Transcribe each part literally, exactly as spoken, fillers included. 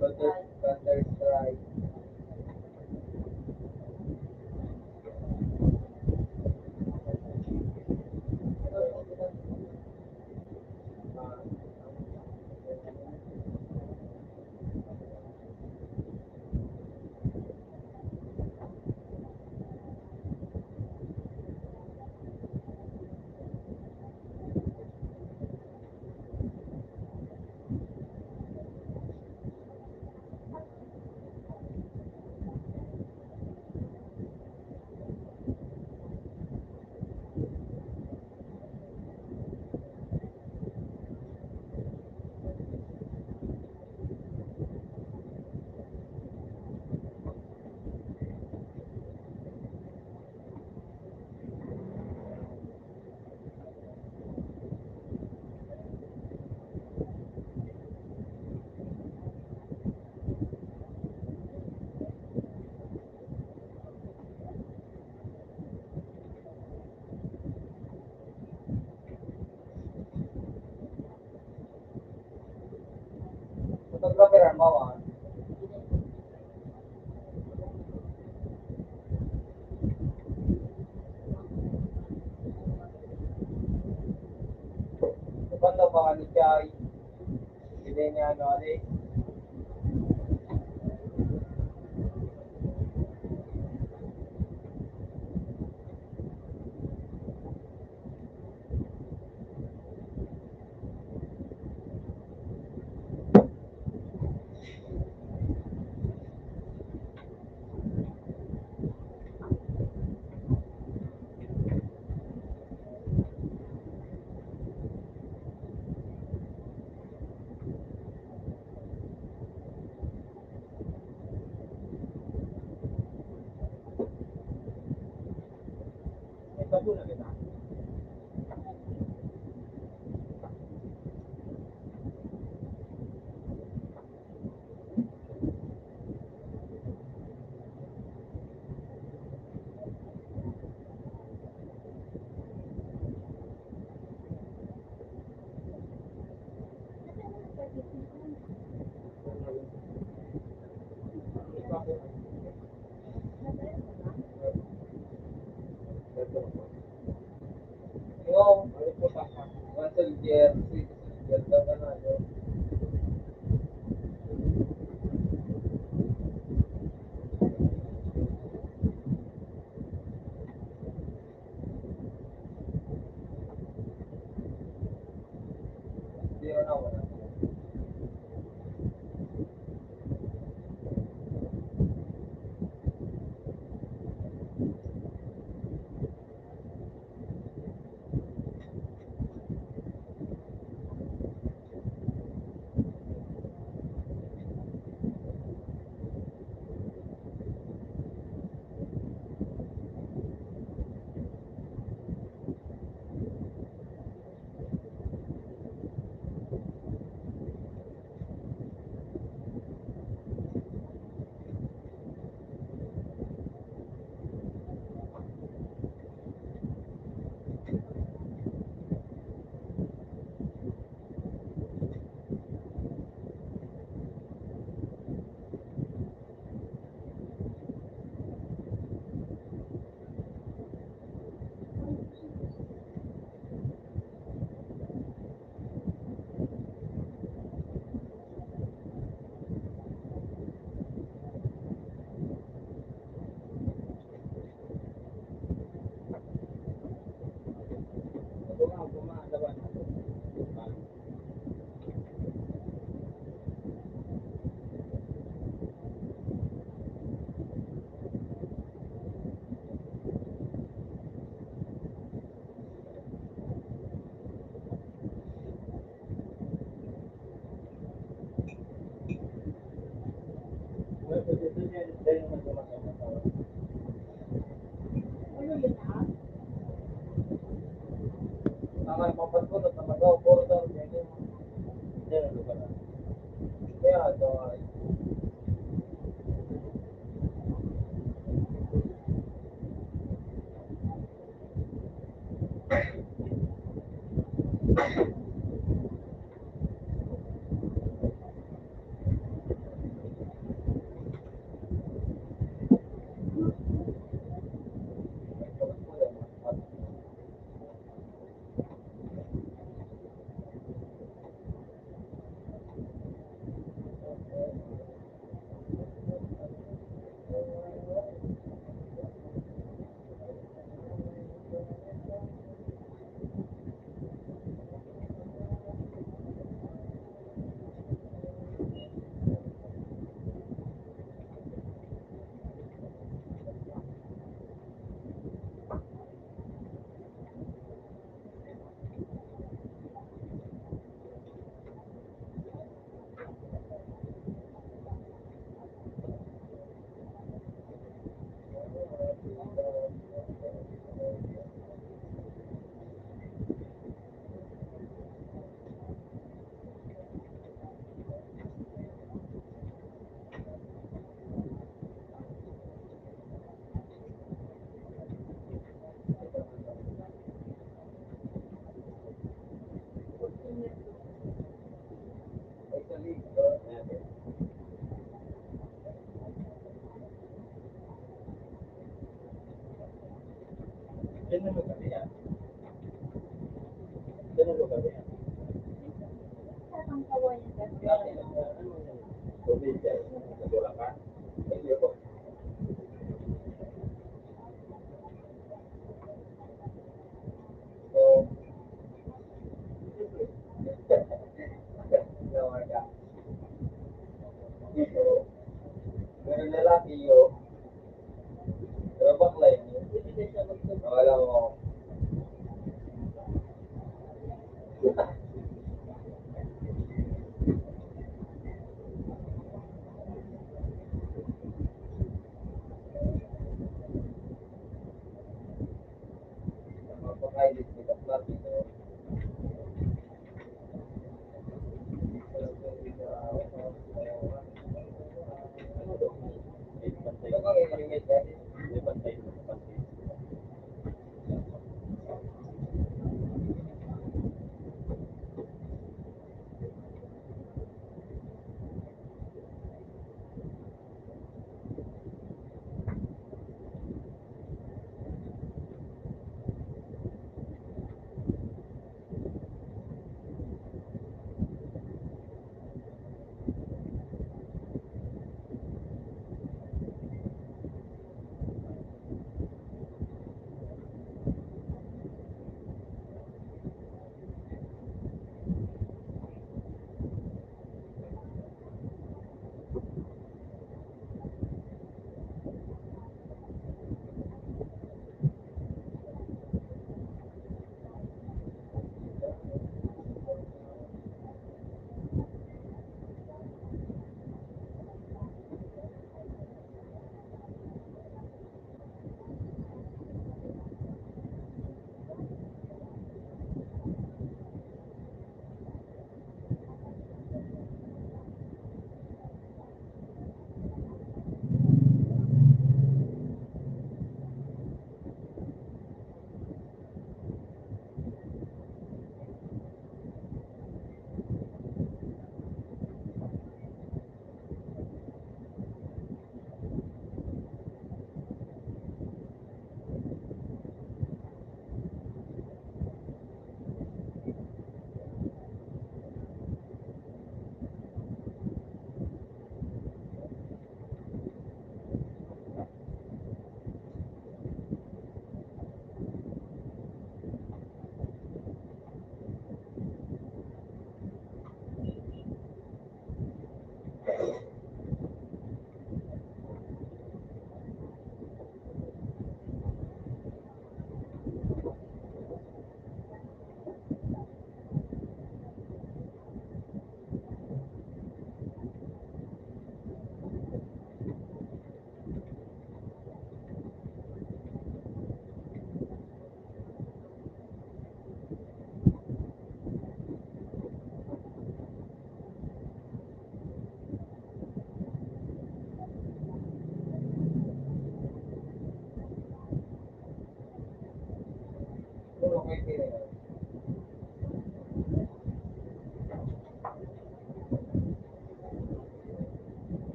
Counter, Counter Strike. Photographer ang bawal. Paano ba ni Jai? Hindi niya ano, ano eh.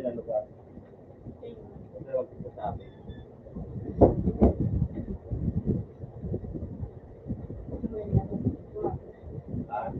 na lugar. Ano ang sasabi? Ha?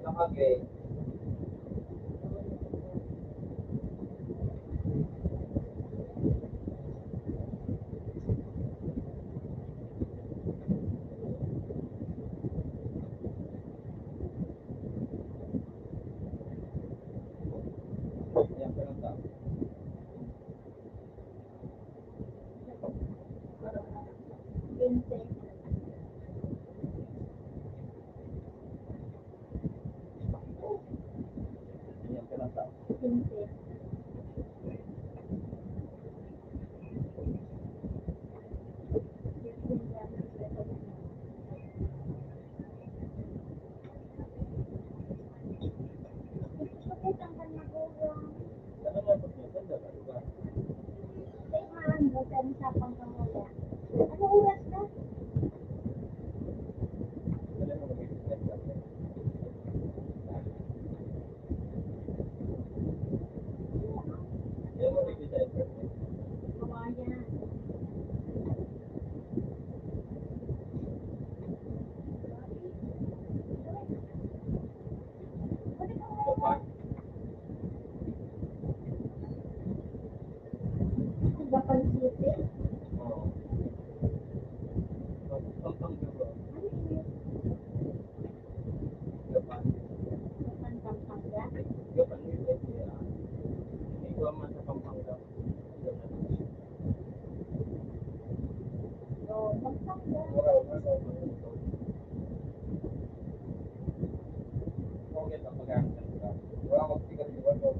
Nakagay. Yan, ganun tao. Ano oras na? Gapan City? Oo. Pampanga ba? Ano yun? Gapan. Gapan, Pampanga? Gapan, City, ah. Hindi ko man sa Pampanga. Gapan. So, Pampanga. Okay, Pampanga. Wala akong sigarilyo.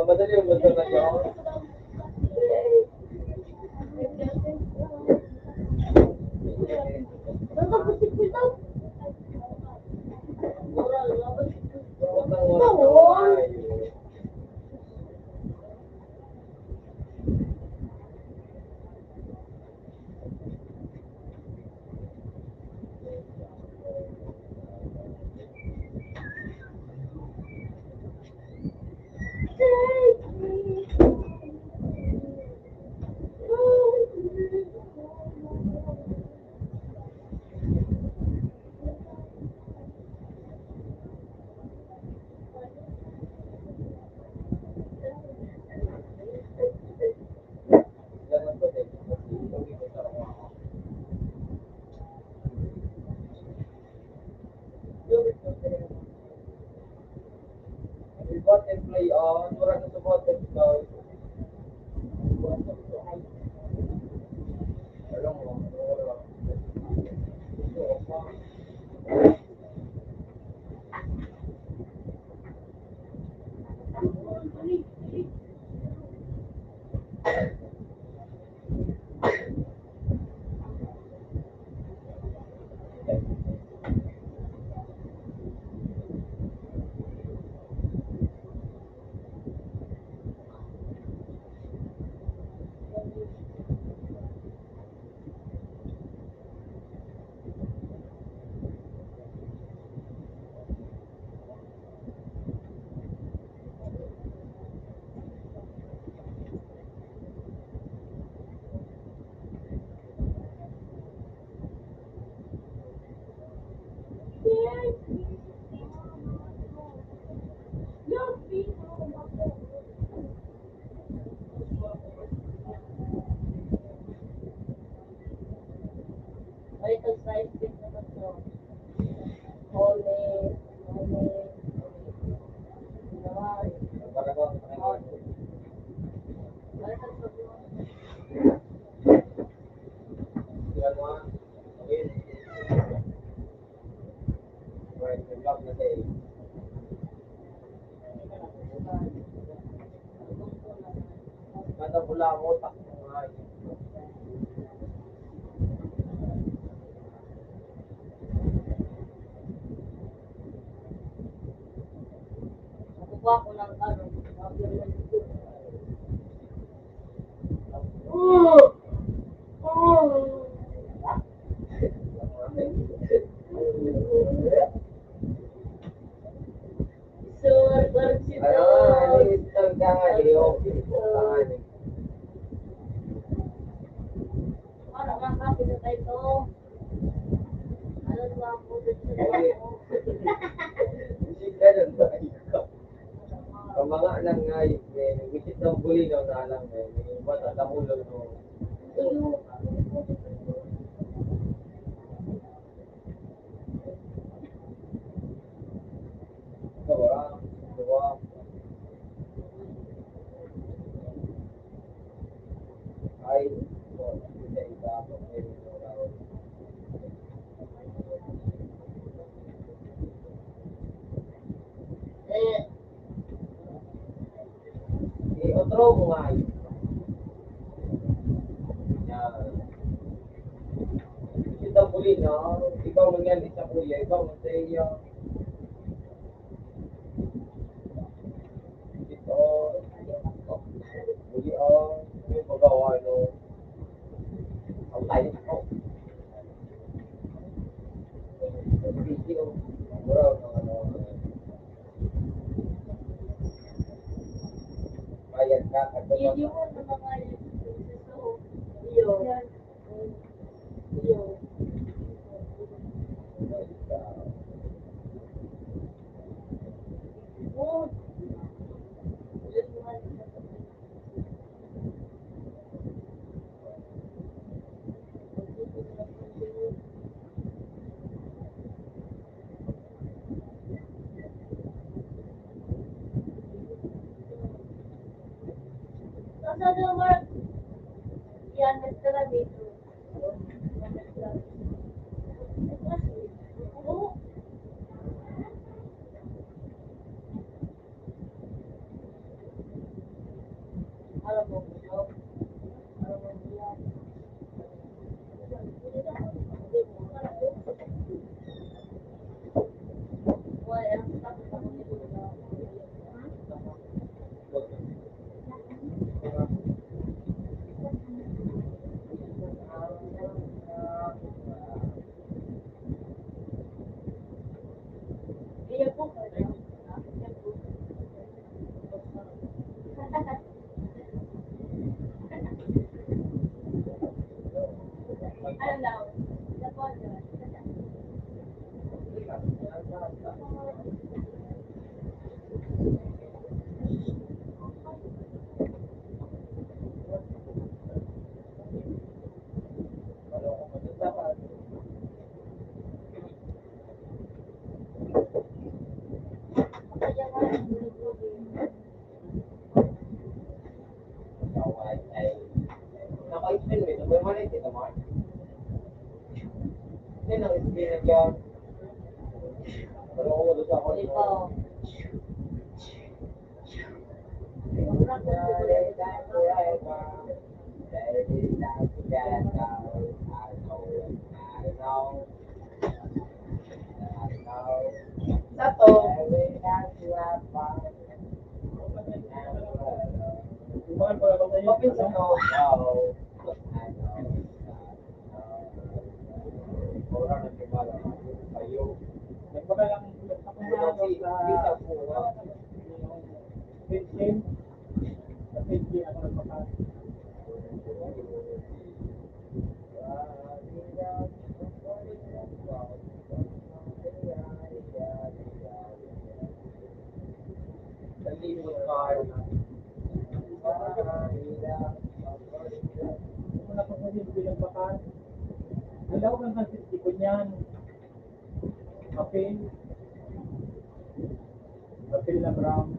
Madali yung basta na siya. Ay, ito sa isip na to. Holy, holy, holy. Kada pula ang utak mo, ay. Nakukuha ko ng ano, Sure, sure, si Ano, Lord. Ano yung isang tangali? Okay, tangali. Ano nga, kapit na tayo to? Ano naman po dito? Hindi ganun ba? Ang mga nang ngay, eh, wisit ng bulinaw na lang, eh, may iba, tatamulan mo. Tuyo. Ito, ah, ito, ah. Ay, ito, ito, ito, ito, ito. Eh, Eh, otro mo nga yun. Yan. Ito puli, no? Ikaw mo yan, isa puli, ikaw mo sa iyo. Ito. Puli, oh. Yung pagkawa, no? Ang tayo, oh. Video. Mura, ano, Bayad ka, at Yun yung mga Ang lawag ng kansitikon niyan. Kapil. Kapil na brown.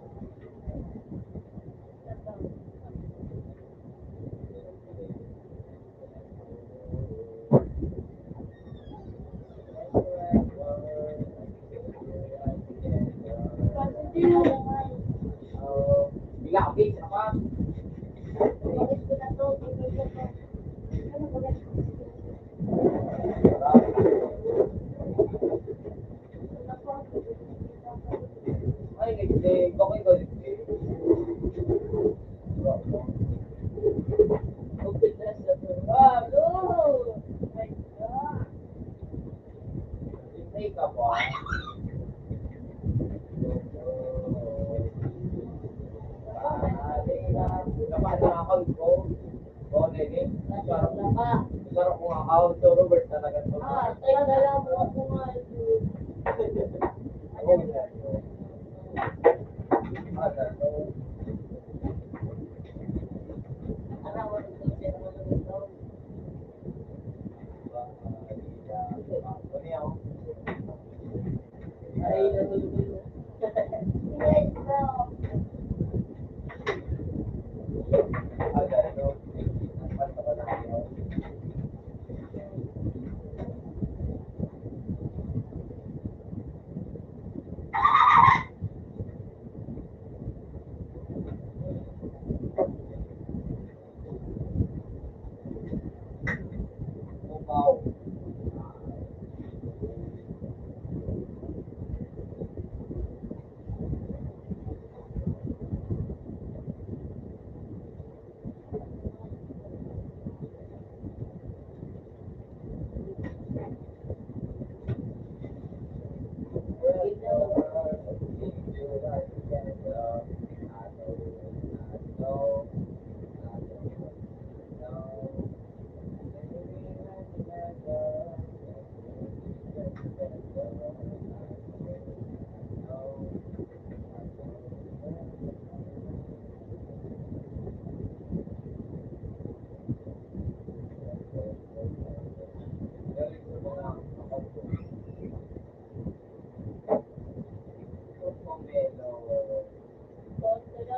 Okay,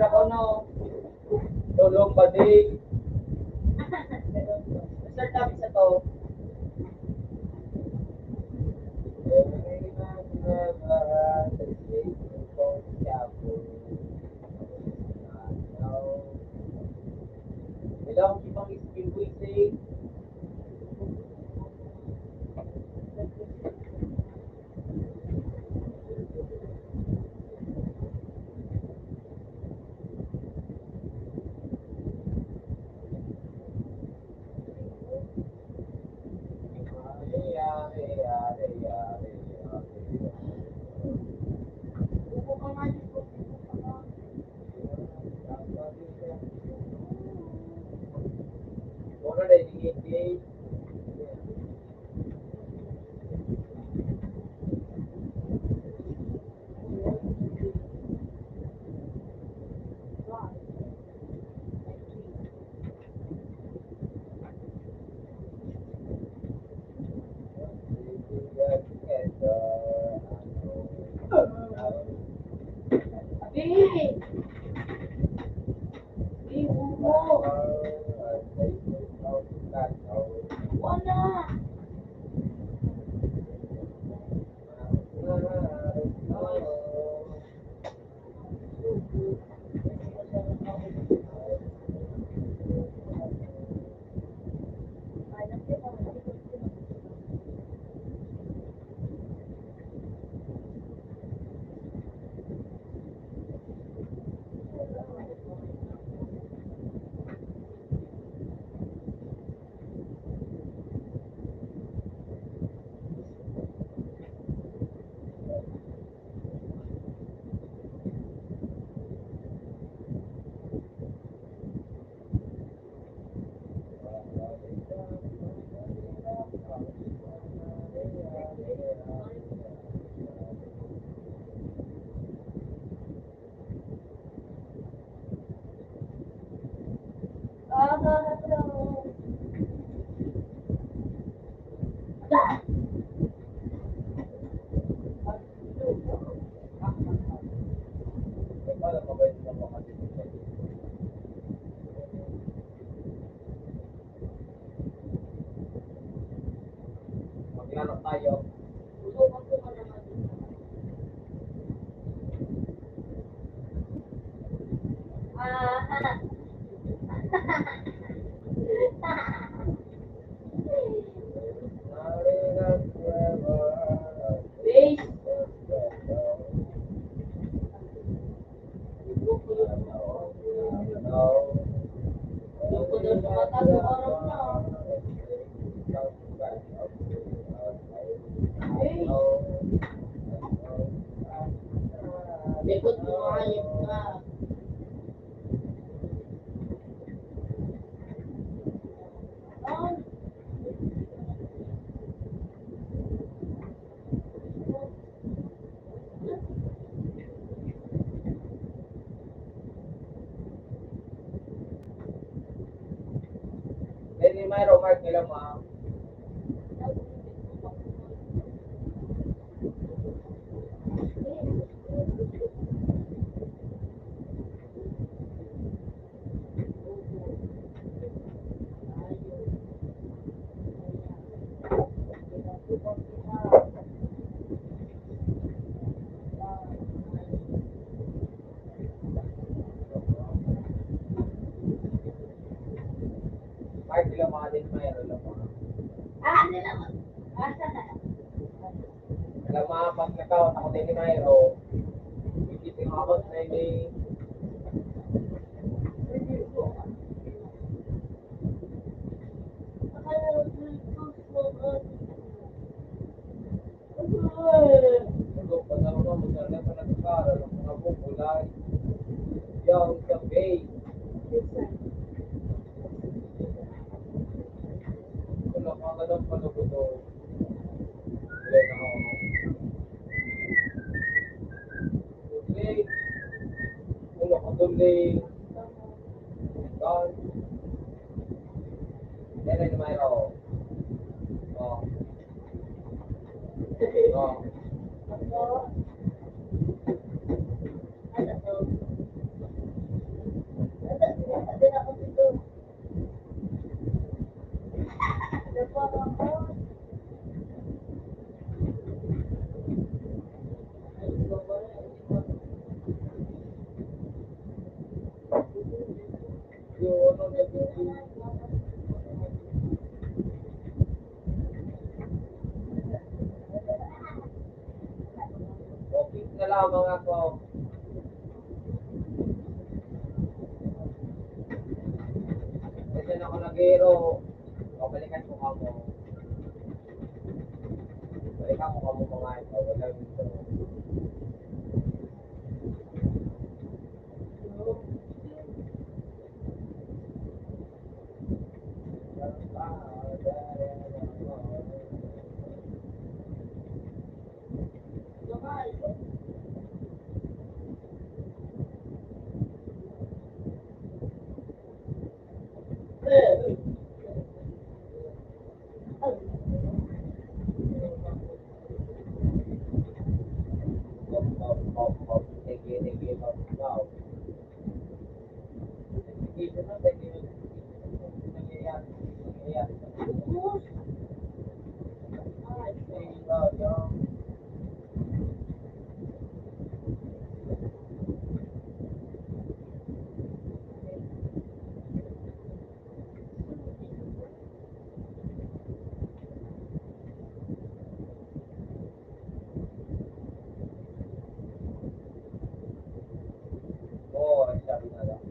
ako, no? Tulog pa din. Sir, tabi sa to. Hello, Kipang Spring Boys, eh. Maglaro tayo. Aha. Base. Likod mo, hayop ka. Pwede may remark nila, ma'am. Ay, sila mga din, mayroon lang mga. Ah, ano lang. Alam mo, pag nagkawat ako din ni Mayro, hindi ko abot na ini. Ito, panahon na, maganda pa nagkakaroon ng mga bubulay. Yung sa bay. Wala pa ka ng panuguto. Wala na ako. Tubig. Wala ka tubig. Ikaw. Yan ay lumayo. Oh. Oh. Okay na lamang ako. Kasi na ako nag-iiro. Babalikan ko kamo. Balikan ko kamo mga ito. Wala dito. Oo, ang sabi nga lang.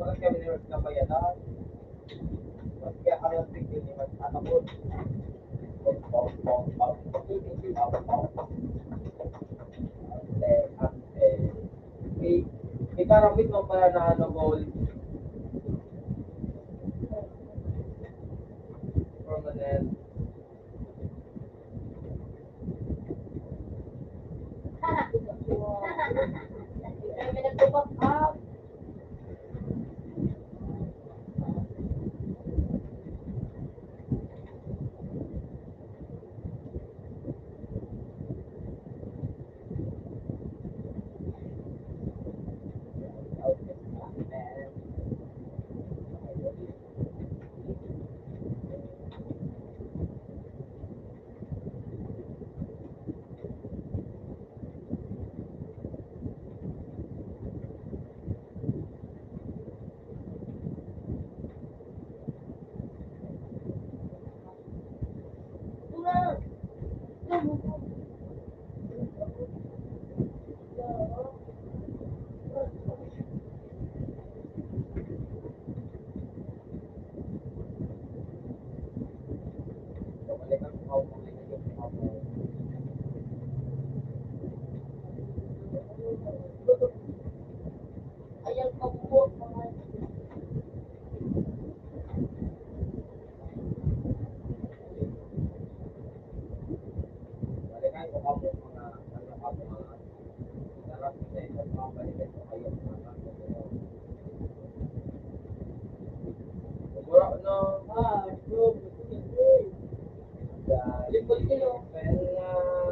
Bakit kami ni Lord napayanan? Bakit kaya kami ang tigil ni Lord? Ano po? Ante, ante. May, may karapit mo pala na ano, gold. Permanent. Well, ah, ah,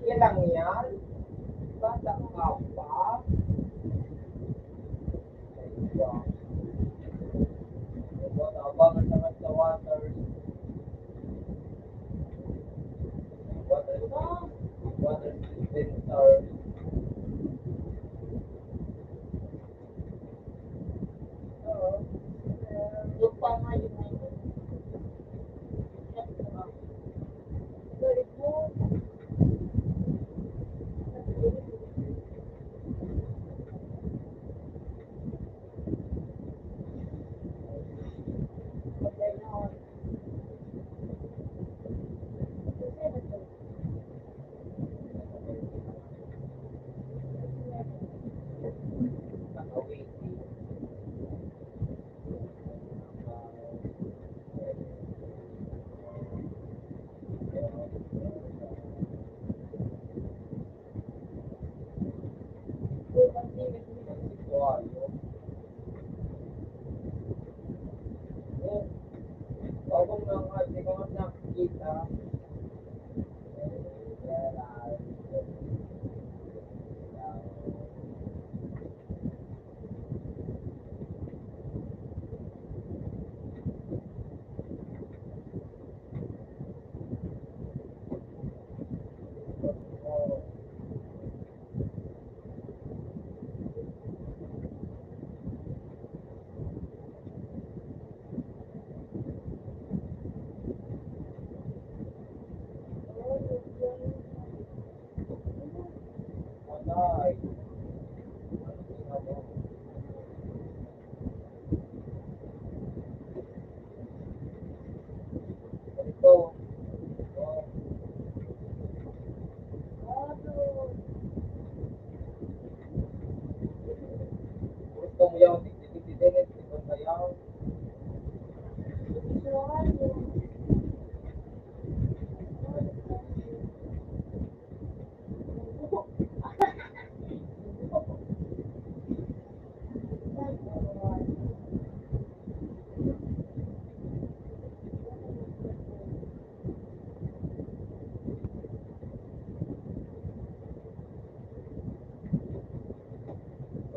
Yan lang yan. Bata ka pa. Water, water dispenser.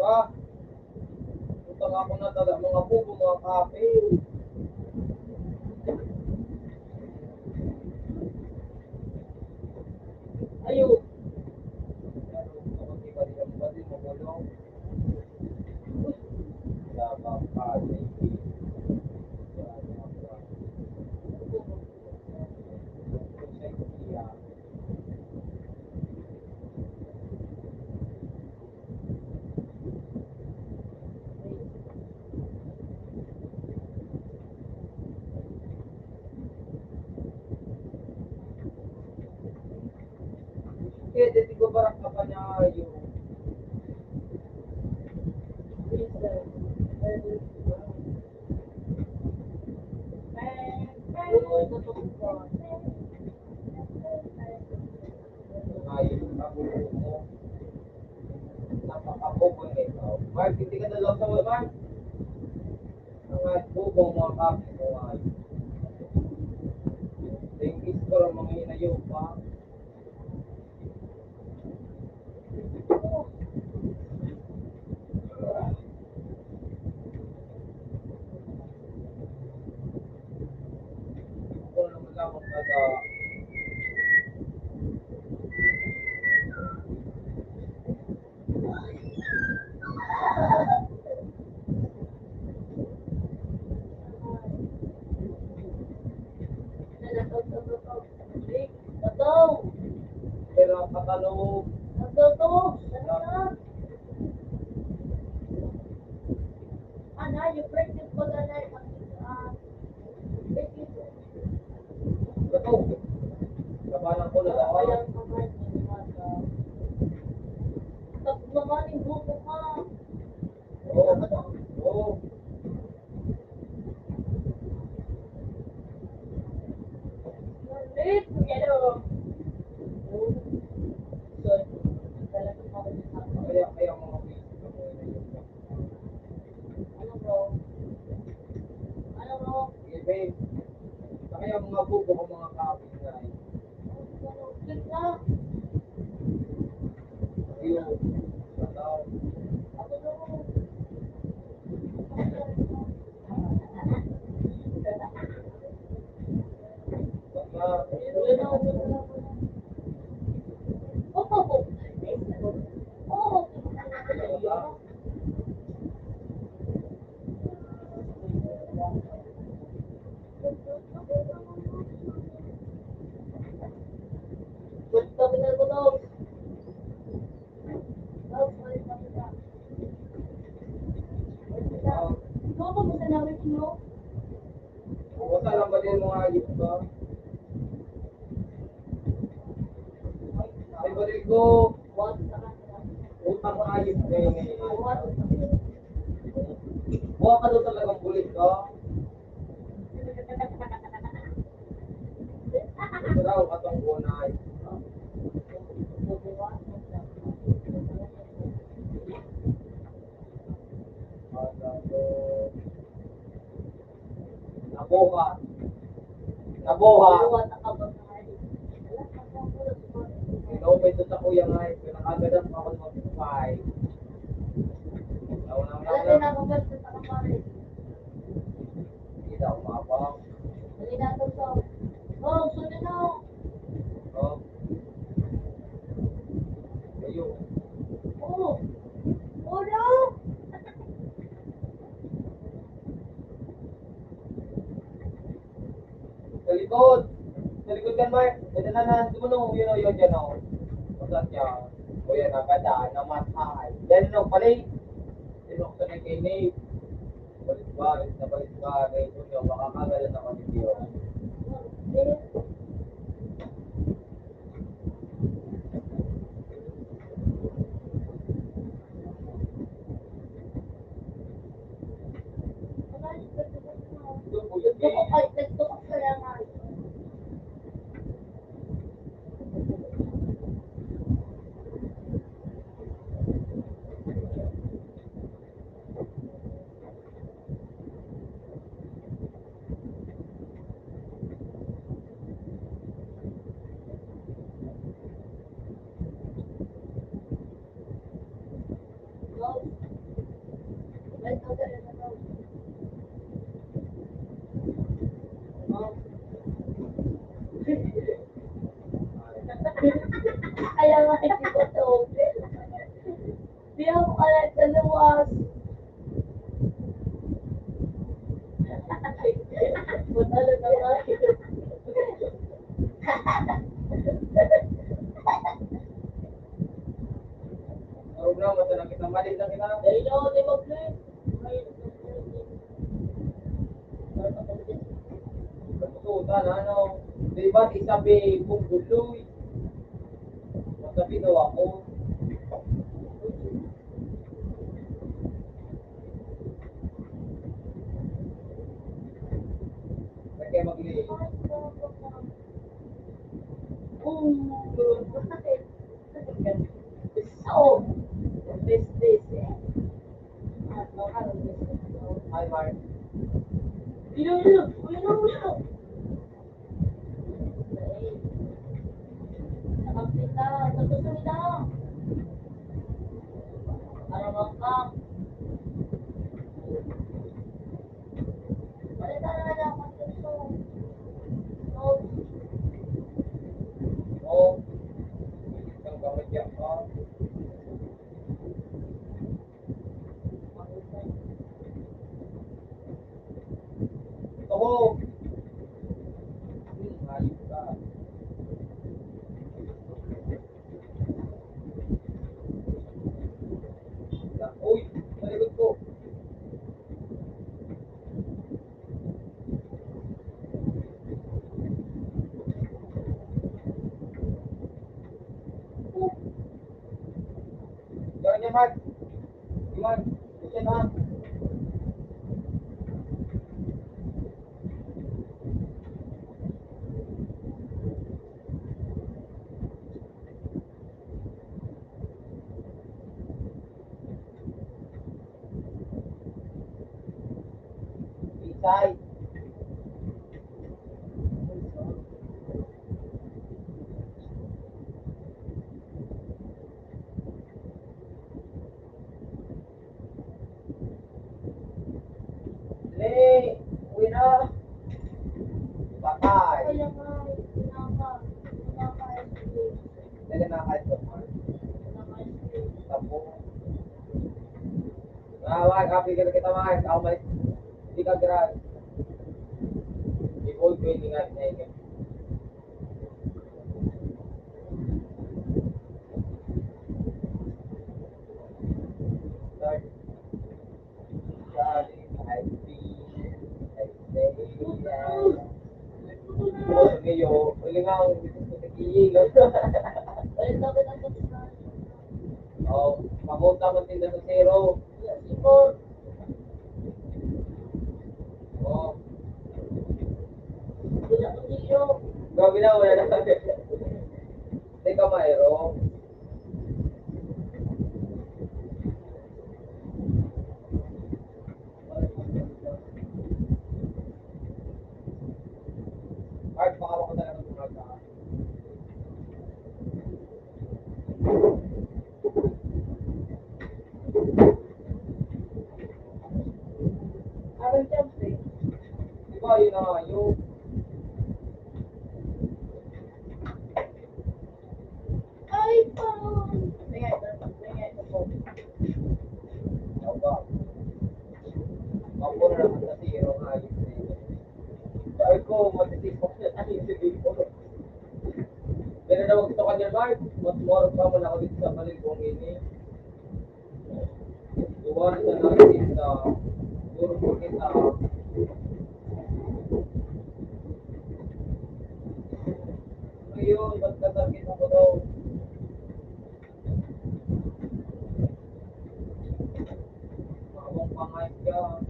Pa, utang ako na taga mga bubo, mga kape. Ayo. Kapag iba din ang iba din, magulo. Wala pa, pa, Kaya dito ko barak na panyayo. Ay, ang bubo mo. Napakabubo na ikaw. Mark, hindi ka na lang sa wala. Ang bubo mo, ang kapit mo, ay. Thank you, pero mga inayo pa. Pero ang katalog. Ang totoo, ano na? Ana, yung pregnant ko na lang, ah, pregnant ko. Ito. Labanan ko na labanan. Pag mamaning buko ka. Oo. Oo. Ulit, pero, oh, sorry. Talagang ako din ako. Kaya, kaya mga ano, bro? Ano, bro? Sige, babe. Kaya mga bubo ko, mga kapit na eh. Ano, bigla? Ayun. Ano? Ako, bro. Ikaw pa, basta namin, no? Basta lang ba din mga ayos ba? Ay, balik ko. Utang mo ayos na yun eh. Buha ka daw talagang bulit ka. Ito daw, katong unay. Nabuha. Nabuha. Ikaw may tuta ko yung ay, pinakagadan pa ako ng mag-five. Ikaw na nga lang. Hindi daw umabang. Oh, sunod na. Oh. Ayun. Oh. Oh, no. Sa likod. Sa likod kan, Mark. Yan na, na, na. Yun, yun, yun, yun, oh. Basta siya. O yan, nagkadaan, namatay. Yan, no, pali. Tinuksan na kay Nate. Balik-balik, na balik-balik. Yun, yun, makakagalan na kami, yun. Ay, sa luwas. Matalo na nga. Marunong, mata na kita, mali na kita. Dahil ako, di mag-play. Kapusutan, ano? Di ba, di sabi kong guloy? Masabi daw ako. Kaya mag-, oh, so, this, this, eh. Hi, Mark. Hello, hello. Hello, hello. Nakapita. Sa susunod na. Para mapang. Balita na lang ako dito. So, oh. Ang kamay niya, ah. Ito ho. Hmm, ayos ka. Uy, sa likod ko. Gawin niya, Mark. Iwan. Iwan, ha? Isay. Dali, uwi na. Patay. Dali na kahit pa. Tapos, ah, wag, happy ka na kita, Mark. Ako, Mark. Hindi ka, Gerard. Hold ko yung ingat na ingat. Lord, sorry, I feel, I say, uh, oh, ngayon, huli nga akong gusto ko sa gilid. Oh, papunta man tinda sa zero. Oh. Grabe na, wala na. Teka, Mayro. Mark, baka ako talaga gumagawa. Aral siya, pre. Di ba, yun na nga, yung iPhone! Tingnan ito, tingnan ito po. Aba. Ako na naman sa zero nga, yun, eh. Sabi ko, matitipok na tayo sa dito. Pero na magtutukan niya, Mark. Mas moro pa man ako dito sa paligong ini. Duwa na lang kita. Duro po kita. Ngayon, ba't katarget ako daw? Mawang pangay ka.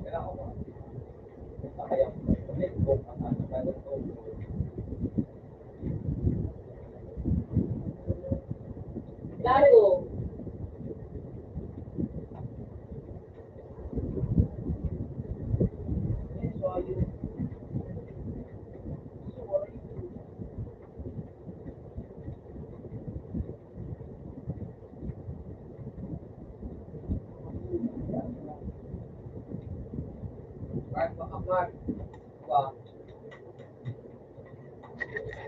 Kaya ako ba? Kaya ako ba? Claro. Mark, baka Mark. Ba?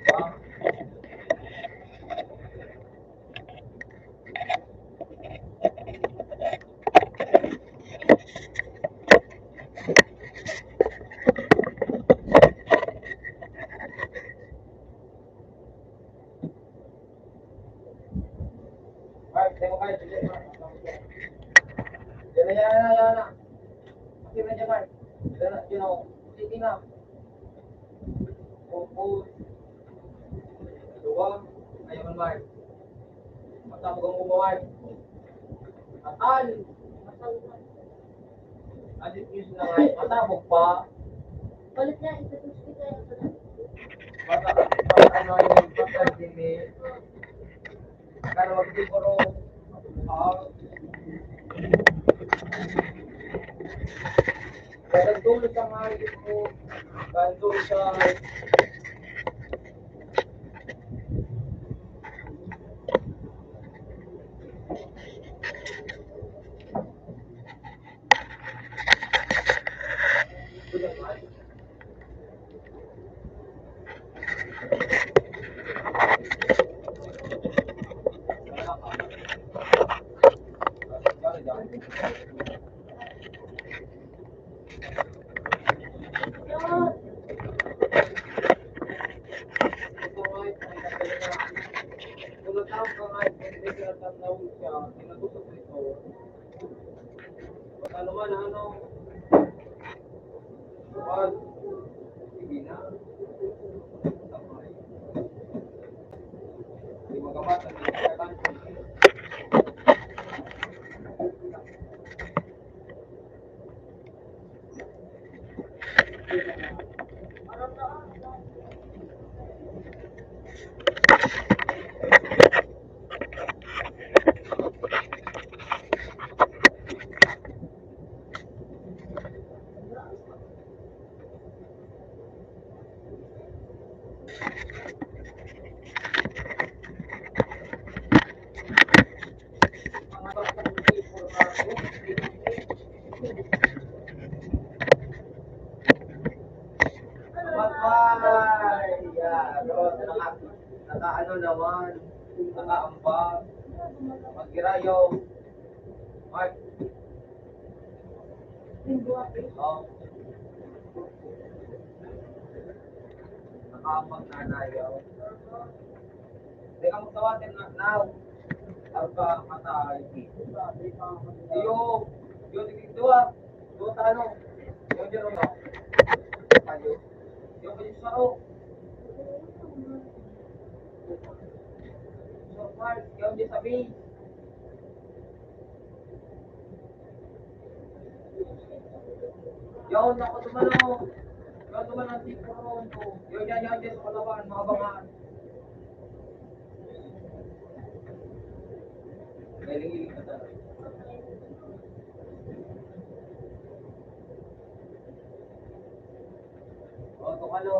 Ba? Yan na, yan na, yan na. Sige na, yan na. Opo. Duwa. Ayaw man, Mark. Matapos ang kumaway. Atan. Adit news na nga. Matapos pa. Balik na, ito po, sige, tayo. Bata, bata, ano, yung bata, dini. Pero wag siguro, ah, kaya nagdulo siya nga, yun po, kaya nagdulo siya, Ano man, ano? Pag, sige na. Di magamat, ang Bye-bye. Yeah, bro, naka, naka ano naman, nakaambag. Magirayo. Mark. Oh. Nakaambag na nayo. Teka, magtawatin na, now. Arpa, matay. Iyo, yun, ito ah. Doon sa ano? Yung dyan, ano? Tayo. Yung kanyang saro. So, Mark, yung dyan sa base. Yaon na ako tumano. Yaon tumano ang tipo ron. Yaon, yaon, yaon, yaon sa kalaban, mga bangaan. Galing-galing ka talaga. O, tumalo.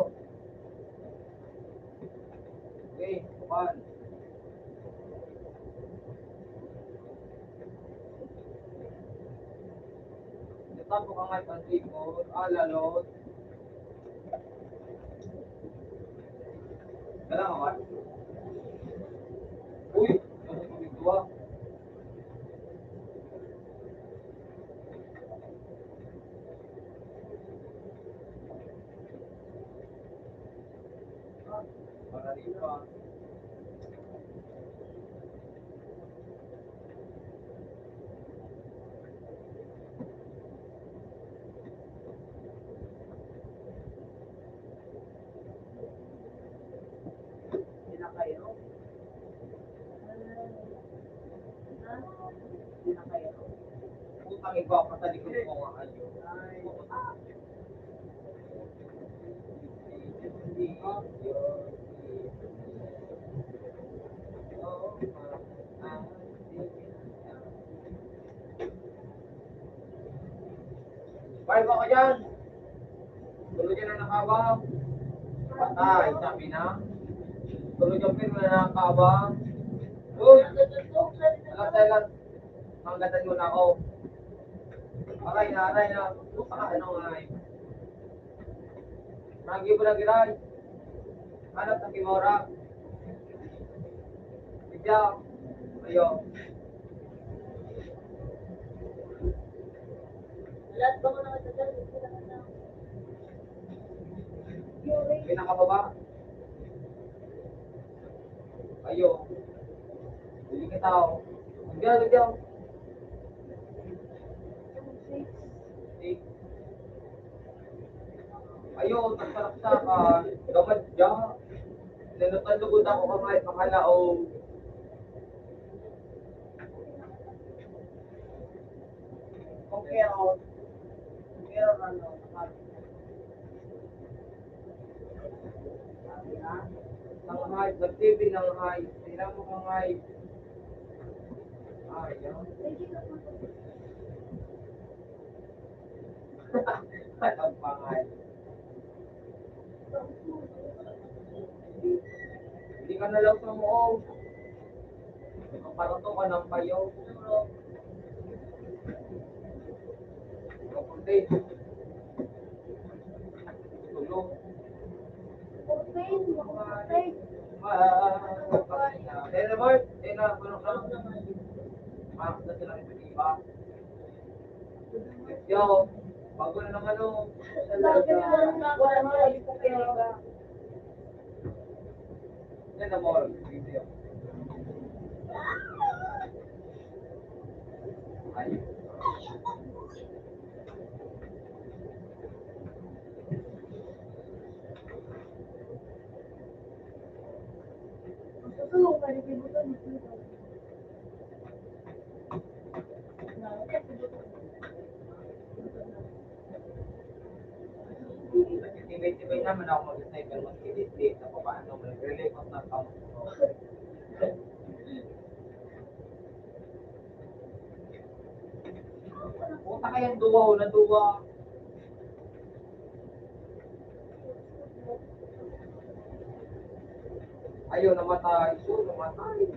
Okay, kuman. Natapo ka nga, Francisco, alalot. Kailangan ka? Uy, nasa tubig to, ah. Marali pa. Pinakairo. Putang, ikaw, patalikod ko nga kayo. Five ako dyan. Tulo dyan ang nakaabang. Patay, sabi na. Tulo dyan, pero na nakaabang. Uy! Alam tayo lang. Manggatan mo na ako. Aray na, aray na. Puta ka, ano nga eh. Nagi mo na giray. Hanap sa Kimora. Bigyan. Ayo. Lahat ba mo nakatagal? Pinakababa. Ayo. Hindi ka tao. Yan, yan. Ayo, nagsaraksakan, gamad siya. Nanutan lugod ako kamay, pangalaog. Okay, ako. Pero ano, naka-, nanghay, nag-T V nanghay, tingnan mo nanghay. Ay, yan. Nagpangay. Hindi ka na lang sumuog. Magpaluto ka ng payo. Kapunti. Tulog. Kaya na, Bart. Kaya na, tulog ka. Max na sila ng iba. Yo, bago na ng ano. Yan na, mall. Video. Ay. Tibay-tibay naman ako mag-sniper, maski di, di, sa papaano, mag-relief ako ng kamot ko. Puta kayang duwa, o, na duwa. Ayun, namatay. So, namatay.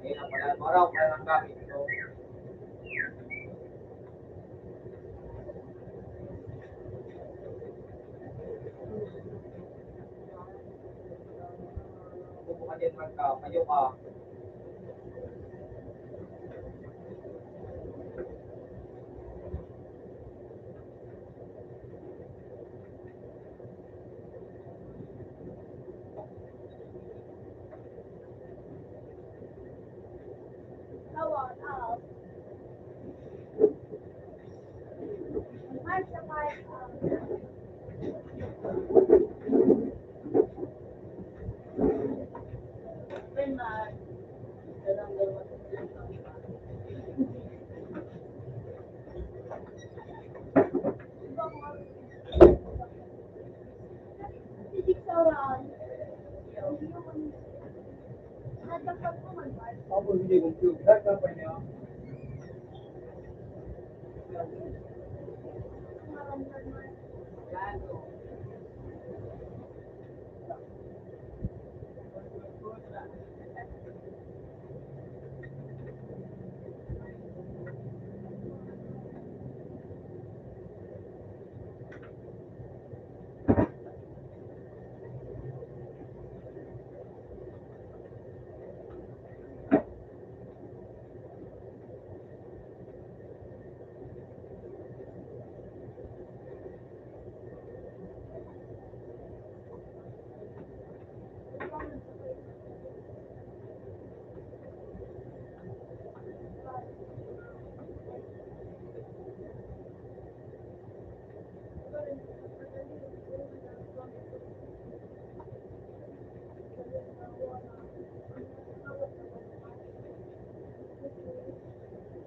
Ayan pala, maraw pala ng gamit ko. Upo ka dyan, magka-, kayo ka.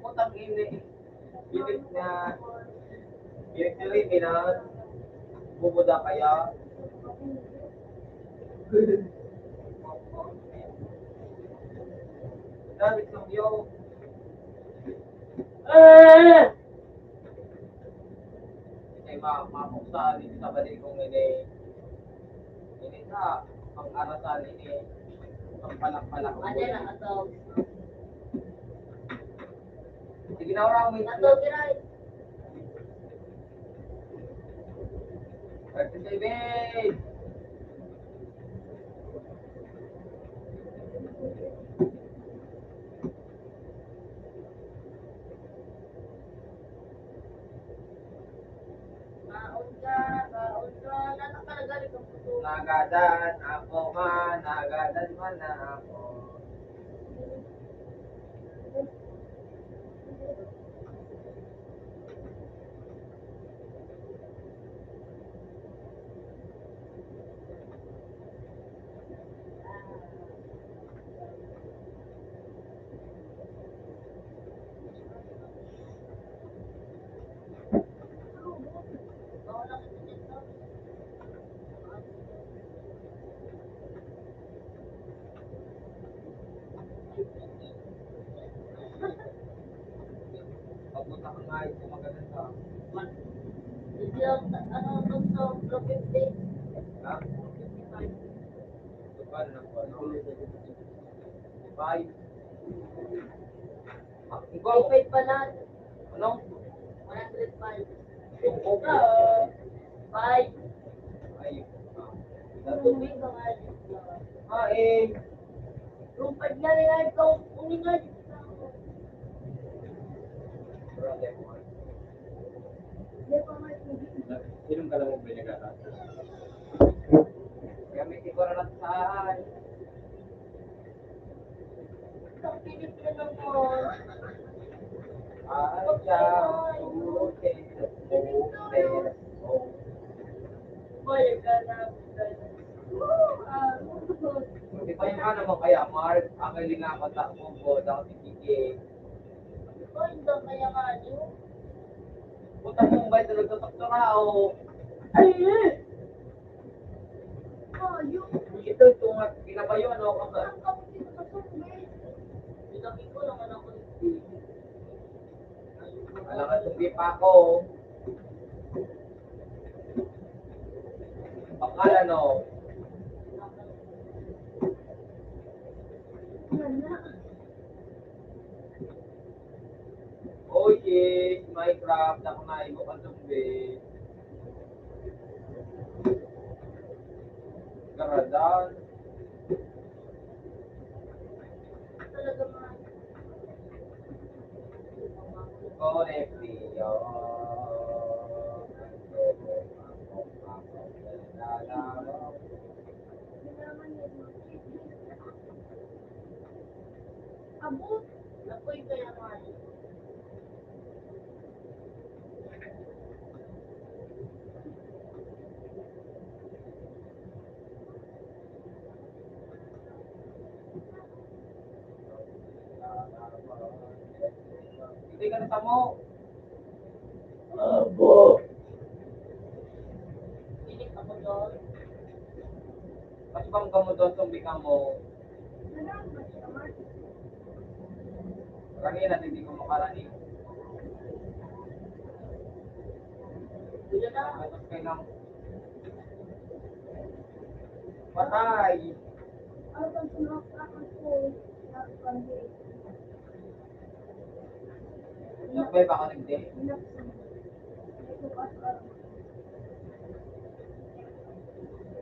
Putang ina. Pilit na, pilit na rin, kailangan bubuda kaya. Dami sa iyo. Eh! Kasi ma-, mapuksa, di sa balik kong ini. Ini sa pang-arasan, ini. Pang palak-palak. Ano na, ato? Sige na, orang, may ato, kiray. Thirty-seven. Kaon ka, kaon ka. Nasa ka nagaling ang puso? Nagadan ako man, nagadan man na ako. Papunta ka nga, ito maganda sa... Hindi ang, ano, ang sa profit day. Ha? Profit day. Ito pa, ano, ano? Five. Ah, ikaw. Five pala. Ano? One hundred five. Yung cobra. Five. Ay, ah. Tubig ang alis na. Ah, eh. Rumpad nga na yan, ikaw, umingan. Inom ka lang mo, pinagkakaroon. Kaya may siguro na sa akin. Di ba yung ano mo kaya, Mark? Ang hilinga ko, takbo ko, daw si Kiki. Di ba yung daw kaya nga yun? Puta mo, may tulog sa doktora, oh. Ay, eh! Ito, ito nga, pinapayo, ano, ako ba? Pinakit ko naman ako. Alangan, hindi pa ako. Bakal, ano? Oye, Minecraft, ako na, ibo ka zombie. Karadan. Correct, Leo. Abot, ako'y kaya nga. Hindi ka natamo. Abo. Init ako doon. Mas bang kamo doon, tumbi ka mo? Karani na, hindi ko makarani. Tapos kayo ng patay. Nagpay ba ako nagdi?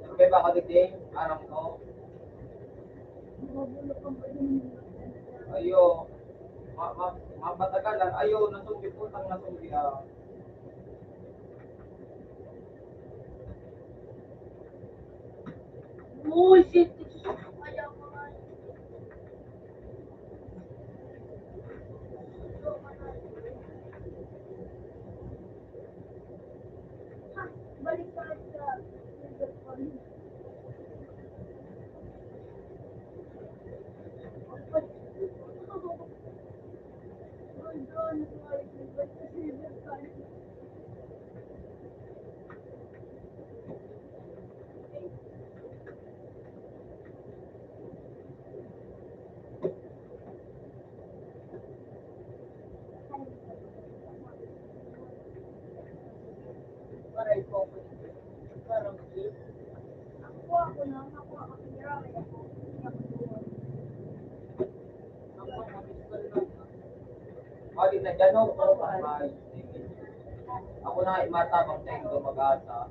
Nagpay ba ako nagdi? Aram ko. Ayo. Ma-, ma-, mapatagalan. Ayo, nasumbi. Putang nasumbi, ah. Uy, shit! Balik tayo sa Pwede na dyan, no? Ako na nga imatabang sa inyo, mag-asa.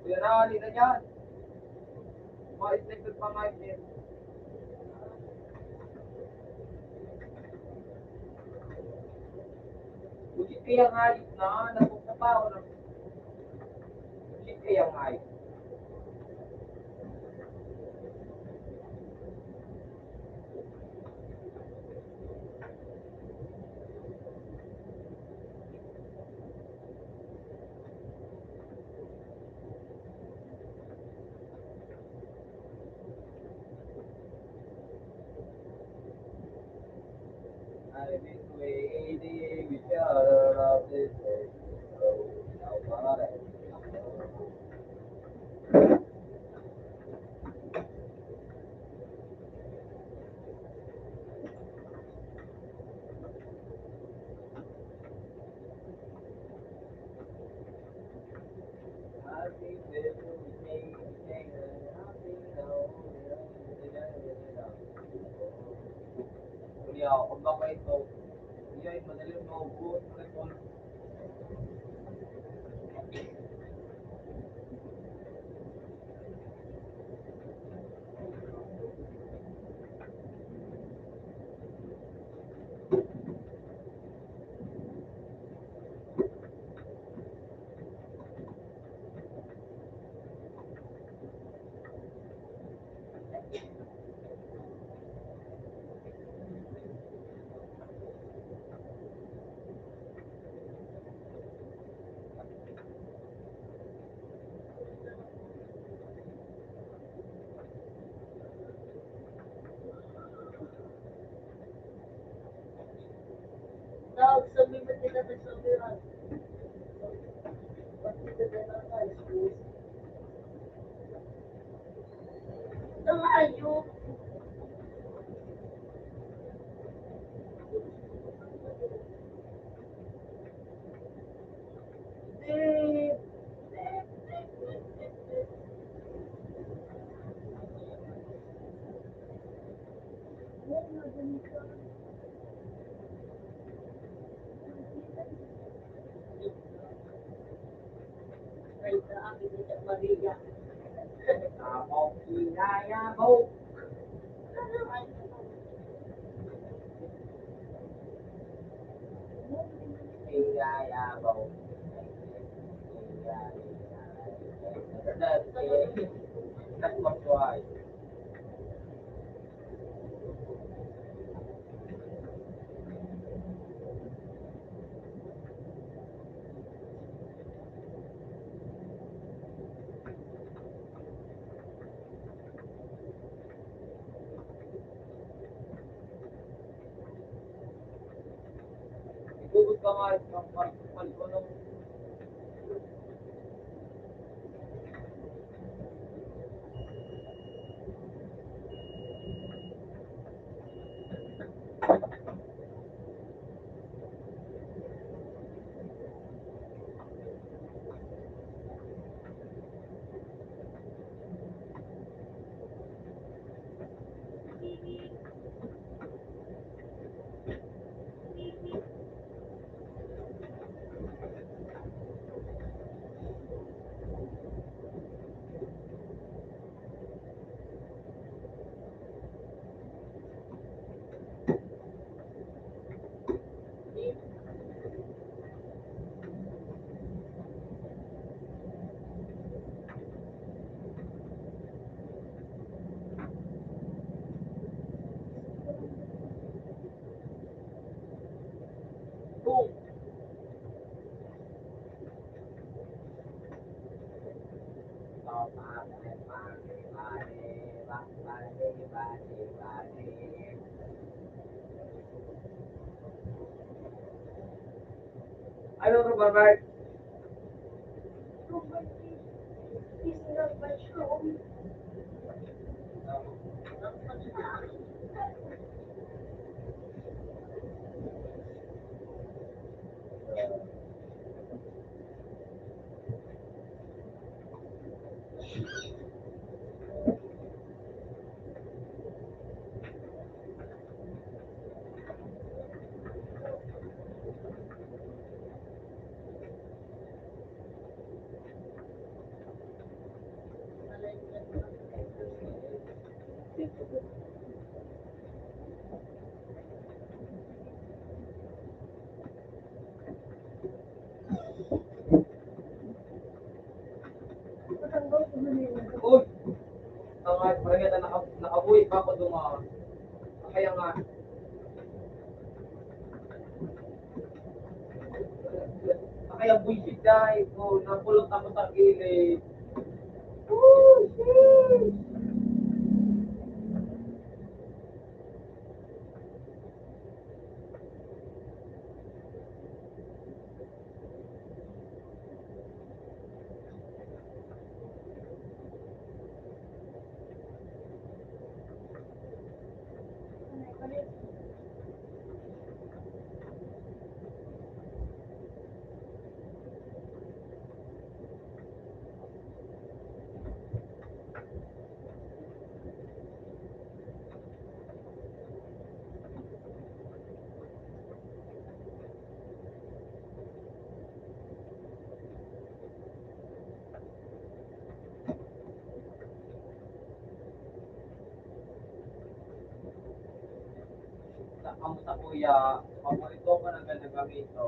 Kuya, nahali na yan. Mga sniper pa nga yun. Buti kaya nga yun na, nagpapao na. Buti kaya nga yun. Kuya, kung baka ito, yun, madali maubo. Ibubot ka nga, pag, pag, pag, ano, Ano to, Barbart? Uy! Tanga, parang yata naka-, nakabuhi pa ako dumaan. Kaya nga, kaya buisit dahil ko, nakulot ako sa gilid. Oh, shit! Sa, kamusta, kuya? Paborito ko na ganda gamito.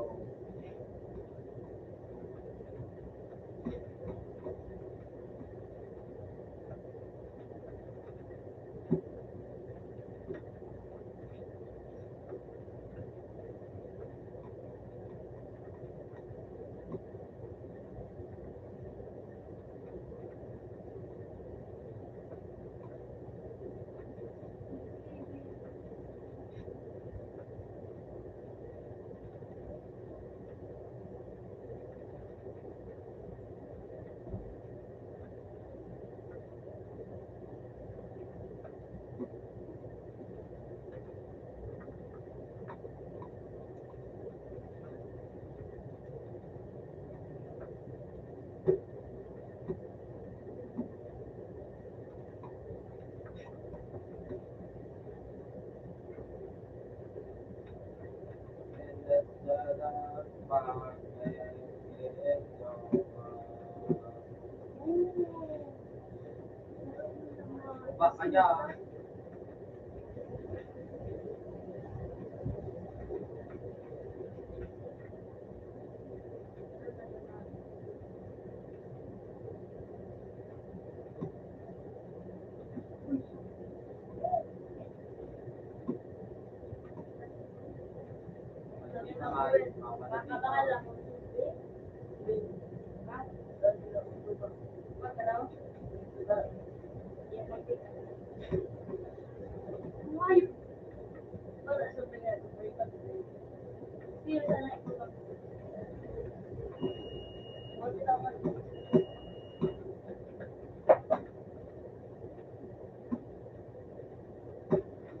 Baka niya.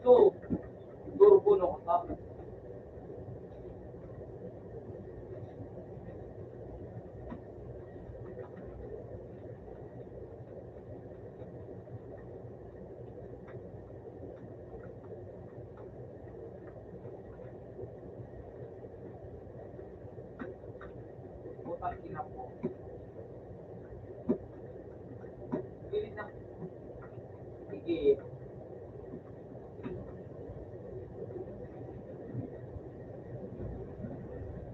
So, siguro po, no, ah, Putang ina po. Pilit na. Sige.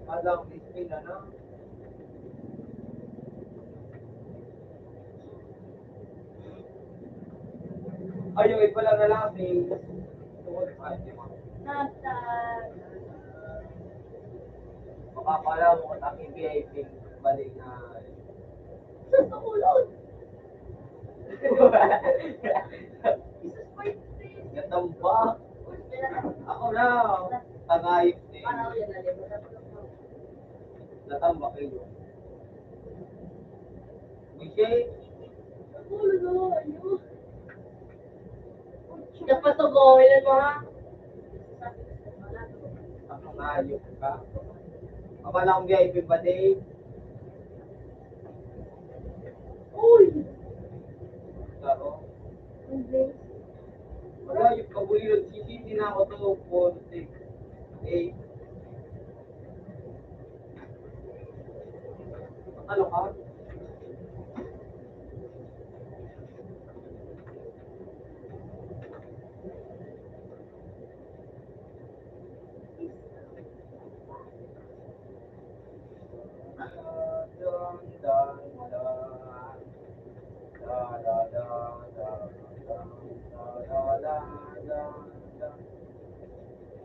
Alang display na na. Ayaw, ipala na lang, eh. Tungod sa ating mga Nagtag. Papala mo kung ang V I P balik na. Natamba. Ako na. Tagayip din. Natamba kayo. Michelle. Dapat to go, ilan mo ha? Ang hayop ka. Abala akong V I P pa, Dave. Uy! Klaro. Ang Dave. Wala yung kabuliran. Sisisi na ako to, putik. Eh. Ano ka?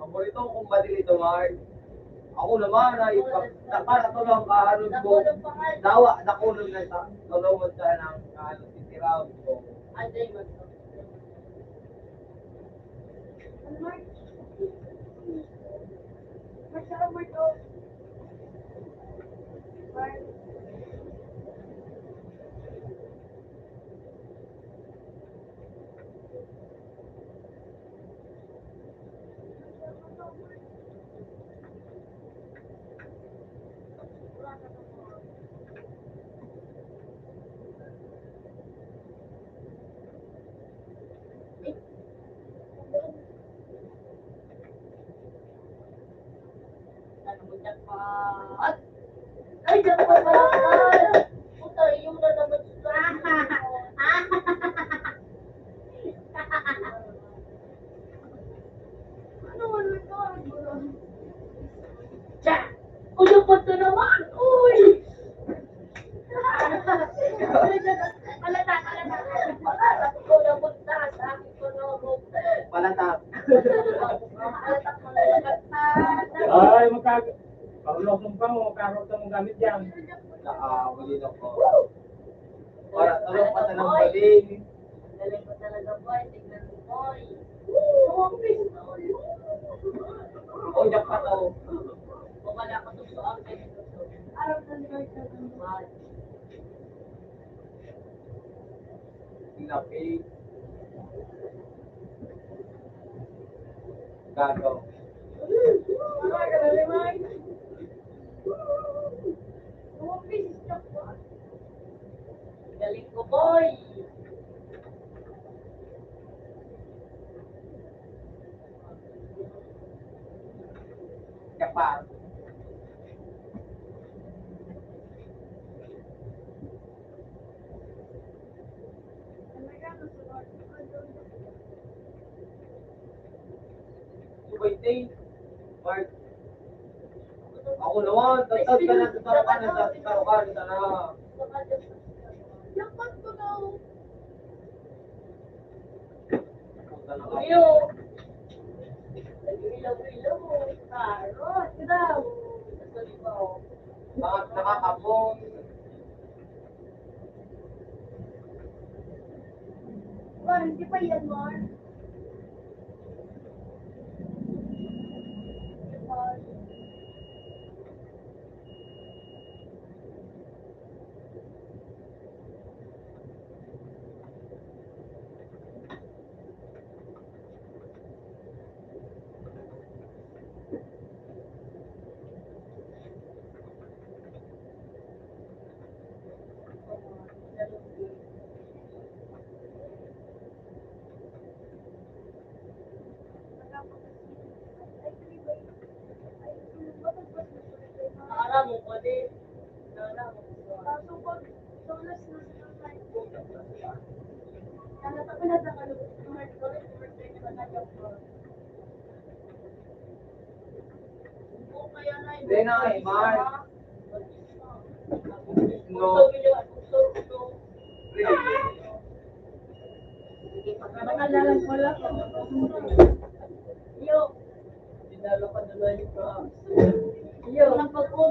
Paborito kong kumbati ni Eduard. Ako naman ay pag-, nakarato lang kahanon ko. Dawa, nakulong na sa, tulungan sa ng kahanon, titiraw ko. Ano mo, jackpot? Ay, jackpot pala, pal. Puta, yung na naman. Ano man ito? Jack! O, jackpot na naman! Uy! Palata, palata. Ikaw na punta sa akin, Manolo. Palata. Palata, palata. Ay, magkag-, parulok mo pa mo, karot na mong gamit yan. Ah, huli na po. Para tulog pa sa nang galing. Ang galing ko talaga, boy. Tignan mo, boy. Oh, jackpot ako. Wala ko gusto ang ganito. Araw na ni Lord na ng buhay. Tinapi. Gago. Galing ko, boy. Kapal. Subay, Tay. Mark. Ako naman, tatad ka na sa tarukan, sa tarukan, sa na. Yapat ko na. Puta na kayo. Ilaw-ilaw mo. Karot. Daw. Sorry po. Bakit nakakapon? Warranty pa yan, Mar. Aram mo pa din. Aram mo pa. Then I, Mark. No. Yo. Dinalo ka na lang ito. Yo. Ang pagkuha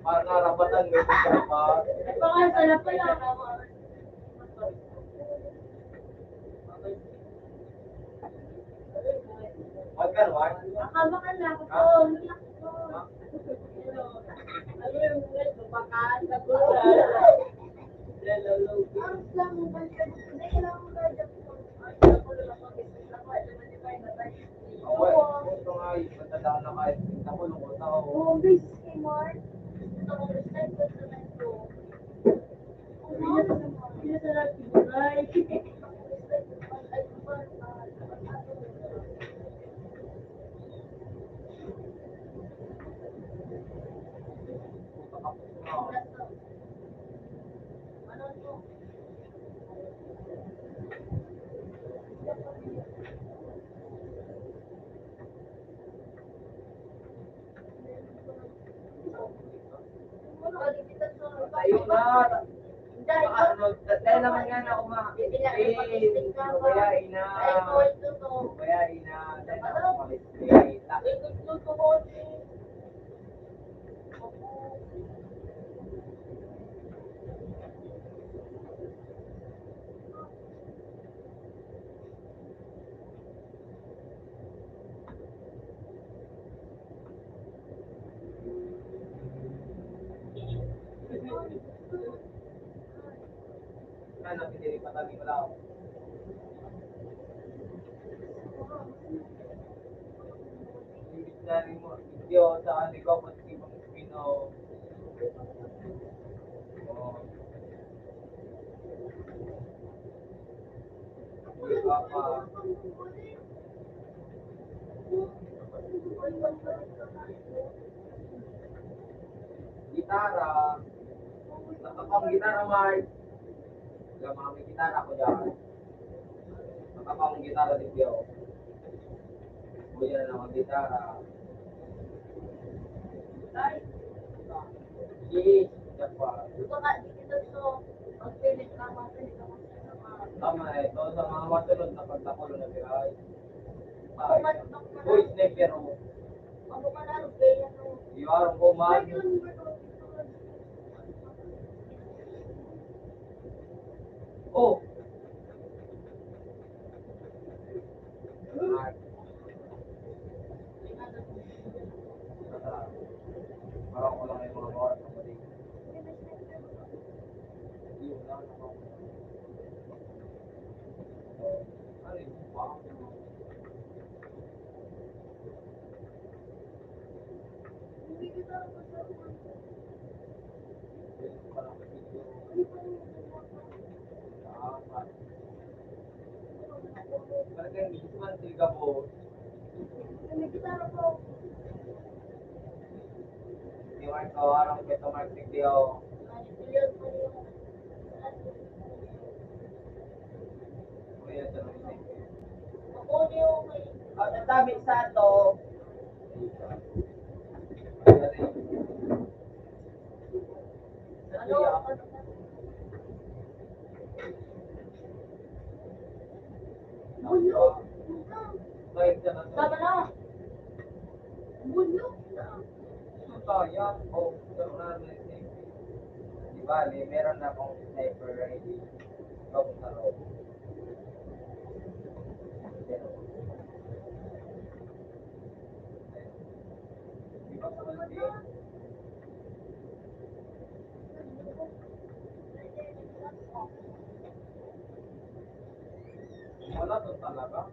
Para narapatan mo yung trabaho. Ay, baka sarap pala. Wag ka, wag. Baka baka na ako. Ha? Ano yung mga babae? Ang lang, ang lang, ang lang. Ako, eh, ito nga, eh, matanda na kahit kita ko, lungkot ako. Oo, base kay Mark. Gusto ko, respect ko sa mga ito. Hindi na sa, hindi na sa lahat, siguro, ay. Ayun na. Ano, tatay naman nga na uma-, eh, pabayai na. Pabayai na. Tatay na umalis. Ano, pinili pa kami, wala ako. Imbis na rin mo, video sa ano, ikaw, pati ibang Pino. Oh. Di ba pa? Gitara. Nakapang gitara, Mike. Wala mga may gitara ko dyan. Nakapang gitara, di ba? Kuya na ang gitara. Sige, siya pa. Tama eh. So, sa mga masunod na pagtakulo na sila ay. Ay. Uy, sniper mo. Iwan ko man. Oh. Ang dami sa ato. Ano? Tama na. Bunyok na. Sayang. Oh, pero nga, may sniper. Di ba, may, meron na akong sniper rifle. Ikaw, sa loob. Di ba, sa loob? Wala to talaga.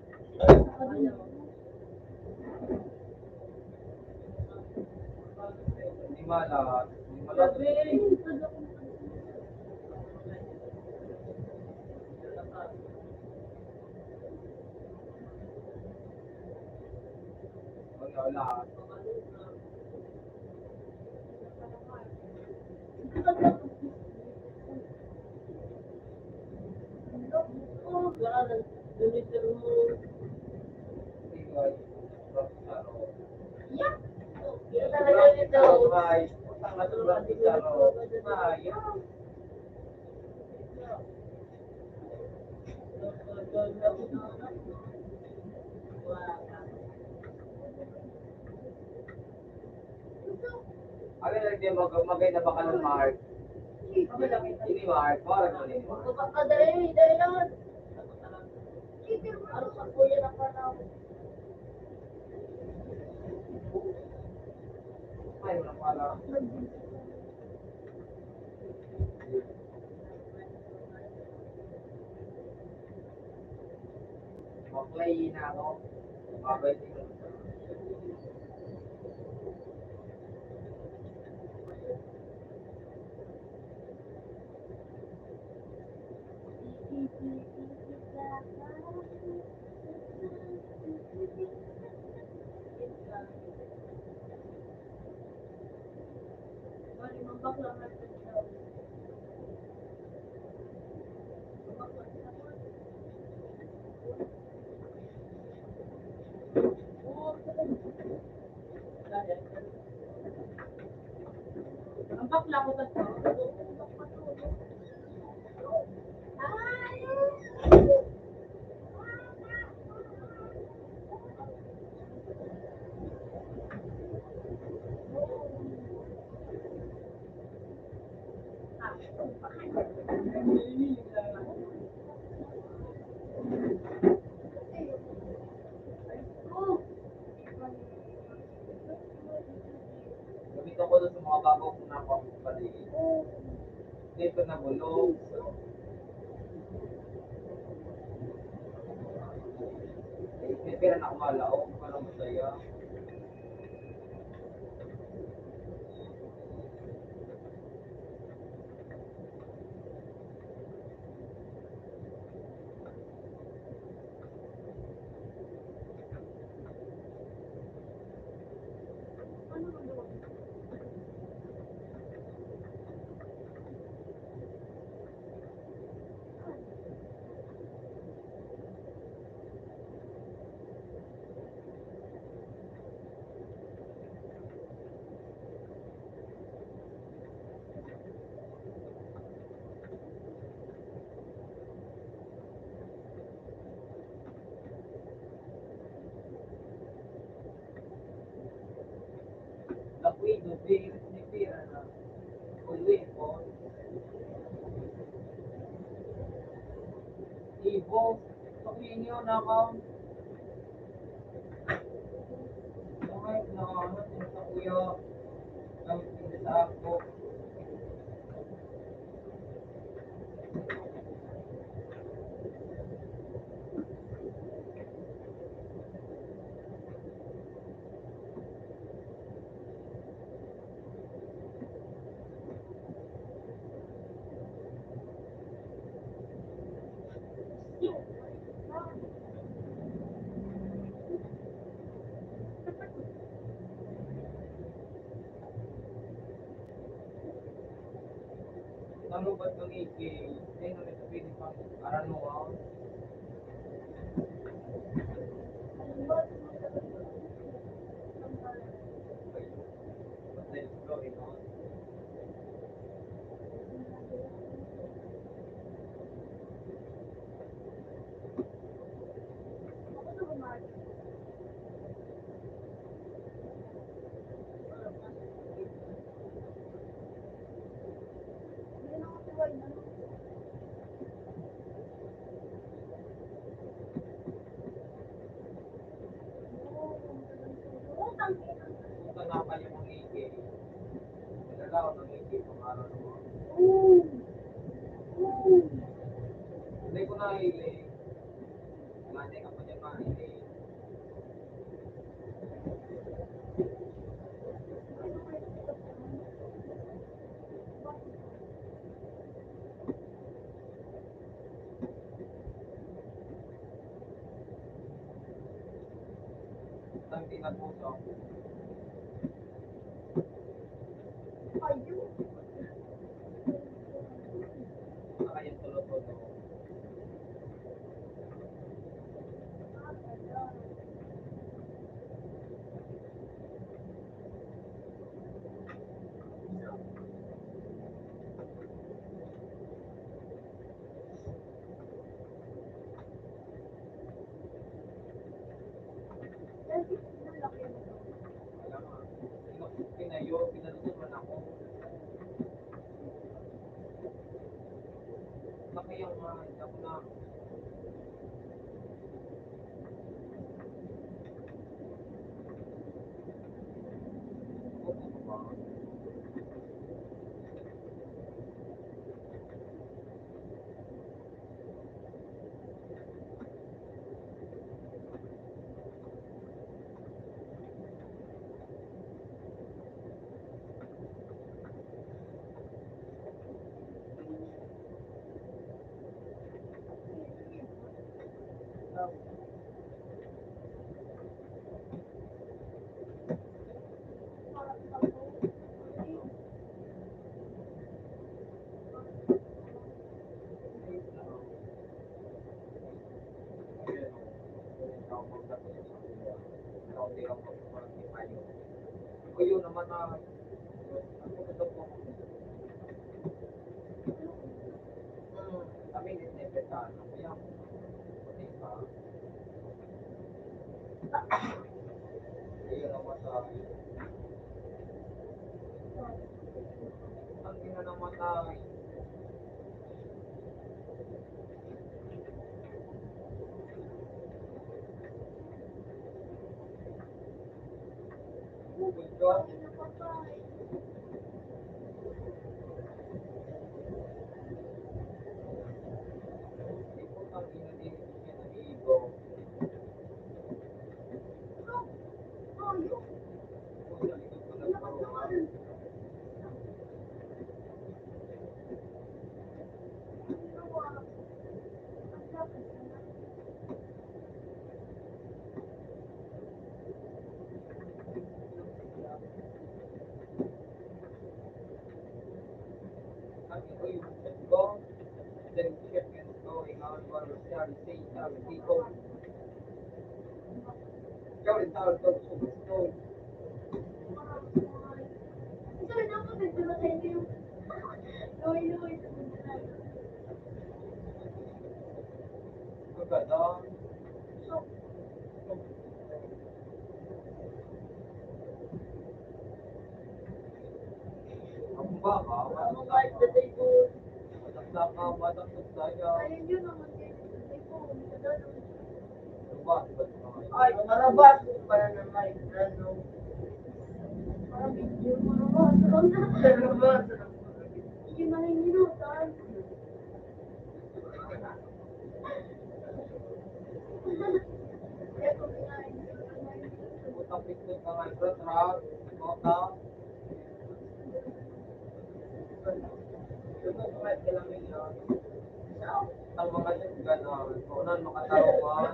Hindi mala, hindi mala. Wala, wala. Ano na rin mag-, magay na baka ng Mark? Ini Mark, parang ano ni Mark? Baka dali, dali lang. Ano sa kuya na pala? Ay, wala pala. Maklay na ako. Mabait. Ang bakla ko sa Gamit ako doon sa mga bago kong nakuha kong paligid. Hindi ko nabulog. So, may pera na ako malaog, parang masaya. Lakwid, no, birit ni Pira na. Ulwi po. Ibo. Pakinyo na ka. Ay, na, ano, sa kuya. Ang pinasako. Nalupad kang iki, eh, nalupad kang iki, aran mo, ah. What is going on? Utang na pala yung mga ngiti. Nagkakaroon ng ngiti, pangalan mo. Hindi ko na ile. Nanay ka pa niya, ma, ile. Ang tinapuso. Ayun. Saka yung tulo-tulo. Ayun naman na, ano ba ito po? Hmm, kami din, eh, petano. Kaya, puti pa. Ayun naman sa, ang ina naman na, Ay, marabas ko pala na may ano. Marabas, marabas. Marabas. Hindi manginginutan. Ang mga ganon, kung ano makatawa.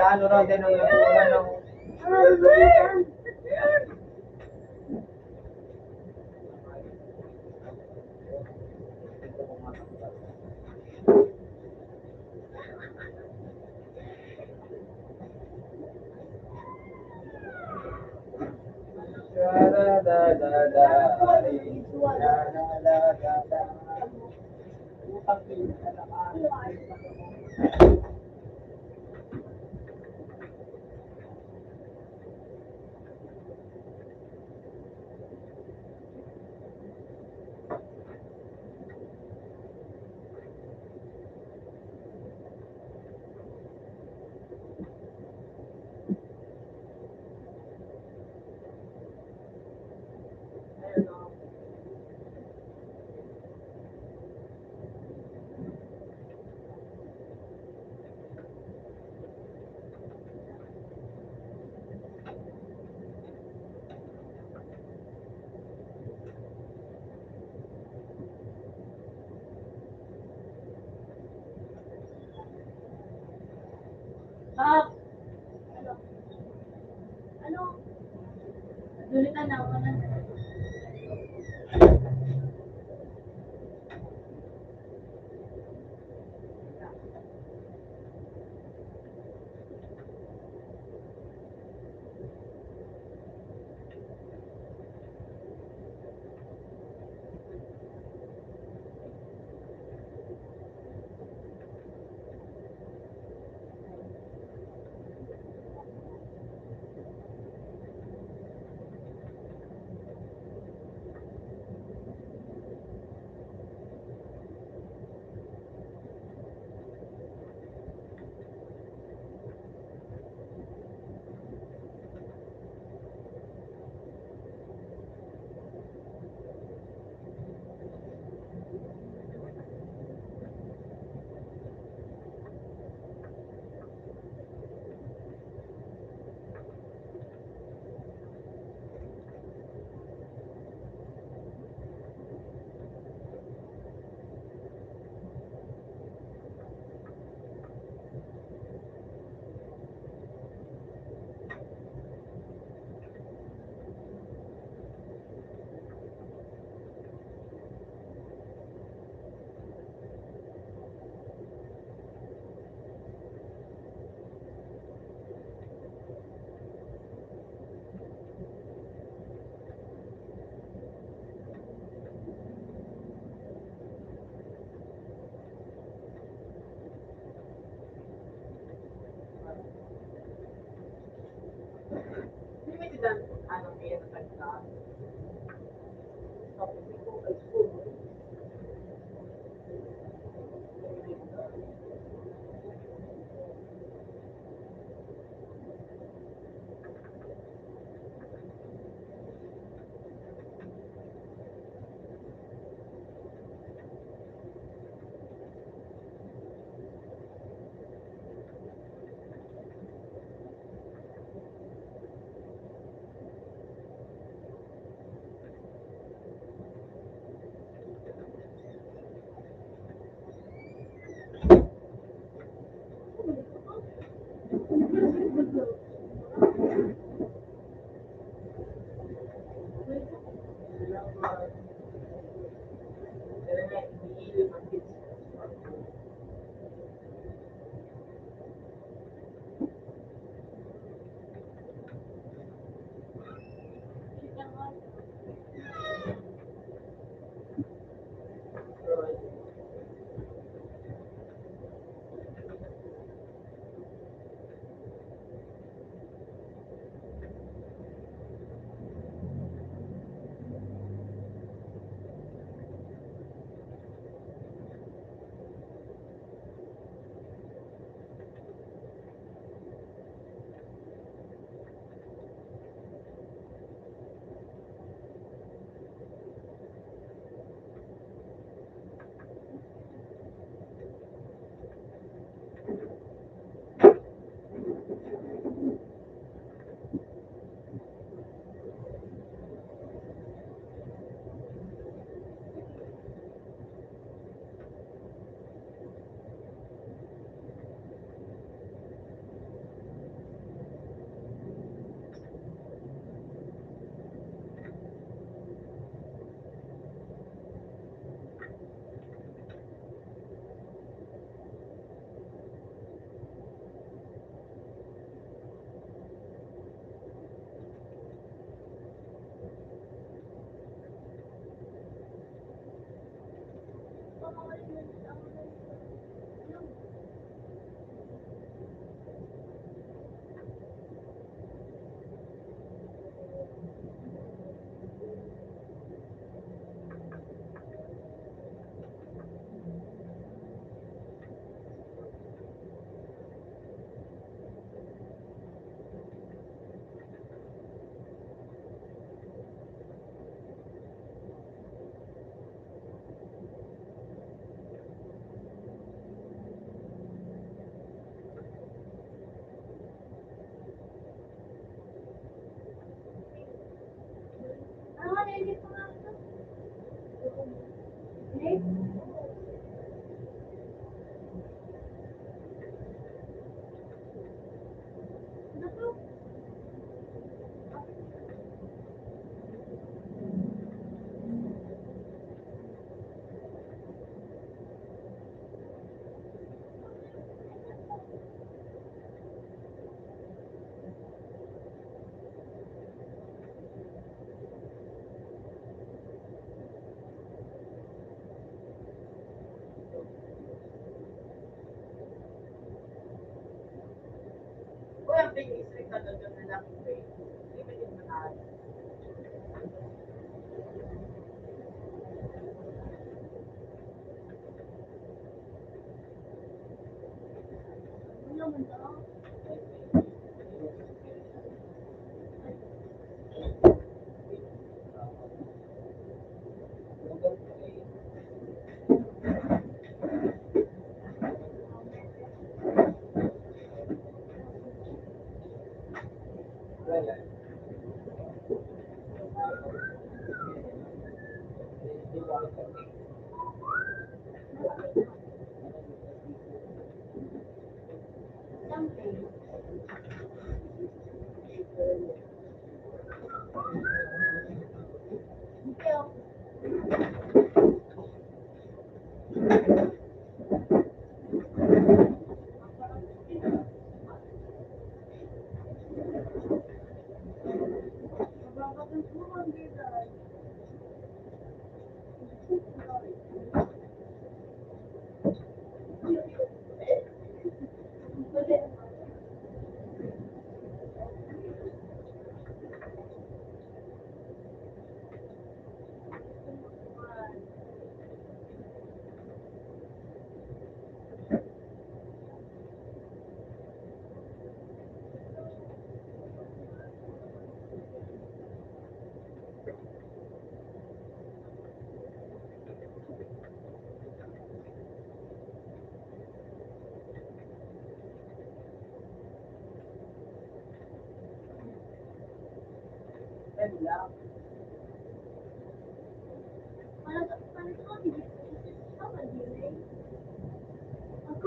Ano raw din ang nagkukulang ng Ah, ano? Ano?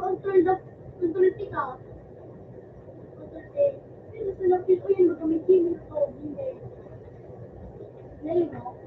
Control the, control tika. Control A. Pero sa lapit, o yun, magkamay-kimay ko, hindi. Ngayon, no?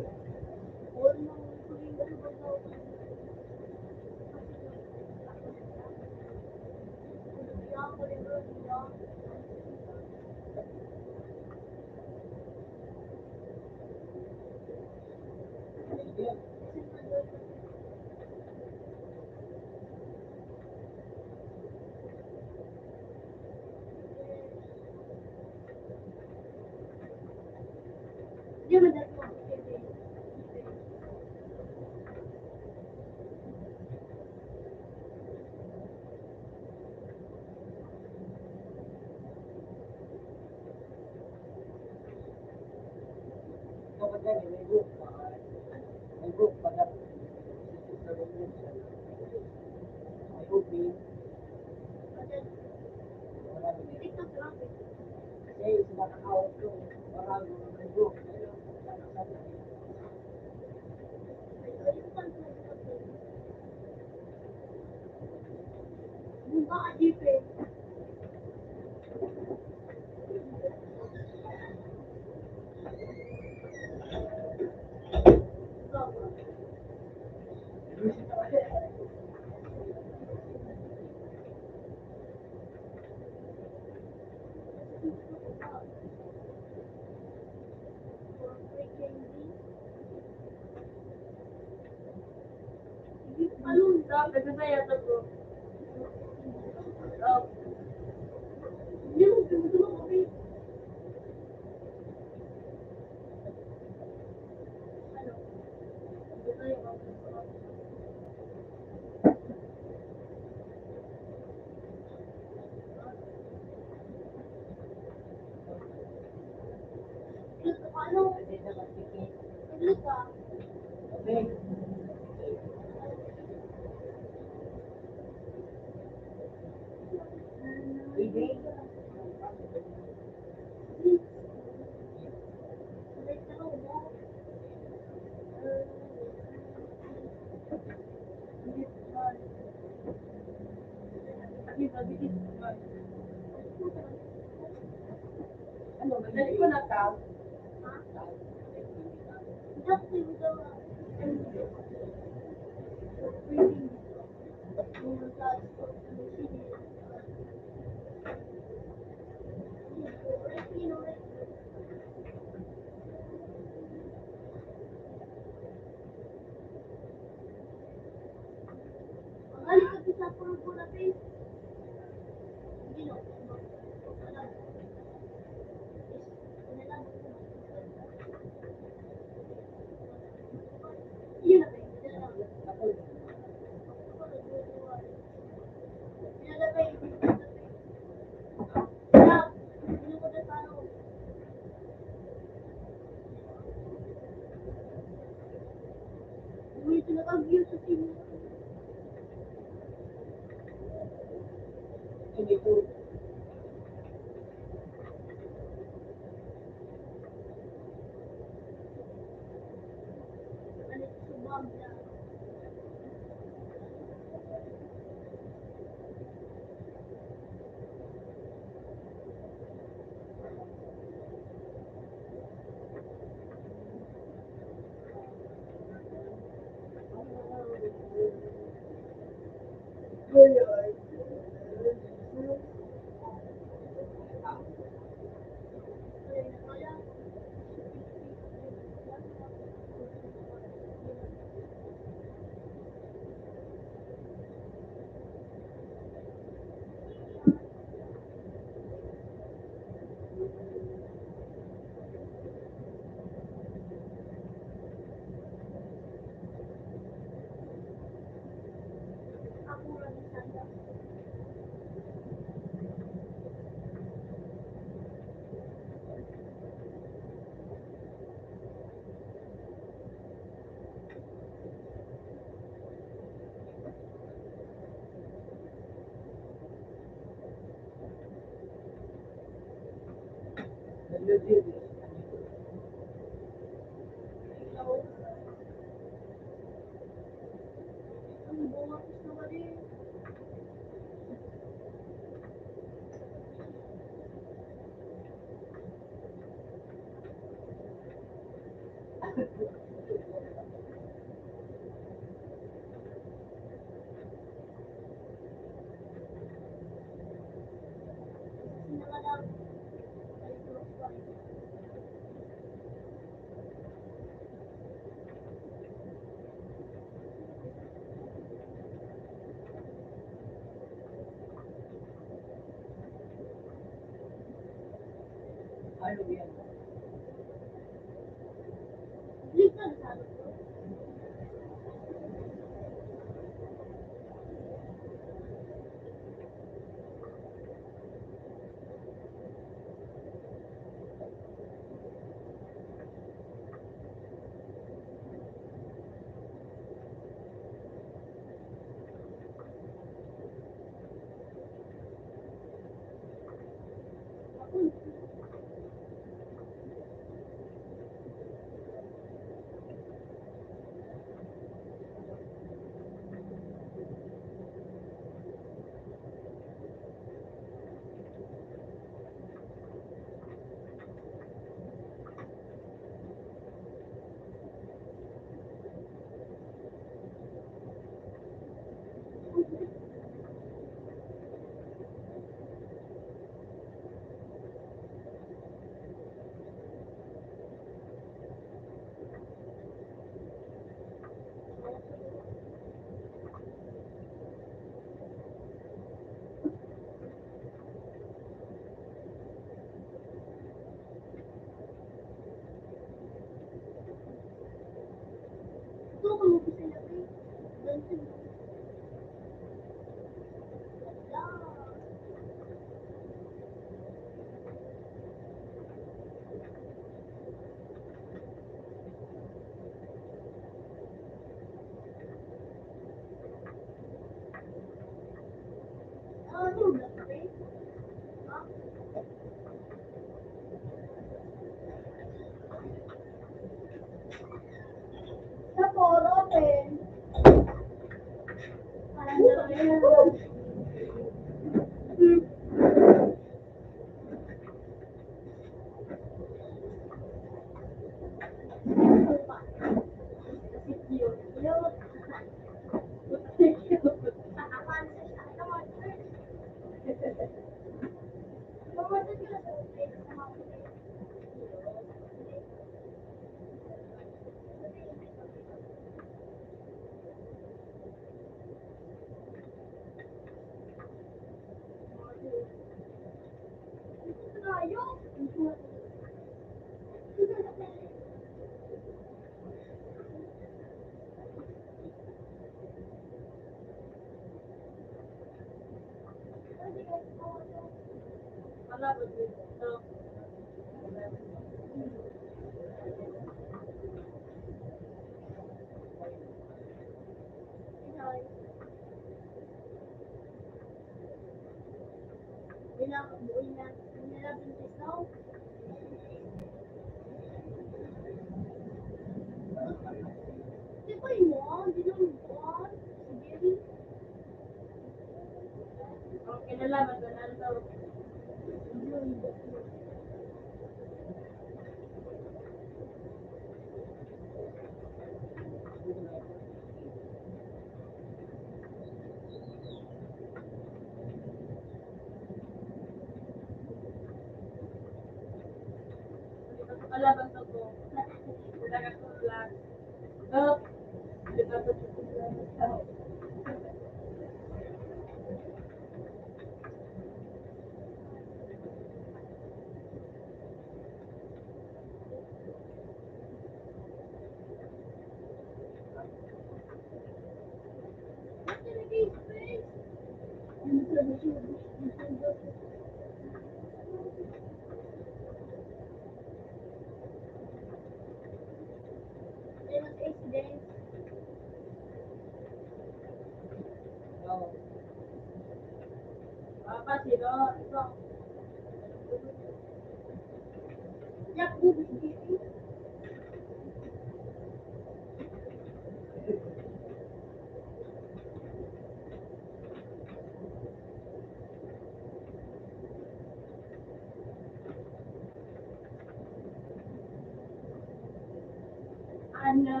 Ano?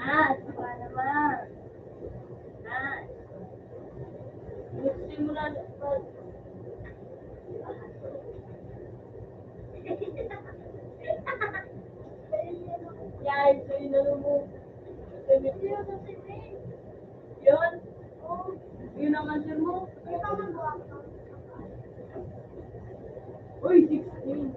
Ah, sa naman. Ah. Gusto mo na, yan, so yun na mo. Yun. Yun ang answer mo. Uy, six Ang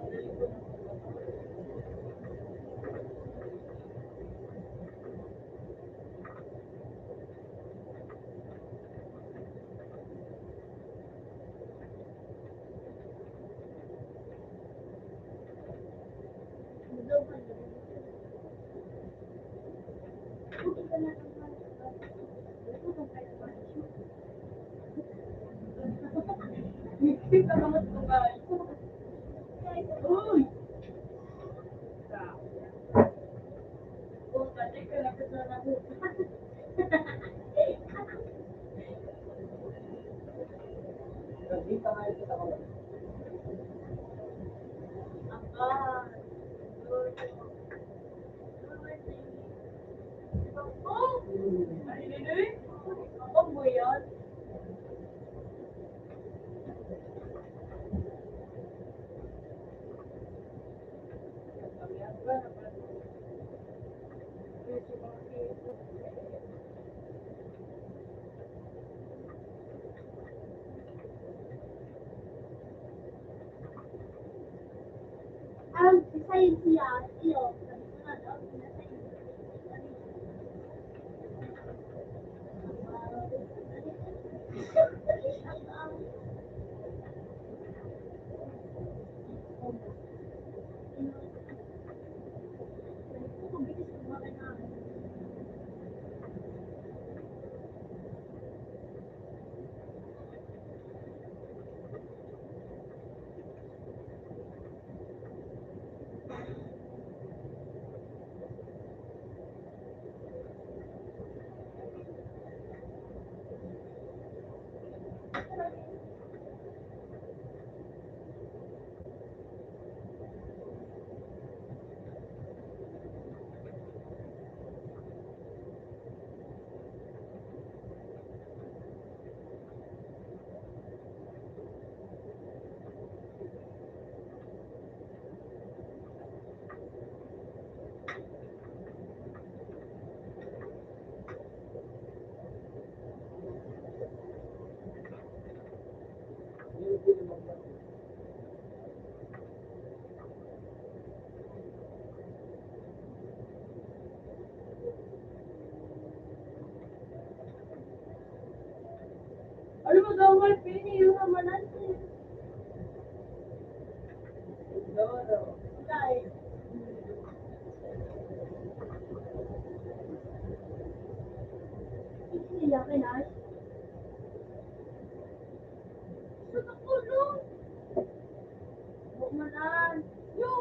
science niya, iyo, sabi ko nga daw, Ano ba daw, Mark? Pinili mo naman natin. Iiyak ka na? Sa takulong. Huwag mo na. Yo!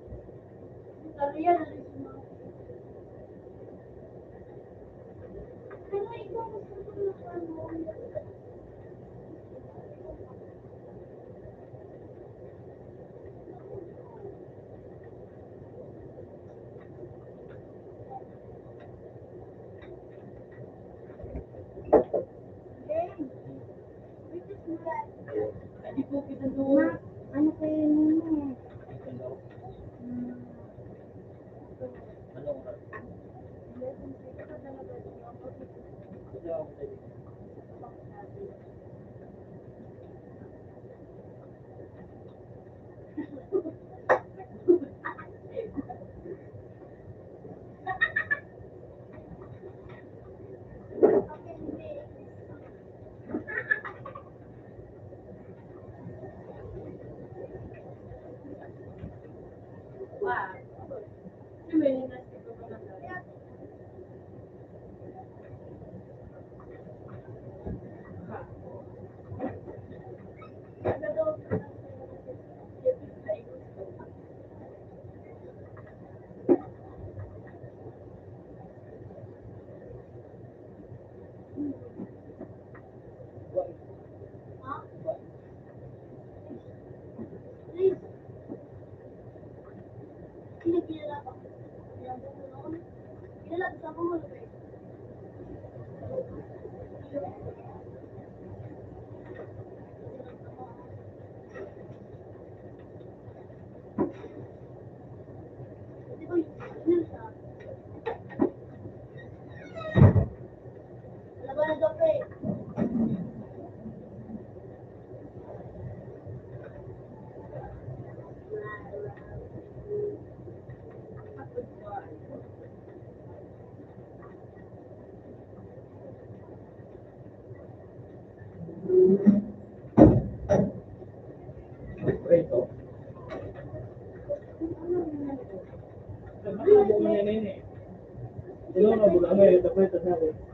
Ma, ano kayo ninyo? Hmm.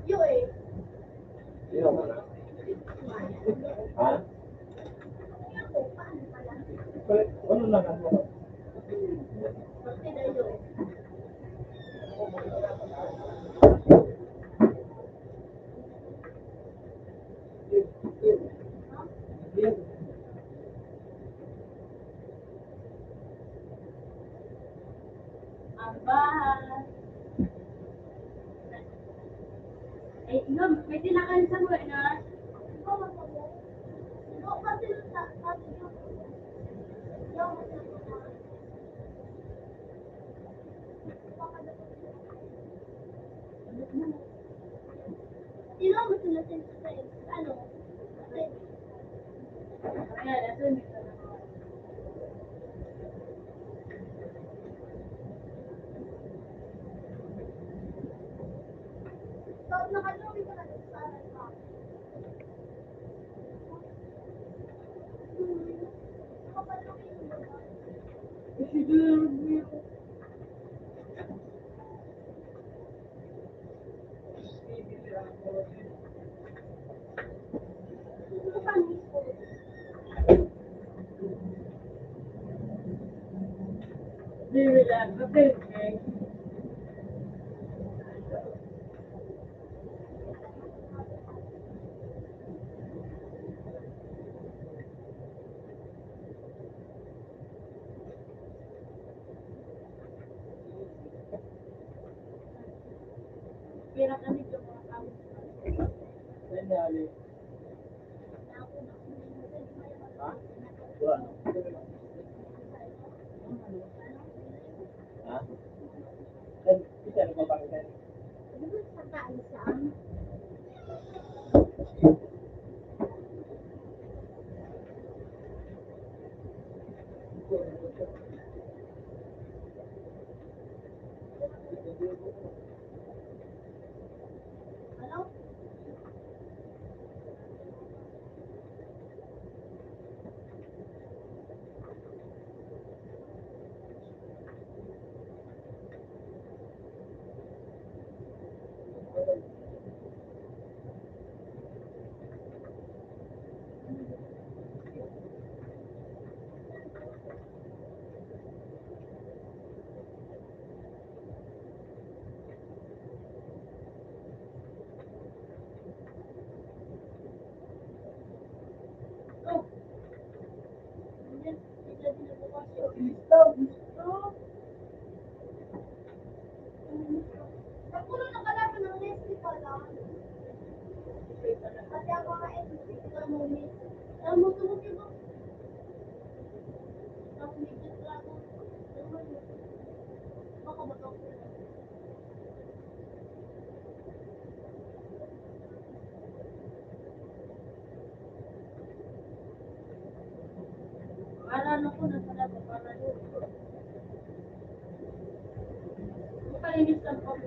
Yo, eh. Ha? Ano na nga? Aba. Ay, no, may tinakan sa buhay na. Sino ang gusto natin sa, ano? Pira kami sa mga kami. Ha? Wala. Ha? Ay, isa na ba? Sa taas, saan? Para ano ko na pala, para doon. Mapalinis lang po.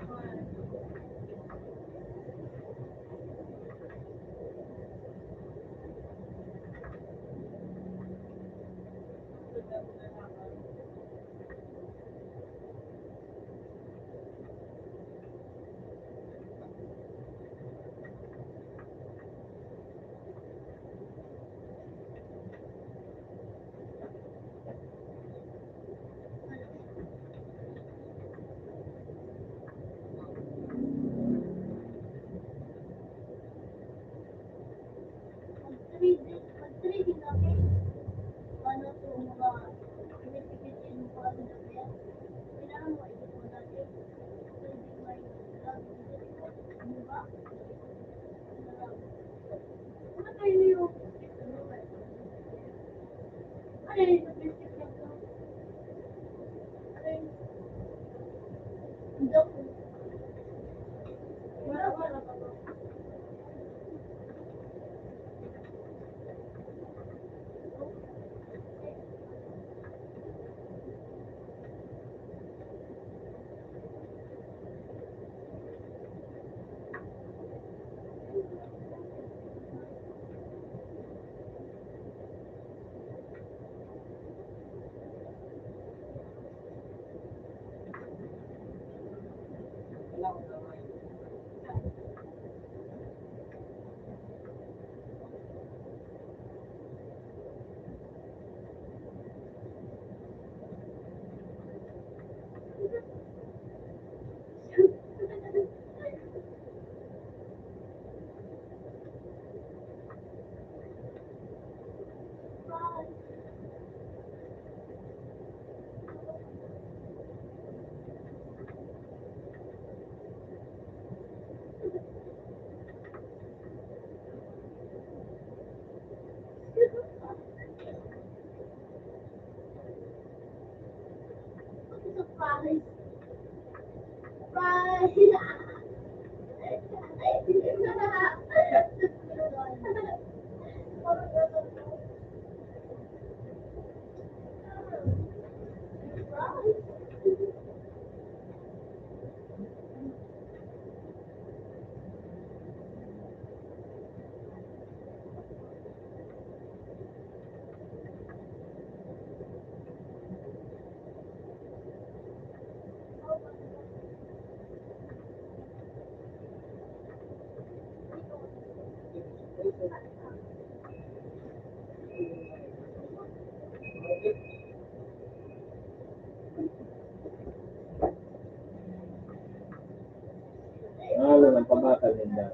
Mahal ang pabakal ninda.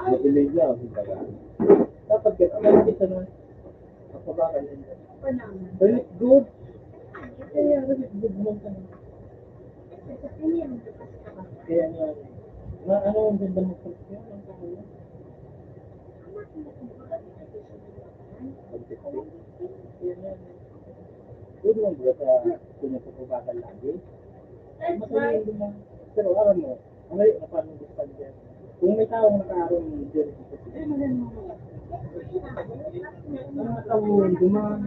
May iligya o hindi. Dapat ka, ang kita na. Ang pabakal ninda. Very good. Kaya, very good mo ka na. Kaya nga, na ano ang ganda mo sa kanya, ang pangalan? Pag-testing. Kaya nga, good mo ba sa pinapabakal lagi? Madali yung duman. Pero alam mo, ang layo na paano gusto ka dyan. Kung may taong nakaarong dyan, eh, madali mo. Ang mga taong duman,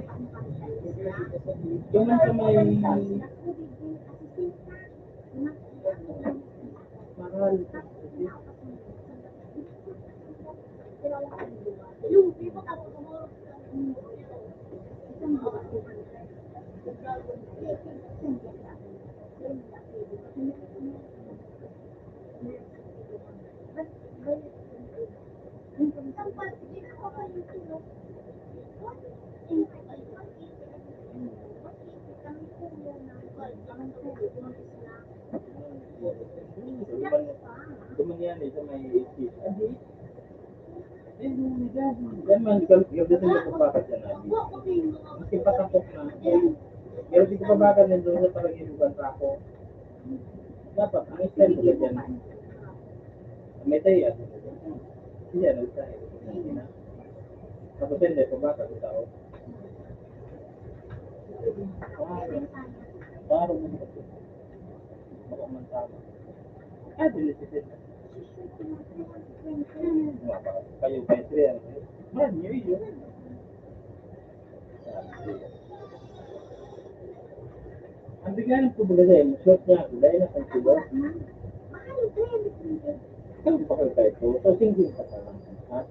duman sa may mahal. Duman yan eh, sa may eighty. Yan man, ikaw, ikaw dito yung pagpapatyan natin. Maski patapok na. Pero di ko pa baga nandun sa palagibugan pa ako. Dapat, ang style ko dyan. May tayo yan. Hindi, ano, tayo. Tapos hindi, pabata ko tao. Parang, parang, baka man tama. Ah, dili si Ted. Mga pa-, kayo, kay Trian. Man, yun, yun. Ang bigyan ko baga sa'yo, short niya ako, dahil na kung sila. Saan pa kayo tayo po? So, single pa ka lang, ha?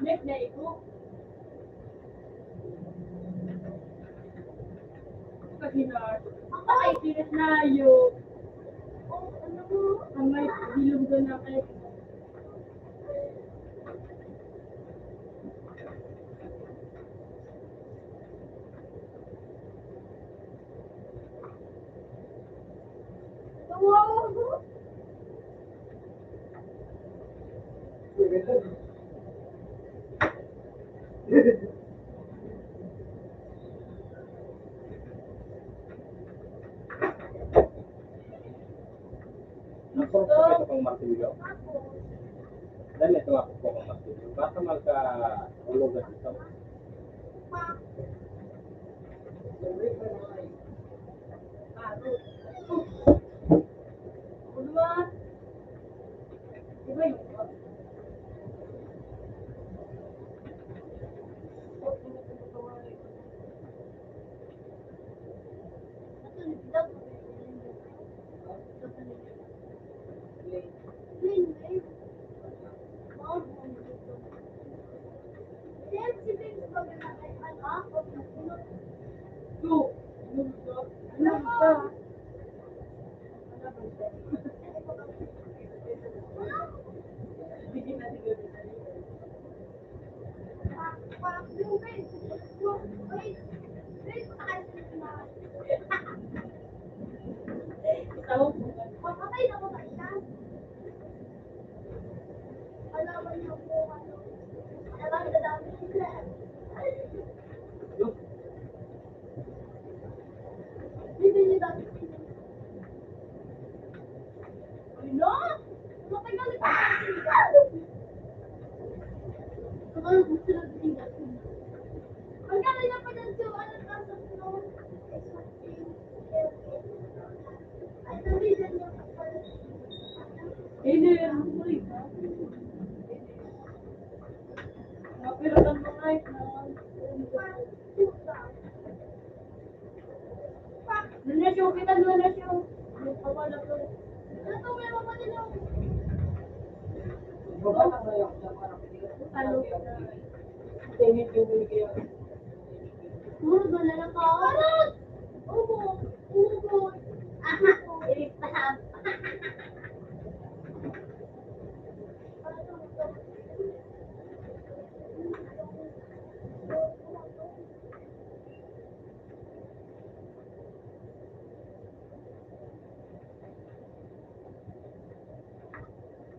Nek na igo. Kahinar. Ang patay, pinat na iyo. Ang may bilog doon na kayo. Dali, ito ako po, kapatid. Basta magka-ulogan ito.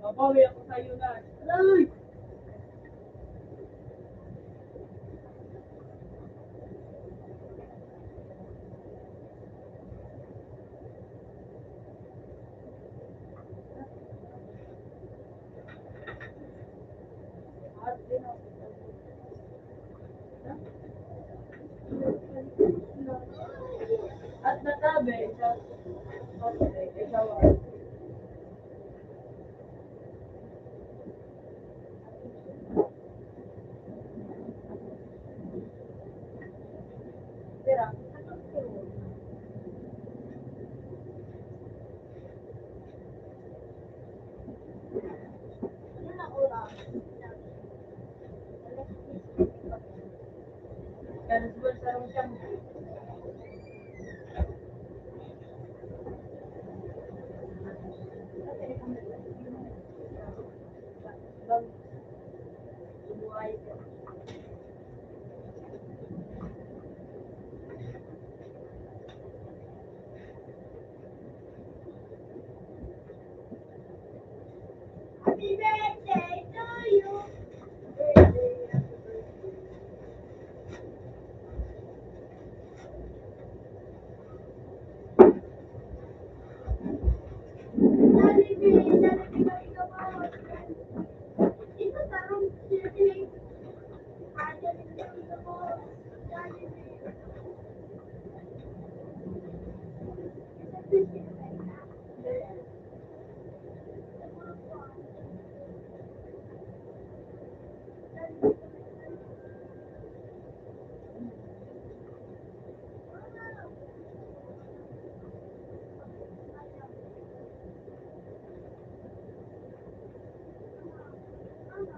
Mabawi ako sa'yo na. Aray! At natabi siya.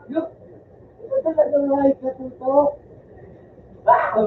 Ito talagang lahi ka, tuto. Ah!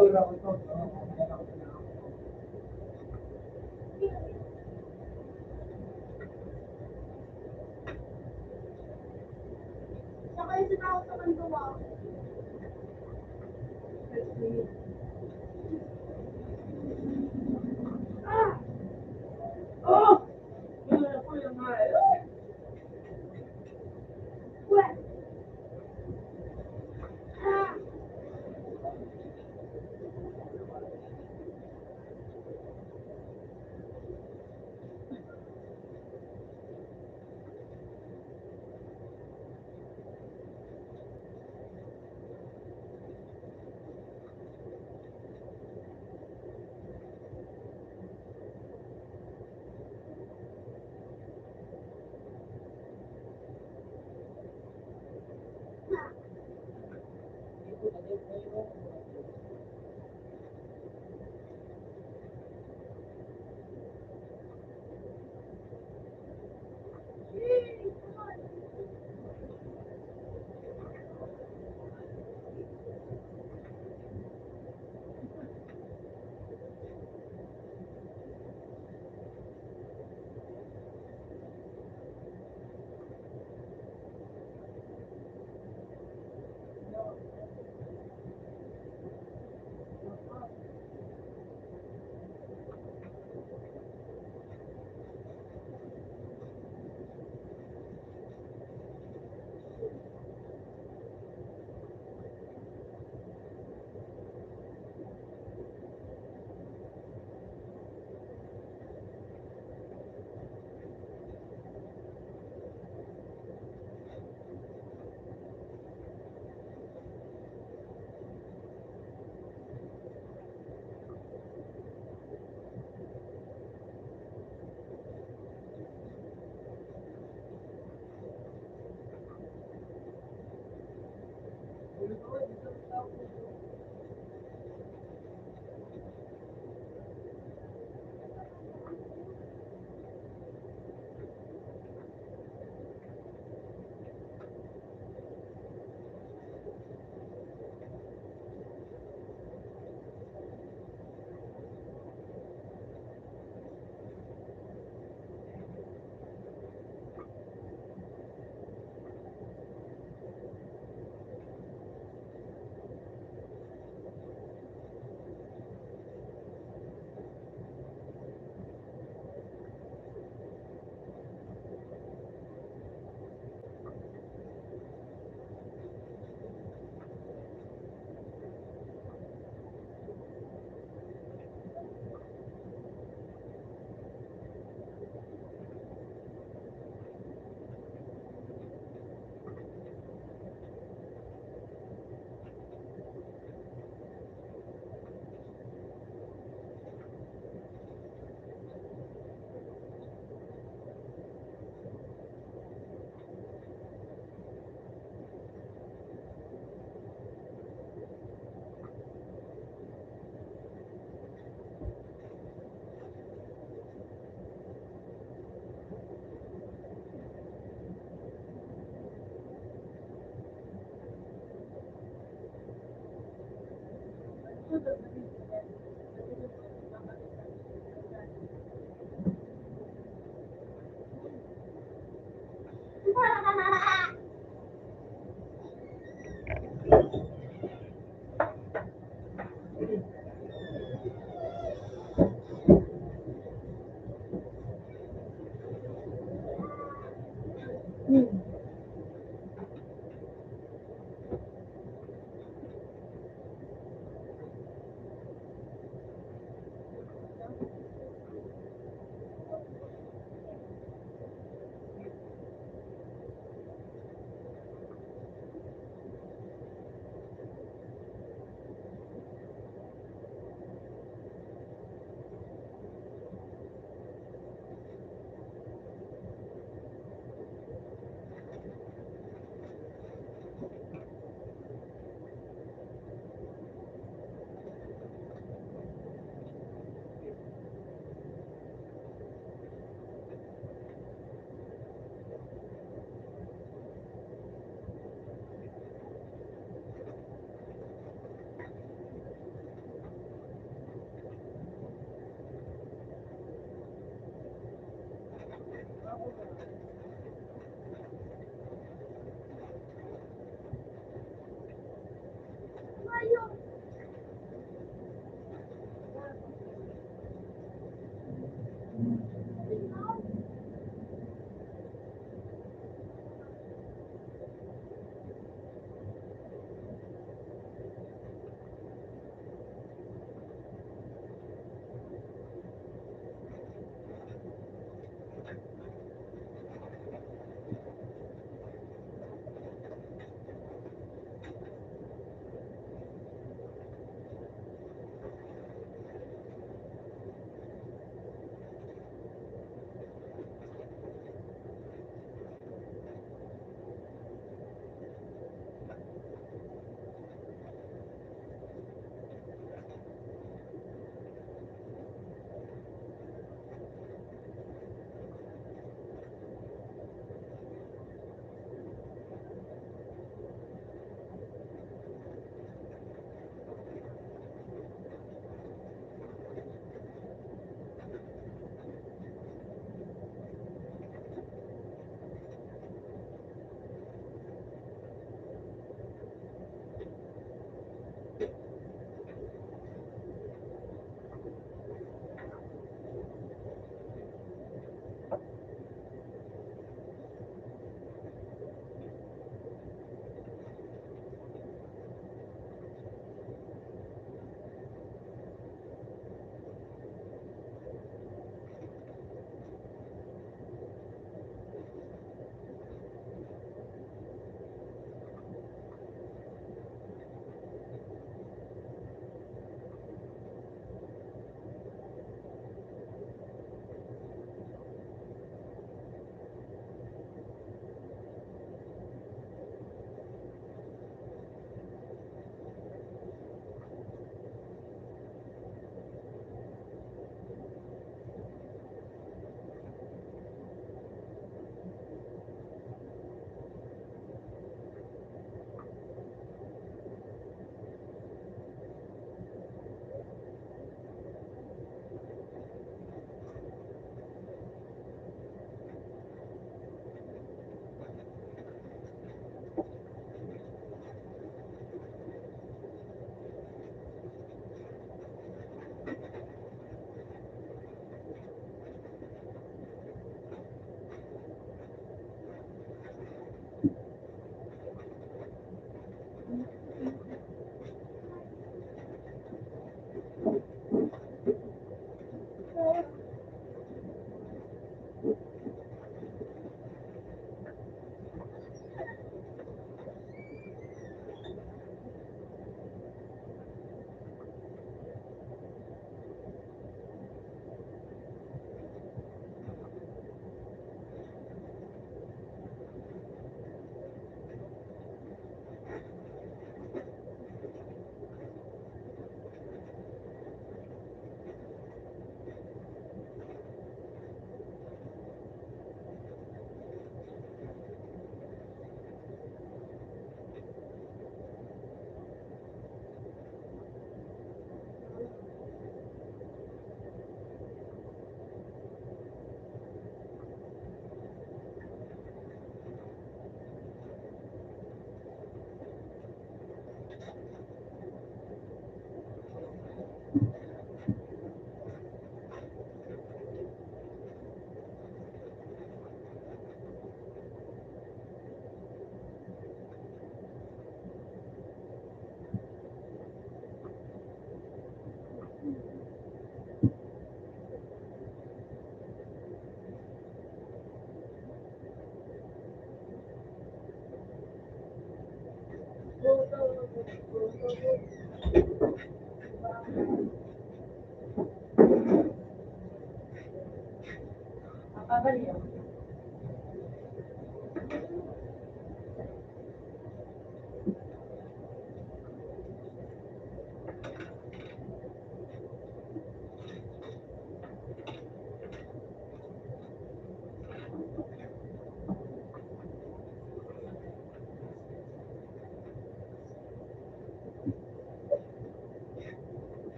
Saan?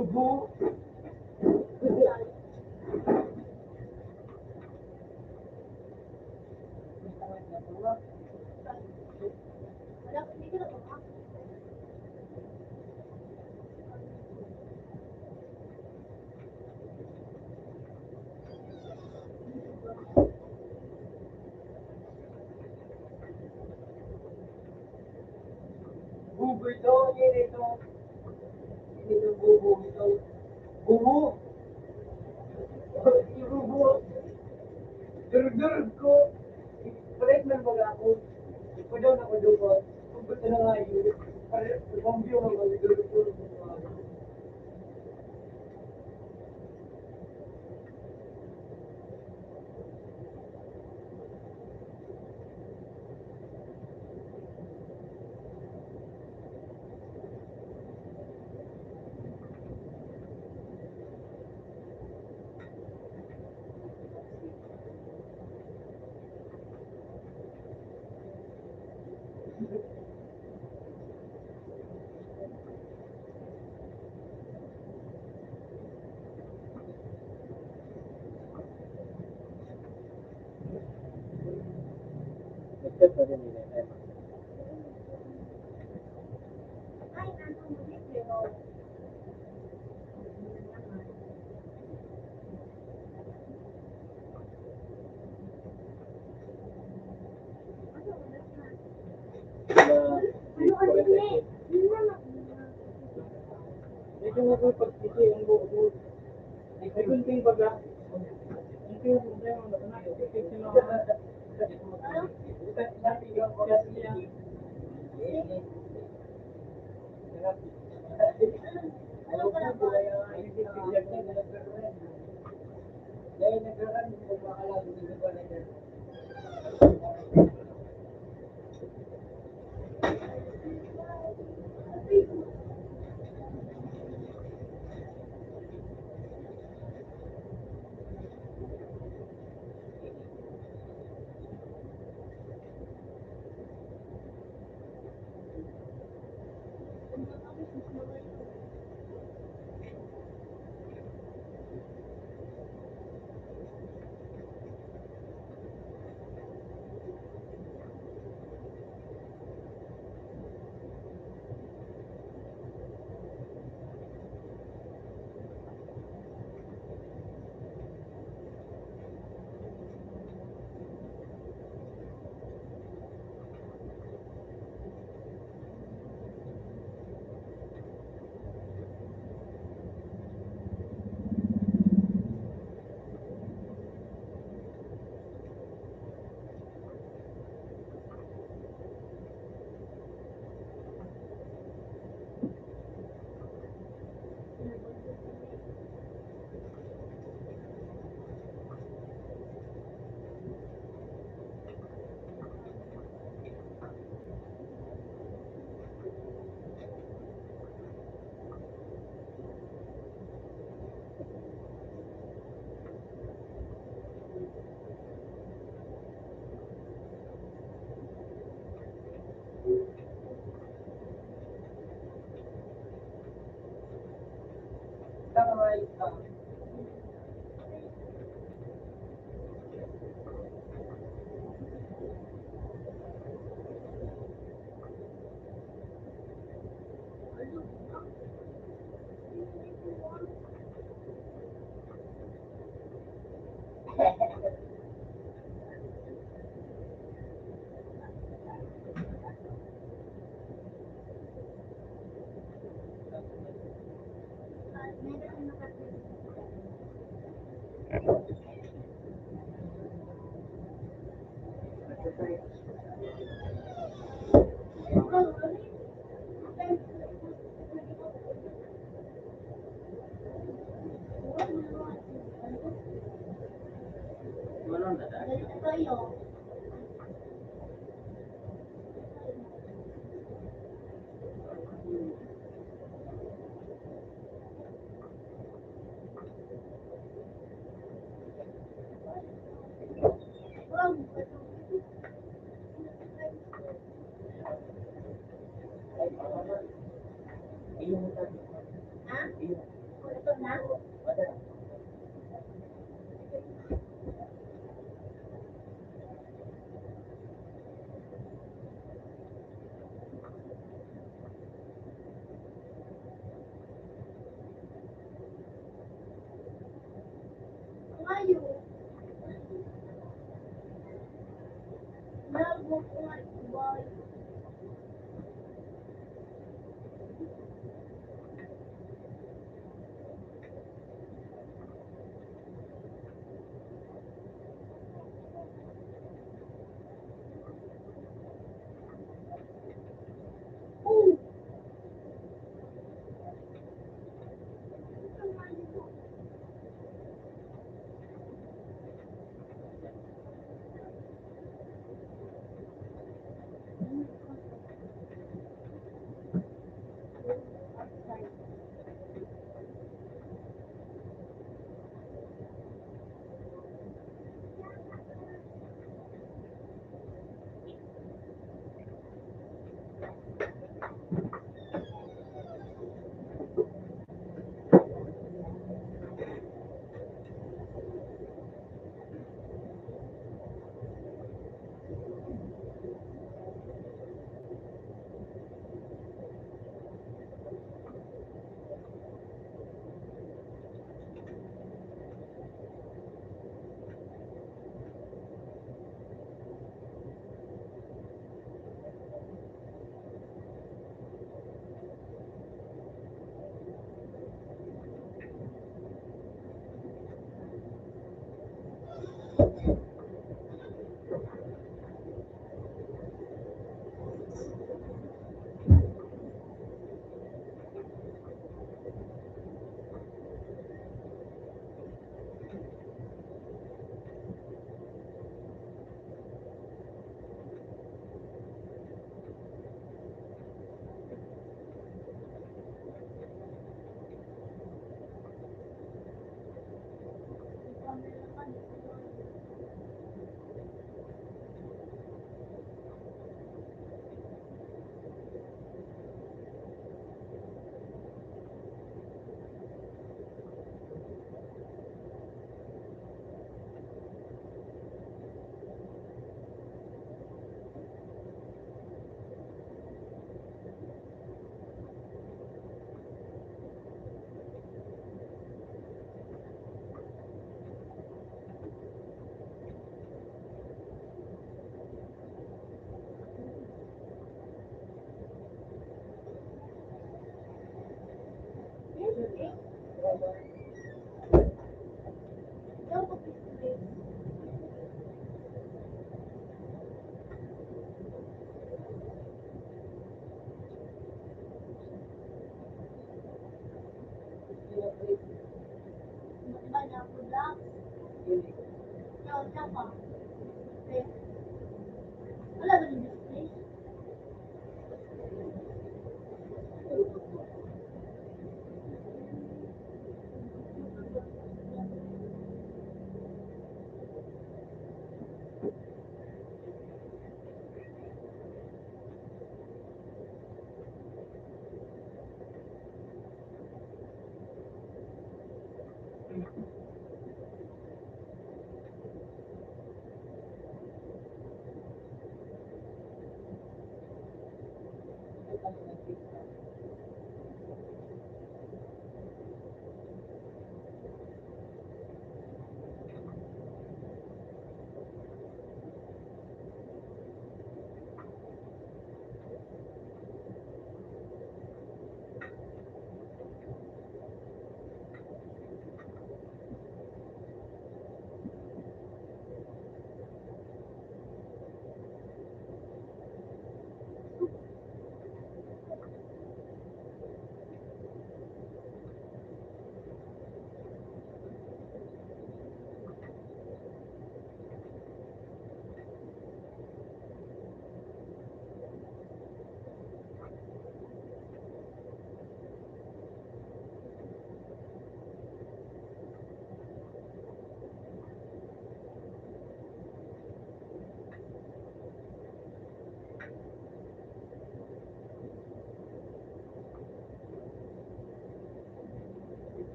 Ubo. Buboy daw, ini ito. Ini ito, bubo ito. Bubo. Bubo. Durog-durog ko. Palit man baga ako. Ikaw daw na ko dugot. Kung ba't na nga yun? Pare, pambyo man baga, durog-durog ko.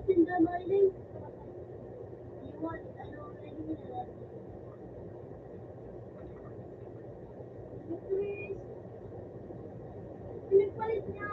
Tinda mailing. Iwan, ano, pinagpalit niya.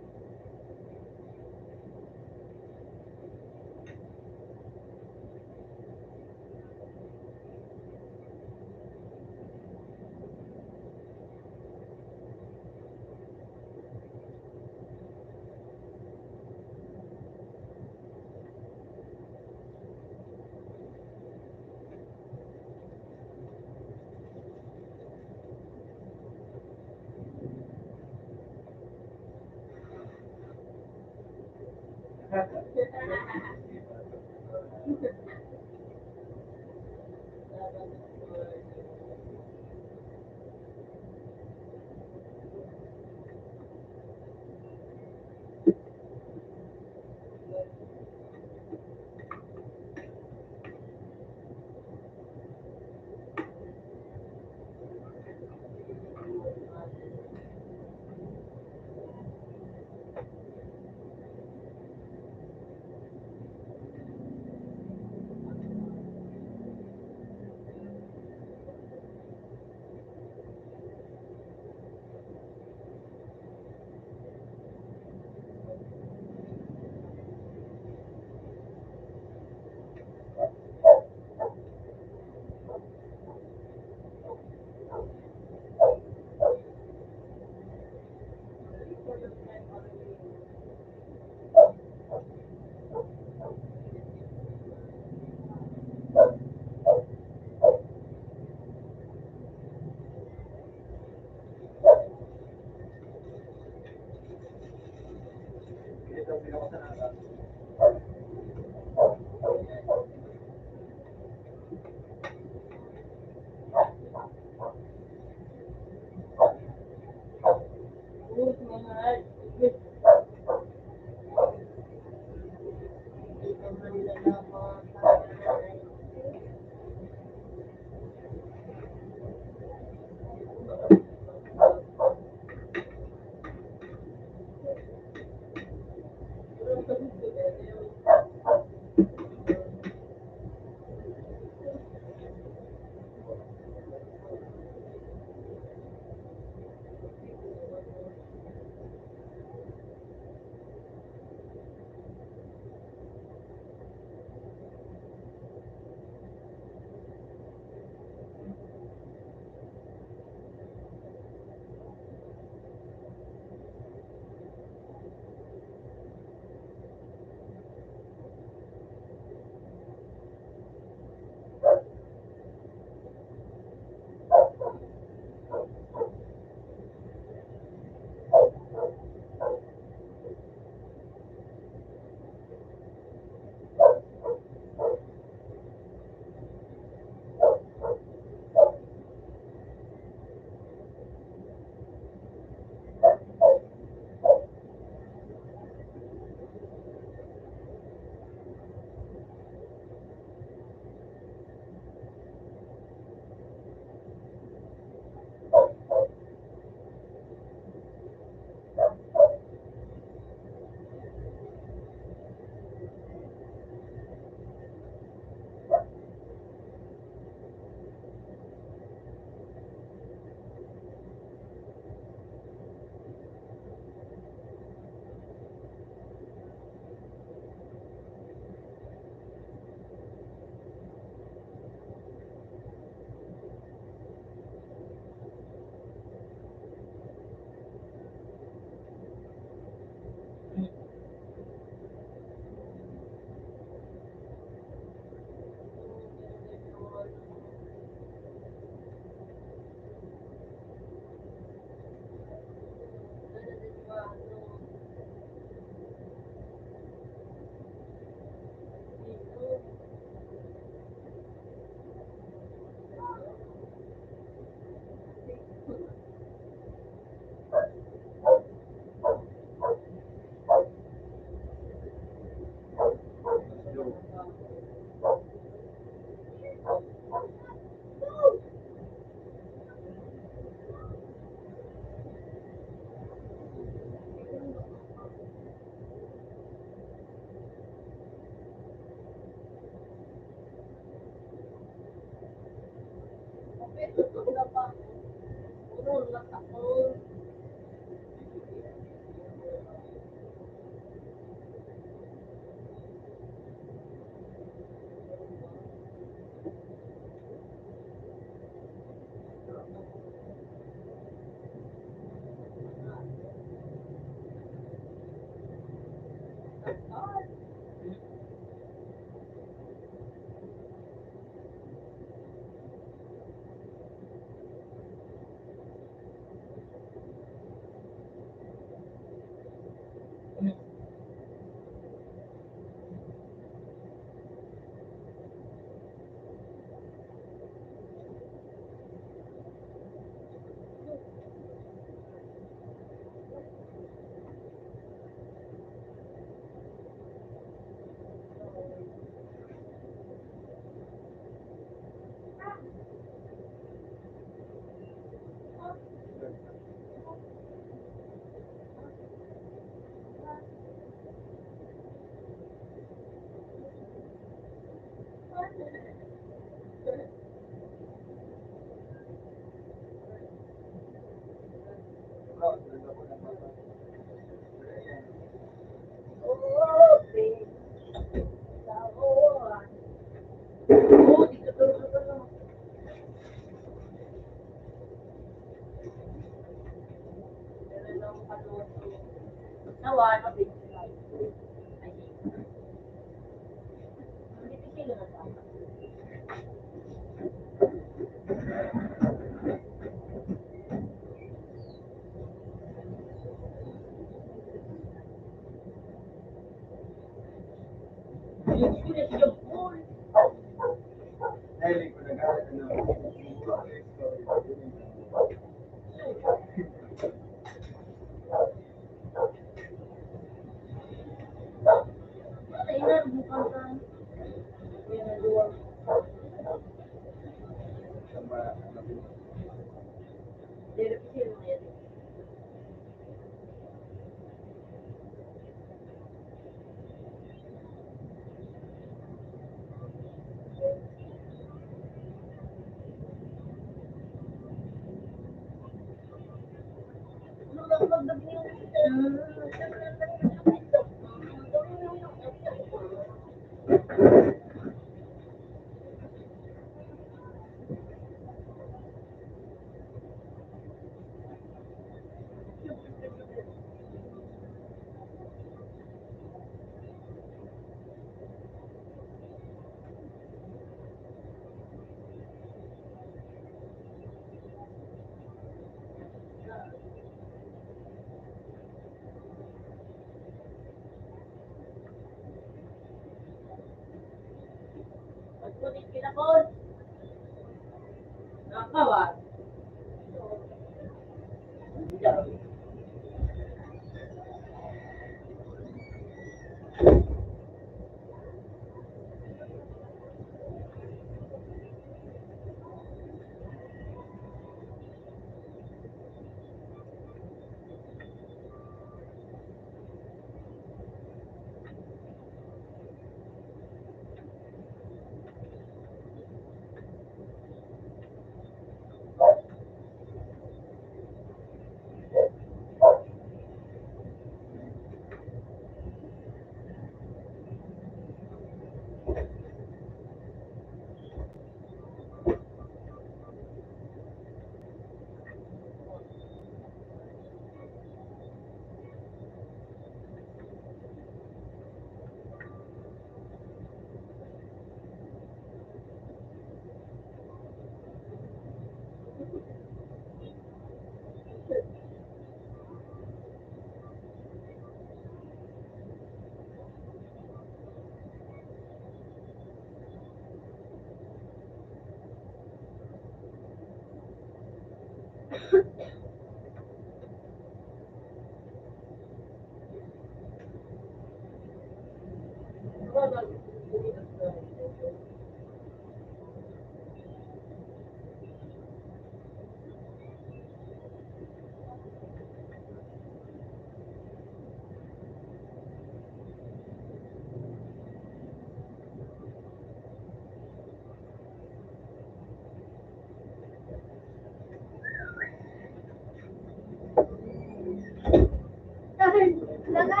Naka,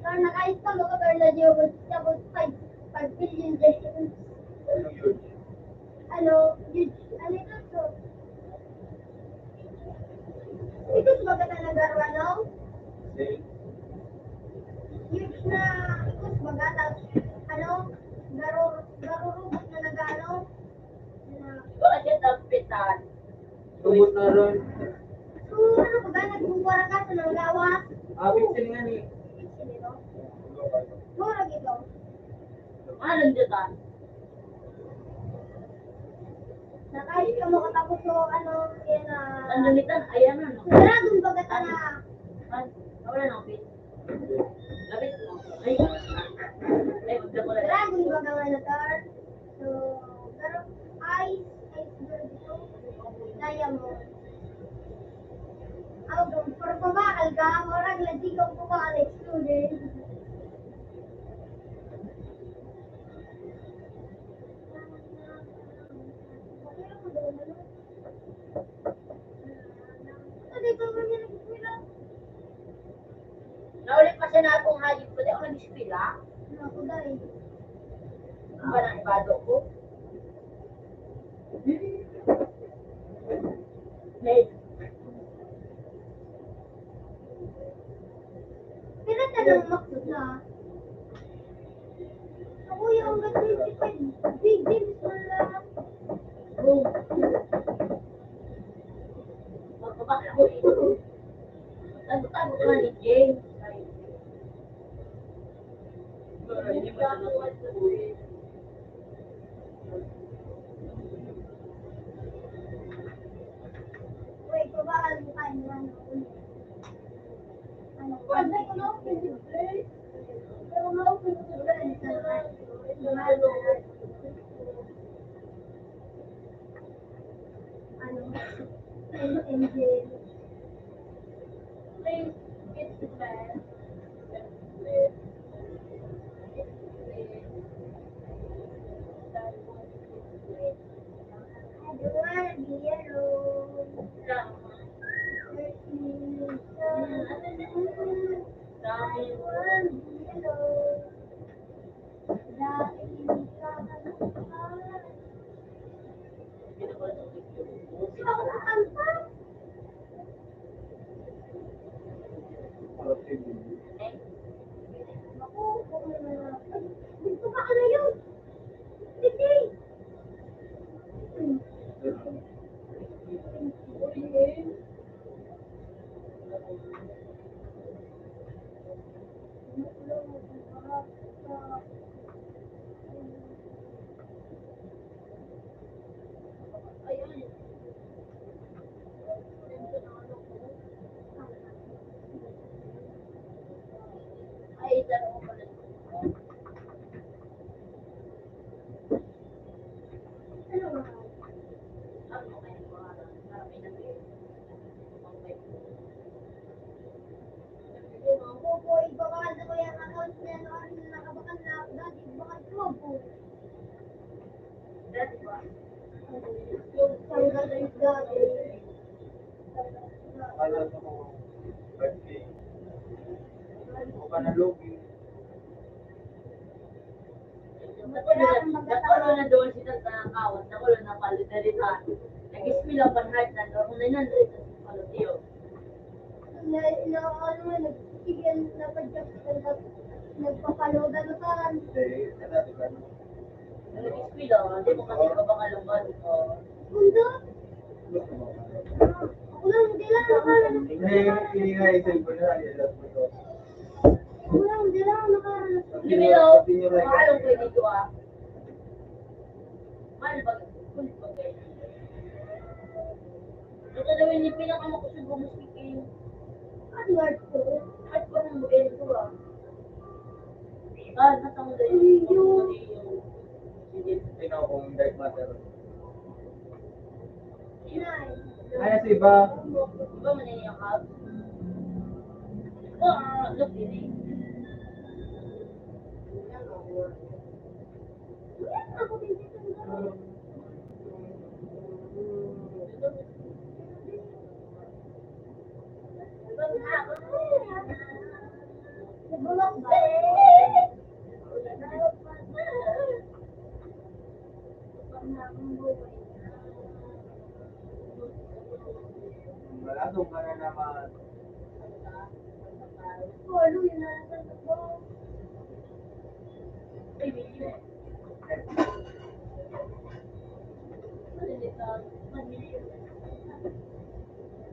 parang nakaisip ka, maka-, parang na-, tapos five, five billion dyan. Ano, huge, ano ito, so, ito, baga talaga, ano? Huge na, ito, baga, tas, ano, garo-, garurubot na nag-ano, na Bakit yung tampitan? Tubot na ron. So, ano ka ba? Nagkukuha ka sa mga lawas? Abit sila nga ni. Sino? Mura gito. Anong dyan? Nakahit ka mo katapos mo, ano, yan, ah, Ang gamitan, ayan na, no? Dragon baga ka na. Ah, wala na, okay. Lapit mo. Ay. Ay, magdako na. Dragon baga nga na tar. So, pero ice, ice gold ito. Diamond. Ako, pero pabakal ka, murag lagi kang pabakal, excluded. Naulit pa siya na akong hayop ko, di ako nag-eskwela. Ako, dai. Ang panang ibado ko. Hey. Pila tanang maksud na? Ako yung nag-twenty-five. Big James na lang. Bro. Magkabak ako eh. Tago-tago ka ni James. Ano sa mga birthday? O ka na, Logi? Nakulo na doon si Tata Kawat, nakulo na pala na rin ha. Nag-eskwela pa na hard na, no? Kung nine hundred na sa Palotio. Na, na, ano nga, nagpipigil, napadyak, nagpapaloga na saan. Eh, ano, di ba? Nag-eskwela, hindi mo kasi kabakalungan. Kundo? Ako lang, hindi lang, nakakalungan. Hindi, hindi nga yung cellphone na, hindi lang. Ako lang, hindi lang, nakakalungan. Hindi, Milo, nakakalungan ko dito, ah. Mahal ba? Kulit ba kayo? Ito daw yung pinakamakusog mo sa game. Ano, hardcore? Hardcore ang game ko, ah. Ah, natanggal yung Hindi, ikaw kung dark matter. Kaya si iba. Di ba maniniyak ka? Ito, ah, look, ini. Maladong ka na naman.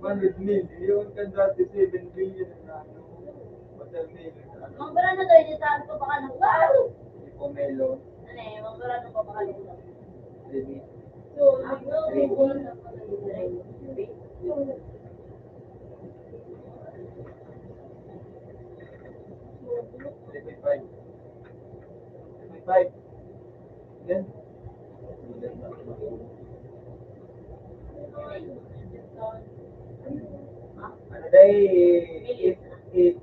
One hundred million, kan dati seven billion ang ano, watermelon, ano. Mangbarano tayo ni Saan ko baka nang, wow! Hindi po melon. Ano eh, mangbarano pa baka nang, hindi. So, ano, three point five. Three point five. Yan. Ano day, eight, eight,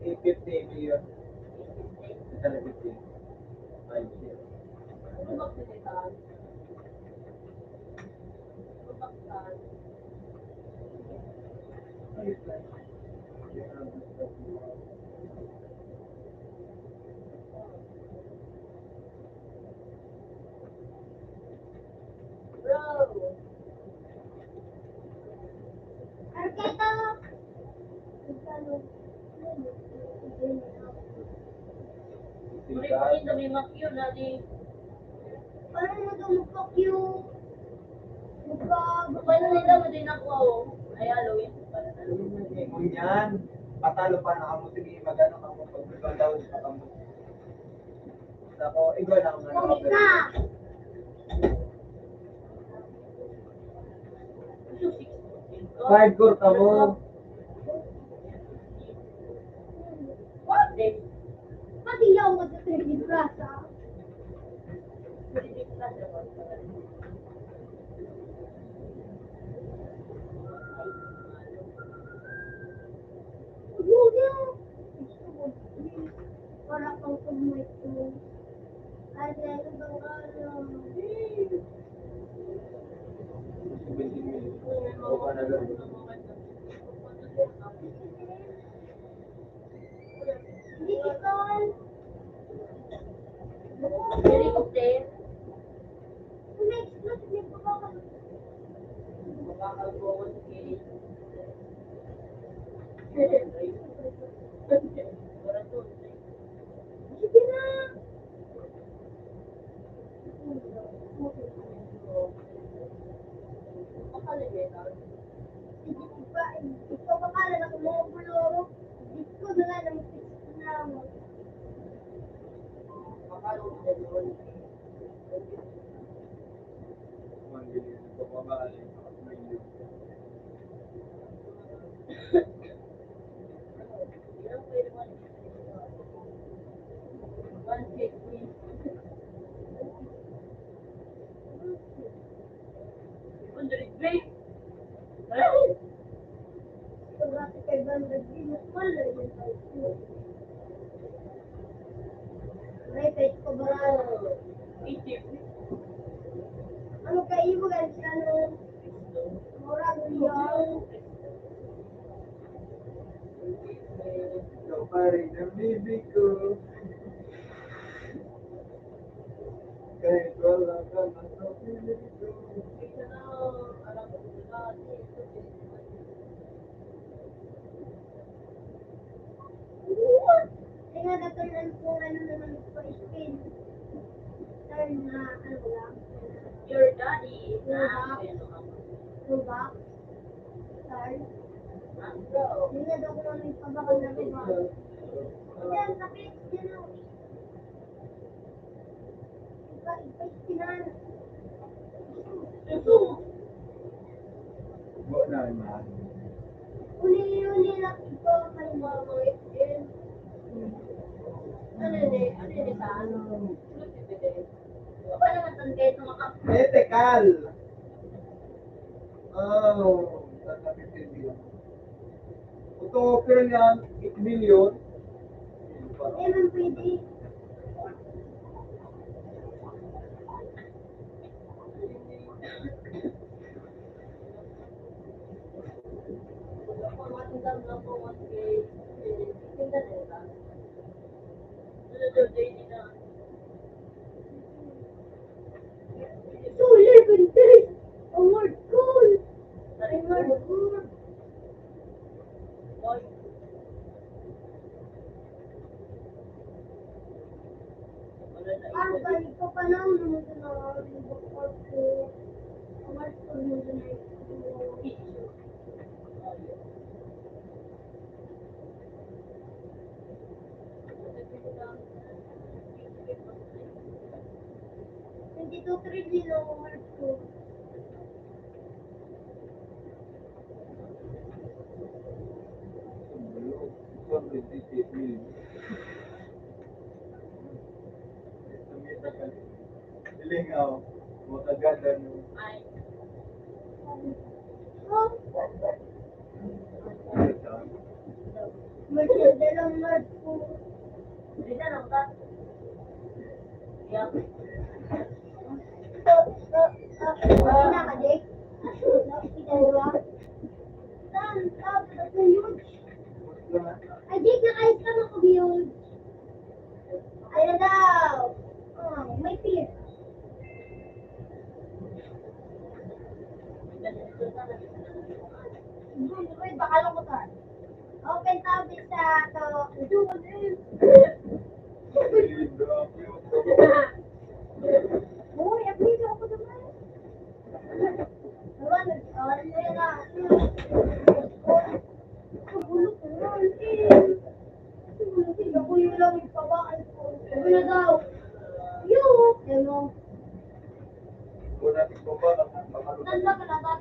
eight fifty million. Ito na fifty. Five zero. Bro. Arketo! Uri ko yung sabi, Makyo na di. Paano na ito magpakyo? Magpag- Paano nila mo din ako, oh? Ay, Halloween. Ngunyan, patalo pa na kamo, sige, magano kamo, pag magandang sa kamo. Ako, iba lang, ano, Pangit na! Hardcore ka mo. What? Pati yaw mo sa Trinity Plaza. Yun, yun. Para pang pagmay ko. Ay, dahil bang ano? Helicopter. Sige na. Ipapakalan ako mga buloro. Di ko na nga naman na mo. Ano kayo, maganda na? Murag niya. Ikaw pa rin ang baby ko. Kahit wala ka na sa piling ko. Kaya natuloy po, ano naman po, spin. Turn na, ano ba? Your daddy is not. Robux. Turn. Hindi na daw ko lang nagpabakal na Robux. Hindi, ang sakit. Yan o. Iba, iba, iba. Uli-uli lang ito kay Mama Eden. Ano ni? Ano ni sa ano? Ano ni? Ano ni sa ano? Etekal. Oh, tatapit din yun. Ito, pero yan, eight million. Hindi man pwede. So, eleven days. Ang hardcore. Ang hardcore. Ang balik ko pa lang, nung ito na, ang hardcore mo doon ay Twenty-two trillion ang worth ko. Lingaw, matagalan. Ay. Maganda lang, Lord, po. Hindi na, Jake. Saan? Saan? Saan? Ay, Jake, naka-scam ako, Biyod. Ayan daw. Oh, may fear. Uy, baka lang ko to. Open topic sa to. Uy, ang video ako naman. Wala, wala na. Ang gulo ko naman, eh. Ang gulo ko, ako yung lang yung pabaan ko. Sabi na daw. Yo, ano? Tanda ka na ba?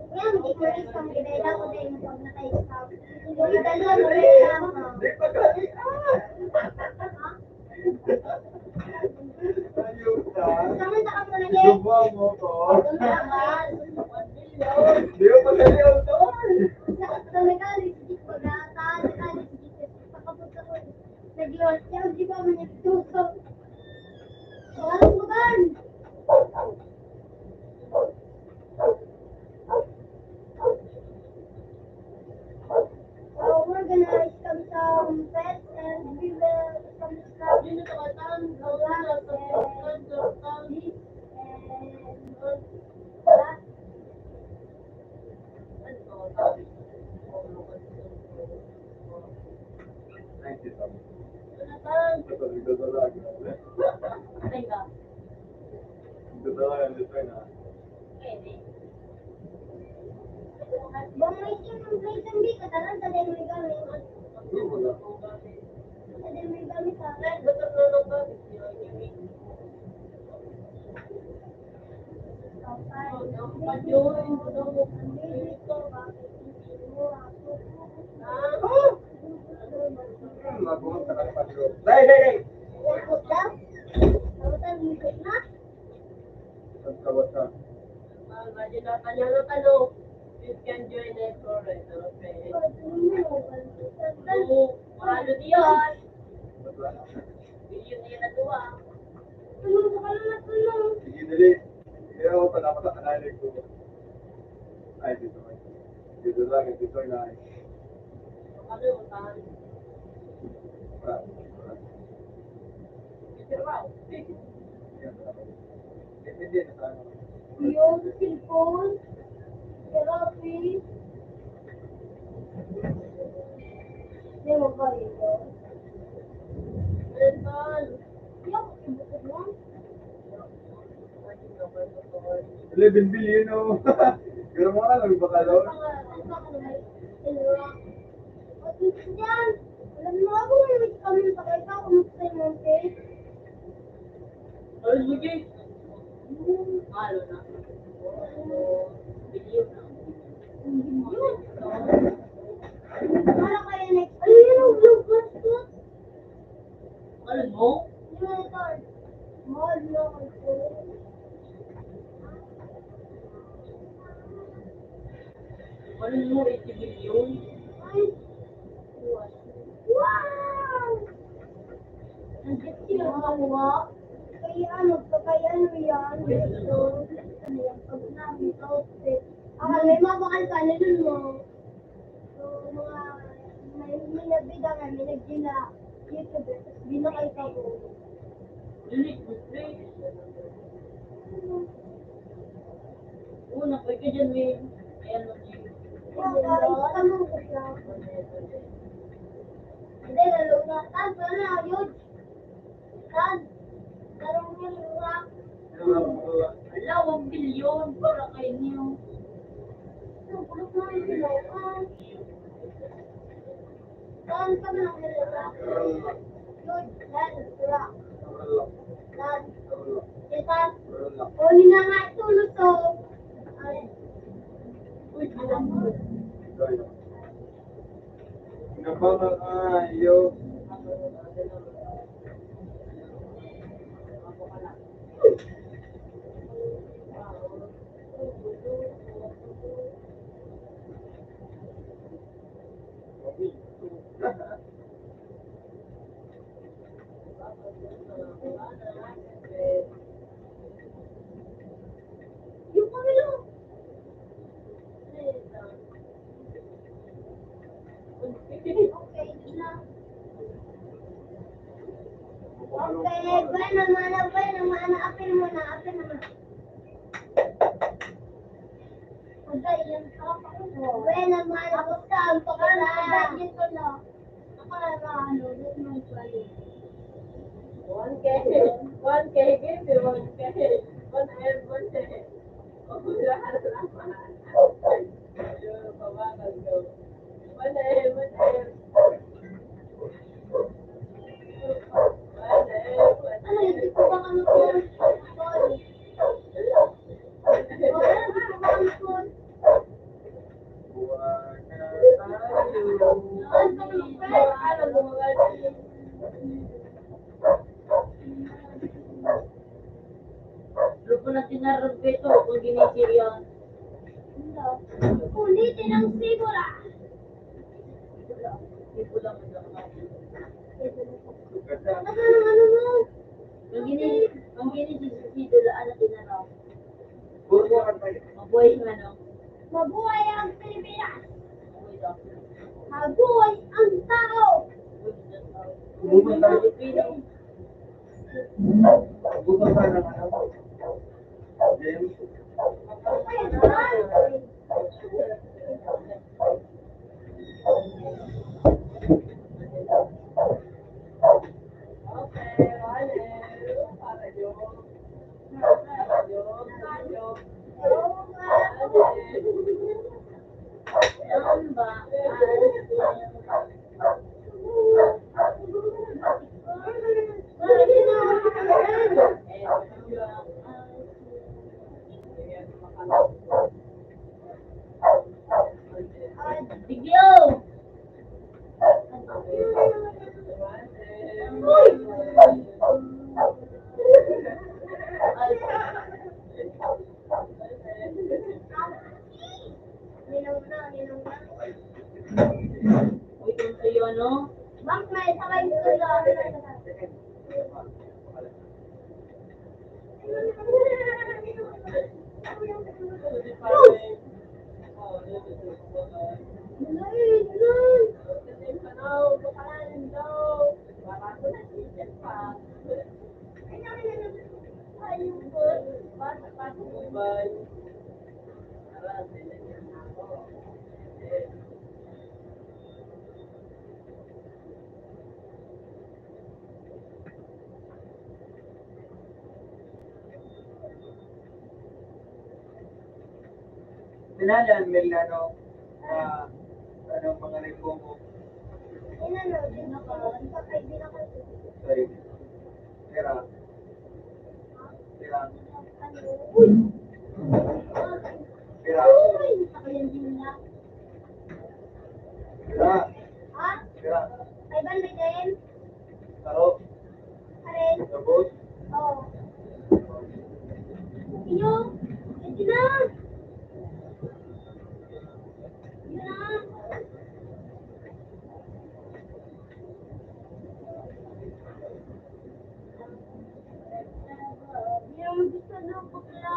Yan, di ko rin kami dahil ako din pag nakaisap. Uy, dalawa na rin ako. Di pa kami, ah! Ha? Ayun ka. Saan ka muna, Jay? Subuhan mo ko. Ang dapat. Di ko pa kami auto. Sa, sa mechanic, di ko na, sa mechanic, di ko, sa kapag ako, nag-load, yung di ba, may nagtuto. Walang uban. So we're gonna scam some pets and we will scam some dogs and this and that. Thank you, Tom. Ito, nagdadala, grabe. Nagdadala yan, ito na. Bang may simpleng play, hindi ka tanan sa denoy gamit. Hindi, wala. Sa denoy gamit, ha? Dai, dai, dai. Ang kawatan. Imagine na kanya na tanong, you can join the program, okay? So, mahalo diyan. Bilyon na yan na duwa. Sige, dali. Kaya ako, panapatak ka na, Alex, ko. Ay, dito, Mike. Dito lang, dito lang. Ano yung unahan? Wala. Wala. Dito lang. Yan, wala. Depende na sa ano. Yung cellphone, therapy. Hindi mo pa rin. Mental. Yung, yung, yung, Eleven billion, no? Pero mga lang, baka daw. Yan. Alam mo, ako may kami pakita kung gusto mo, okay? Ano, sige. Ano na? Billion na. Billion? Para kaya next. Ano yun ang blue passport? Ano mo? Yung ito. Mahal na ako. Ano mo, eighty billion? Ay. Wow! Ang ganda yung makuha. Kaya ano, pagkaya ano yan? Ito. Ano yan? Pag namin outfit. Ah, may mabakal ka na dun mo. So, mga, May nabida nga, may nagdina YouTube, tapos di na kayo kabuo. Dili, gusto eh. Oo, napay ka dyan, Will. Ayan, mag-, Hindi, lalo na. Tan, wala na, yun. Tan, tarong niya, wala. Ala, one billion para kay niyo. Ang kulot na yung bilaukan. Saan ka man ang nalala? Yun, yan, wala. Yan. Kita? O, yun na nga, ito, luto. Ay. Uy, alam mo. Nabanga ka, yo. Yung pamilya. Okay, bueno, mano, bueno, mano, apil mo na, apil mo na. Bueno, mano, basta ang pakita. One K, one K, give me one K. One M, one K. Lupon na tinarog ko ito, kung ginisir yun. Ulitin ang sibula. Sibula mo daw. Ano, ano, ano? Kung gini-, kung ginisir si sibula, ano tinarog? Mabuhay ang ano? Mabuhay ang Pilipinas! Mabuhay ang tao! Mabuhay ang Pilipino! Mabuhay ang ano? Bigyo! Uy, kung sa'yo, ano? Bak, may sakay ko sa Kilala ang Milano na anong mga reklamo? Inano, di na ka, sa kay di na ka. Sorry. Pera. Pera. Ano? Uy! Pera. Uy! Sa kay di na. Pera. Ha? Pera. Kay Ban Miguel? Taro. Karen. Tapos? Oo. Inyo? Ito na! Yun na! Yung gusto nyo, bakla.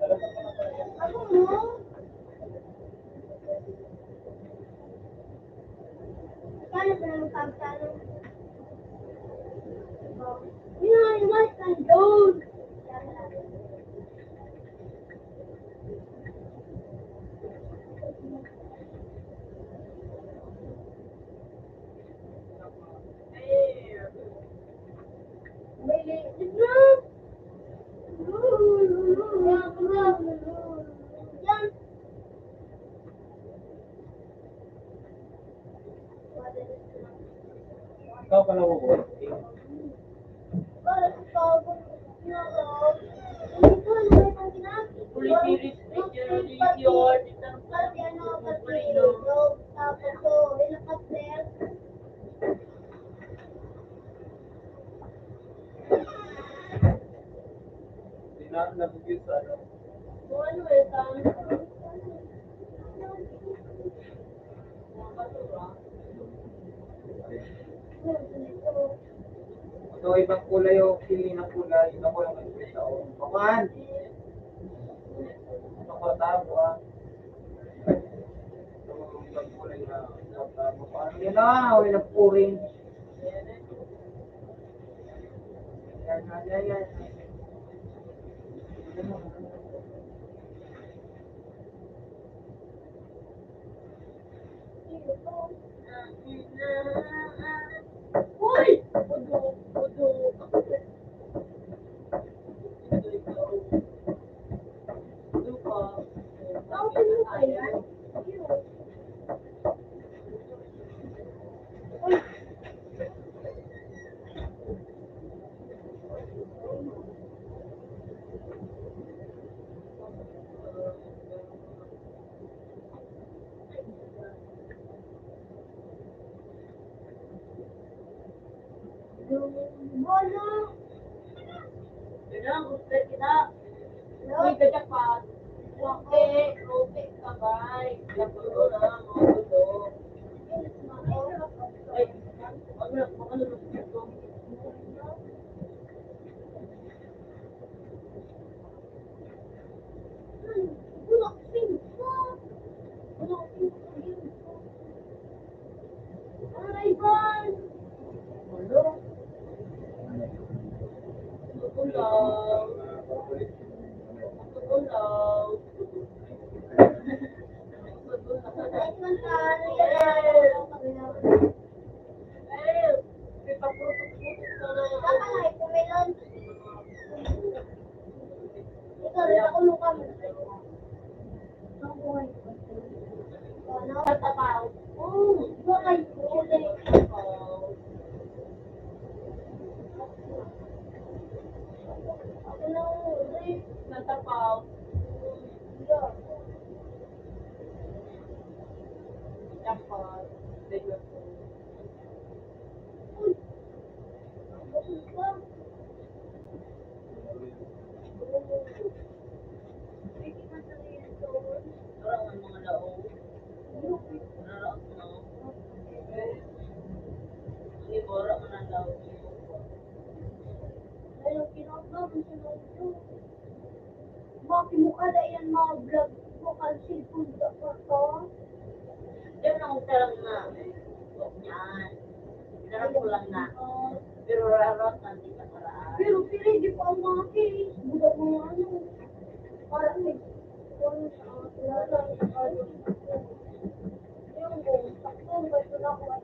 Ako mo? Paano ba naman pagkano? Yun, mas ang doon. Ikaw pala mo, boy. Hindi na nabigyan sa ano. Kung ano eh, sa ano. Ito, ibang kulay o pili ng kulay. Ibang kulay ng kulay sa o. Pakuan! Pakuan tayo, ah. Yan na, okay na po rin. Yan, yan, yan, yan. Uy! Udo, udo. Bono. Kailangan gusto kita. Uy, gajapat. Rote, rote, kabay. Gabulo na, mga gulo. Ay, wag na, wag na, wag na. Bakit mo kada yan mga vlog ko, kan cellphone ka pa to? Diyan lang, isa lang na. Yan. Isa lang ko lang na. Pero rarat, nanti ka paraan. Pero pwede pa ang mga case. Budak mo nga ano. Para may, kung sa mga kilala, yung sakto, ba't ko na ako at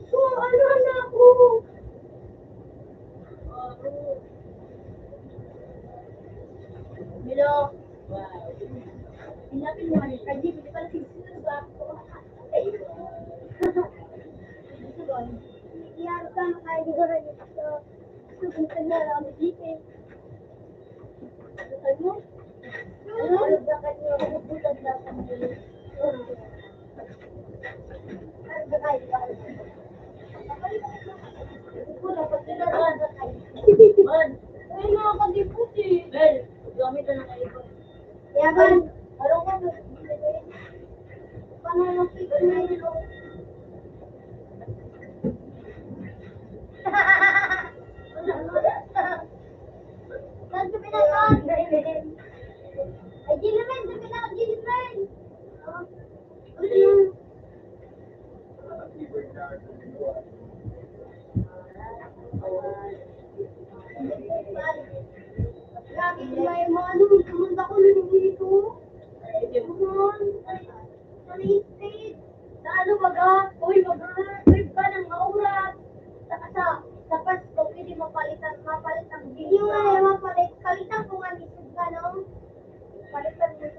So, ano, anak ko? Milo. Sinabi mo, ano, hindi ko pala sisinuba. Iyaro ka, makailigara dito. Gusto kong tanda lang, dito. Ano? Ano? Ano ba kanya? Ano ba kanya? Ay, mga kadipot eh. Bel, gamit na ng iPhone. Yaman. Parang ka, pananakit na yun. Saan ka pinatawag? Ay, di naman, sa pinaka-, di naman. Lagi may mga ano, pumunta ko, nandito. Ay, di naman. Ay, sa State. Sa ano baga? Uy, mag-trip ka ng maurat. Saka sa, sa Pasko, pwede mapalitan, mapalit ang Hindi mo na yung mapalit. Palitan ko nga ni Sub ka, no? Palitan mo.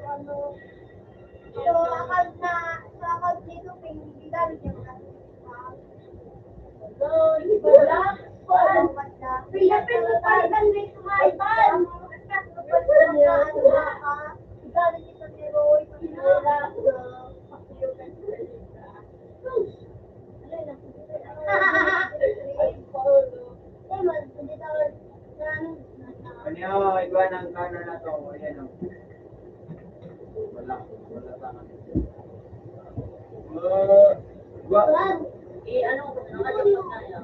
Eh, ano, nakalimutan na yan.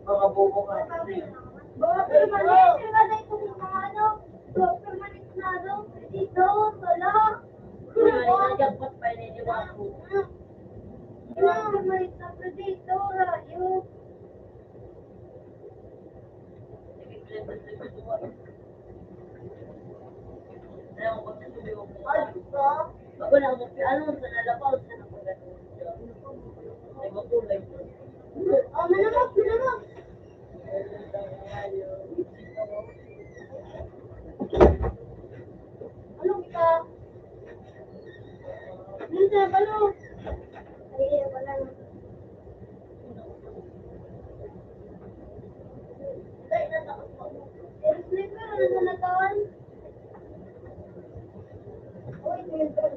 Mga bobo ka. Baka permanente ba na itong mga ano? Baka permanente na ano? Dito, wala. Wala, jackpot pa yun, di ba? Wala, permanente na dito, wala yun. Ano kita? Ano sa balo? Ay, wala na. Ay, natakot pa ako. Pero sleeper, ano na natawan? Uy, sleeper.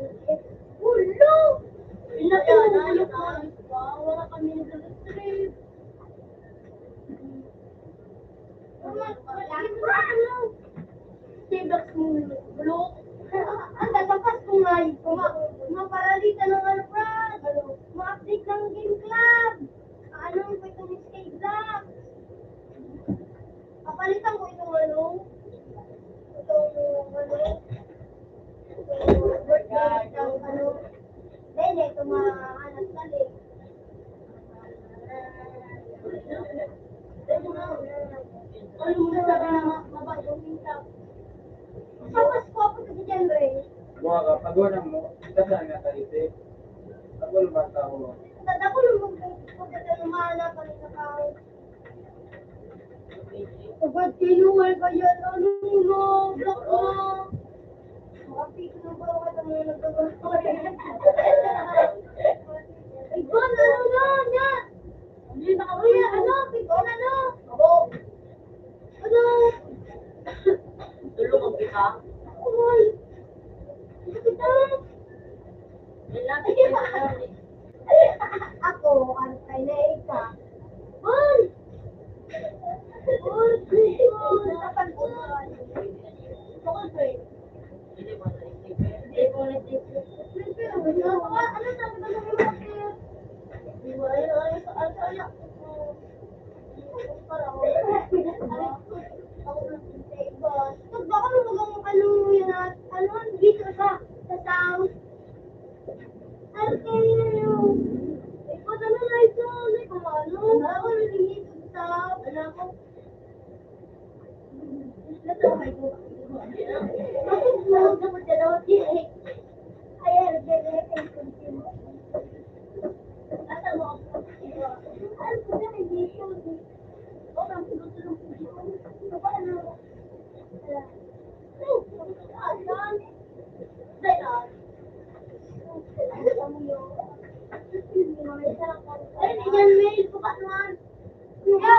Ulo! Pinatay na yun, ah. Wala kami nag-sleep. Ang tatapas ko nga, yung mga, mga paralita ng ano, Brad. Ma-update ng game club. Ano, pa itong escape block. Papalitan ko itong ano, itong ano, itong birthday ng ano. Dahil ito mga anak na eh. Ano mo na sabi na ma-, mabait yung tingkap? Sa Pasko ako sa December. Buha ka, pag-unang mo, kita sa nga kalite. Ako naman tao mo. Sa dako yung magpapagkakamahan na pag-inakaw. Agad kinuha ka yan, ano mo, black na. Makapit na ba ako sa mga nagkakaroon? Ay, Juan, ano na, yan? Hindi na kami, ano, pito na, no? Ako. Ano? Tulungan kita? Uy. Ano kita? Yan lang, yan lang. Ako, ang kay na ika. Hoy! Hoy, Hoy! Tapan ko na. Ito ko, Hoy. Ano sabi ko sa mga kapatid? Ay, ay, ay, ay, ay. Pag baka mo mag-, ano, yan, ano, dito ka, sa south. Ano kayo na yun? Ikaw na lang ito, ano, ikaw, ano? Ako na lang ito sa south. Wala ko. Nasa kamay ko. Ako, ako, ako, ako, ako, Ayan, ayan, ayan, ayan. Nasa mo ako? Ano ko na dito? O, ang tulog-tulog ko dito. Paano? Ay, yan, may bukas naman. Yo!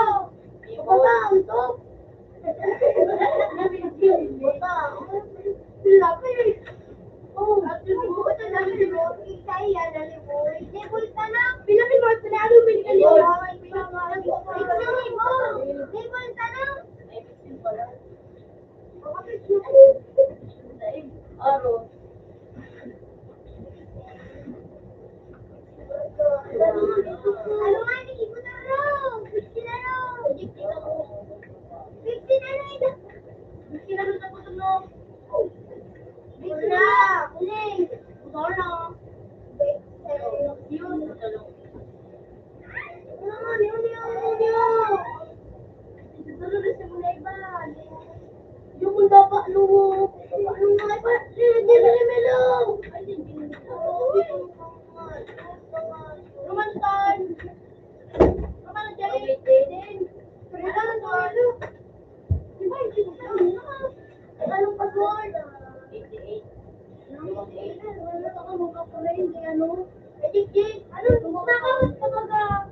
Bukas na, antok. Bukas. Lapit. Oh, lapit mo. Kaya, dali mo. Di mo itanap. Pinapit mo, pinapit mo, pinapit mo. Di mo itanap. Aro. Ano nga, hindi ko na raw. Fifteen na raw. Fifteen na raw. Fifteen na raw sa puso mo. Fifteen na. Uling. Usaw na. Yun. Yung mong dapa, luho. Yung mga iba, hindi na yung melo. Roman time. Roman time. Roman time. Di ba, hindi ko alam. Anong password? Eighty-eight. Wala pa ka magkakulay, hindi ano. Eh, di, di, ano, nakakot ka baga?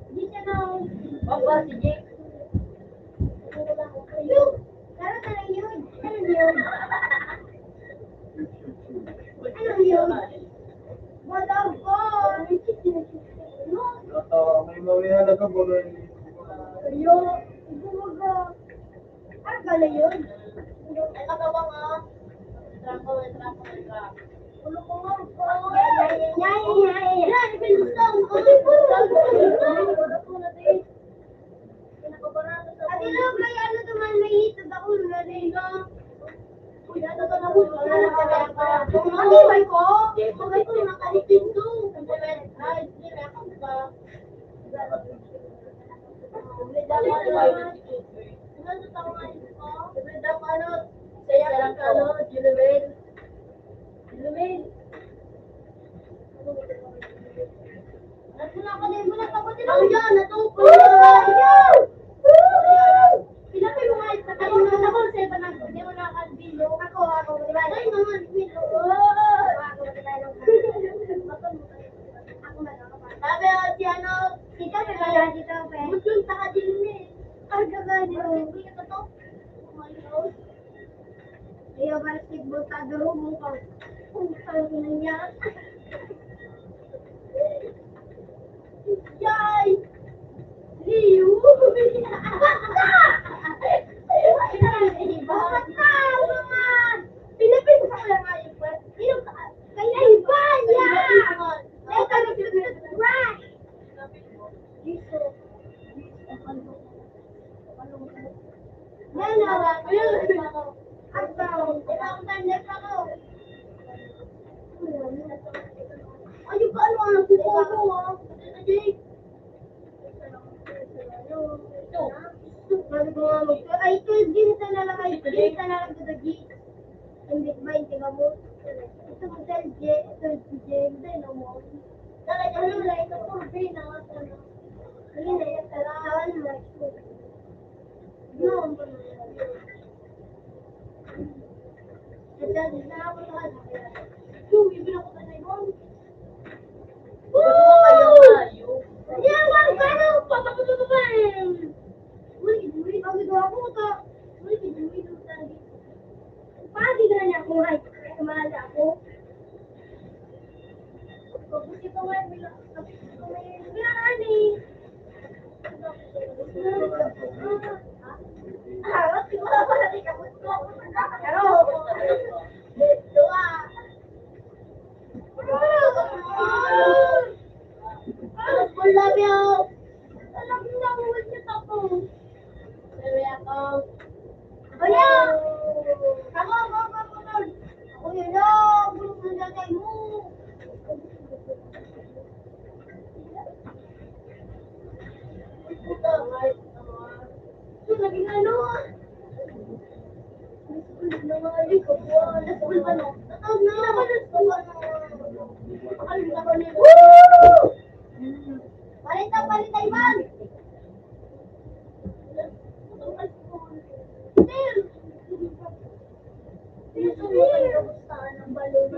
Di siya na. Papa, si Jake. Ayun! Tara, tara, yun. Ano yun? Ano yun? What the fuck? Ata, may mawala na ka, boy. Ayun. Ito, wag ka. Ano pala yun? Ay, katawa nga. Ate Lo, may ano naman, may hitag ako, Lola Lino. Uy, ano ka na, uy? Ano ka na? Ano ba ito? Ano ba ito? Nakalitin to. Ay, hindi na ako ba? May dapat ano, ano, ano, Junimel. Junimel. Nagmula ka na, mula ka, buti lang yan, natupad. Pinapay mo nga, patay mo na ako, sa iba na, hindi mo na ako, ako, di ba? Ay, mga, ako, di ba? Ako na, ako na. Sabi, o, si ano, si Ikaw, may mga dito, pe. Muchong taka din, eh. Ang gagawin mo. Hindi ka to. Oh my God. Kaya basketball ka, durog mo ka. Ang tawag na niya. Yay! Liu! Basta! Basta! Mga Pilipino sa kaya nga yung pwede. Yung kaya iba niya! Ay, kami, right! Yan na. Ang tao. Ang tanda pa ko. Ayun pa, ano, ano, kuko ko, ah. Jake. Ay, twelve din sa na lang, ay, twelve sa na lang, Daddy. Hindi ba, hindi ka mo? Ito mo, twelve J, twelve J, hindi na mo. Talaga, ano, like, ito, B na, ano. Hindi na, yung tarahan, like, no, ang pamilya. Ito, di na ako sa, yung, yung, yung, yung, Woo! Yaman, paano? Papapapapapam! Uy, uy, pag ito ako, ta-, uy, uy, uy, uy, uy. Pagi na niya ako, ay, ay, mahal ako. Pag gusto ko nga, bila-, pag gusto ko nga, bila-, ani. Ah, wala, wala, wala, wala, wala. Dua. Love you. Alam mo na, ulit na ako. Sabi ako, "Kuya! Ako, ako, ako, ako, ako. Ako yun, oh, bulok ng tatay mo." Uy, puta, ay, ah. So, naging ano, ah. Woo! Palita, palita, Ivan!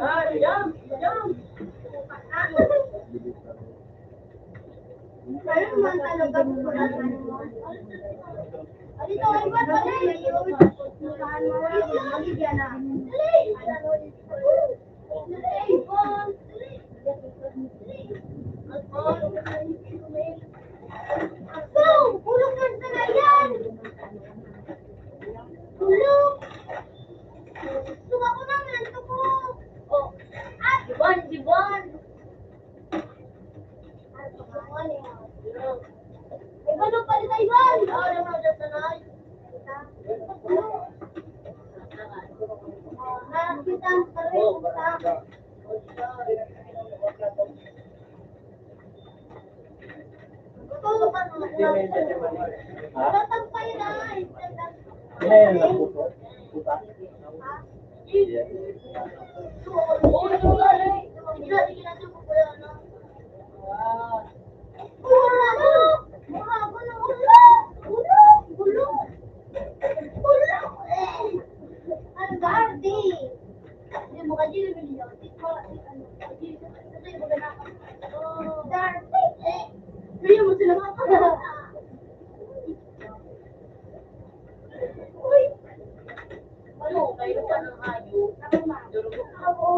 Ay, jump! Jump! Ayun man talaga, bukulan mo. Dito, ay, ba't wala eh? Saan mo wala? Dali, dyan na. Dali! Dali, Bon! Dali! Dali! Bon! Go! Bulok yan sa ngayon! Bulok! Gusto ko ng nanto ko! Oh! Ah! Di Bon! Di Bon! Ivan, magpalit na, Ivan! Nakita, pare, puta. Tatampay na, eh. Ngayon lang po po. Puta. Mura ko! Mura ko na ulo! Ulo! Ulo! Ulo! Eh! Ang darte! Hindi mo ka, di naman yun. Di ko, di ano, di ko, di ko, di ko, darte! Eh! Hindi mo sila makakita. Uy! Ano, kayo pa ng hayop? Durugok ako.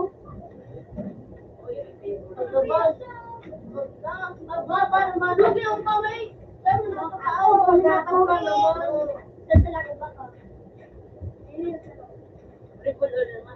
Ang baba ng manok yung kamay. Pero nakakatao, ang nakakatao. Sa talaga ba ka? Regular naman.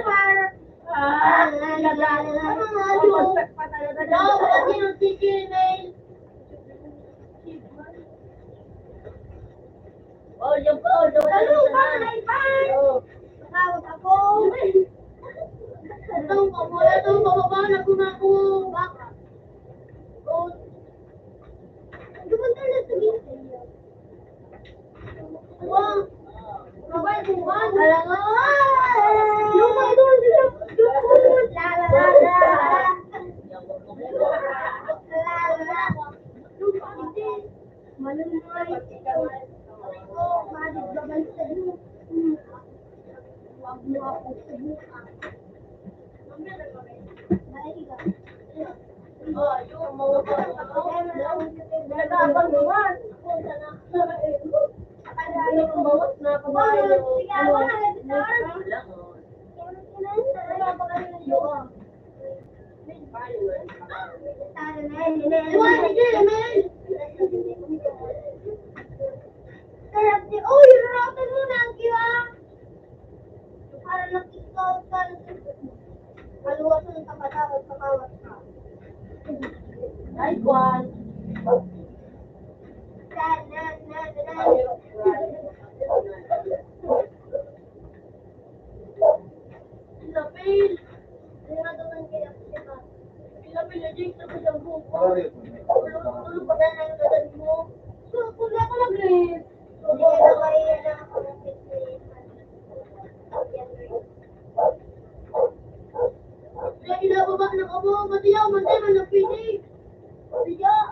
Super. Ah, ang mga ano. Dapat yung chicken, eh. Oh, yan po, oh, yan po. Ano ba, may pan? Oo. Tawag ako. Itong pababa, itong pababa na gumako. Baka. Oh. Dumunta na sa gitna. Wow. Sabay, sabay. Alam mo. Yung mga doon, sila, doon. La, la, la, la. La, la, la. Maluluhay ito. Ay, ko, madigbagan sa iyo. Hmm. Huwag mo akong subukan. Nag-aabang naman. Ano yung bawas na kabayo? Sige, ako na, nag-start. Sarap di, uy, rorotan mo na ang kiwa. Para nakikot ka ng Facebook mo. Kaluwasan ng kapataran sa kawat ka. Ay, kwan. Na, na, na, na, na. Lapil. Ano nga daw ang kaya ko siya? Lapil na din, tapos ang buhok ko. Tulog, tulog pa kaya ang gadan mo? So, kung ako nag-rip. Hindi ka na kaya na ako ng fitness. Kaya inababa na ka mo, matiyaw, matiyaw, matiyaw, matiyaw.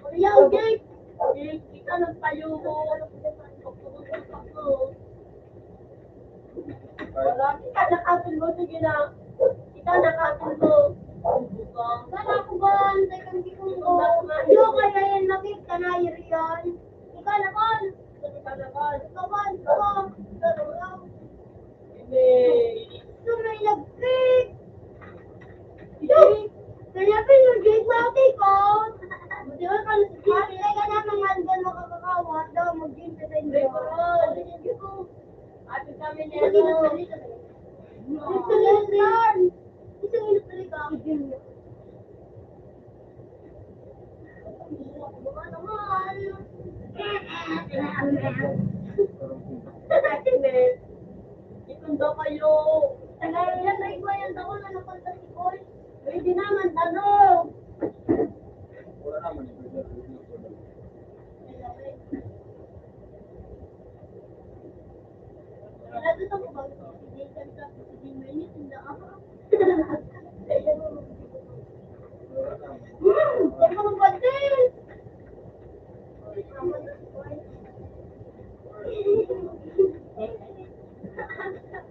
Matiyaw, Jake. Jake, ikaw nagpayo mo. Wala, kita nakapil mo, sige na. Kita nakapil mo. Wala ko ba, ang second ko. Yo, kaya yan, nakita na, yun. Ikaw na, Paul. Kami ni ano. Ito yung plan. Ito yung plan. Ito daw kayo. Tagal yan, ay, yan daw na napunta si Boy. Pwede naman, tanong. Wala naman. Wala, gusto ko ba? Sige, ganito. Sige, mainit, hindi ako. Hmm, yan mga batil.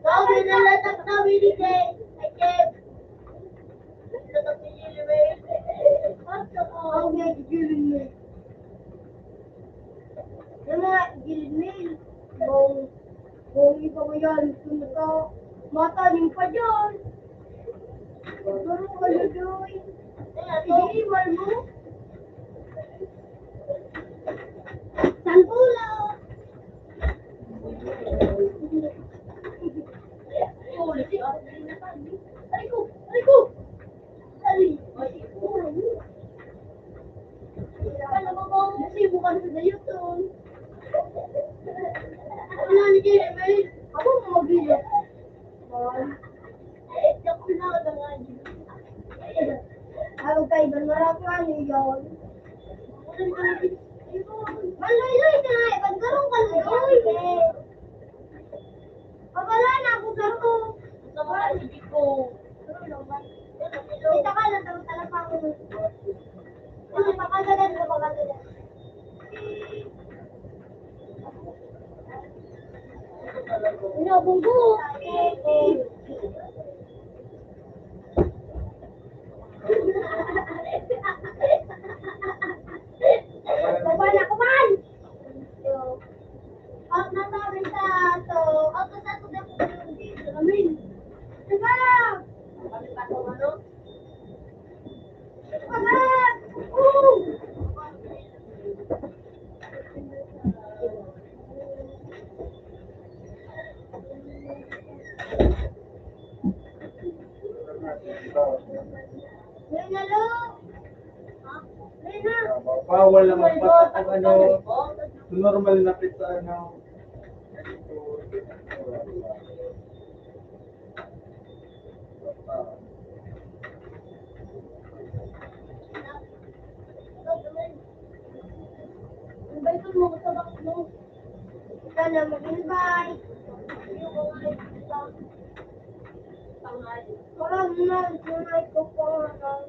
Sabi na lang ang tawin ni Jay. Ay, Jay. Ang nagigilid mo. Yung mga gilid mo, bong, bong iba mo yan, kung naka, matanim pa dyan. Pero ano doy? Iniwan mo? Sangkulo! Aray ko! Aray ko! Aray! Alam mo ba, kasi bukan sa dayo to. Wala ni Jeremy. Ako mo mag-iyak. Ay, ako na, wala nga. Ako kay Ivan, marami nga niya yun. Maloy-loy ka nga, Ivan, karong ka na yun. Pabala na ako, karong. Sa mga hindi ko. Kita ka lang, tama talaga ako. Ano, pakagadan ka, pakagadan. Ano, bunggo? Baba na ko man! Out na to, Rita. So, out na sa ako na po. Amin. Diba? Kami pa kung ano? Bawal na magpatapos ano, normal na pizza ano. Invite mo sa box mo. Ikaw na mag-invite. Parang na, invite ko pa nga lang.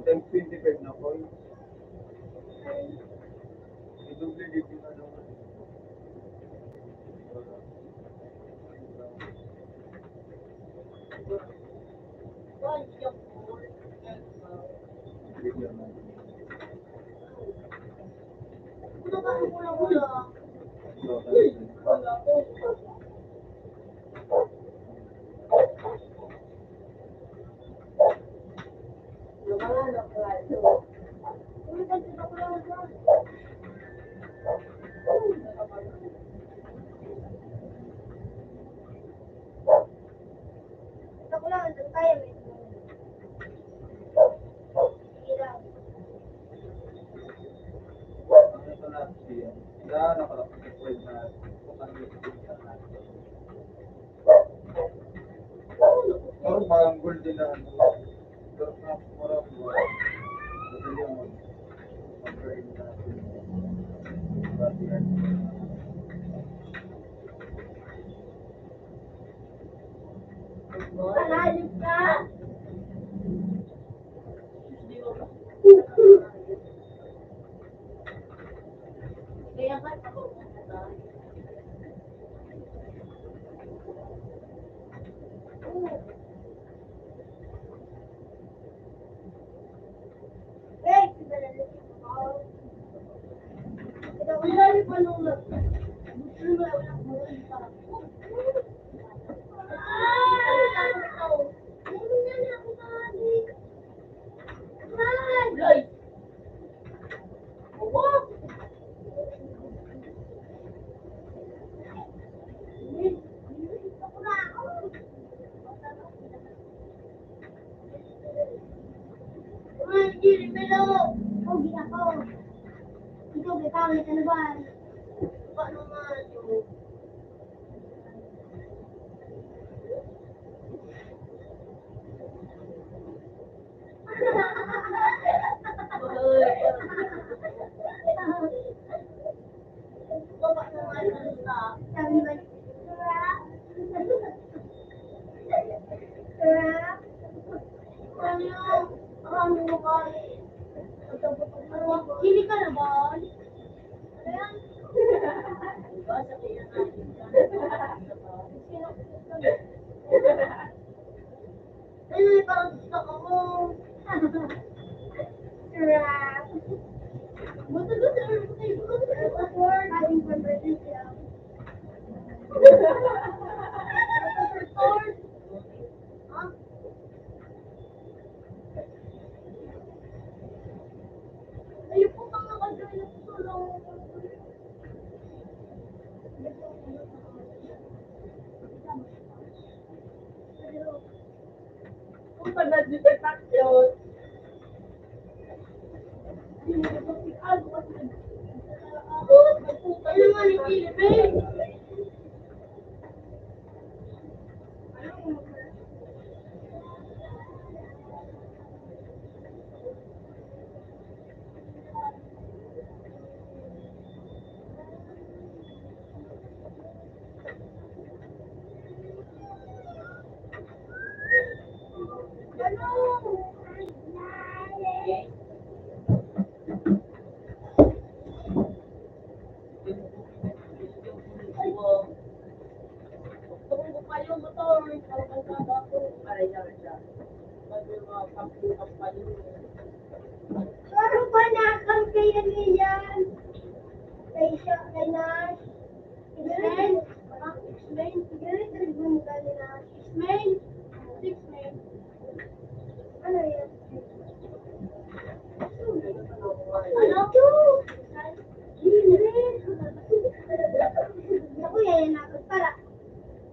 Times twenty-five na, Koy. Ay. Idoble din yung ano. Parang parang gold din na ano. Pero mas marami. Madali ang mag-, mag-train natin. Malalim ka. Pangit, ano ba? Paano nga yun? Sabi ba, Kini ka na ba? Ay, parang gusto ko mo. Gusto, gusto, gusto, gusto. Password, ating conversation. Password. Ha? Ayun po, mga kagaya ko lang. Kung pag nag-detect yun, ano naman yung feeling? Parang panakang kaya niyan. Kay siya, kay Nash. X-Men. X-Men. X-Men. Six-Men. Ano yan? Ano? Ako yan, yan ako. Para,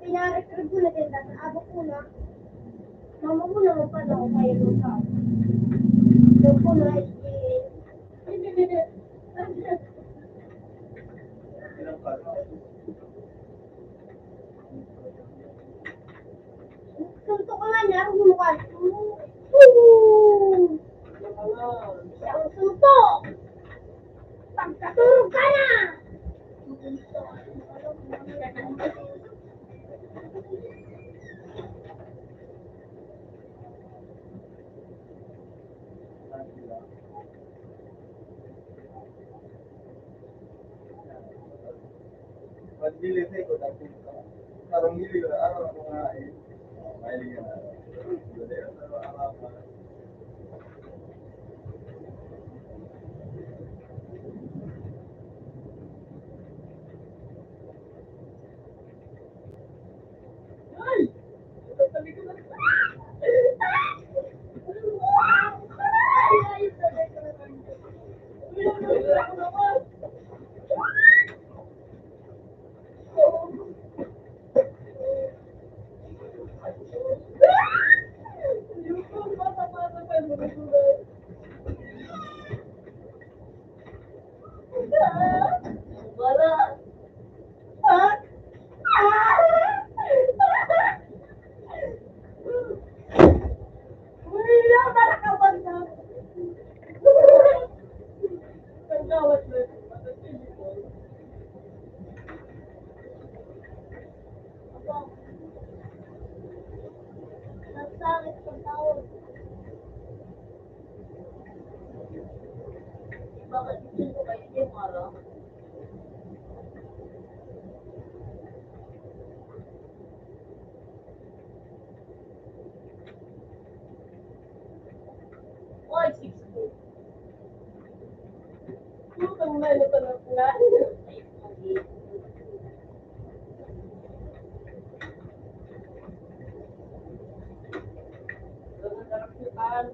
pinarecord ko na din, tapos abot ko na. Mama ko na, magpala ako kayo nung tao. Yung ko na, eh, Suntok ka nga niya, kung mukha. Woo! Isang suntok! Pagkatulog ka na! Pag-delete ko, dati ko. Parang hindi ko na, ano, ako nga eh. Mahilig ka na. Ay! Wala. Bakit gusto ko kayo, Mara? Oy, six foot. Putang ina, ito na pala. Ay, okay. Ganun na lang po, Tan.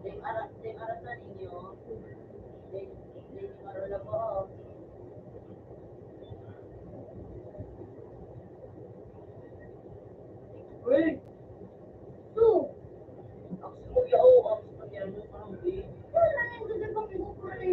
Ding ara-, ding arasa ninyo. Ding, ding marola po. Uy! Su! Ang suya, oh, ang suya mo, parang di. Wala na yung gagawin ko, pre.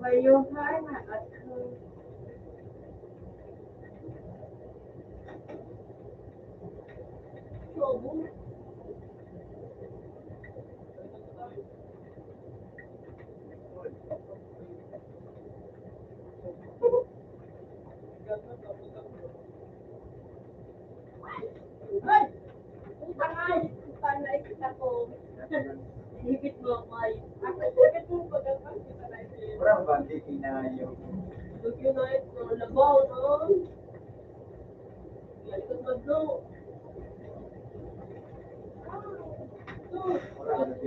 Payo ka na ako. Ay! Putang ay! Putang na kita ko. Higit mo ako ay. Ako, higit mo pag-, pag-, Parang bandi kinayo. Good night, no? Labaw, no? Yalikot mo, Blue. Ito. Tulog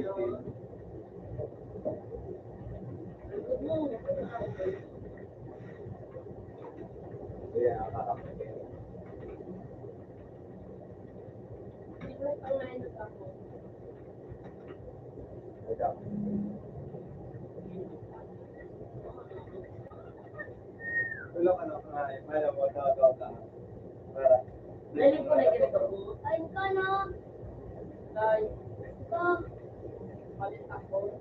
ano ka nga, eh, para mo, tawag ka. Para. Dali ko na ginagawa. Kain ka na. Kain ka. Palit ako.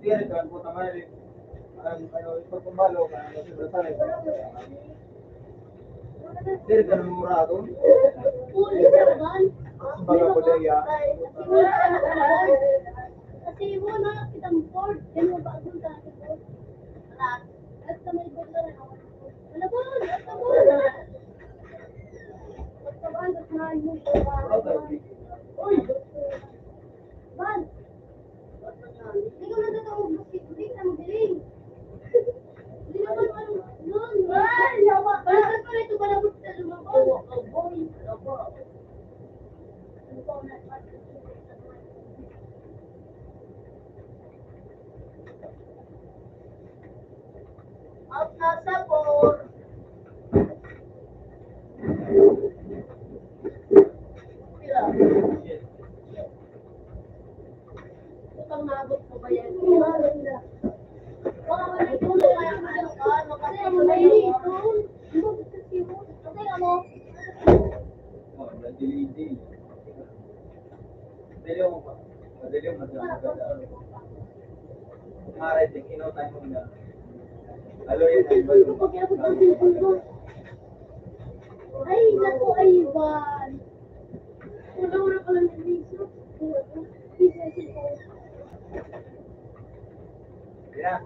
Sir, kan puta madre, ang, ano, ito pumalo, kan, ano, sa Rosario. Sir, kan murado. Baga po daya. Kasi mo na kitang board, yan yung bagong sa akin, board. At sa may board na rin ako. Ano ba? Ano ba? Pagkabantos na yung Uy! Man! Hindi ka man nataubos si Kuya, ang galing. Hindi naman ano, yun. Ay, yawa ka. Balikan ko na ito, malabot sa lumabas. Yawa ka, boy. Yawa. Out na sa four. Pira? Utang na abot ko ba yan? Baka wala yung tulong kaya ko dyan, ah, makasama na yun. Hindi, ito. Hindi, ito. Ito, ano? Oh, nag-delay din. Madali ako pa. Madali ako, madali ako. Maray, tingin ako tayo muna. Alo, yun, ay, Ay, naku, Ivan. Wala, wala pala ng reason. Yeah.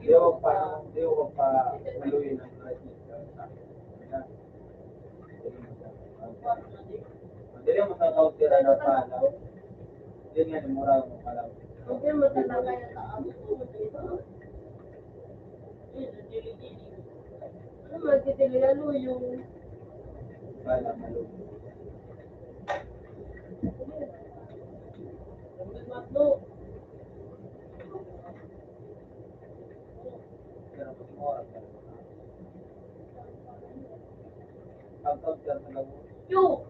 Di ko pa, di ko pa maluin ang crisis. Madali mo sa kautira na pala. Yun nga, mura mo pala. Okay, matanda kaya sa amo ko, matanda. Ano, magtitili, ano yung Wala, maluwi. Pero pag mo, Yo!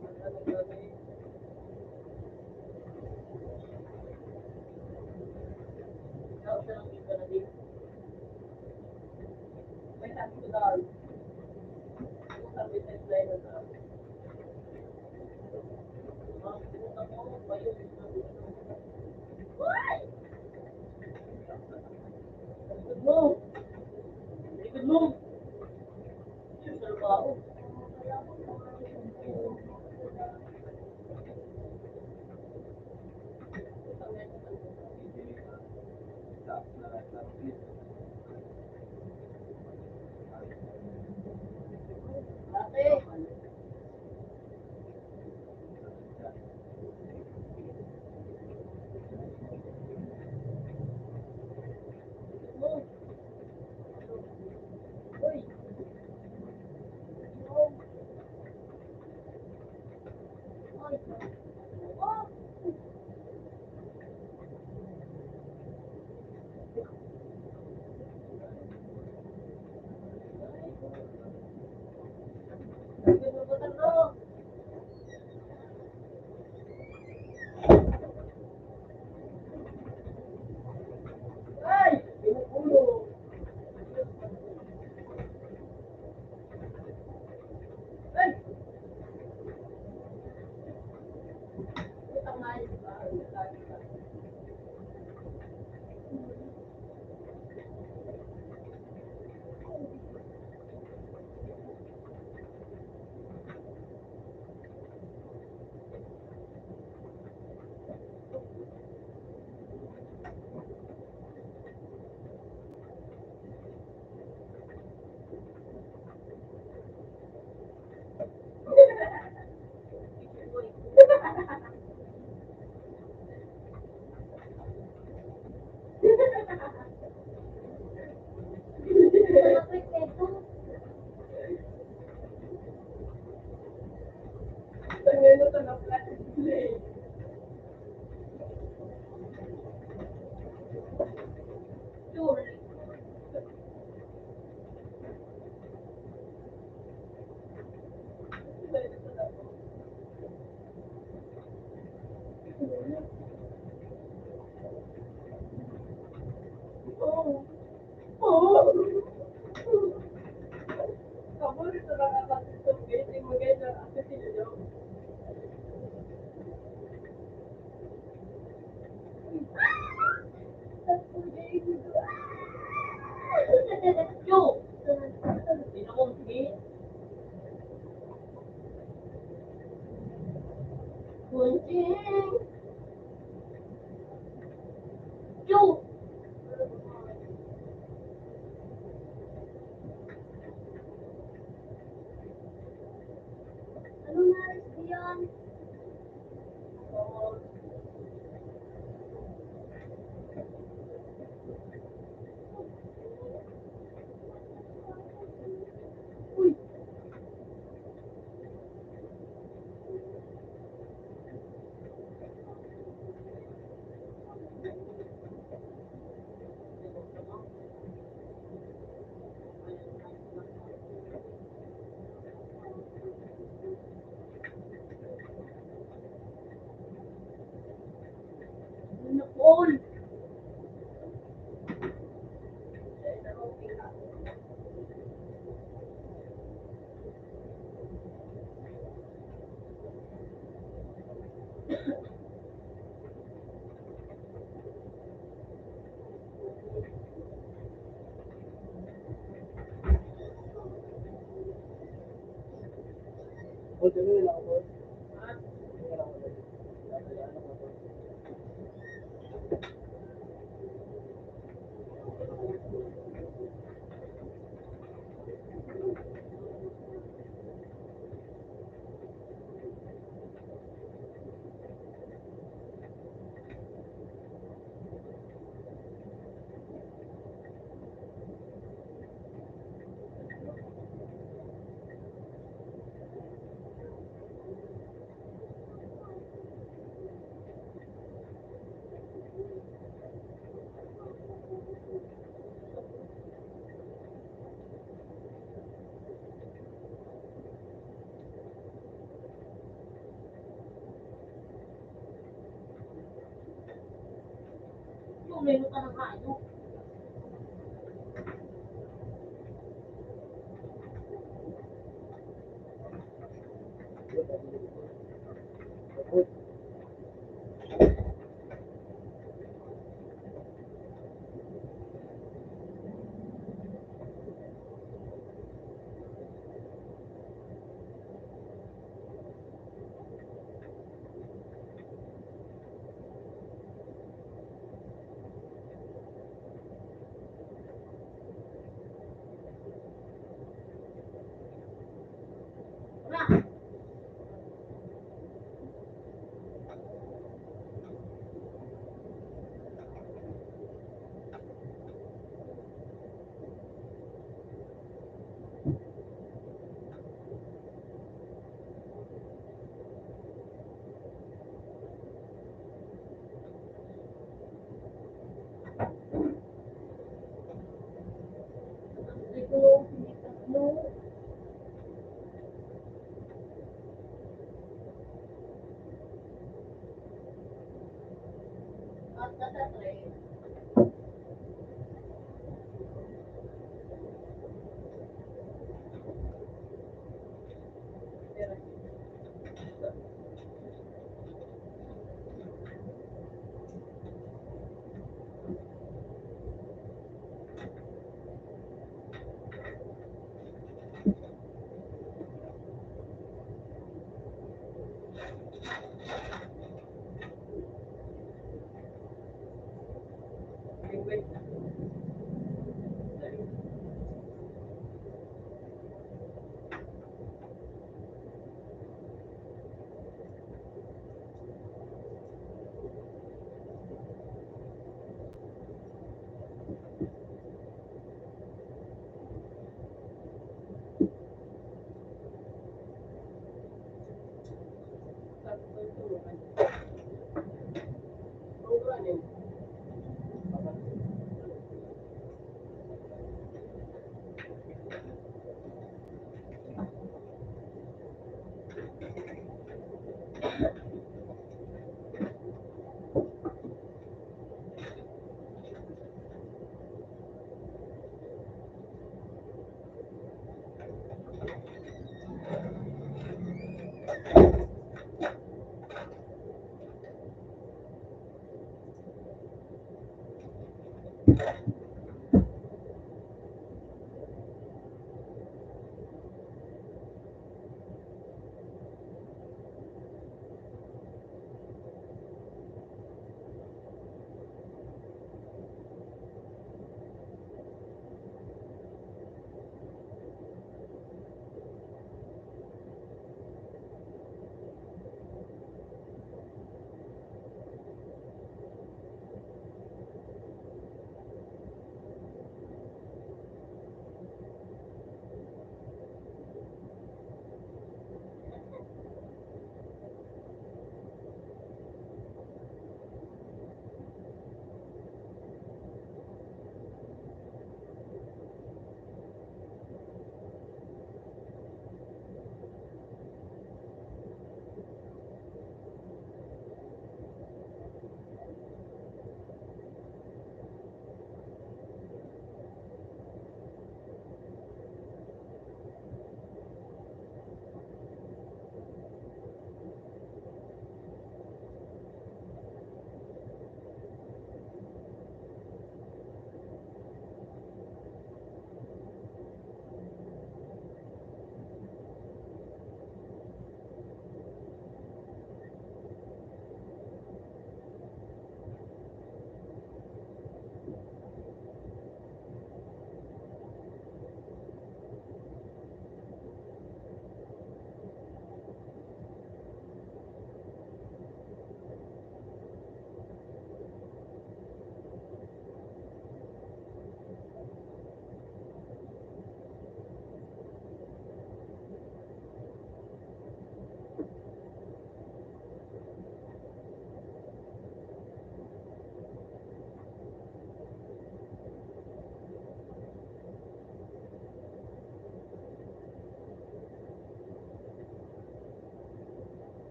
Good move! Very good move!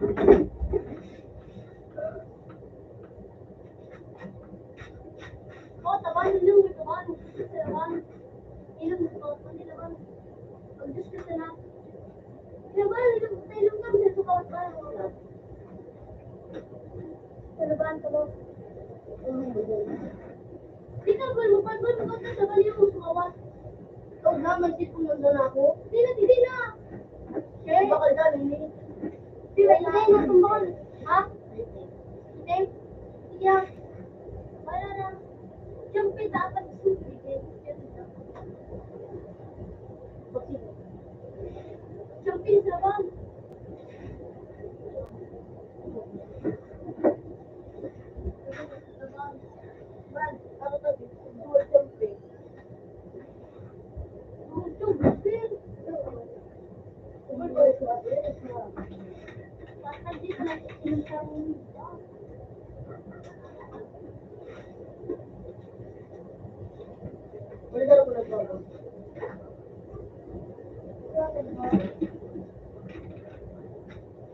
Oh, taban, ilong, taban. Ilong, taban. Ang Diyos ko sana. Taban, ilong, ilong kami sa sukat, taban. Taban, taban. Di ka, gol mo, pag gol mo, pag sa baliw mo, sumawat. Ikaw naman, di ko nandun ako. Di na, di na. Sir? Bakal ka, Nini? Di ba, hindi na tumbakan? Ha? Hindi. Sige. Wala na. Siyempre, dapat sumigil. Siyempre, sa bang?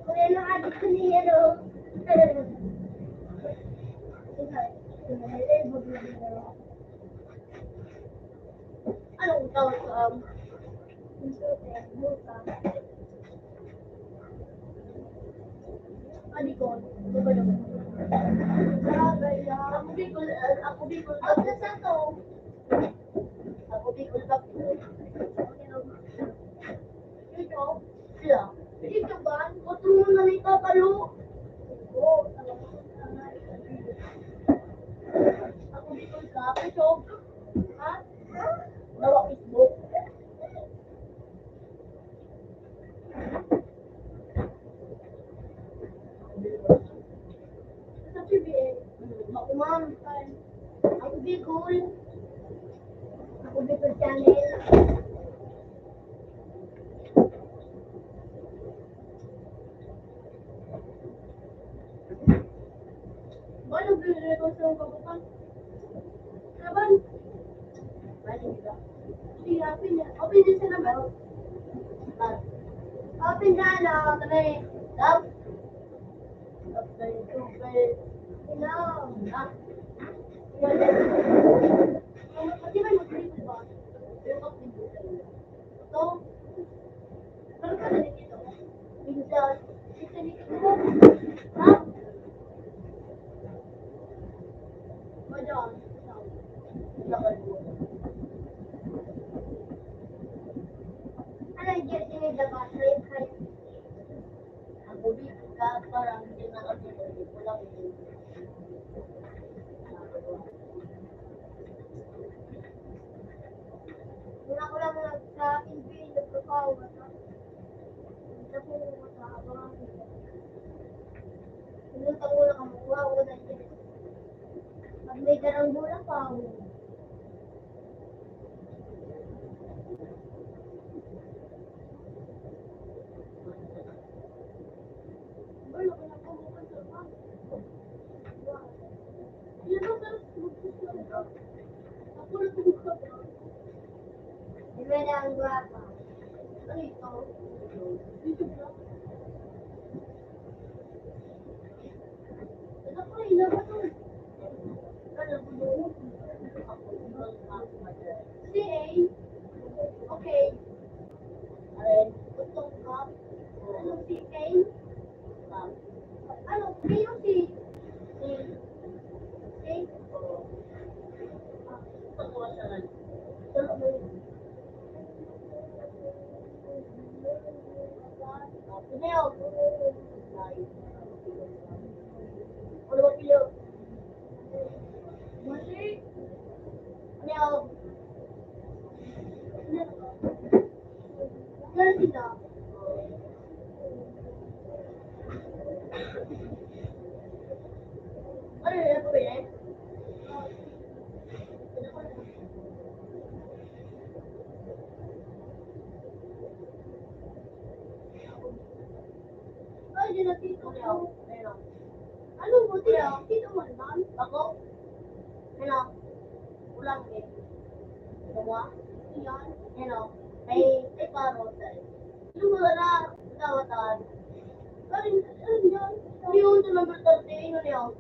Kuya, nakaabot ko niya, no? Anong tawag sa, um, Alikon? Ano ba naman? Ako Bicol, uh, ako Bicol. Ako sa to. Ako Bicol, Bicol. Ito, siya. Ito ba? Kutulong na may papalo. Oo, talaga. Ako Bicol ka, Bicol. Ha? Dawa Facebook. Sa P B A, makuman. Ako Bicol. Ako Bicol Channel. Paano bibili ko sa kabukan? Laban. Balik ka. Sige, open na. Open din sa laban. Open na, ano, kami. Love. Love na yung tubig. Hello. Ah. Pati ba yung tubig ba? Yung kapatid ko sa inyo. Ito. Ano ka na dito? Minsan, ito dito. Ha? Madam. Ano yung jersey ni Dapat? Ang ubi ka, parang hindi na kami, wala ko. Una ko lang nag-, sa N B A nagtrabaho, ano? Tapos ko sa abangan ko. Pinunta ko na kami, kuha ko na dyan. Pag may darang bola pa, ako. Di ba na ang gwapa? Ano ito? C A? Okay. Ano, C A? Ano, P O C? C A? Ay, di na dito. Ano mo, di na dito man lang? Ako? Ano? Ulang eh. Ano mo? Yan. Ano? May, may parot eh. Ano mo na? Tawatan. Yun, sa number thirteen, ano yun?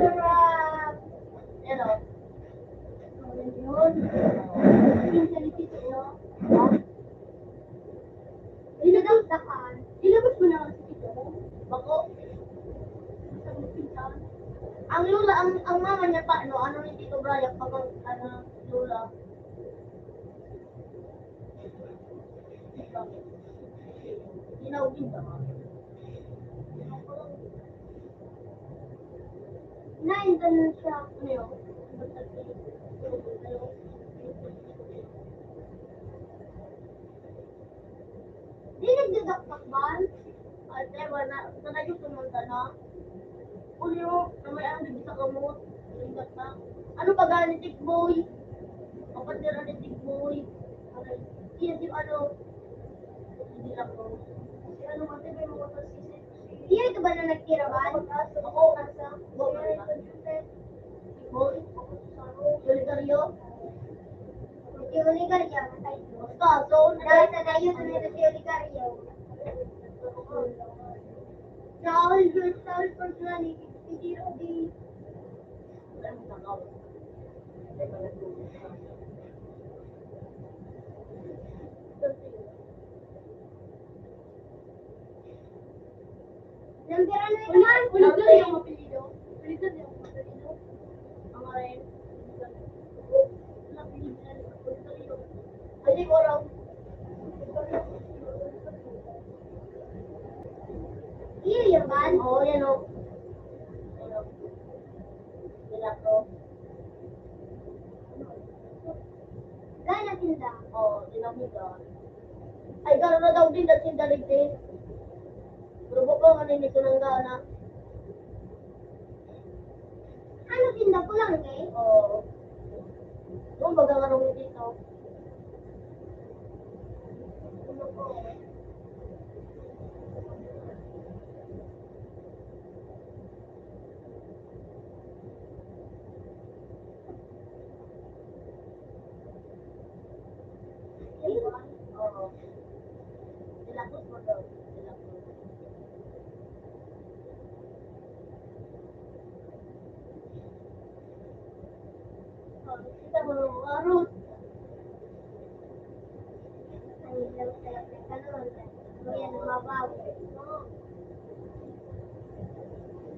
Sarap. Yan o. Yun. Pinsalipit yun. Ilabas na ka. Ilabas mo na kasi ito. Bako. Ang lola, ang, ang mama niya pa, no, ano ni Tito Brian, pag ang, ano, lola. Ginaw din ba? Nine, ganun siya. Ano yun? Di nagdadakdak ba? Ay, ewan na, nanayo sa mga na. Ulo, na may ang bibig sa kamot. Ingat na. Ano ba gani, Tikboy? Kapatira ni Tikboy. Okay. Iya si ano? Hindi lang ko. Si ano, ate, may mga pasisi. Iya, ito ba na nagtira ba? Ako, nasa. Oligaryo? Si Oligaryo, matay. Basta, so, dahil sa tayo, ito na si Oligaryo. Dahil sa tayo, pag nani, hindi rin di. Number ano ito, ma'am? Ulitan niyo ang apelyido. Ulitan niyo ang apelyido. Ang Aren. Hindi ko alam. Iyo yan ba? Oo, yan o. Yan o. Yan o. Gana tinda. Oo, tinda. Ay, gano'n na daw din, dahil sinda ligdi. Pero baka nga nini ko nang gana. Ano, tinda ko lang, eh? Oo. Doon, baga nga nung dito. Kita mo, Arut. Ang hirap talaga ng kanon. Kuya, lumabaw.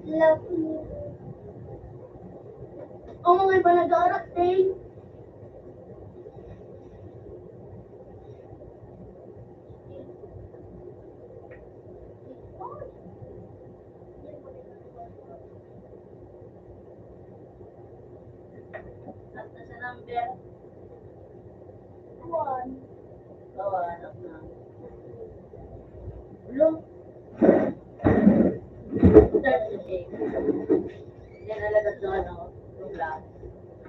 Love you. Ang mga iba nag-aaral, Ding. At sa number? One. Bawa, anak na. Ulo. Thirty-six. Yan, nalagas na ano, yung black.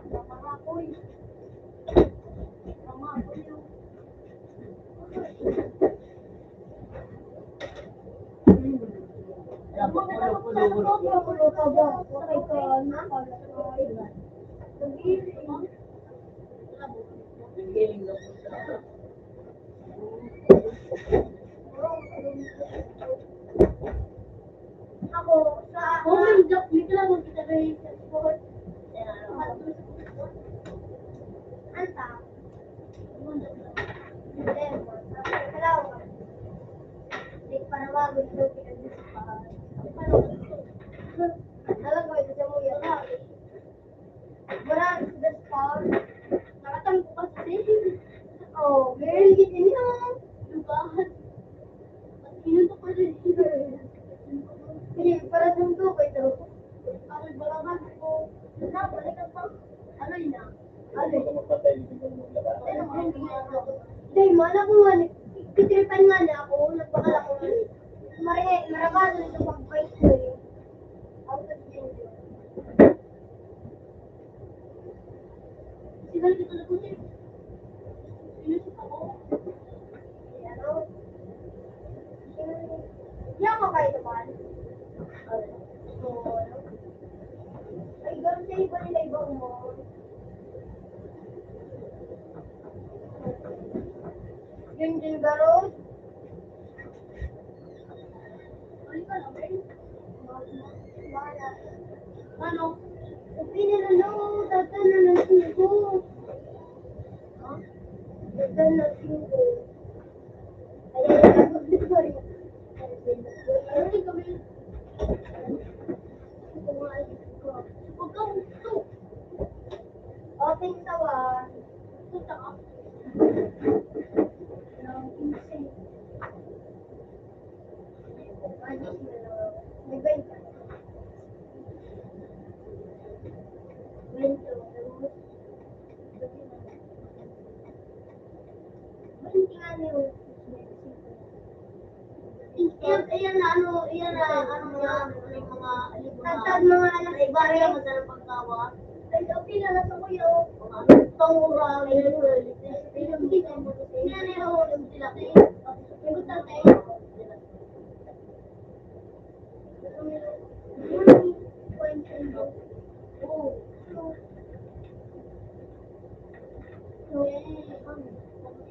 Mama ko eh. Mama ko yung Ako, sa... Oh, may job, may kailangan kita na yung transport. Anta. Hindi, panawagan ko, pinag-, alam ko, ito sa mga. Wala sa dasal. Nakatang ko kasi. Oh, very good din yun. Lugahan. At pinuntok ko rin. Hindi, para sa mundo ko ito. Ako, balaban ko. Nabalik ako. Ano yun ah? Ano yun? Hindi, mana ko nga, titripan nga niya ako, nagpakala ko. Mare-, marabado nito pag-fight ko eh. Ako sa Sila dito na po, sir. Sino si Pao? Ano? Yung mabait naman. So, ano? Ay, ganun siya, iba nila, iba mo. Angel Barros. Ano? Opinion, ano? Tatan na ng singko. Ha? Tatan na ng singko. Ay, ay, ay, ay, sorry. Ano yung gawin? Huwag kang gusto. Open sa one. Punta ka. Ang insane. May benta. Benta. Benta nga niyo. Iyan, iyan na ano, iyan na ano na, may mga libro na. Tagtag mga anak, ay, bari, iba, madalang pagkawa. Ay, okay na, nasa kuya, oh. Mga ano, tong oral, ay, ano, iyan, iyan, iyan, iyan, sila, iyan, iyan, iyan,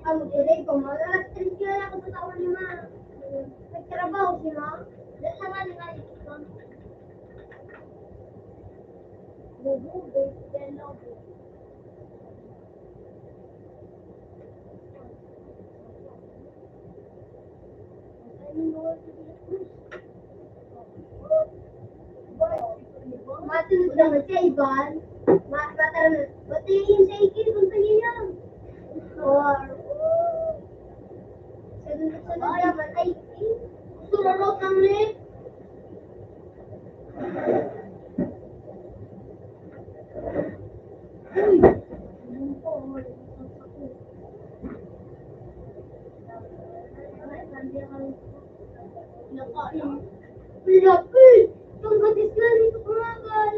Ang tuloy ko, mga alas tres na lang ako sa taon ni Ma. Nagtrabaho si Ma. Dahil sa mali nga ito. Bubu, baby, hello. Masunod naman siya, Ivan. Ma-, mataram na. Batiin sa ikit, kung kanina. Or, sunod, sunod naman, ay, sururot ang lip. Uy! Pinapit! Ang gadis na nito kumagal.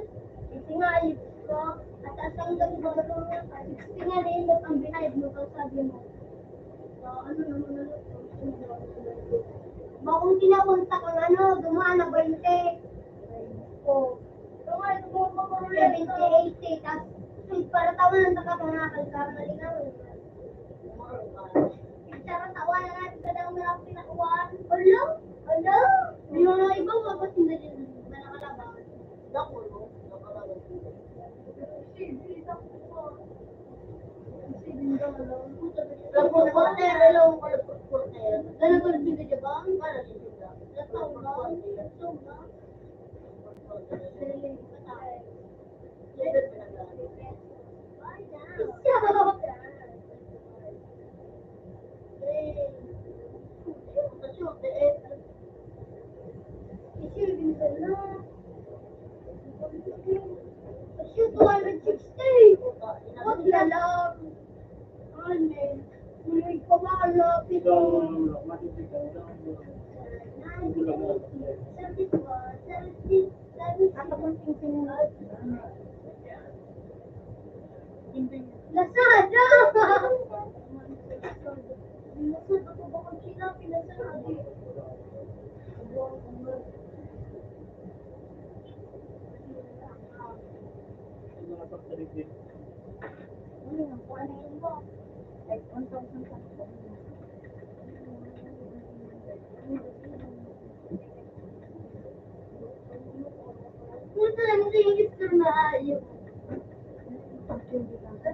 Ito nga, lips ko. At ang tanggal ko, ito nga, lips ang binayad mo, pag sabi mo. So, ano naman na, bakong kinawang takang ano, dumaan na baynte. Oh. Ito nga, ito mo, seventy, eighty, tas, para tawanan sa kapangakan, para malingaw. Tara, tawanan natin ka daw na pinakuhaan. Hala? Hala? May mga iba, mapatinda dyan. Iba na kalaban. Dako, no? Nakalaban. Sige, dako po. Sige, dako lang. Dako, porter, hello, porter. Dala ko lang dito, Jabang. Para dito, Jabang. Dako lang. Dako lang. Two hundred sixty! Wag na lang! Amen. Tuloy pa ba ang lapit mo? Lazada! Lazada ko ba kung sinabi na sa akin? Yung mga pagsalita. Ano yan? Kung ano yun po? Like, one thousand something. Puta lang sa English ko na ayun.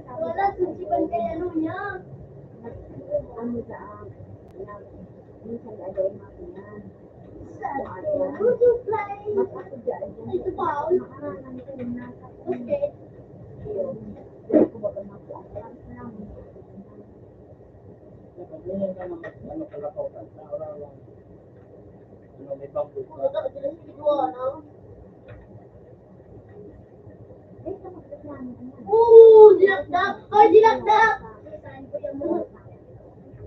Wala, susipan kay ano niya. Ano sa, minsan ay ay mga yan. Ito pa, oh. Okay. Ano, may bangko pa. Oo, dinakdak! Ay, dinakdak!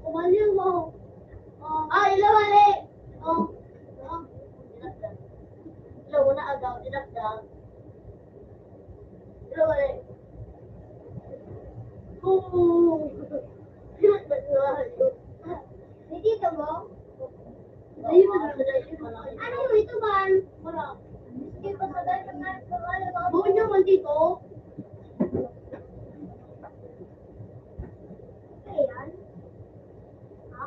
Kumalyo mo. Ah, ilaw, ali. Oh. Oh. Ilaw, wala agaw. Dinakdak. Ilaw, ali. Oo. Dinakdak, ilaw, ali. Hindi ka mo? Ayun. Ano mo ito, Ban? Wala. Hindi pa sa dahil sa mga, sa mga, sa mga Buo nyo man dito. Ayan. Ha?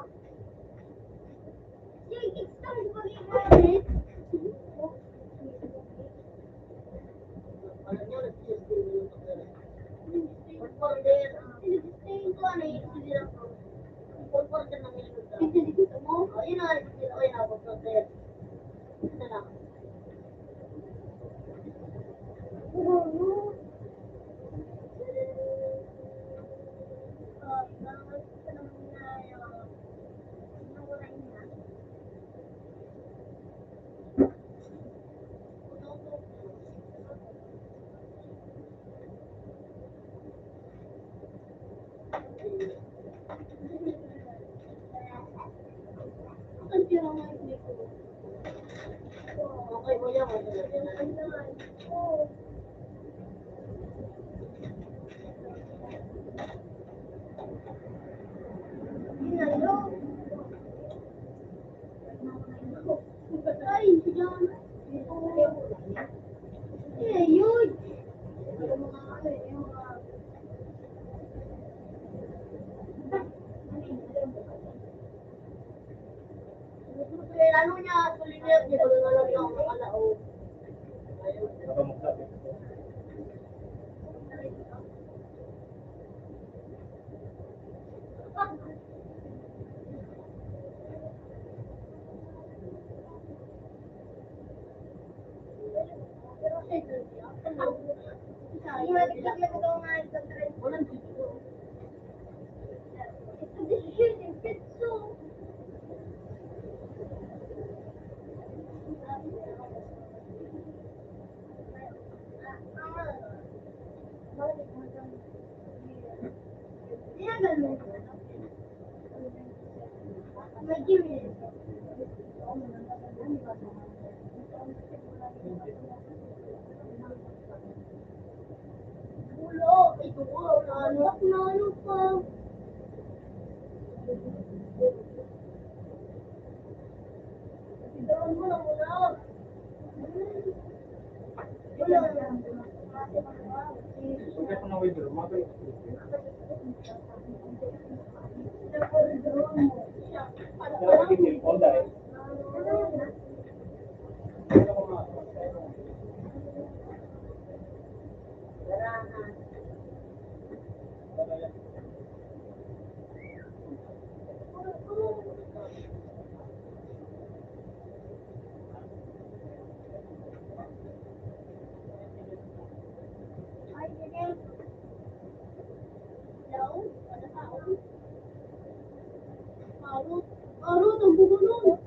Arot, arot ang bubunon.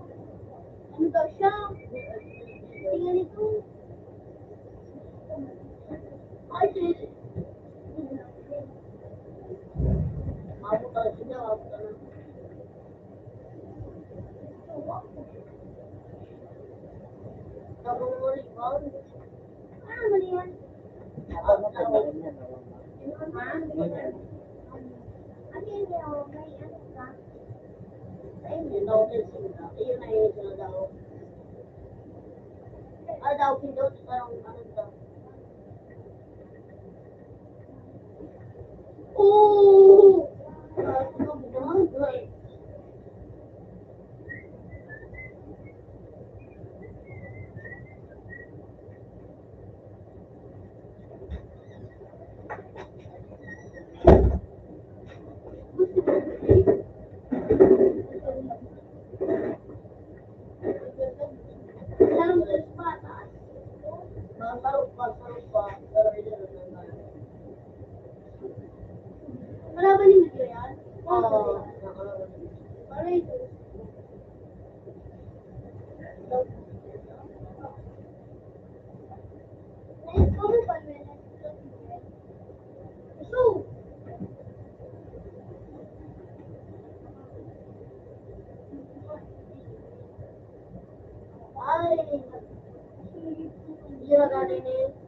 Ano daw siya? Tingnan ito. Ay, sis. Arot ang siya, arot ang Wala ba ni Miguel? Oo. Aray ko. So, ay, hindi na ganun eh.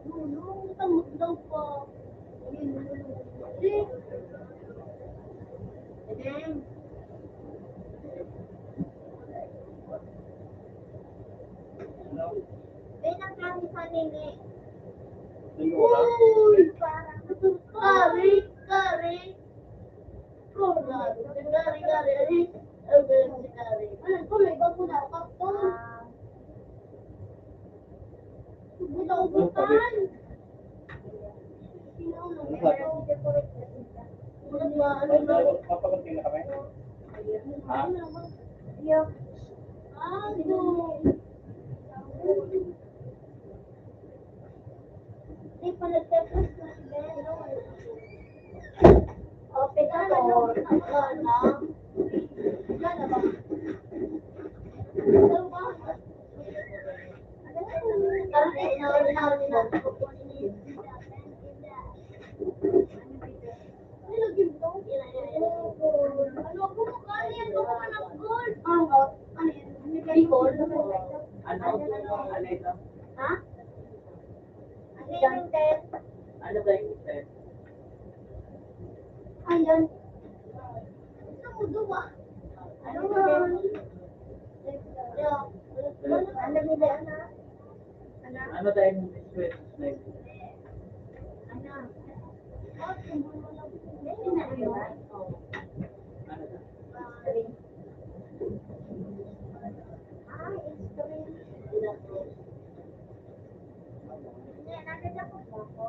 Lulong, utang magdaw pa. Ayan. May nagkami sa nini. Uy! Parang kari, kari. Kari, kari, kari. Ano ba yung kari? Ano, kung may bago na, kakto. Ah. Buta-butan. Papagunting na kami? Ha? Open door. Wala na. Wala na ba? Ano? Ano ba yung test? Ayan. Ano mo duwa? Ano mo? Ano mo? Ano mo? Ano tayo ng stress? Ano? Ano tayo? Ah, stress. Hindi, nagkakapag ako.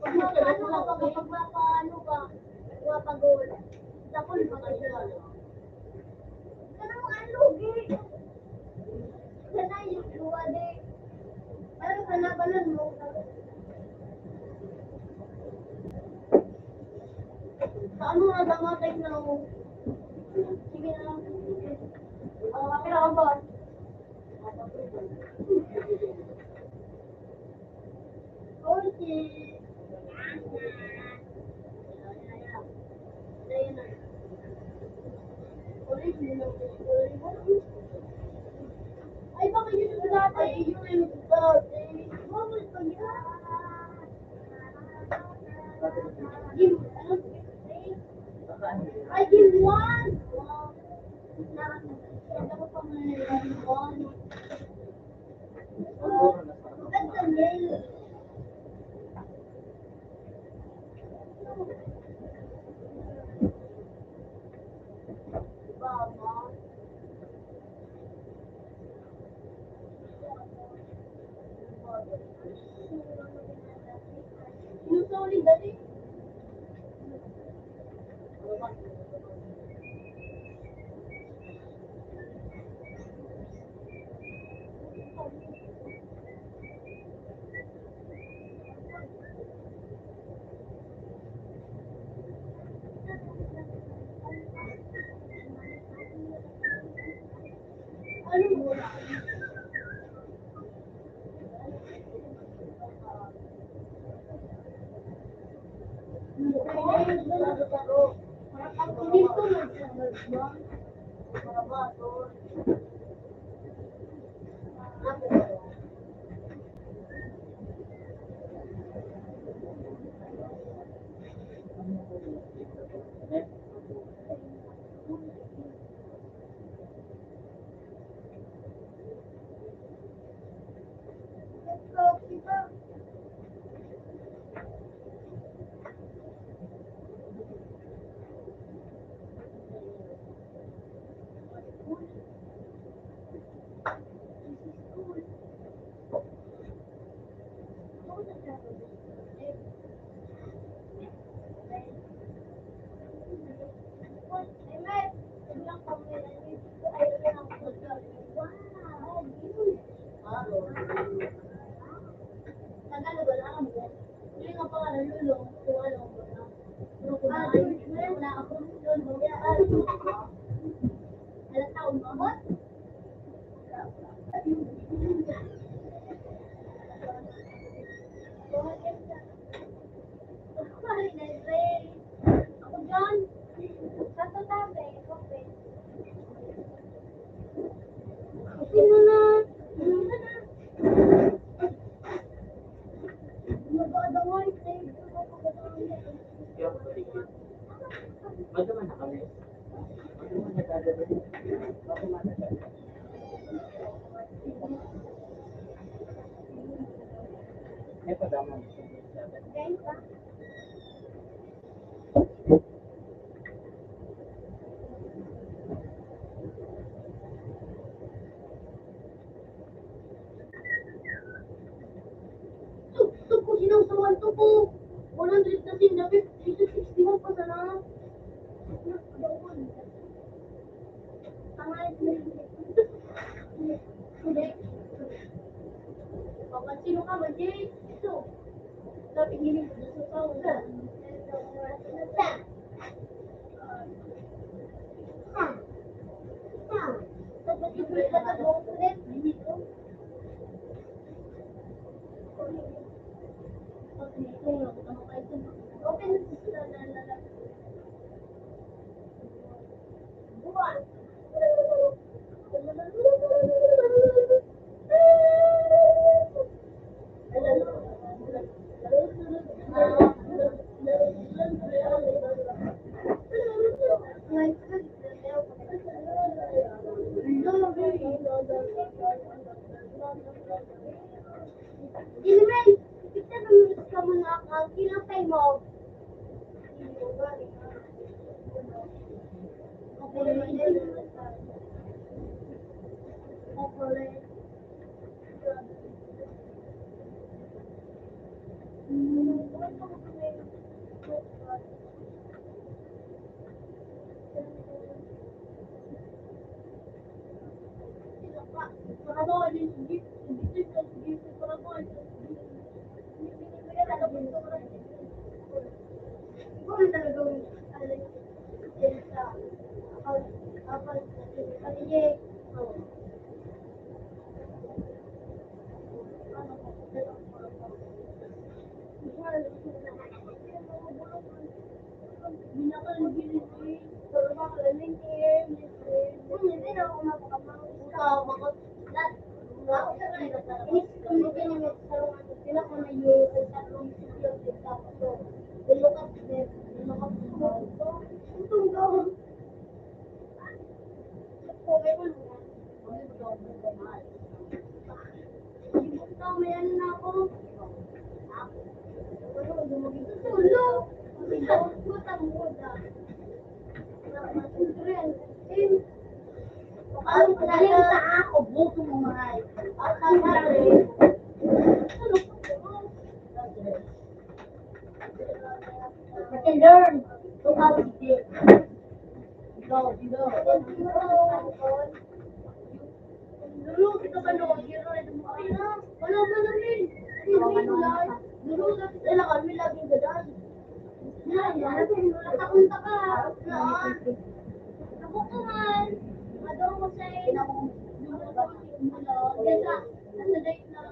Pag magkano ka ba, pag magpapaano ka, magpapagol, tapos makalimutan. Ikaw na mga lugi. Yan na yung luwa, di. Pero kalabanan mo. Paano na damatay na ako? Sige na lang. Ah, pero ang boss. Ay, baka yun yung dati, yung dati. Ay, yun one. Tuk, tuk ko sinawsawan to po. One hundred na sin, dapat sixty-one pa sana. Tama yun. Papansino ka ba, Jay? Ito. Sabi niya, "Gusto ko sa." Anyway, kita naman sa mga akal, kinapay mo. Learn to how to do. Ikaw, ikaw. Lulu, kita ka, no? Wala man namin. Lulu, wala kami laging gadan. Yan, yan. Natakunta ka. Nakukuhan. Adong ko sa inyo. Yan ka. Nasa date na.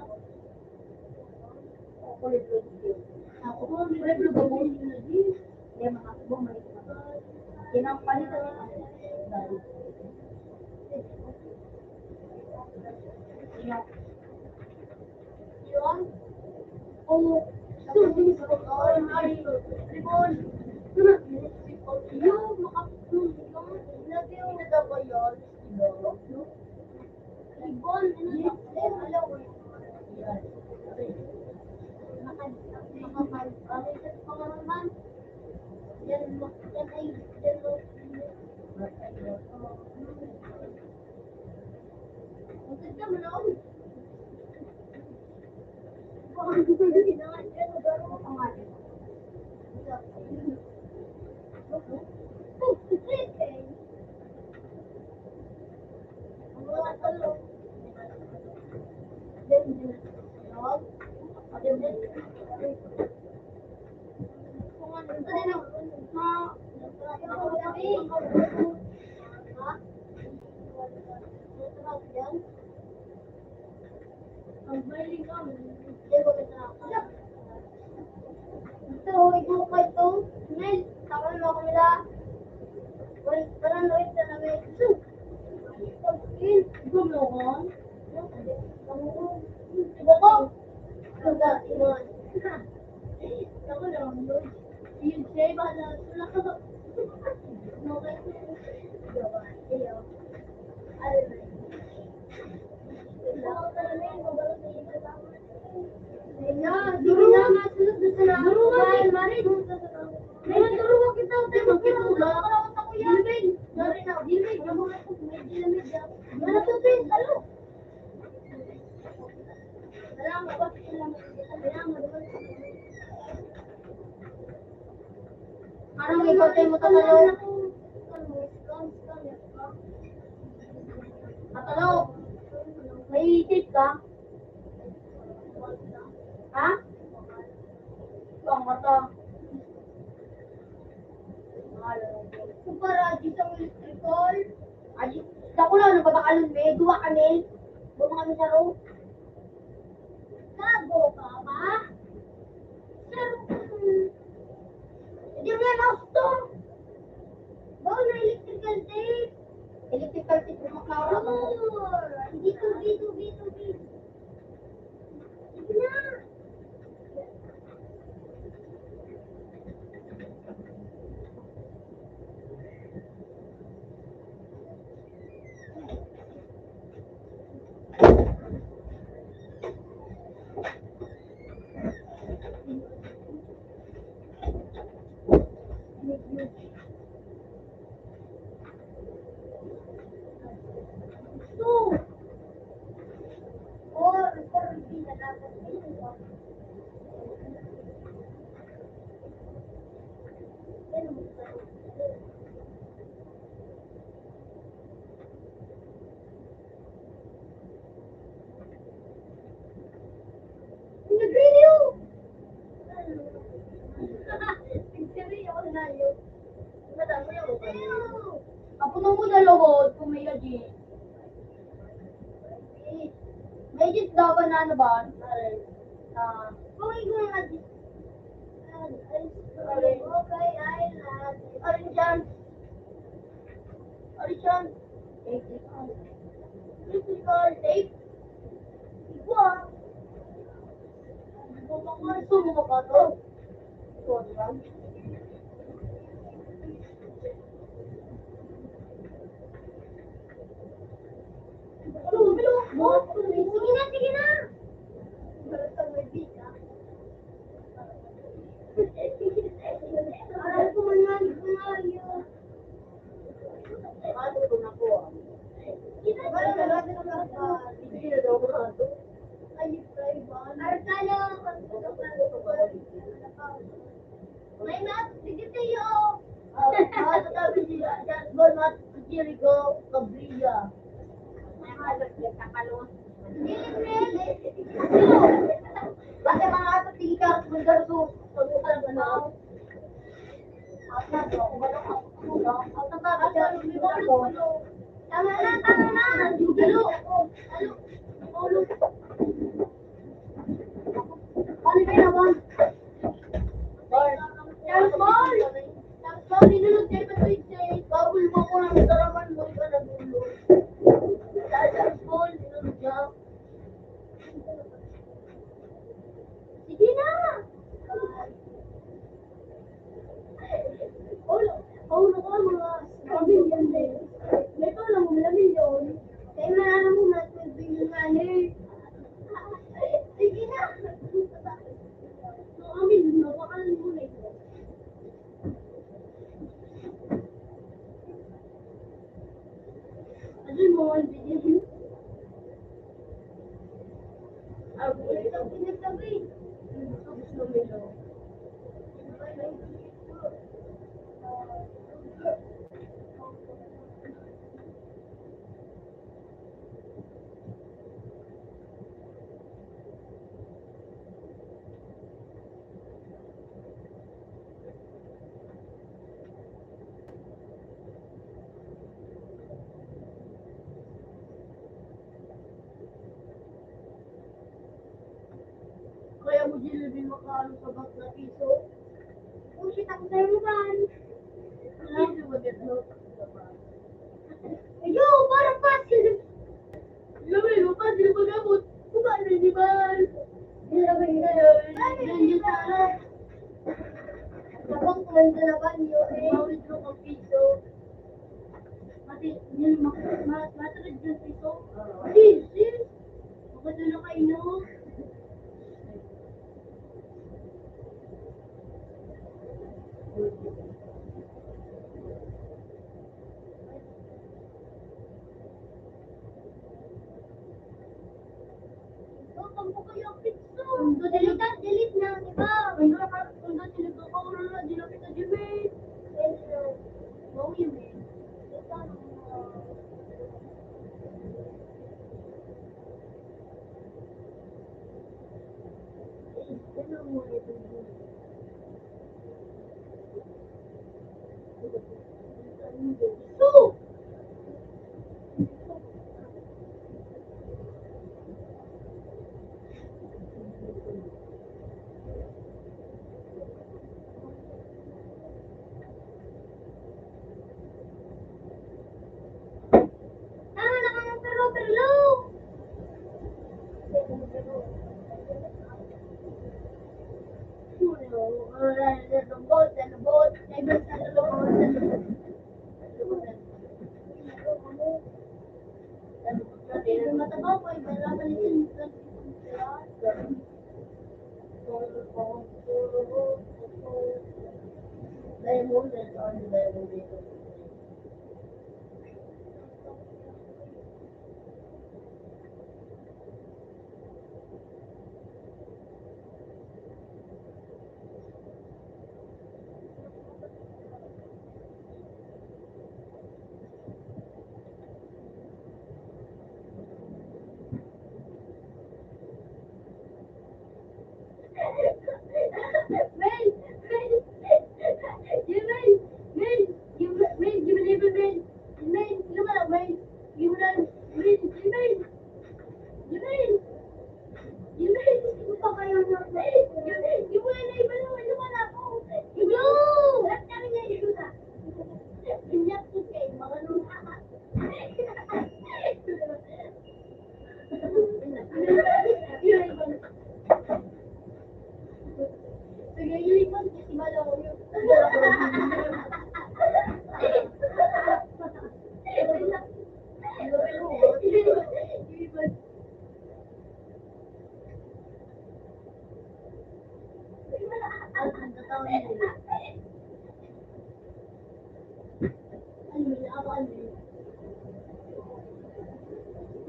Parang ikaw tayo mo tatalo. Tatalo. May isip ka? Ha? Ikaw, mata. Kumpara di sa electrical. Adi, dako lang, nababakalon mi. Duwa kami. Duwa kami sa room. Gago ka ba? Sir, hindi mo yan gusto. Bawal na electrical tape. Electrical tape, rumak na oras. Sure. Hindi to, dito, dito, dito. Sige na. Nagre-review! Nagre-review ako na yun. Madami ako kayo. Ako na muna lugod kung may gadget. May gadget daw ba na ano ba? Ah, kung ikaw nga gadget. Okay, I love you. Ano dyan? Ano dyan? Electrical tape. Igwa. Igwa pa nga. Gusto mo ba ito? Igwa, di ba? Sige na, sige na! Aral ko man nga, hindi ko nga yun. May mat, sige sa'yo. Ah, ah, sabi si Jasmine, mat, Jericho, Cabrilla. May mat, Jericho, Cabrilla. Hindi, hindi. Bakit mga ato, tingin ka, kung garso, pag-usalan mo. Tama na, tama na. Dalo. Dalo. Ano ba yun, Abang? Charles Paul! Charles Paul, ninulog tayo pa twenty-eight. Bawal mo ko ng daraman mo, iba na dulo. Charles Paul, ninulog niya. Sige na! Ulo, ulo ko, mga sabi yan, eh. May pa lang, mga milyon. Kaya na lang mo, mga twelve billion nga, eh. Sige na! Mga milyon, mga milyon. Ano mo, hindi. Kaya mo, Jilby, makaano sa bag na piso? Pusit ang sa'yo, man. Hindi mo ganda. Yo, parang pasil. Labi, lupa, di ba gamot? Kuha na ni Bal. Di ba ganda? Ganda sana. Kapag ganda na ba niyo, eh? Mawid mo ang piso. Mati, yun, ma-, ma-, matagad yung piso. Mati, sis. Magkatulo kayo, no? Ang ko kaya ang pizza. Delete, delete na, di ba? Ang ko, ang ko, delete ko, ang ko, delete ko, delete ko. Wow, yun eh.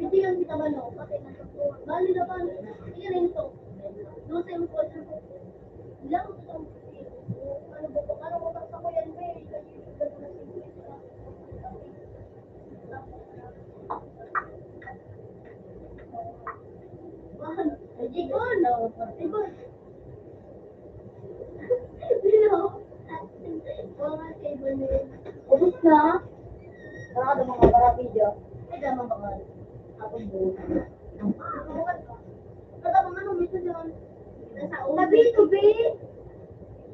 Pwede lang kita ba, no? Pati na sa tuwa. Bali na ba? Sige na ito. Doon sa yung culture ko. Ilang ko sa ano ba? Ano ba? Ano ba? Sa ko yan, be. Kasi yung ganda na sa Jikon! Jikon! Ubus na. Wala ka mga barapidya. Ay, dama ba nga? Atong buo. Kada mga ano, may ito dyan. Sabi, tubi.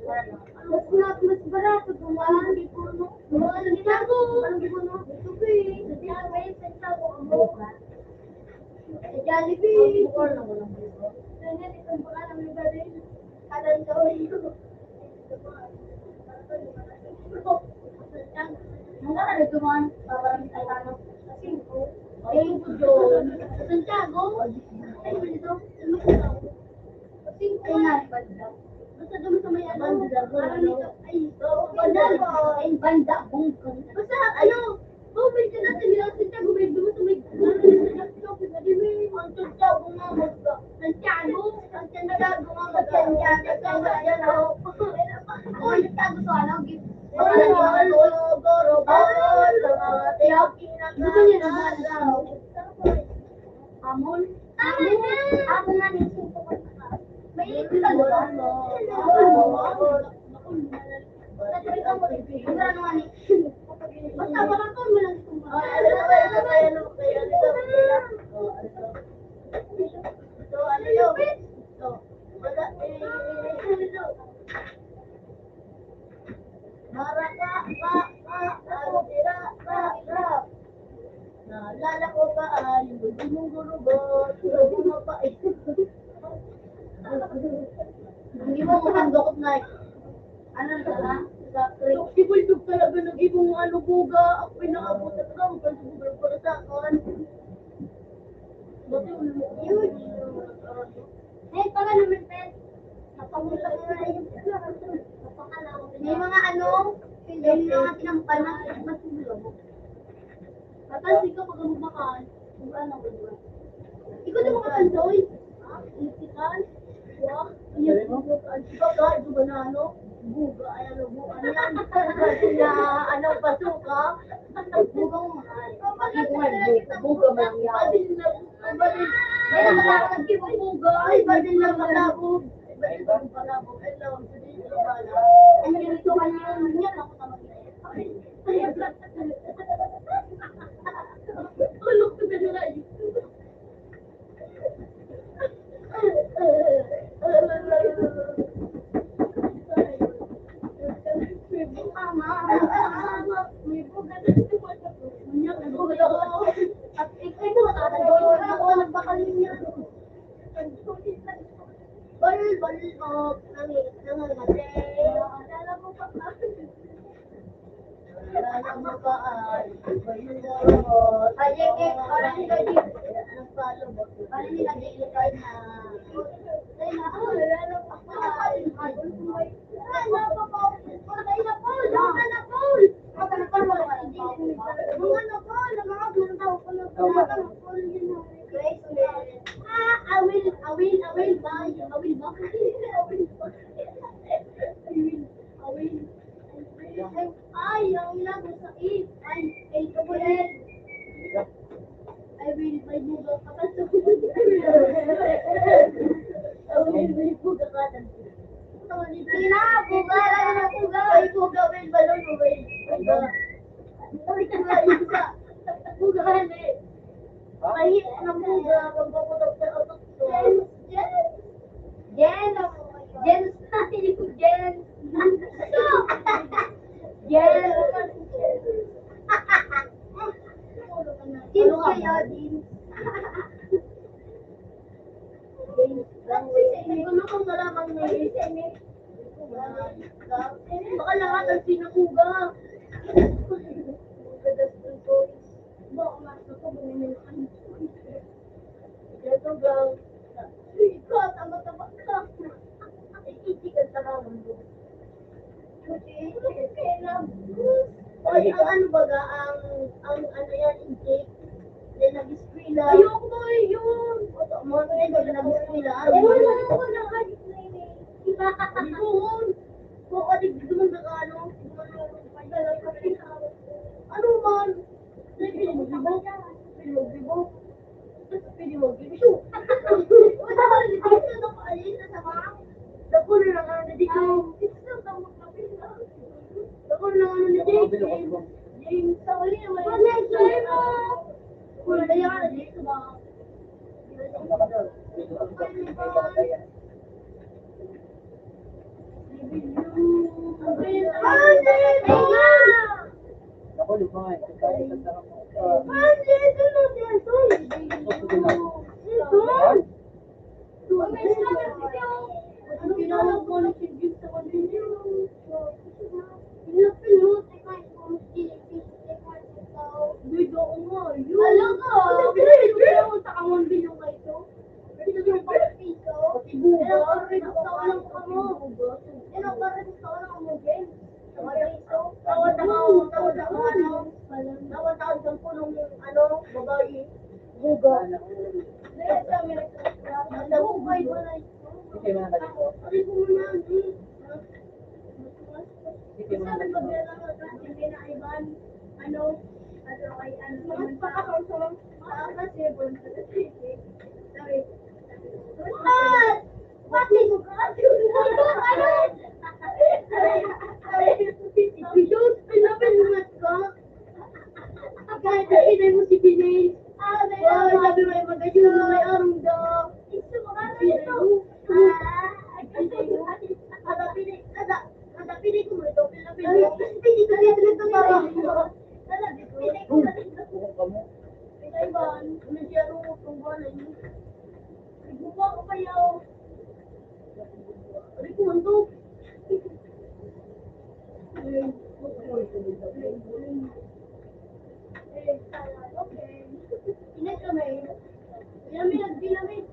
Mas, mas, mas barato, duman. Duman, Santiago. Anong di ko, no? Tubi. Santiago, Santiago, amo. Sa Jollibee. Bukol na, walang bukol. Ganyan, itong baka ng lugar din. Kanan gawin ko. Ang ganda na duman, parang sa Tano. Kasi, ayun po doon. Sa Santiago. Ay, dito. Ano po daw? Kasi, kailan, banda. Basta doon sa may ano, banda, parang banda. Ito, ay, banda. Ay, banda, bungkang. Basta, ano, Open ka na, tingnan sa Santiago, may dumo sa may, ano, sa Santiago, sa may, ang Santiago nga magka, Santiago, ang Santiago nga magka, Santiago, Santiago, oh, Santiago, so, ano, gi-, Goro, goro, goro, goro, sa mga tiyaw, kinakataw. Amon. Tama na! Ako na, may suko ko sa ka. May ipon ka doon. Basta wala ko, walang suko. Ah, ano ba, ano ba, ano ba, ano ba? Oh, ano ba? Ito, ano yun? Ito. Wala, eh, ito. Maraka, ka, ka, ka, tira, ka, ka. Naalala ko pa, ah, yung gusto mong gurugot, yung mapait. Hindi mo makandokot na eh. Ano na ka? Sa creek. Yung si Bulldog talaga nag-ibong ano, buga. Ako pinaabot at ako, magkano sa buga para sa akin. Ba't yung yun? Hey, para naman, Pet. Napamutak na yung may mga ano, may mga tinampal na mas gulo mo. Napansin ko pag magmakaan, kung ano, di ba? Ikaw na makapansoy. Buga, buga na ano? Buga, ay ano, buga na yan. Na ano, basuka. Buga mo, ay. Buga, buga man yan. Badil na, badil. Ay, ang buga. Ay, badil na malabo. Badil na malabo. Ay, lawang sa dito, wala. Ay, ganito ka niya. Yan ako tamang. Ay, ay, ay. Tulog ka na lang. Baril, baril, oh, nangi-, nangangatay. Alam mo pa, ay, iba yung laro. Ay, ay, ay, parang hindi ka di-, parang hindi ka di-, na. Ay, naku, lalo pa pa, ay, ay, ay, na, Paul, patay na, Paul, patay na, Paul. Patay na, Paul, patay na, Paul. Mga na, Paul, mga na, Paul, Paul, yun na. Grace, ah, I will, I will, I will buy, I will buy, I will buy. I will, I will. Ay, ang ilang sa it. Ay, ay, kabulan. I will buy buga kapatid. I will buy buga kapatid. Ina, buga, lalo na buga. Ay, buga, will, balon, will. Buga. Buga, hindi. Ay, ang buga, pagpaputok sa utok ko. Jen, Jen, Jen, Jen, Jen. Jeans kayo, jeans. Jeans. Ano kung malamang may baka lahat ang sinakuga. Baka mas ako bumili ng ano. Ito, bro. Ikaw, tama-tama ka. Iitik ang tama mo. Oy, ang ano baga, ang, ang ano yan, intake? Then nag-eskwela. Ayoko ba yun? Oto, mo na yun, pag nag-eskwela. Ayun, ayoko na, ayoko na yun eh. Ayoko, ayoko, ayoko, ano, ano man? Pwede mag-libog. Pwede mag-libog. Pwede mag-libog. Dako na lang ang nadi ko. Dako na lang ang nadi ko. James, sa uli naman. Wala na yung time mo. Wala na yung ano dito ba? Duy, doon nga, yun. Hala ka! Ano, pinahintay mo sa kamon, bilong ka ito? Ito yung pagpito. Pati buga. Pero parang gusto ko lang kamo. Pero parang gusto ko lang kamo, James. Tawad ako, tawad ako, ano? Tawad ako sa pulong, ano, babae. Buga. Ang hugay mo na ito. Ako, sabi ko mo na, ano? Sabi ko, meron ako dati, may naiban, ano, ano, ay, ano, mga pakakaw sa mga, mga kasi, bon, sa city. Sabi, "What? What is, ano?" Sabi, "Shoot, pinapin mo ka." Kahit na inay mo si Pinay. Ah, may, oh, sabi mo, "Magayon, may arong daw." Pinay mo. Ah, ay, pinay mo. Kada pinay, kada Ang tapili ko mo ito, pinapili. Pinili ko rin ito para. Talaga, pinili ko rin ito. Pinaiban, ano siya, ano, kung ano yun. Nagbubuha ko kayo. Ano ko, ano? Eh, okay. Ingat kami. Pinamig, pinamig.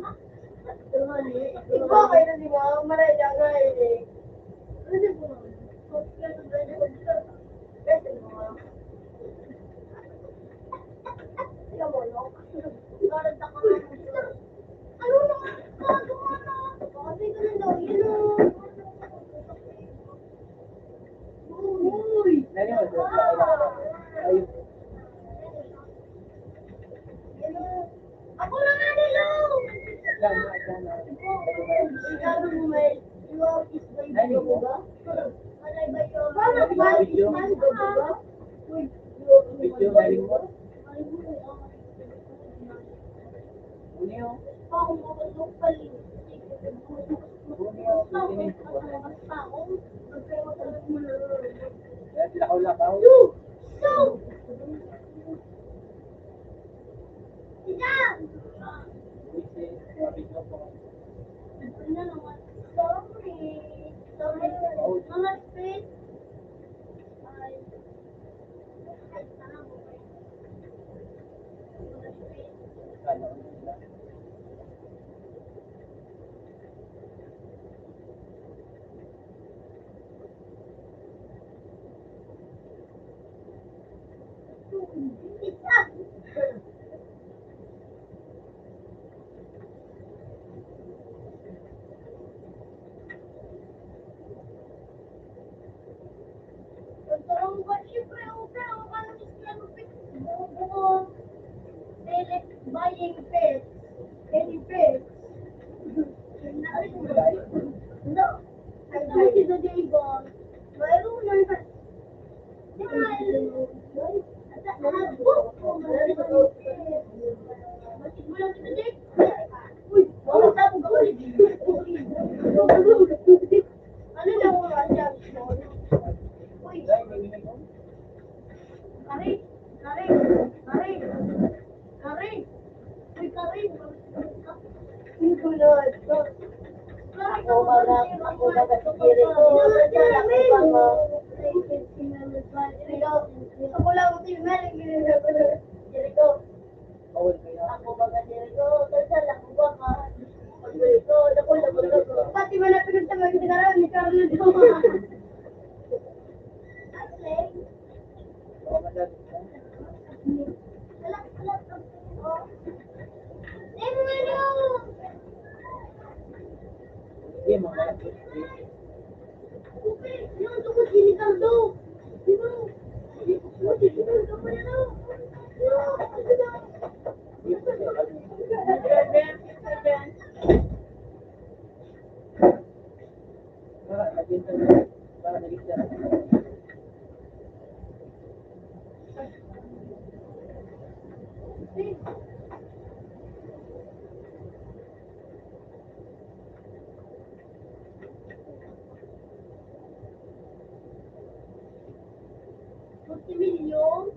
Ikaw kayo na di ba? Maray ka nga eh. Ano na nga? Ano na nga? Ano na nga? Sabi ko na daw, yun o. Uy! Ay. Ako na nga, Lilo! Sigurado mo may iwa is by video ba? Wala ba yun? Wala ba yun? Uy, video ba? Ano yun? Lakaw-lakaw. Mga street. Pagtarong ba, siyempre, okay, ang kanan is kaya magpit-, buo-buo. Select buying pets. Any pets. No. Ang dati sa Diego. Mayroon na sa, di ba, mayroon. At, at, at, Uy, wala sa akong gawin. Ano na wala siya? Uy. Kari, kari, kari, kari. Uy, kari. Ang gulod. Ako baga, ako baga si Jericho. Ako lang si Mel. Jericho. Ako baga si Jericho. Kasal ako ba ka? Jericho, dako, dako, dako. Pati man ang pinagtawag ni Carlo. Forty million?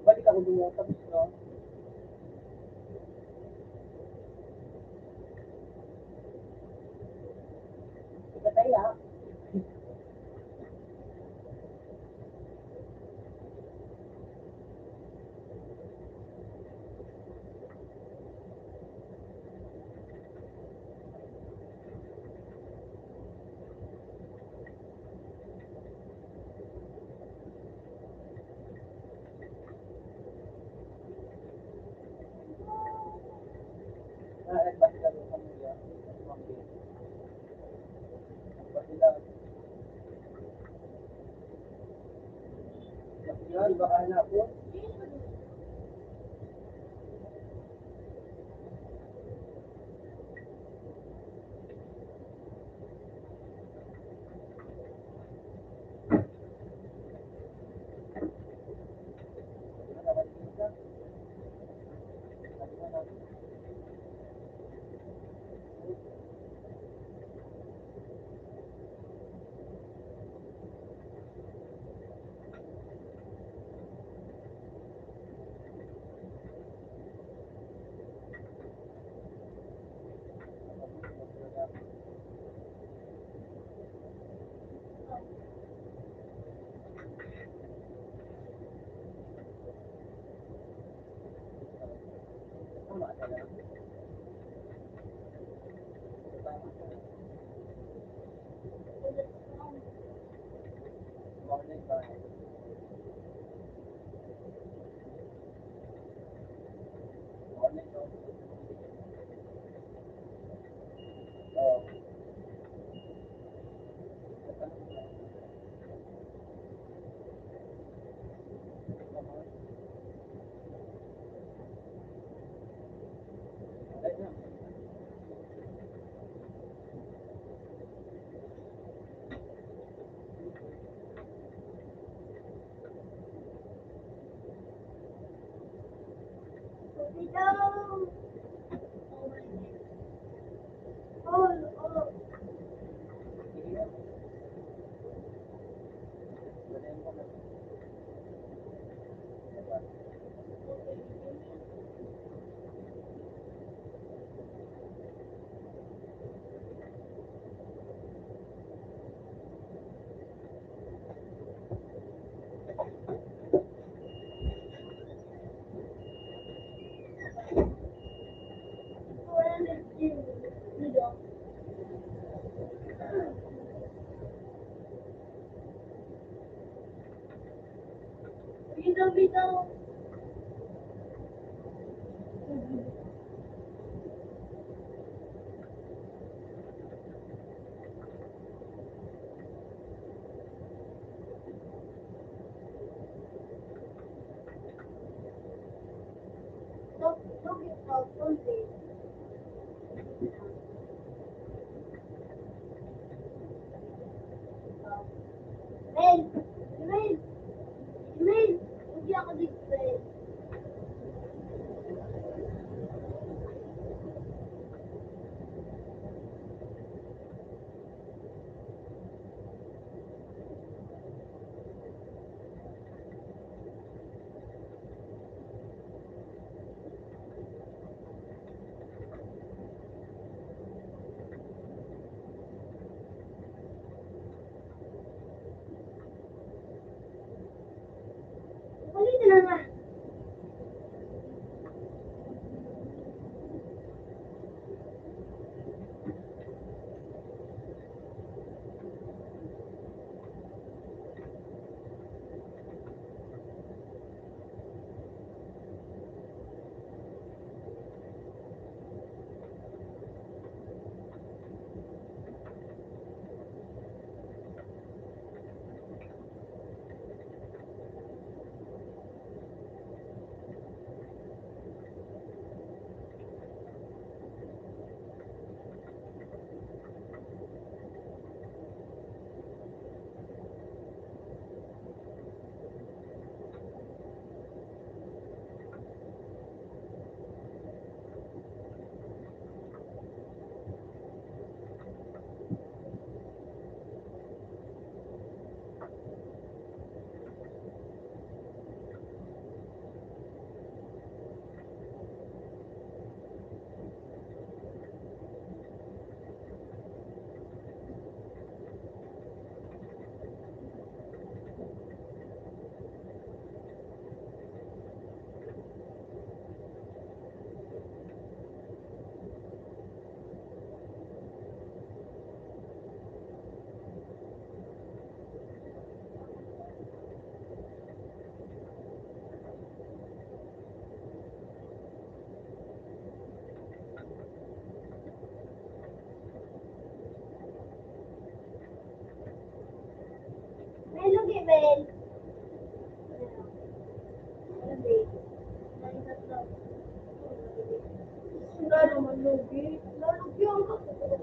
Balik ako dun, tapos na. Ipatay, ah. Yan, baka na po. Amen. Wala naman, lugi. Nalugi ang kapatid.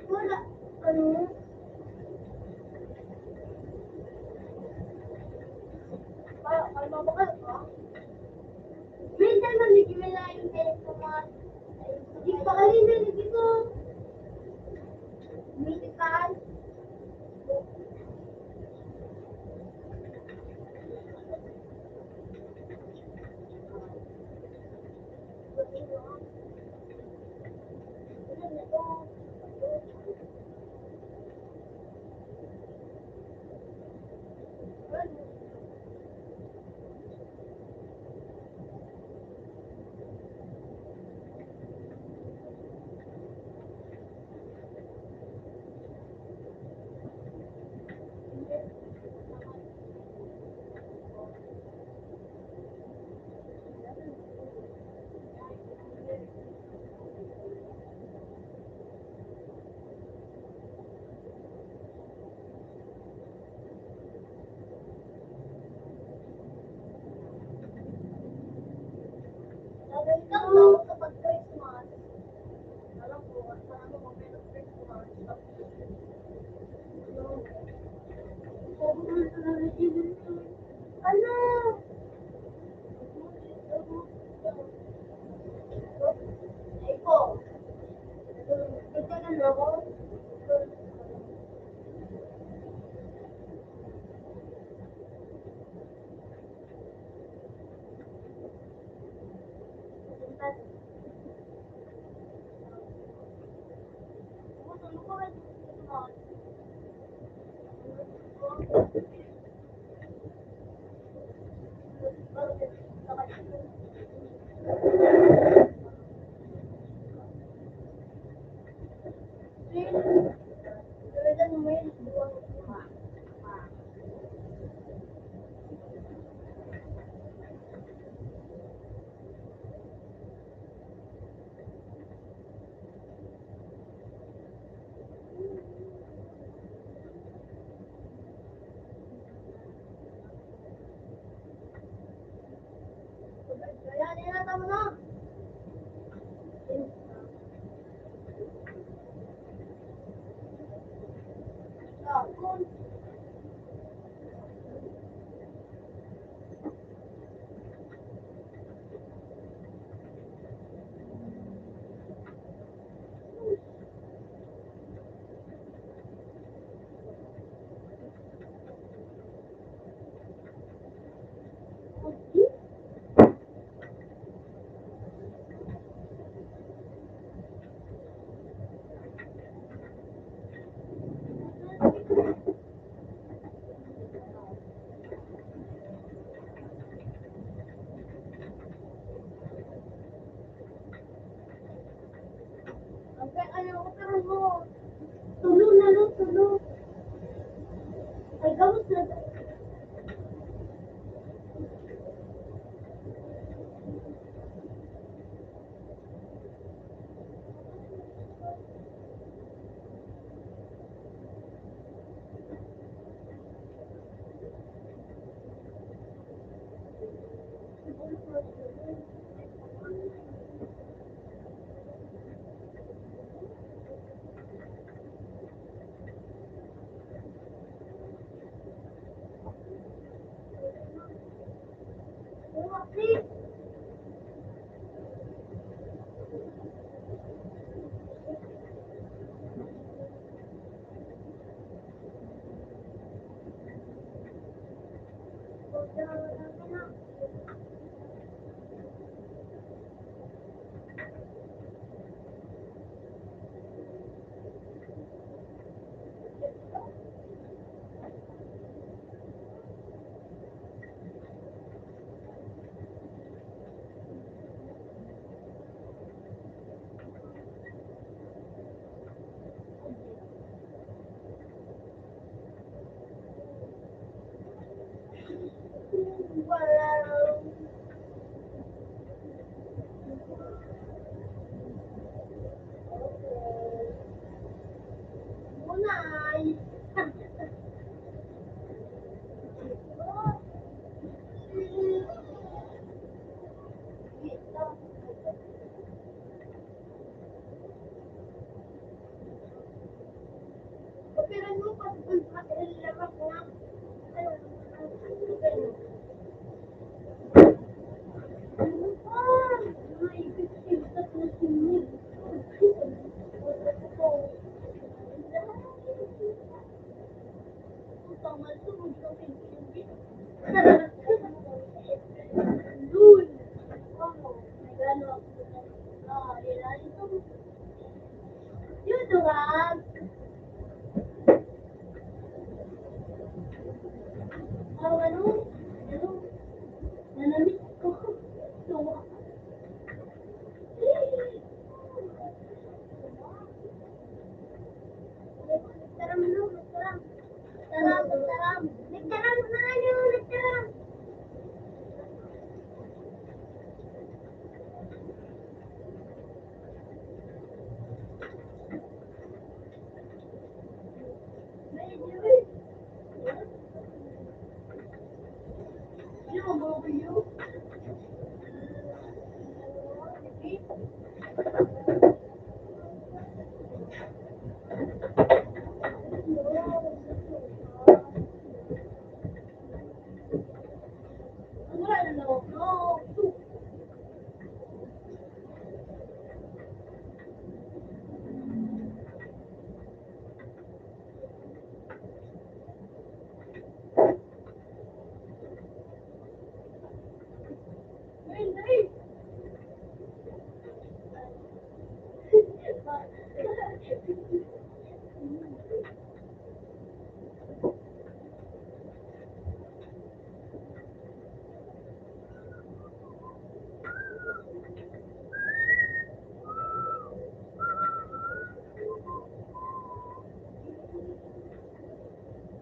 Wala. Ano? Pa, kalma ba kayo, pa? Minsan man, medyo malayo kayo sa mga, di pa kayo nalilito. Medical. Ang kaya, ano, utang mo. Tulo na lang, tulo. Ay, gabos na. Ang ano, ano, nanamit ko. Tuwa. Nagtaram, no? Nagtaram. Nagtaram, nagtaram. Nagtaram na nga niyo, nagtaram.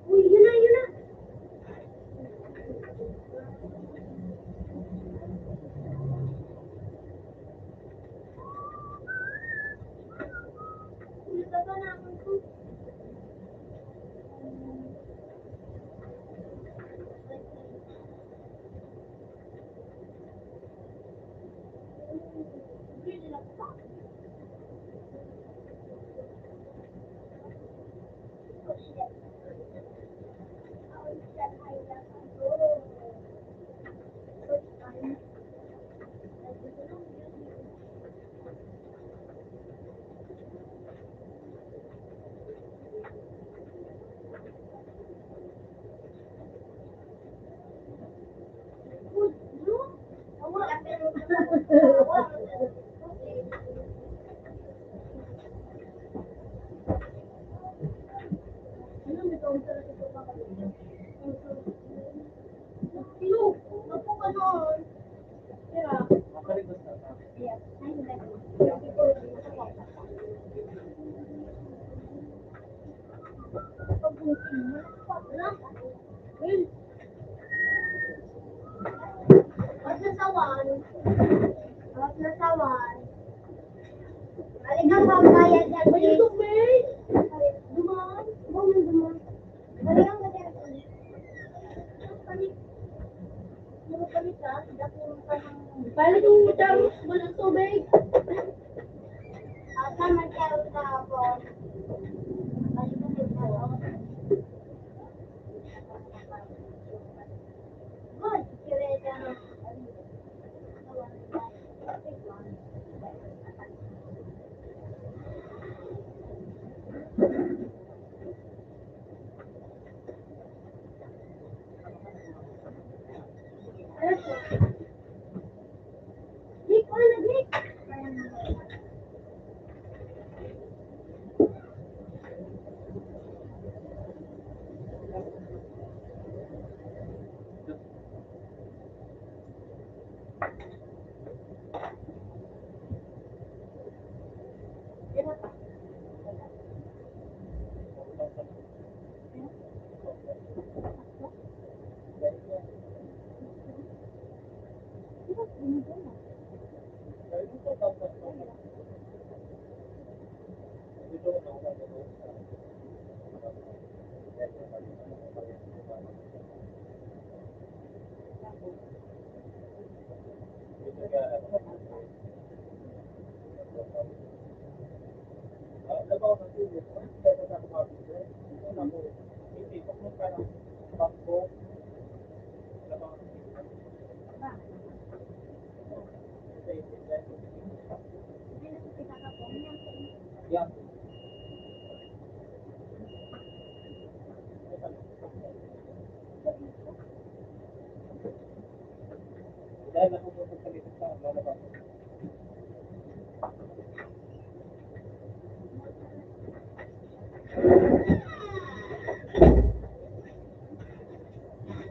Uy, yun na, yun na. Uy, baba na ako. At nasawan. At nasawan. Halika, pambayad yan, eh. Duman. Duman, duman. Halika, maganda. Balik yung tawag mo ng tubig. At naman siya ang kahapon. Balik yung tawag.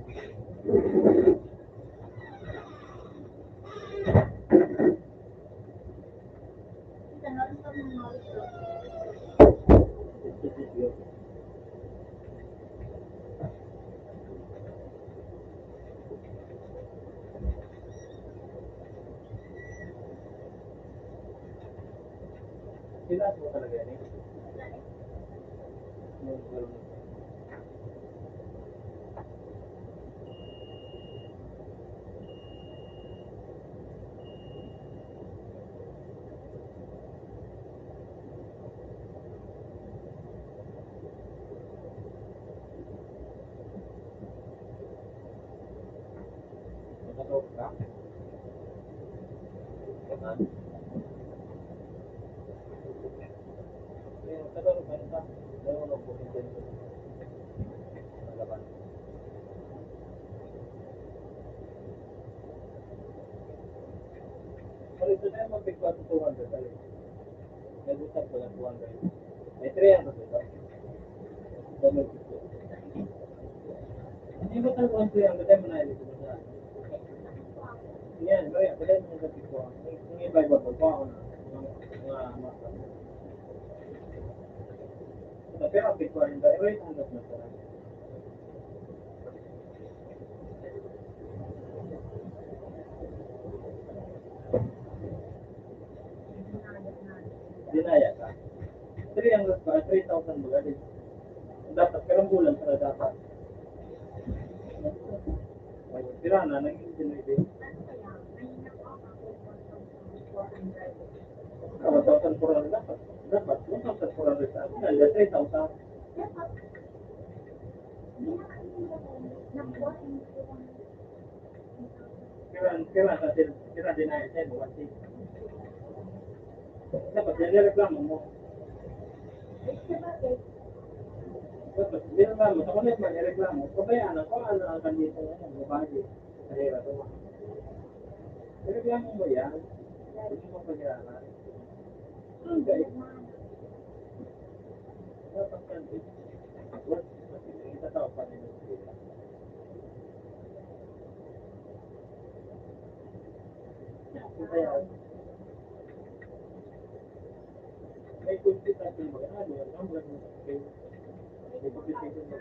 Good. Pinas mo talaga yan eh. Nakatulog ka? Yan. Ayun, tagal ba ito? Ayun, ano po, yung ganito. Malaban. Ano ito na yung mga pigpatutuhan ka tayo? Nag-usap ko ng two hundred. May three hundred ito. Double fifty. Hindi ba talaga ang three hundred? Ay, manahimik ko ba siya? Yan, kaya, kaya yung mga ko. Yung, yung iba-iba ko, pa ako na. Mga, mga, mga, pero ang Bitcoin, the rate ang mas masarap. Dinaya ka. Three ang, ah, three thousand baga, di. Dapat, karang bulan para dapat. Ay, tira na, naging dinay din. One thousand four hundred dapat. Dapat, one thousand four hundred sa akin, three thousand. Kira, kira sa til-, kira din ay ten, one ten. Dapat, yan yung reklamo mo. Dapat, yan reklamo. Sa kulit man, yung reklamo. Pabayaan ako, ano ang kandito ngayon, babae. Sa hira, ito. Reklamo mo yan. Hindi mo pag-iaralan. Ang galing. Dapat yan, eh. What? Kita tao pa rin yung sila. Kaya, may kunti tayo mga ano, ang mga may pagkikita.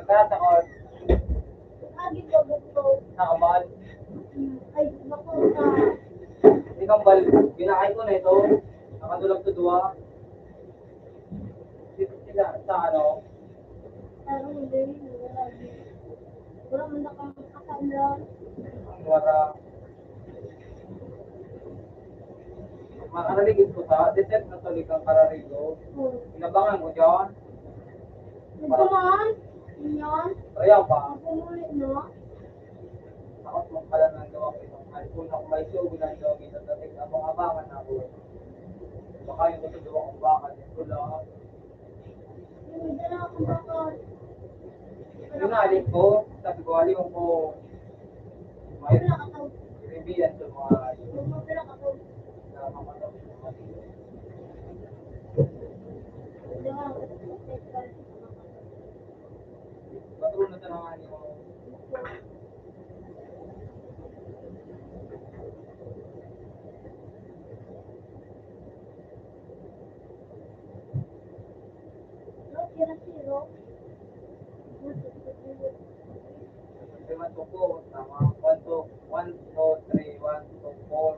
Nagkakatakot. Lagi po, gusto. Nakabal. Hmm, ay, gusto ko sa Ikaw bal, binahay ko na ito. Nakadulag sa duwa. Dito sila sa ano? Parang hindi, wala. Wala man na kami kasama. Wala. Makararig ko sa, detect na tuloy kang kararigo. Hmm. Inabangan mo dyan? Ito man, yan. Kaya pa. Pumulit na. Takot mo pala ng gawa ko itong cellphone ako, may sugo ng gawa ko itong dating abang-abangan ako. Baka yung gusto gawa kong baka, yung pula. Yung dala akong baka. Yun na, alin ko, sabi ko, alin ko, may Wala ka to. Reveal sa mga Wala ka to. Sa mga Patron na talaga niyo. Lima to po, tama. One, two, one, two, three, one, two, four.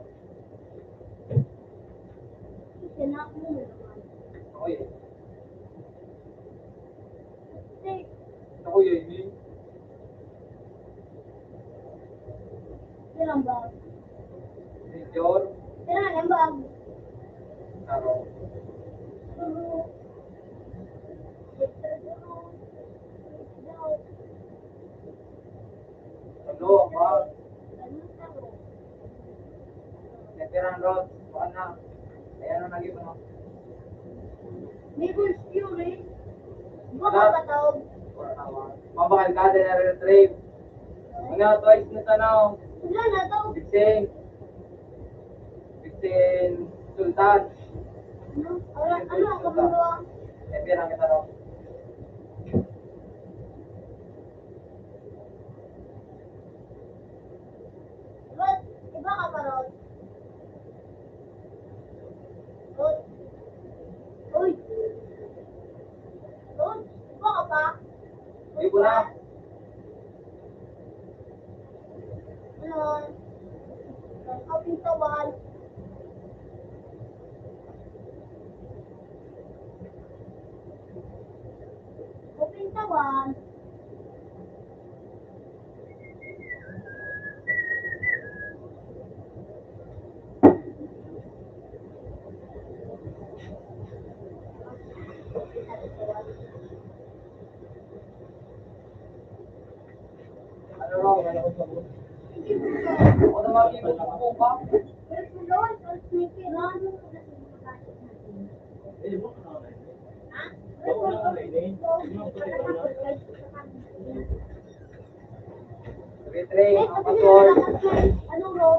Okay. Ako yun, eh. Ilang bag? Major? Ilang ang bag? Taro. Taro. Ano, ang bag? May pirang rod. Kuha na. Ayan ang naging ano. May Bulls Fury. Baka Wala. Mataog. Wala na, wala. Mabakal ka, dahil na-retrieve. Mga twice na tanaw. Wala na to. Fifteen. Fifteen sultan. Ano? Wala. Ano ang kamundo? Eh, pirang kita, no? Rod, iba ka pa, Rod? Rod. Uy! Wala. Ano? Kapintawan. Kapintawan. Three, three, mga pastor. Ano to?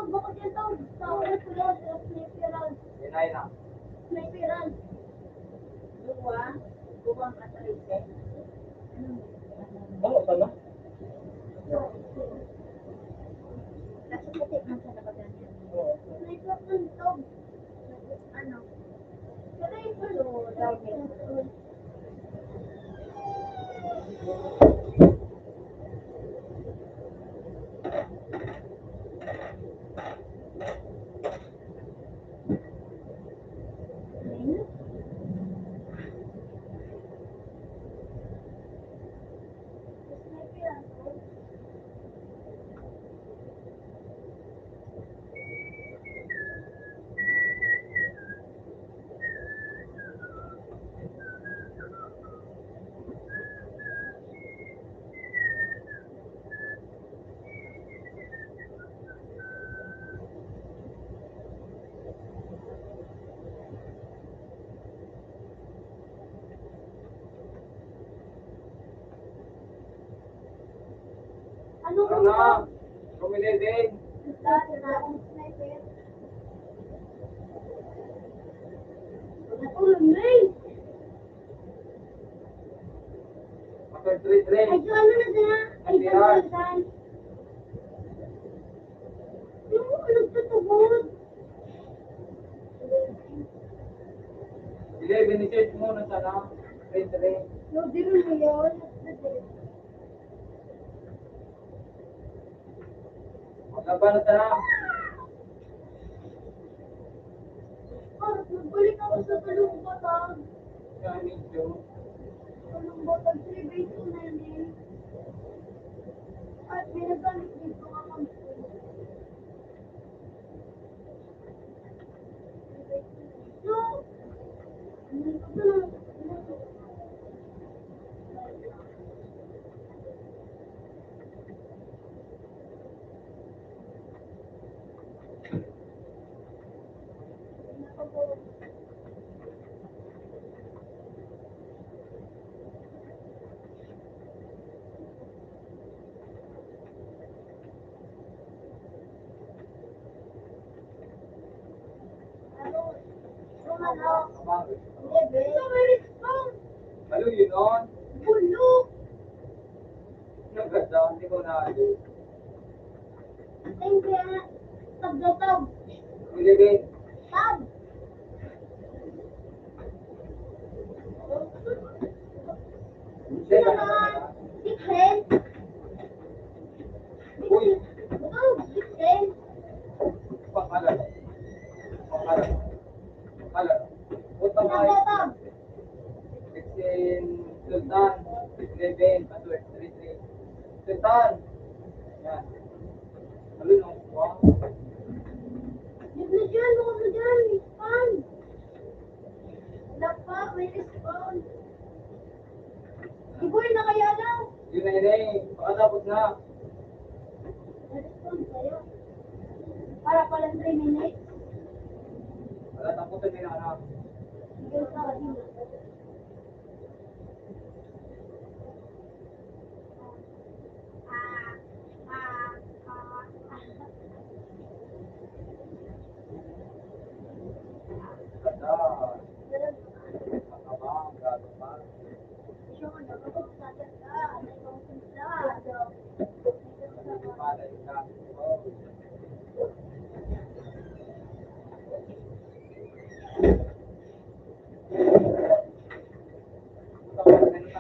Bukod yan to. Sa oras ko lang, sa sniper round. Yan ay na. Sniper round. Duwa, duwang atrete. Ano? Ano sana? Nasa puti man sa labas yan. Oo. Sniper round to. Ano? Sniper round. Ano ka na? Kumili din. Natulog na eh. After three, three. Ay, so ano na sila? Ay, F D R. Ano na sila? Yung nagtutubod? Sige, binisit mo na sana. Three, three. No, di rin mo yun. Magkabalo ta na. Par, nagbalik ako sa Talong Batang. Sa medyo. Talong Batang, three by two na yun eh. At may nagkalik dito nga kami. Ano yun, on? Bulok! Nagkasa, hindi ko na. Hindi. Tab na tab. Hindi, hindi. Tab. Sino na? Sixteen? Uy. Ito, sixteen. Pangalan. Pangalan. Pangalan. Punta ka. Tab na tab. Sixteen, Sultan, eleven, Pastor, three three. Sultan! Yan. Ano yung kuha? Dito na dyan, baka mo dyan, may spam. Wala pa, may spam. Iboy na kaya daw. Yun na yun eh. Pakatapos na. Respond sa'yo. Para pala three minutes. Wala, tapos na yun, ano. Ikaw pa, di ba?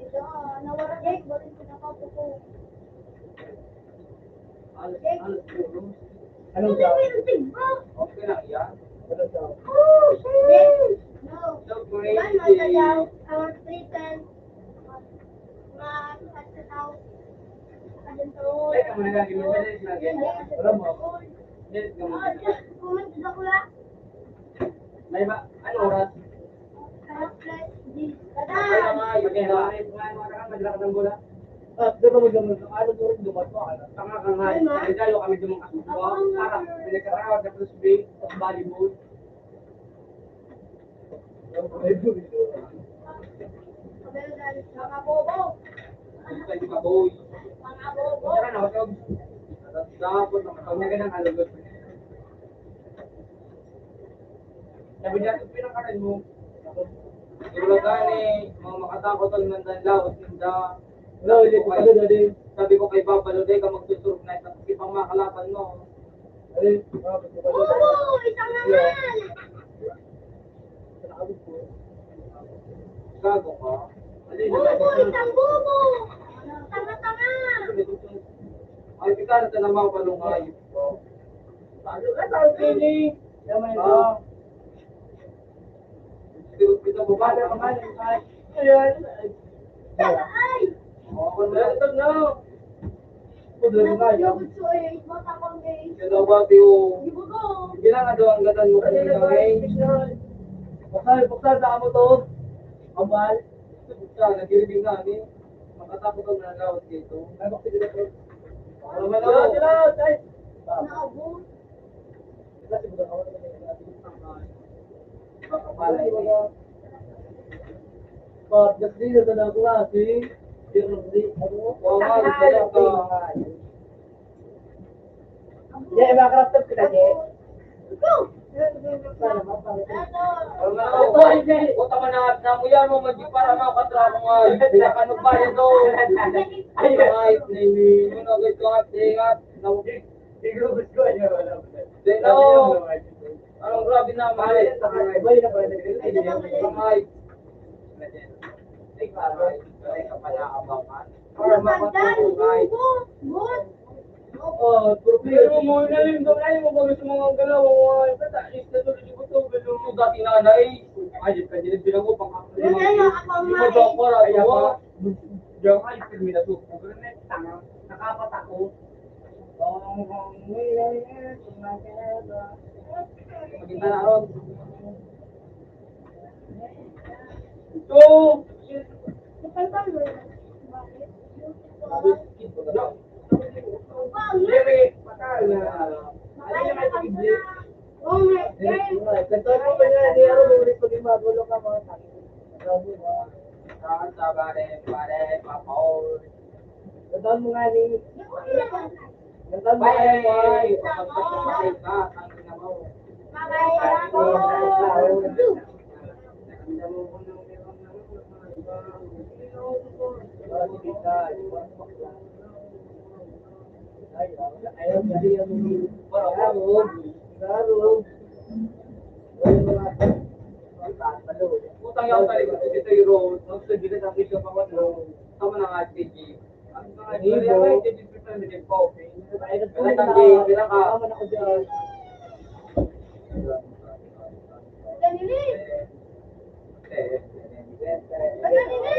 Ito, nawara na yung bote ko na kapo ko. Ano daw? Okay lang yan. Ano daw? Yes. No. So Diba, nasa daw, crazy. Our Britain. Mga, at sa tao. Adun to. Teka, muna lang, yung message natin. Alam mo, yes, Oh, just comment sa kuya. May ba? Ano oras? Plus, di. Ay, mga yun. Kaya, ay, mga, mga, mga, mga, mga, mga, ah, di ba, magdamag ka? Ano po rin, dumato, ano? Tanga ka nga, eh. Ay, ma. Ay, tayo kami dumang kasuko. Para, pinagkakarawat na frisbee, sa volleyball. Ay, boy. Mga bobo. Ay, mga boy. Mga bobo. Tara na, matog. Dapat, makatawag na ka ng alagad. Sabi niya, "Ito pinakanan mo." Wala gani, mga makatakot ang nandanlaw, tinda. Wala, hindi ko pala dali. Sabi ko kay Papa, "Lodi, ka magsusurog na ito. Kasi pang makalaban mo." Ay, ah, ba't ko pala dali? Oo, isa nga nga. Gago ka. Bobo, isang bobo. Tanga-tanga. Ay, kita na talaga mga palungay. Ano ka, tao, Pini? Yaman ito. Ah. Pero kita mo ba? Ano naman? Ay, ayan. Ay! Oh, ako na. Ito na. Ako na nga, yaman. Gusto eh, mata ko, eh. Kaya ba, Tiyo? Di ba ko? Hindi lang, ano, ang gatan mo kanina, eh. Buksan, buksan, saan mo to? Ambal. Buksan, nagkiribing na, eh. Makatakot ang nanawag dito. Ay, bakit dito? Ano man ako? Sila, sila, sila. Naabot. Pagkasino sa mga klase, pero hindi, ano? Oo nga, isa lang ka. Hindi, mga karaptag kita, di. Ano nga, oh, puta man na, na mo yan, oh, magdi para makatrabaho nga, pinakano ba yan, oh? Ay, ay, ay, ay, ay, ay, ay, ay, ay, Hello! Anong grabe na, mahal? Kamay. Ay, kamay. Ay, kapanaabangan. Para mapatulungay. Oh, pero mo na rin doon, ayaw mo ba gusto mga galaw, ang mga kata, is na tuloy ko to, pero yung dati na na eh. Ay, di ka, di na pinag-upang ako. Di mo daw para, ay, ako. Diyan ka, ispil mo na to. Pero next time, nakapat ako. Maganda na ron. Ito! Jerry, patay na. Ano yung may pag-ibig? Kanta mo ba yan? Hindi ako bumalik pag yung magulo ka, mga tao. Kanta, pare, pare, papaol. Kanta mo nga ni. Kanta mo nga ni. Bye. Pagpapatay ka, ang ina mo. Bye. Utang yaw talikod ko dito yung road. Nagsusulit ang video pa ko, no? Tama na nga, T G. Ang mga istorya nga, T G, Wala tang di, pila ka? Ganili! Ganili!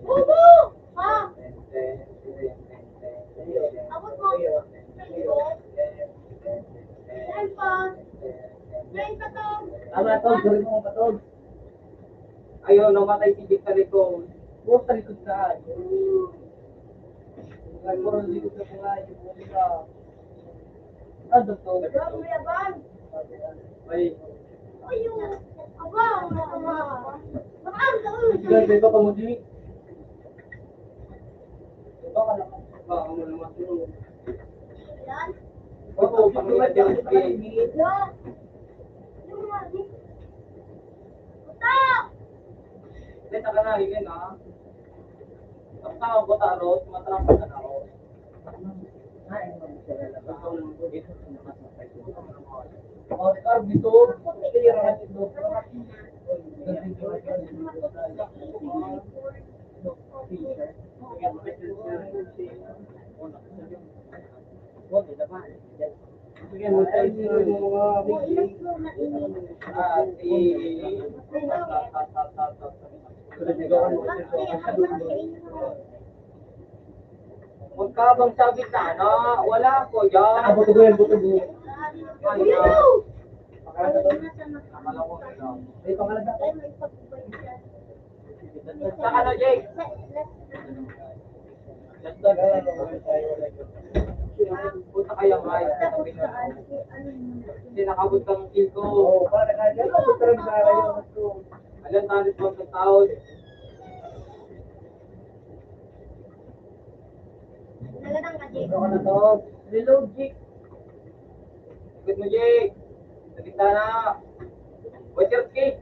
Bobo! Ha? Abot mo. Cellphone. Ngayon pa to. Tama to, duri mo pa to. Ayun, namatay si Dick Talikong. Puro talikod na. Ay, puro talikod na mga yung mga. Ah, doktor. Ay. Ayun. Aba, aba. Baka ang taon. Grabe pa ka mo, Jimmy. Baka na. Baka mo naman. Yan. Oo, pag-iingat yung Puta! Hindi, taka na, hindi na. Ang tao ko, taros, matrapa ka na, oh. Oscar, dito, kaya na ito. Magkabang sa gitna na, wala ko dyan. Ah, buto ko yan, buto ko. Ay, ah. Ay, pangalan na. Basta ka na, Jake. Basta ka na, punta kayo, ay. Kasi nakabot kang kiko. Alam, tayo sa mga tao. Ano ka na to? Reload, Jake. Ikot mo, Jake. Sa bintana. Watch your kick.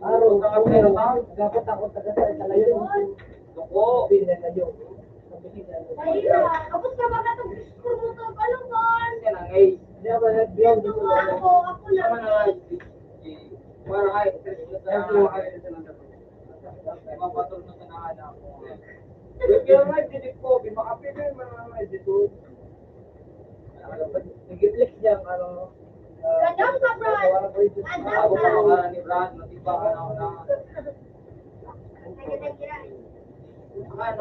Araw, dapat ako taga sa layo. Loko. Pinalayo. Ay, abot ka ba katong disco mo to? Ano ba? Yan ang ace. Yan ba, nag-, ito nga ako, ako lang. Tama na nga, eh. Para ay, ay, ay, ay, ay, ay, ay, mapatol na sa naan ako. Kaya nga, didik ko, di makapili yung mga nga dito. Nag-flex niya, ano, ah, Kadam ka, Brad! Kadam ka! Ako pa, ni Brad, matiba ka na ako na.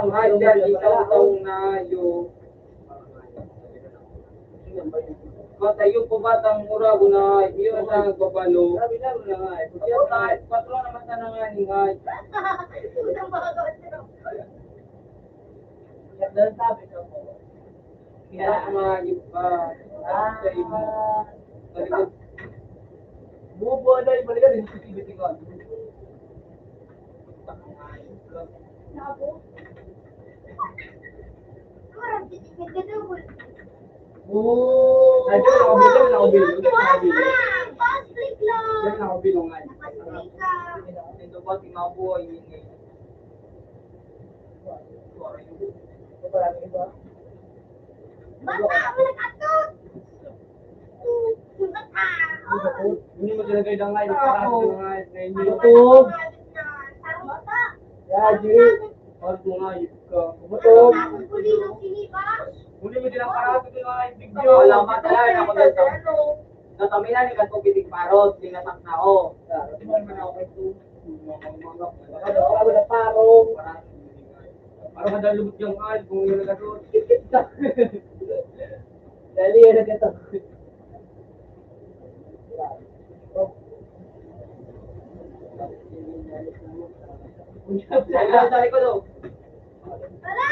Ang high yan, ikaw tong na yung matayo pa ba tang mura ko na iyo na sa nagbabalo? Sabi lang na nga, eh. Kaya tayo, patro naman sana nga ni nga. Yan, sabi ka po. Kaya mga iba, ah, sa imo. Sa likod. Bubuo na yung balikan, yung sisibit ko. Nabo. Parang titigil ka daw, eh. Oo. Ay, diyan, nakabilong, nakabilong. Diyan, nakabilong. Fast break lang. Diyan, nakabilong nga. Fast break ka. Ito ba, tinabo, yun eh. Bata, wala ka to. Bata. Hindi mo talaga yung live. Ako. Ito. Bata. Ya, Jay. Ano nga, yun ka. Gutom. Ako, pulino, sinipa. Huli mo din ang parado ng mga video. Wala, matayan ako dito. Natamihan ni Katong Piting Parot, tinatak na ako. Di ba naman ako kay Tuto? Mga, mga, mga, Ano, wala, wala, parong. Parang madalubot yung hal, kung yun ang gano'n. Dali, yan ang gano'n. Dali, dali ko, no? Tara!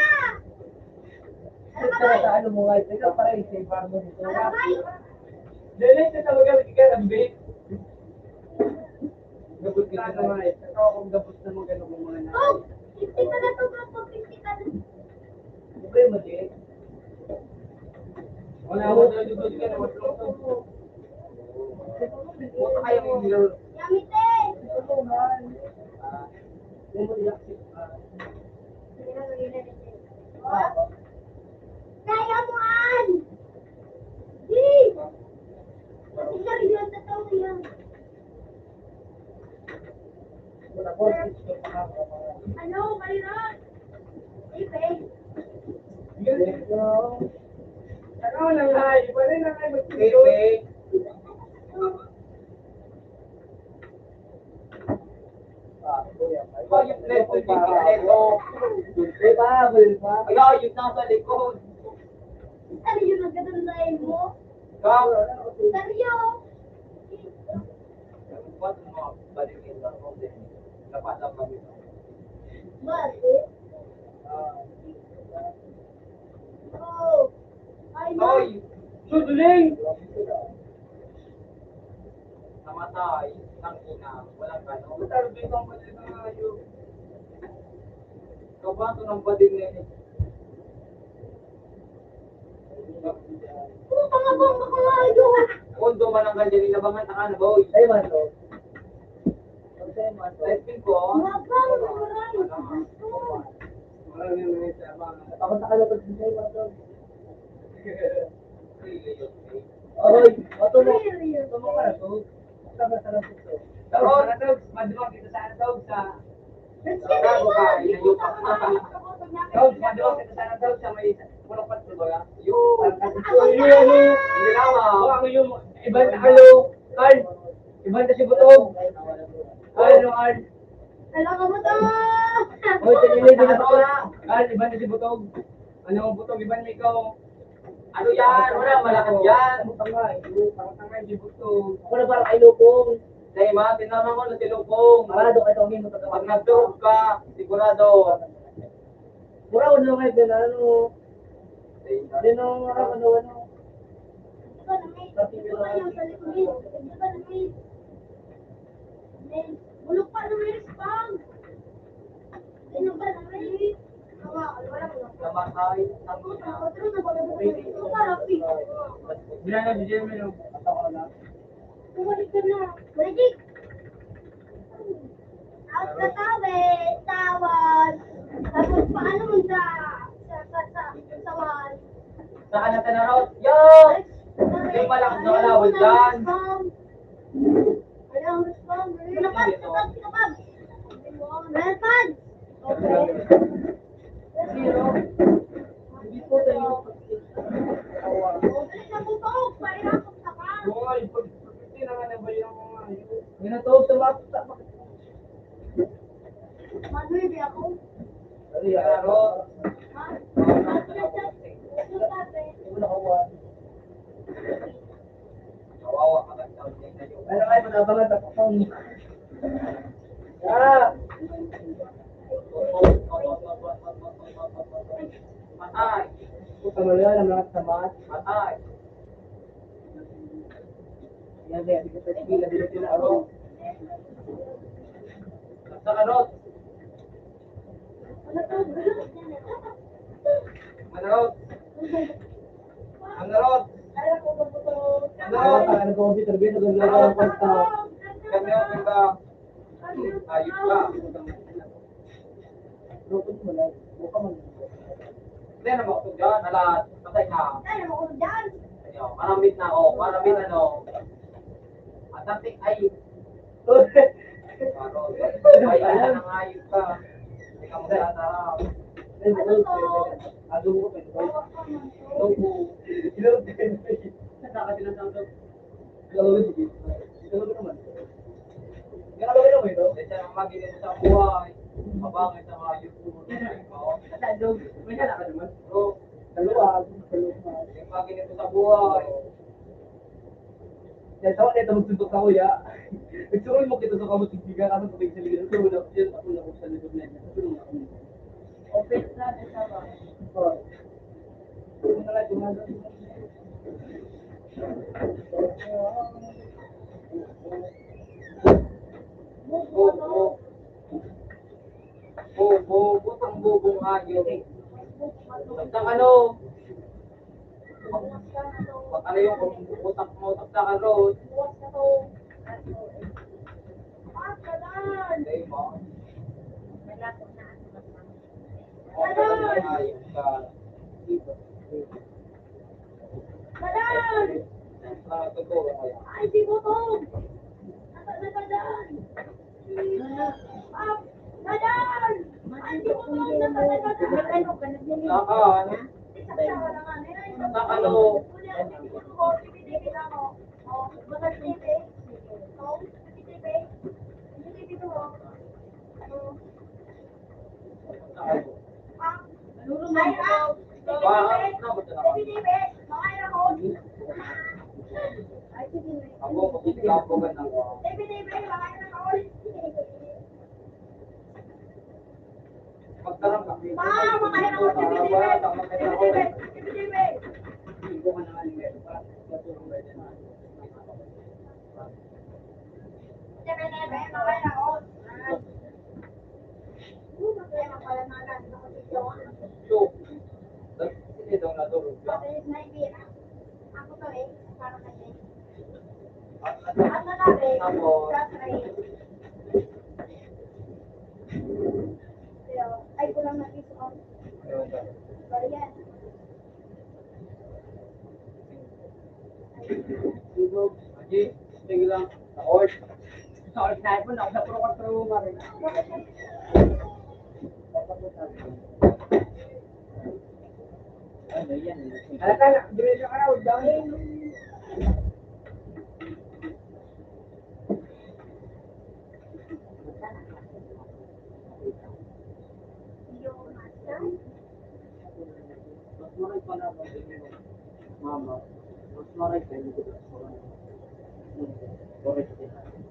Tara, sa ano mo nga, ito, para i-save mo dito. Tara, Mike! Dali, sa talaga, hindi ka nag-bake. Gabot ka na, Mike. Ito akong gabot na magano kung mga na. Oh! Fifty ka na to, bro. Fifty ka na. Siyempre, mali. Wala mo, dali, dali ka na, wala mo. Puta kayo, Milo. Yamitin! Kaya mo, An! Di! Kasi seryoso to, yan. Ano, Mayra? Ibe. Ano lang, ay, iba rin ang ay magtulog. Ibe. Ayun, nasa likod. Ano yun ang ganda na mo? Ka? Seryo? Ba't mo balikin lang ako din? Dapat lang kami. Bakit? Oh. Ay, Hoy! Suduling! Namatay, tangina, walang gano. Matarbi kang pati ng ayun. Kabato ng bading na yun. Puta nga ba, mga ayun! Kondo man ang ganyan, inabangan na ka na, boy. Ay, man, to. Ay, man, to. Ay, pin ko. Mga bang, mga ayun. Maraming mga isa, mga. Takot na ka na pag-, Oy, ato mo. Ato mo ka na to. Ato mo ka na to. Ato mo ka na to. Maduwag kita sa ano to, sa Tawag, maduwag kita sa ano to, sa may pulapat na baga. Yun. Yun, yun, yun. Hindi lang, ah. Oh, ang yung iba na alo. Carl, iba na si Butog. Carl, no, Carl. Alam ka mo to. Oy, tingin din ako. Carl, iba na si Butog. Ano, butong iban mi ikaw? Ano yan? Wala, malakas yan. Butong nga, eh. Butong nga, hindi butong. Ako na para kay Lupong. Dahil ma, tinama ko na si Lupong. Parado kayo, Tommy, mo. Pag nagturog ka, sigurado. Mura ko na kayo, ano, ano. Ano, ano, ano. Bulok pa ng respond. Ano ba naman? Namatay ang ina. Ito para, Pi. Yan na, di Jemmy, no? Bumalik ka na. Balik. Out ka tabi, tawad. Tapos paano mo sa, sa, sa, sa, sa wall? Saan na ka na, Rod? Yo! Ay, Di pala ang nakalawag dyan. Wala ang respond. Kapag, kapag, kapag. Meron pa. Zero. Hindi po tayo. Hoy, pag-, pag-, kailangan na ba yung mga yun? Yun na to, sa mga, sa mga. Manuwi ako. Ano yan? Ha? Wala ka, one. Kawawa ka ba? Ano kayo, manabangan sa phone? Ah! Patay! Puta mo yan, ang mga samat. Patay! Yan, yan, dito sa eskwela, dito sila, oh. Basta ka, Rod. Ano, Rod? Ano, Rod? Ano, Rod? Ano ko, Peter, Peter, ang ganda ng pagka. Kami ang ganda. Ayos ka. Lukot mo lang. Buka mo lang. Hindi na makutog dyan. Ala, patay na. Hindi na makutog dyan. Ayun, marambit na, oh. Marambit, ano. Ang taktik ay, Paro, ay, ay, nangayod ka. Hindi ka magtatara. Ano to? Ano mo, pwede ba? Opo. Nakakatilang sa Galawin mo dito. Galawin naman. Galawin naman ito. Ito ang magiging sa buhay. Abang sa mga YouTuber. Tatadog. May hala ka naman. Bro. Kaluwag. Kaluwag. Yung magiging sa buhay. Yan, tawa na ito, magsuntok sa kuya. Nagsuroy mo kita sa kamot, tigbigan, kaso sa pagsaligid, nagsuroy na ako, yan, ako na ako sa likod na yan. Nagsuroy na ako. Open na, di ba? Oh. Bobo. Bobo, butang bobong ayo. Basta ano? Baka na yung utak mo, utak na ka, Rod. Hindi mo. Madam! Madam! Ah, totoo kaya. Ay, di mo to! Nasa na ba dyan? Ah, madam! Ay, di mo to! Nasa na ba dyan? Saan? Sa ano? Ako, kapag ikaw ko ba na? Magtarang ka. So, sige daw na to. Tapos, ay, kulang na piso. Sige lang. Sa oras. Sa oras na ipon, ako sa puro katulungan. Ano yan? Alaka na, dire sa karaw, dahil. Maray pa naman din yung mama, mas maray pa yung correct din natin.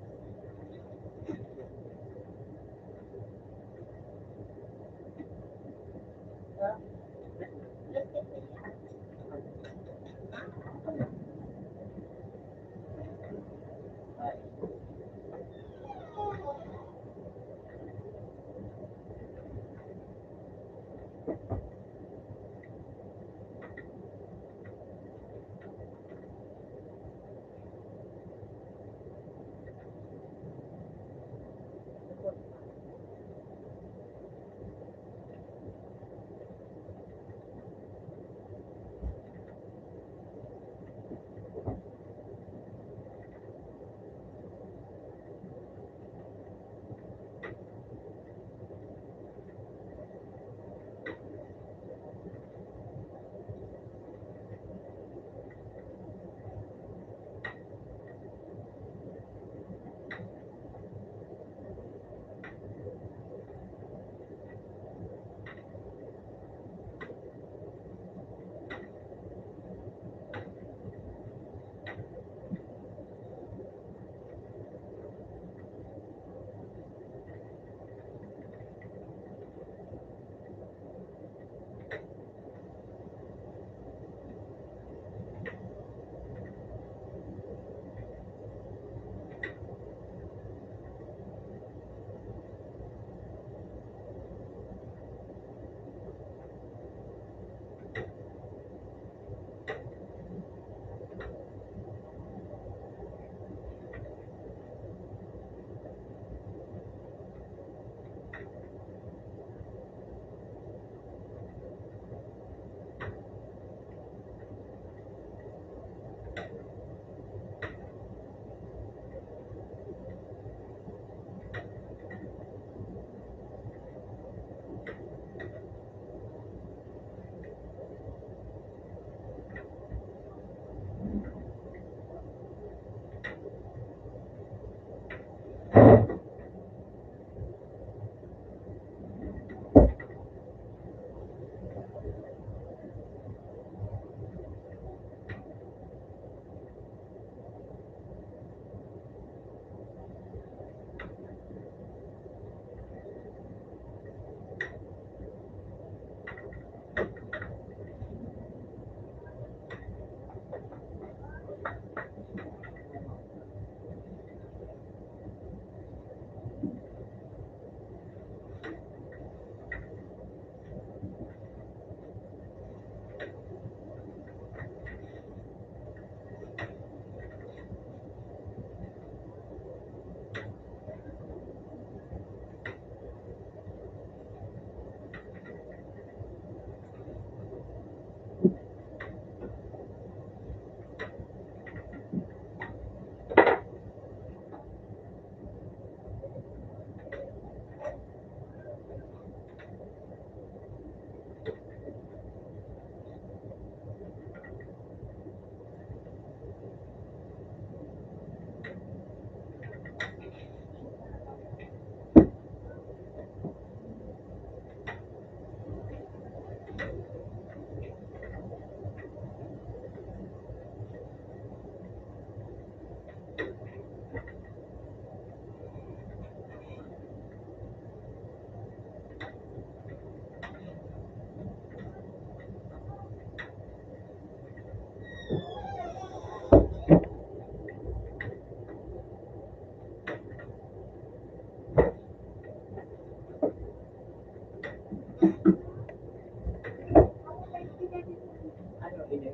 Ano, ini?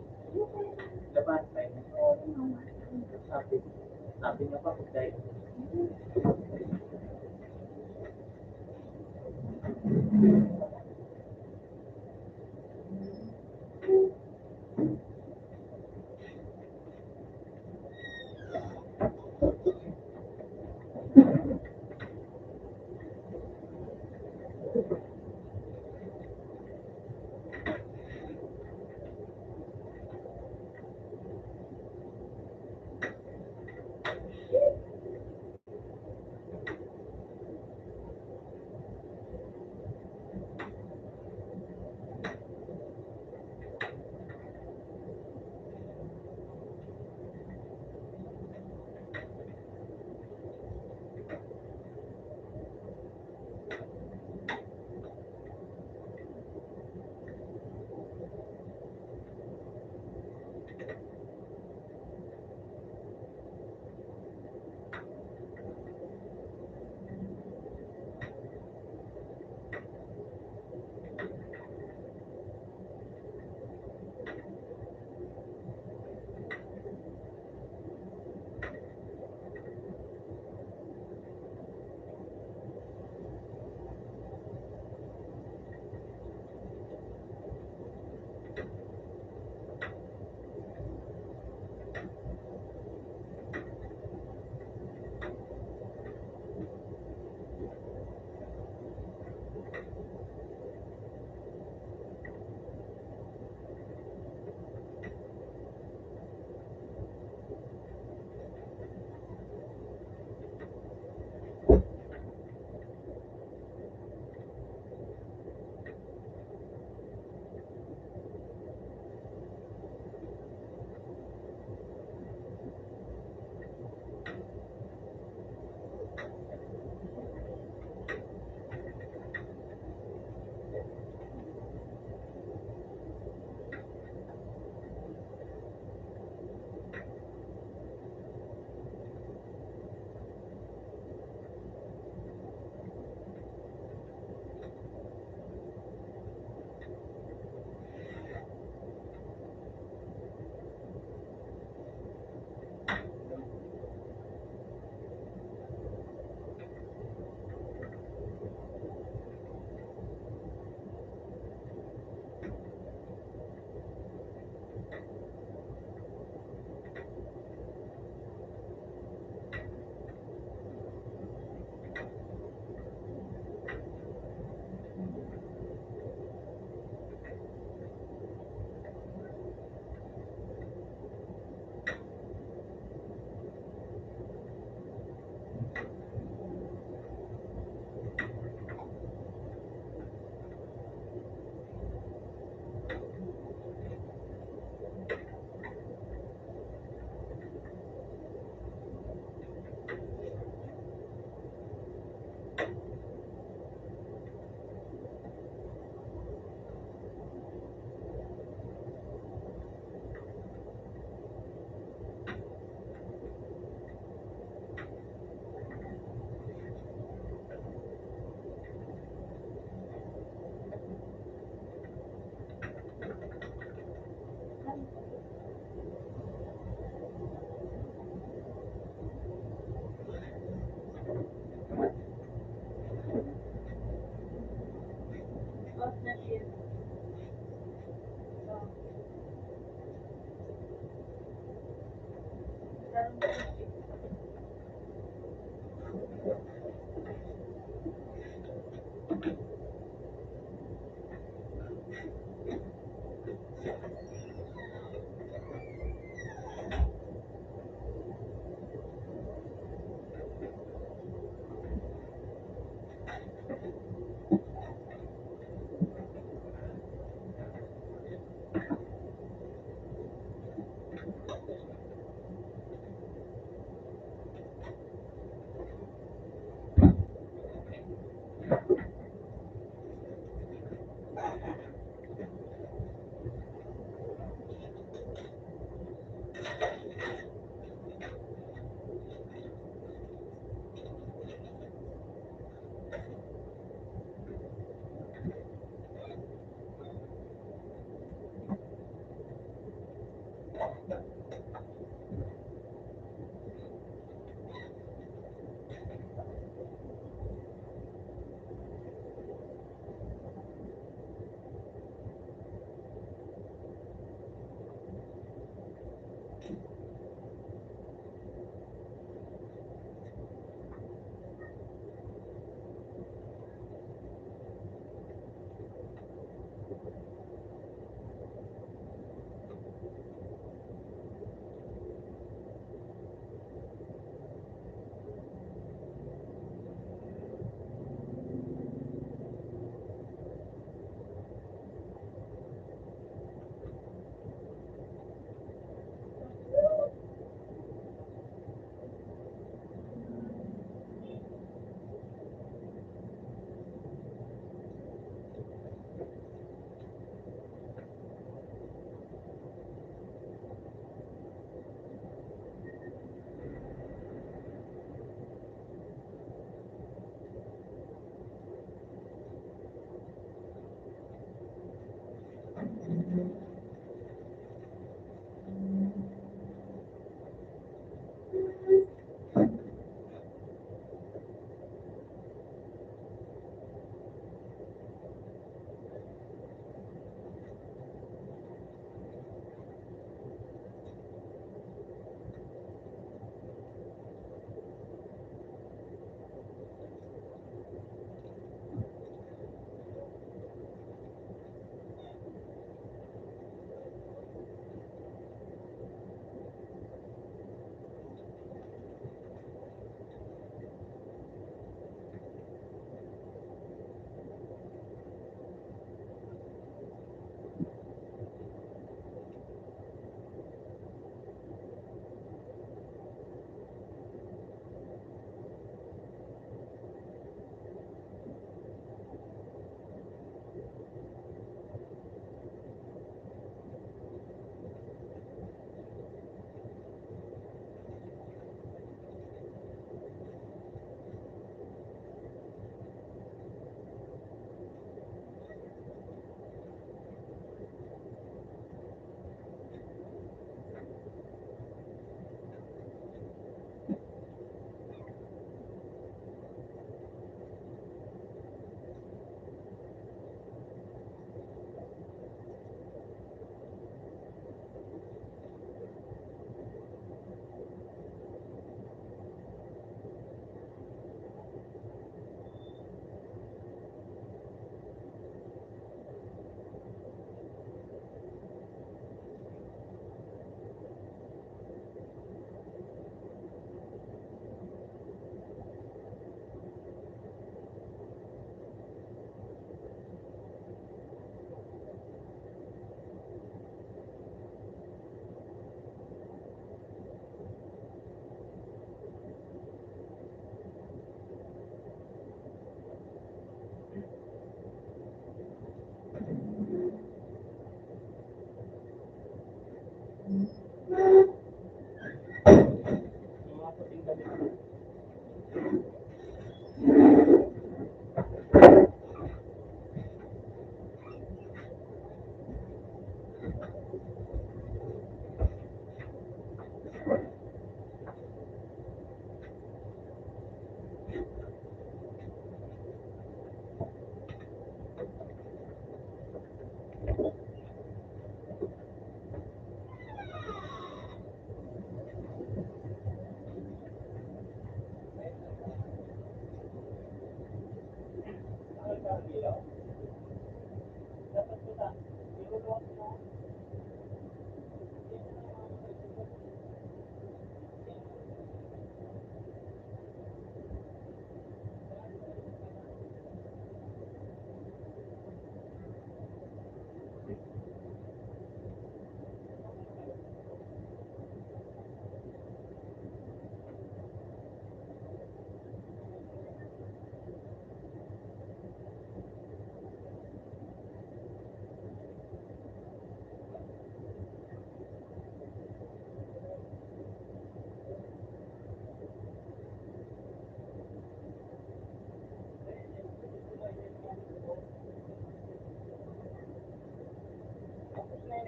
Laban pa yun. Sabi, sabi niya pa, pag dahil.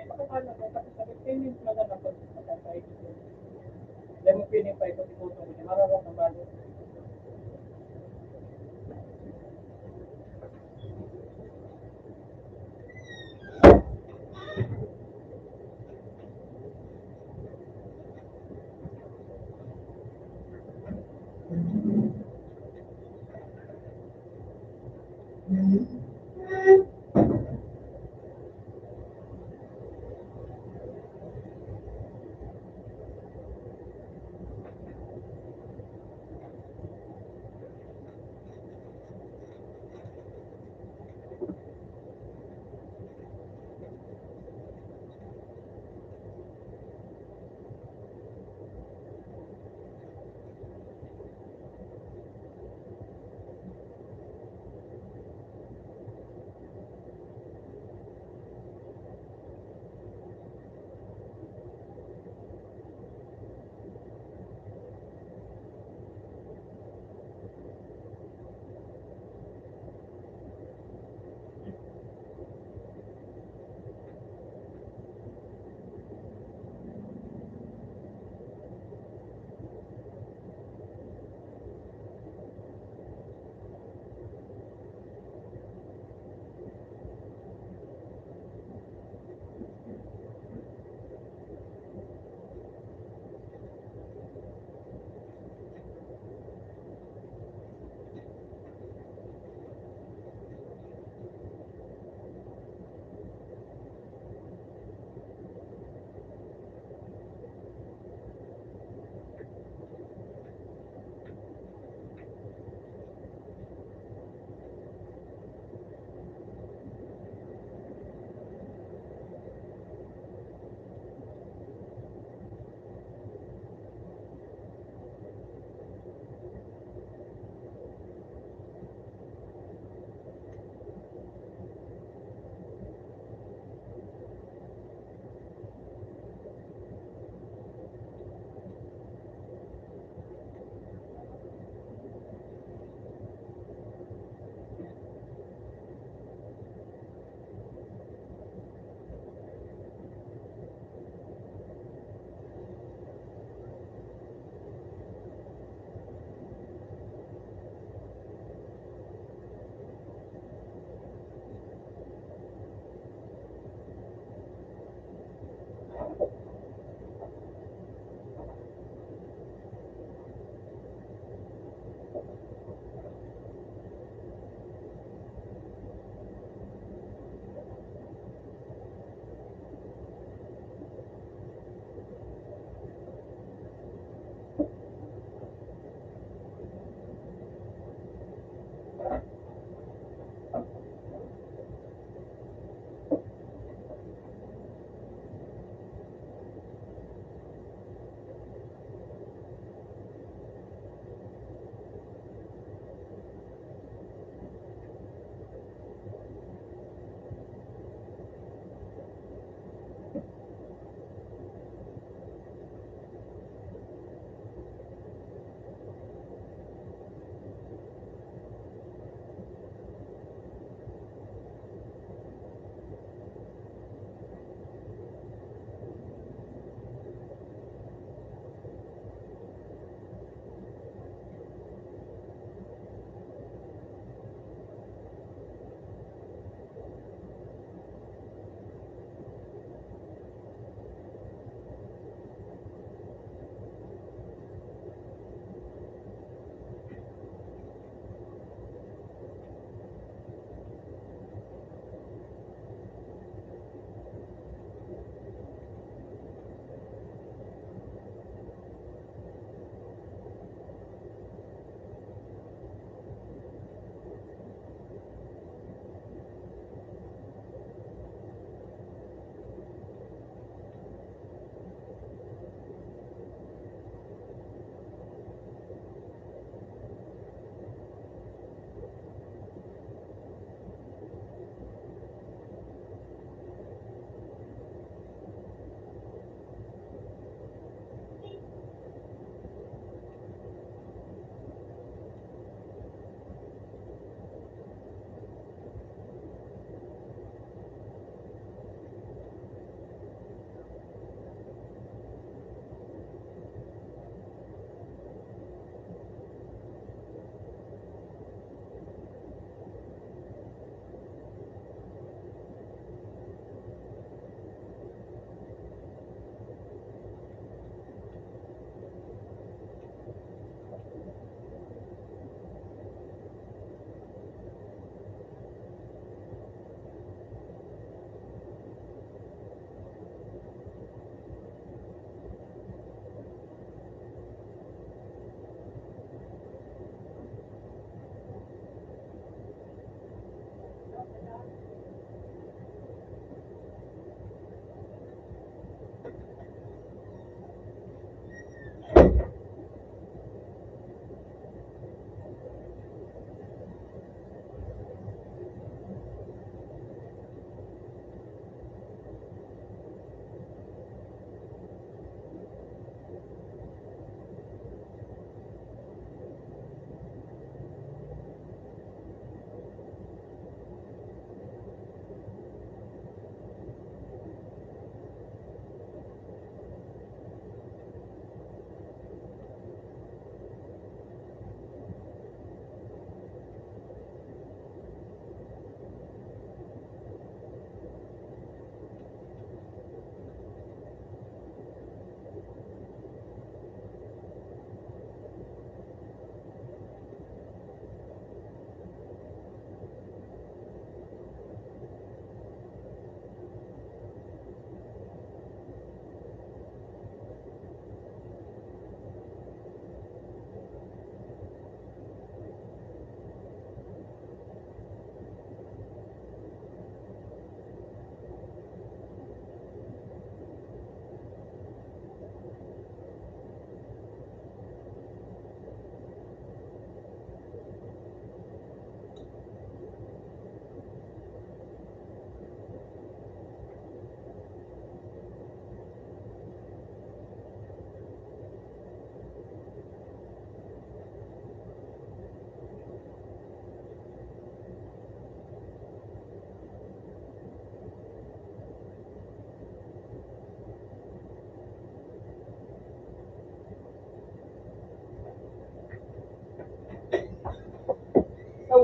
Pakatalo ko, tapos sabi, "Payment na lang ako." Dahil mo pwedeng paikot-ikot, hindi mararamdaman.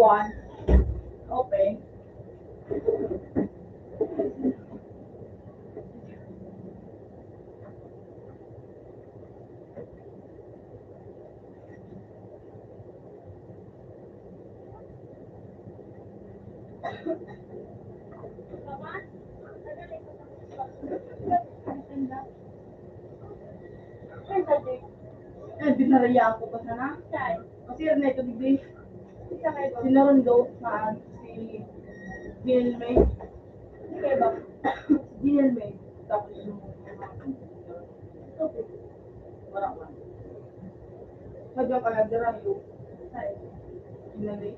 One. Open. Eh, binarayaan ko pa sana. Kasi yun na ito, digdi. Sinarundo na si Ginil May. Hindi kayo ba? Si Ginil May. Tapos yung Madya ka na dira, yo. Inali.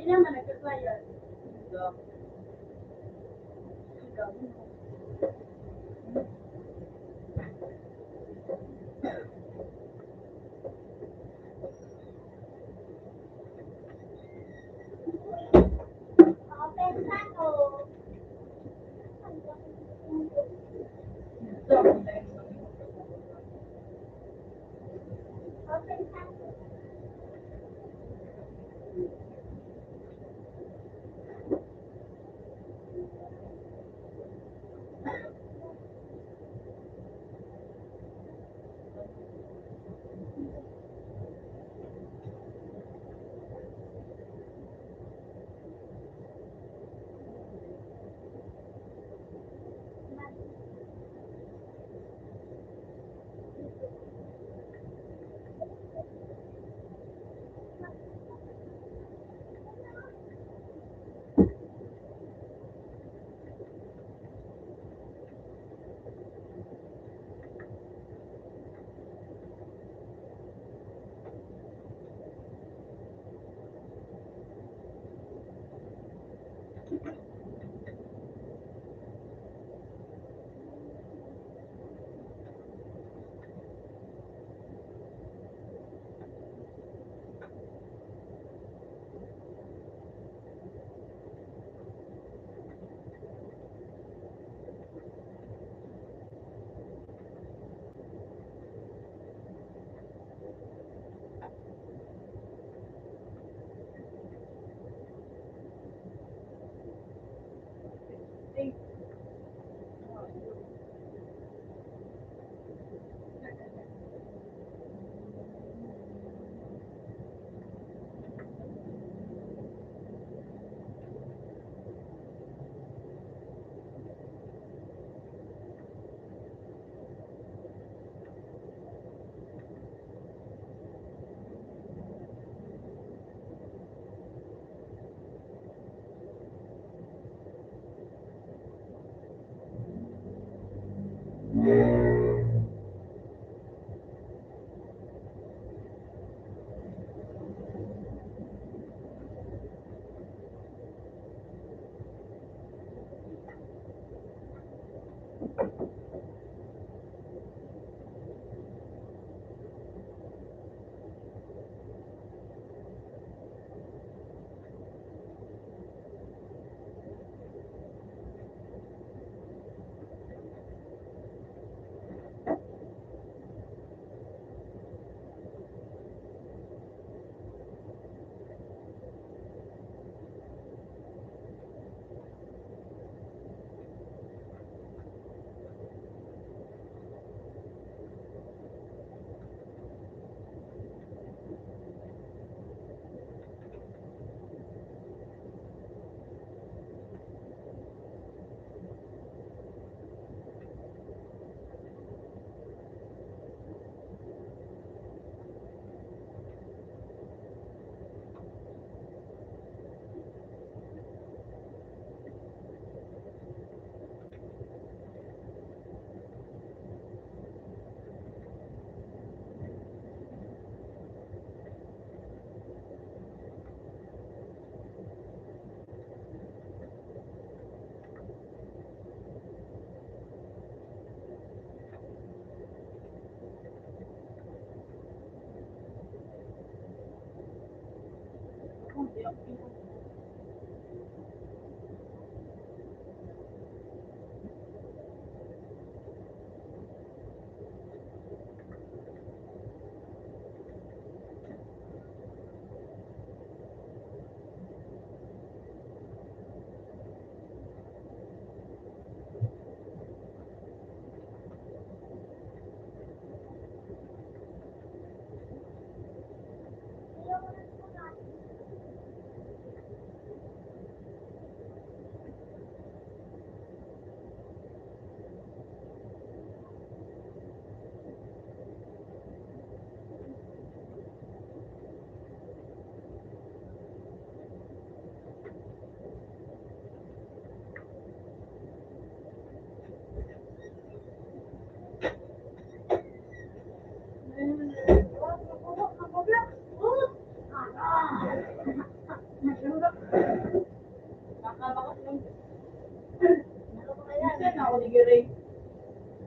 Di naman nagkakaya.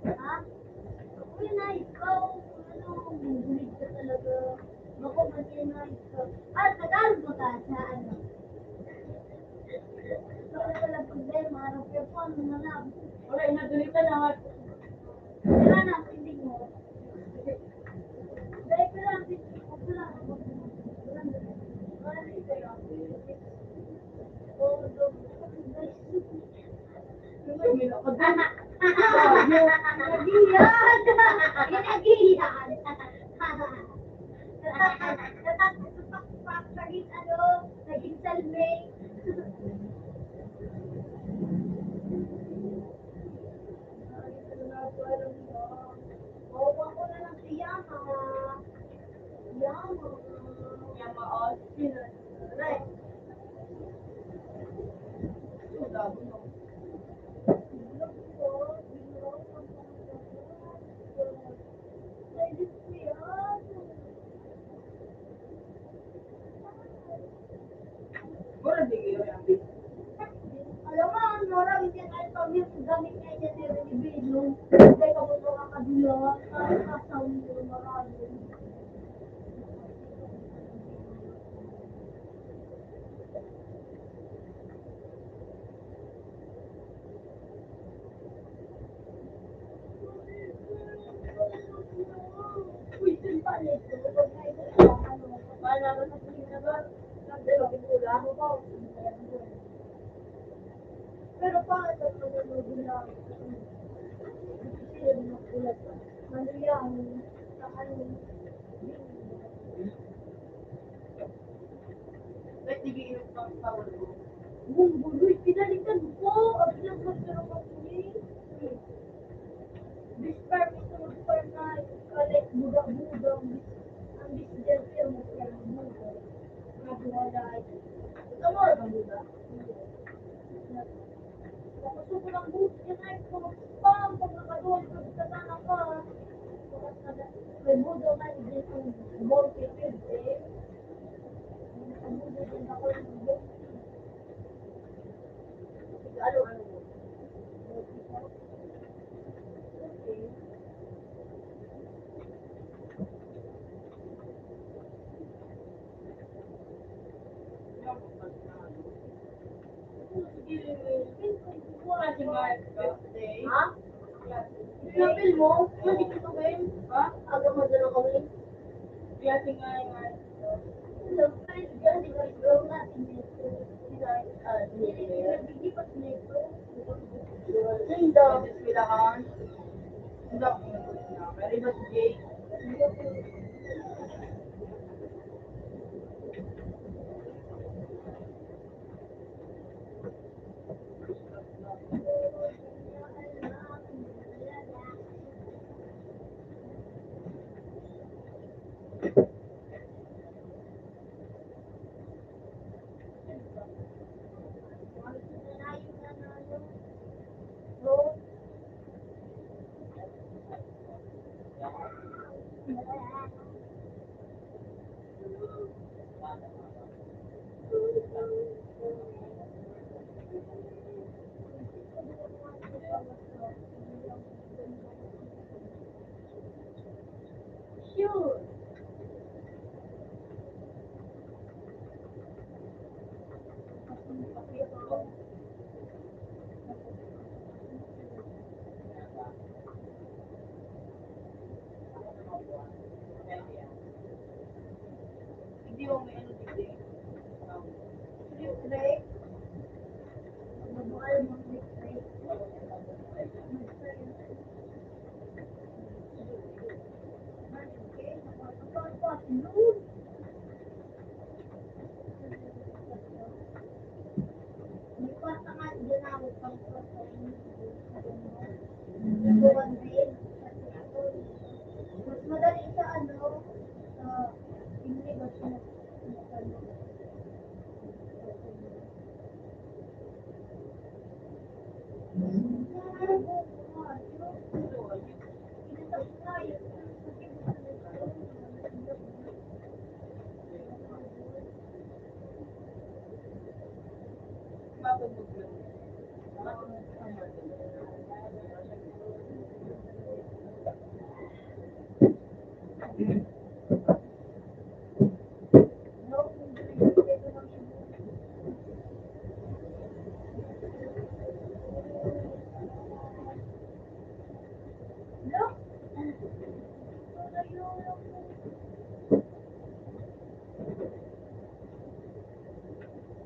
Ha? Uy, na ikaw, ano, bubulig ka talaga. Bako, pati na ikaw. Ah, Tagalog mo ta sa ano? Wala ka lang problema, harap ka po, ano na lang. Wala, inaduli ka na nga. Wala na, hindi mo. Dahil ka lang, hindi ko lang. Nag-iyan! Nag-iyan! Natapos sa pakpak, naging ano, naging salming. Bawa ko na lang si Yama. Yama. Yama, oh, sino? Right. Ang dami, no? Mura di kayo yung Alam mo, ang mura, hindi na ito yung gamit niya, niya ni Rene Bello. Hindi ka mo makakadula, parang kasawin mo, marami. Pero bakit ang pagkagulo na ang pagkagulo? Ano yan? Sa ano? Ba't di iinom pang tawag mo? Mungguloy, pinalitan ko. Ang pinagpagpero ko ni. Bispar, gusto mo sa na kalit, buda-buda. Ang bis-, ang bisder, pero mo kaya buda. Mga buhay. Ito mo, ang buda. Tapos ko lang buti yung ay ko, pam, pag nakadol, pag katanga ka. May budo ka, hindi ko, buti, eh. Ang budo din ako, yung buti. Ano, ano mo? Ha? Pinapil mo? Hindi ko ba yun? Ha? Aga madala kami. Kaya tingnan nga. Linda. Linda. Very good. Sure. Mas madali sa ano, sa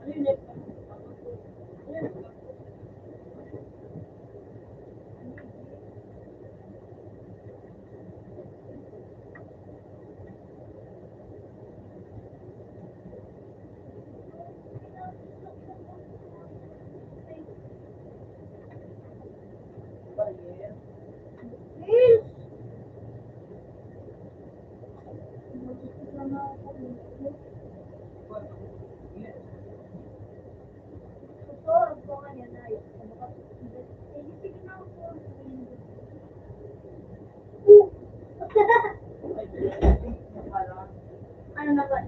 English. Ano na ba?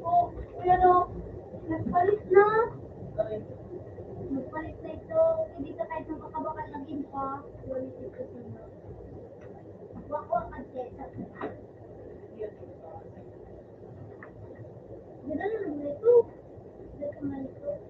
Oh, pero nagpalit na. Nagpalit na ito. Hindi ka kahit magkakabakal ng impa. Wala ito sa inyo. Wako ang kansya sa. Gano'n naman ito. Gano'n naman ito.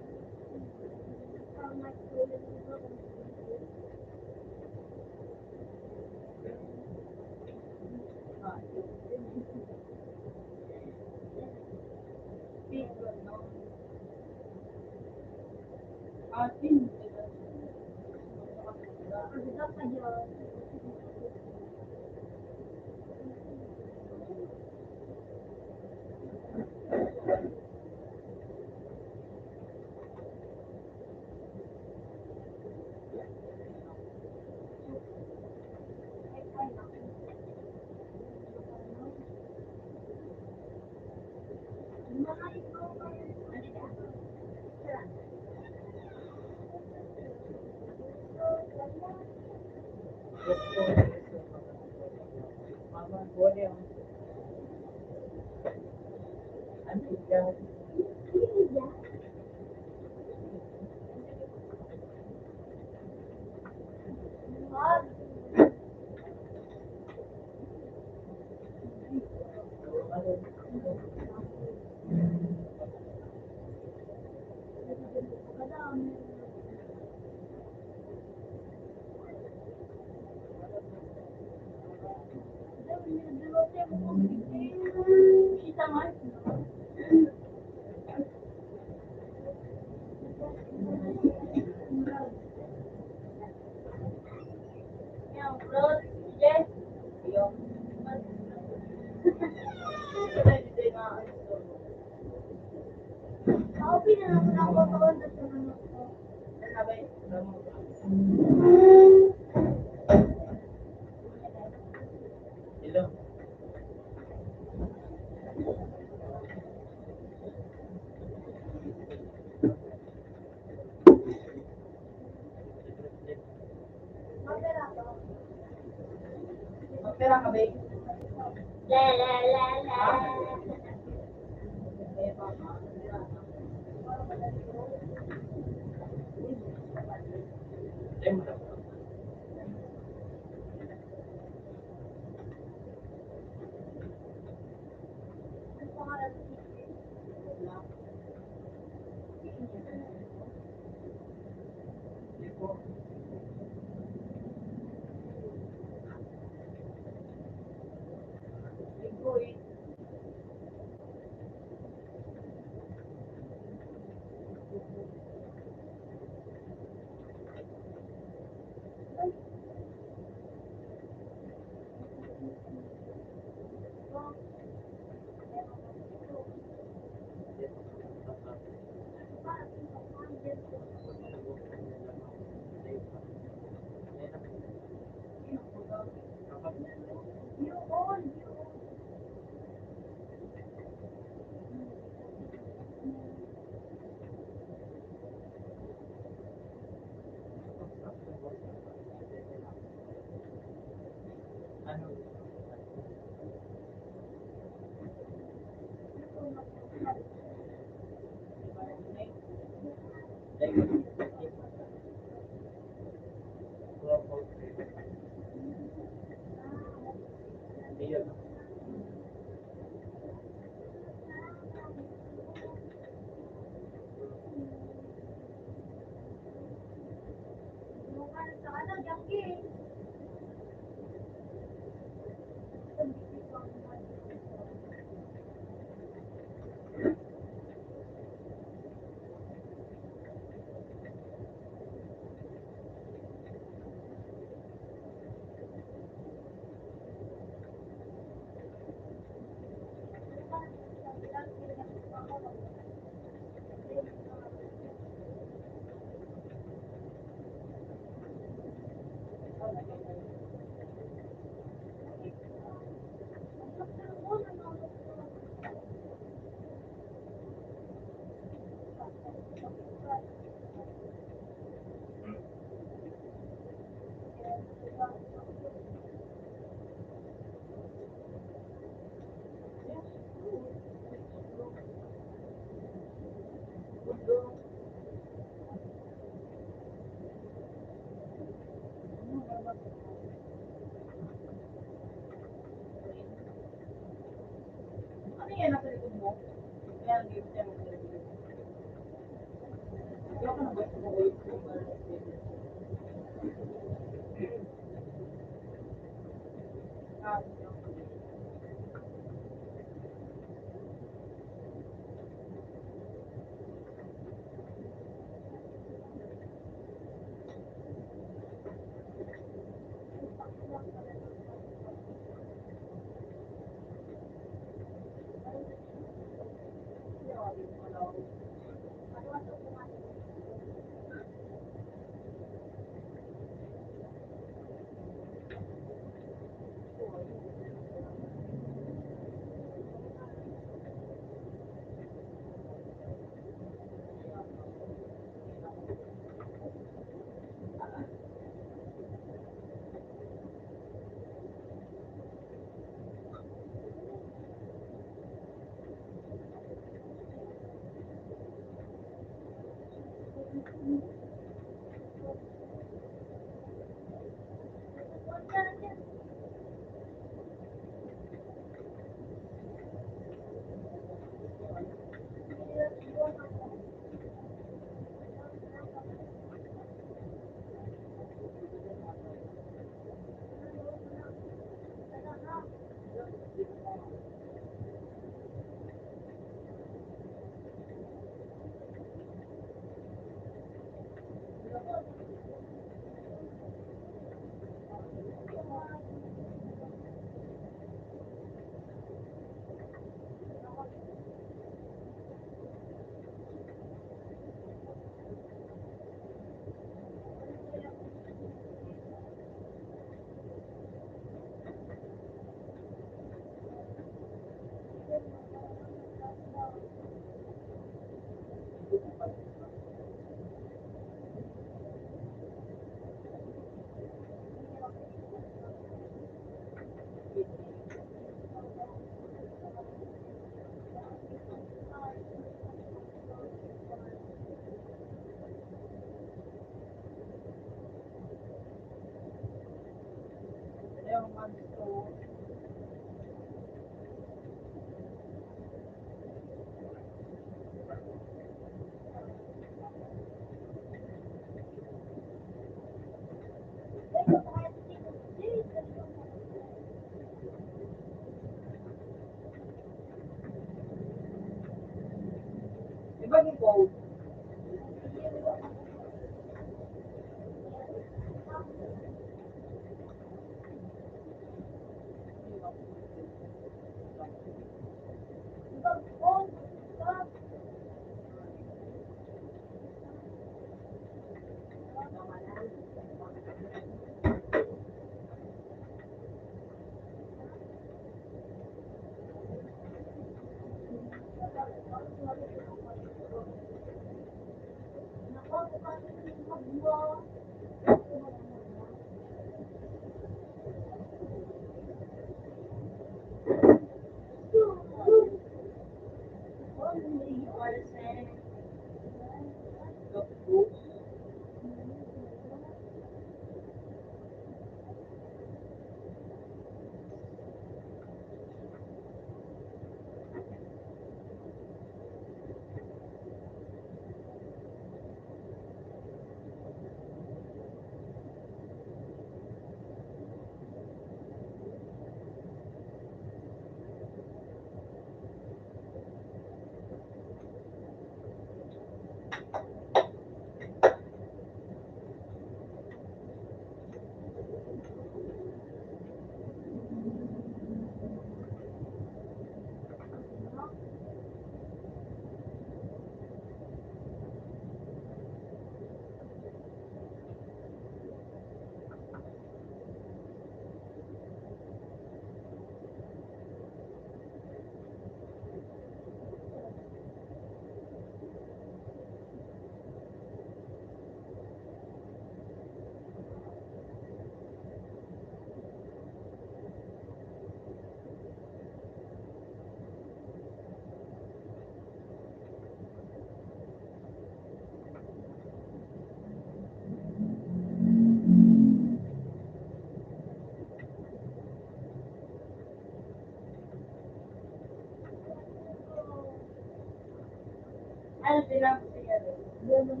Ano, pinapasigaw? Wow.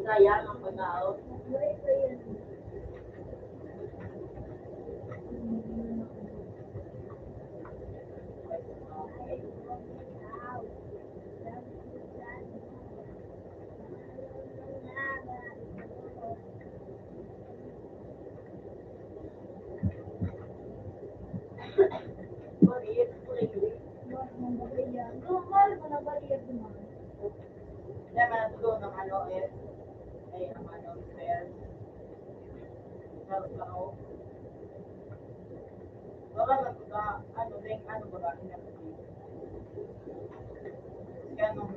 Nagsayang ang pagkaon. Kaya man ang dulo ng ano, eh, ay, ang ano, repair. Sa tao. Baka nagka, ano, like, ano, baga, inapit. Kaya nung,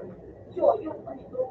yo, yung, ano ito?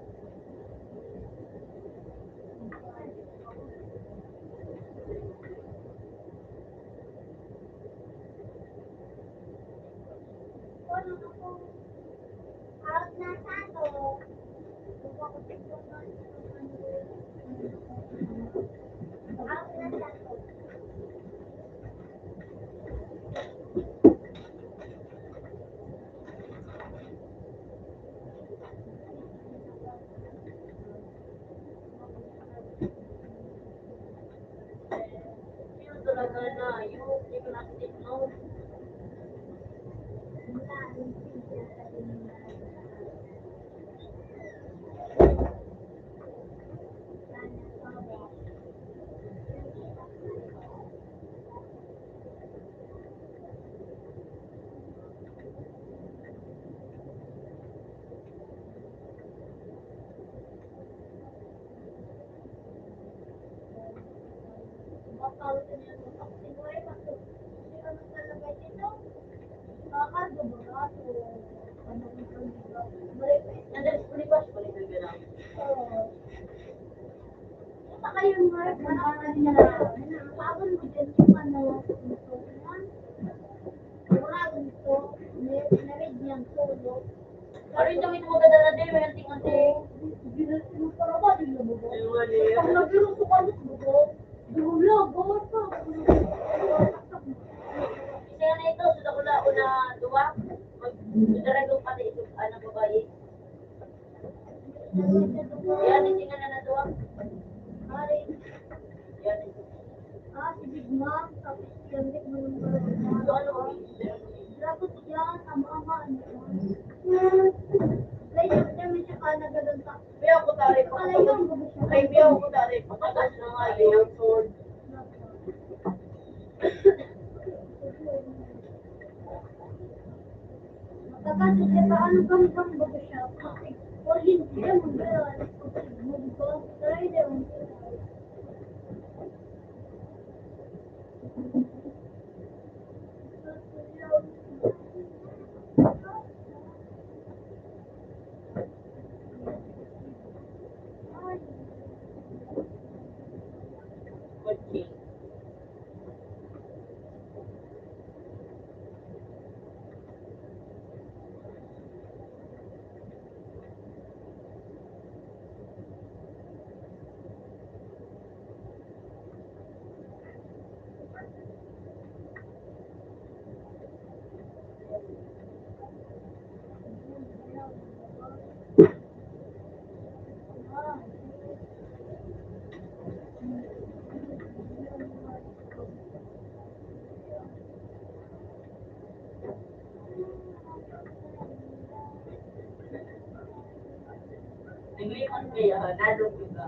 Arin kami ito magdadala din, may anting-anting. Ay, wala eh. Pag nagbiruso ka, ano, buto? Durula, gawar ka. Isa na ito, sa dakula ko na duwa. Mag- Daragong pati ito, anak babae. Yan, hindi nga na natuwa. Pare. Yan, ito. Ah, si Big Mac, tapos si Enric Manungkal. Ito, ano, Grabe yan, ang mga ano. Kaya siya, siya may siya ka nagdadanta. Biyaw ko tari, Pala yung gusto siya. Ay, biyaw ko tari. Patagas na nga yung sword. Matagal siya pa, ano, gamgam ba siya? Kasi, or hindi, gamgam ba? Try daw. Naglimon kaya, lalo ko ba?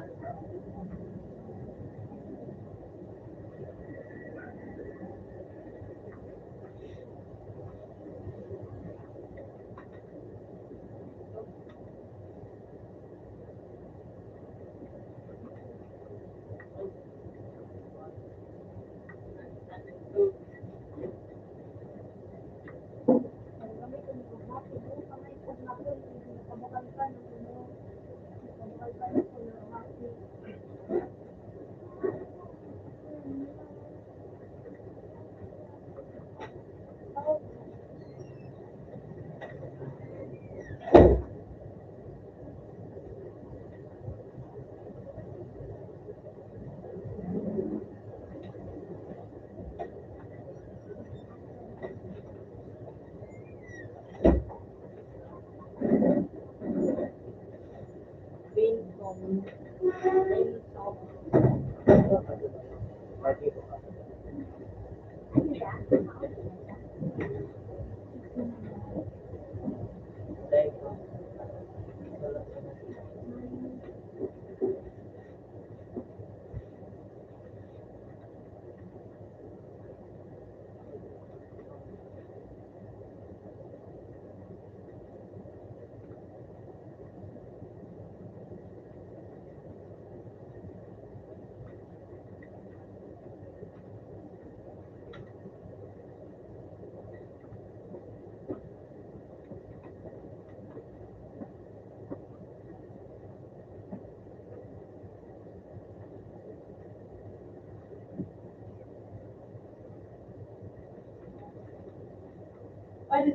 Open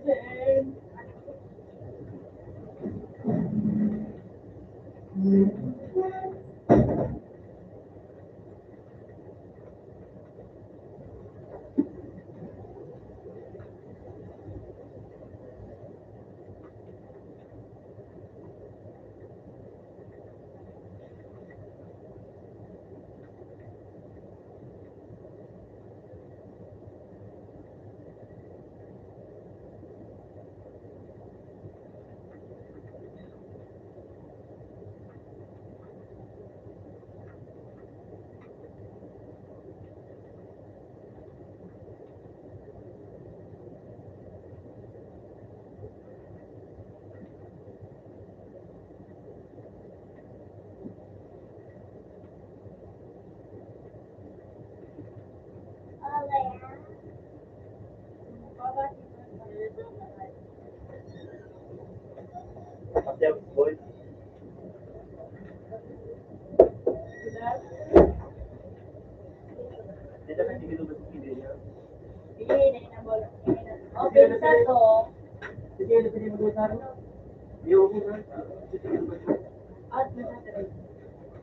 sa to.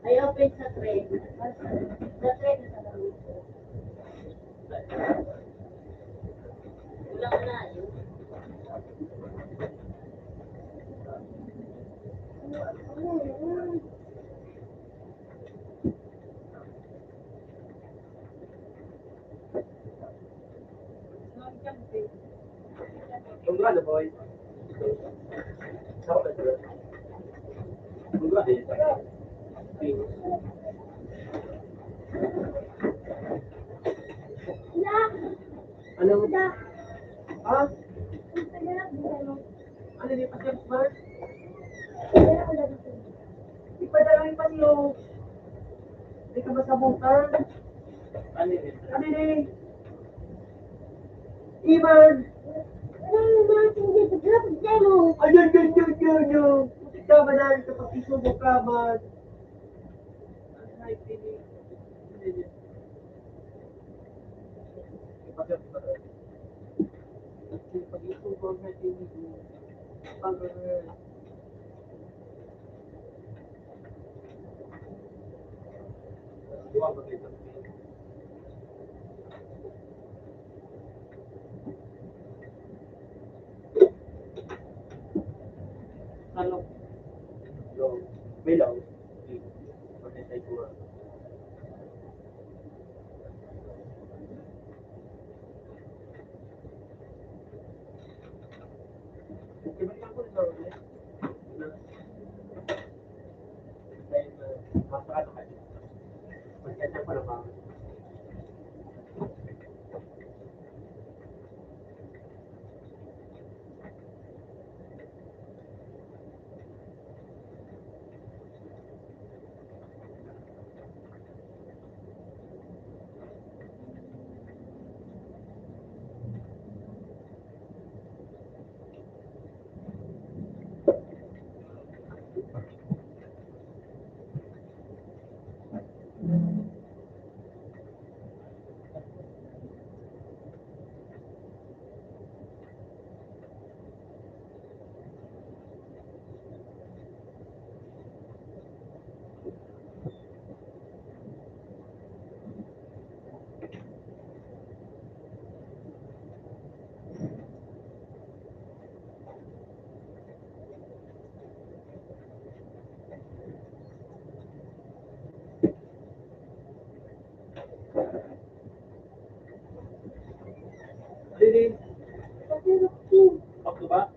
Ay, open sa trade. Sa trade sa labas. Kulang na yun. Ano? Ha? Ano ni Pastor Smart? Ipadala yung panyo. Di ka masabutan. Ano ni? Iman. Ayan, yan, yan, yan, yan. Ikaw ba na, kapag isubo ka man? Ang high feeling. Ano? Yung, may law. Yung, Back to back?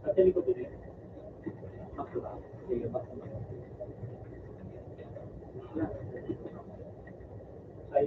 Actually, ko din. Back to back. Sige, back to back. Ay.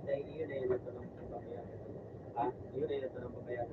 Dahil yun ay nagtanong ng pagkaya. Ha? Yun ay nagtanong ng pagkaya.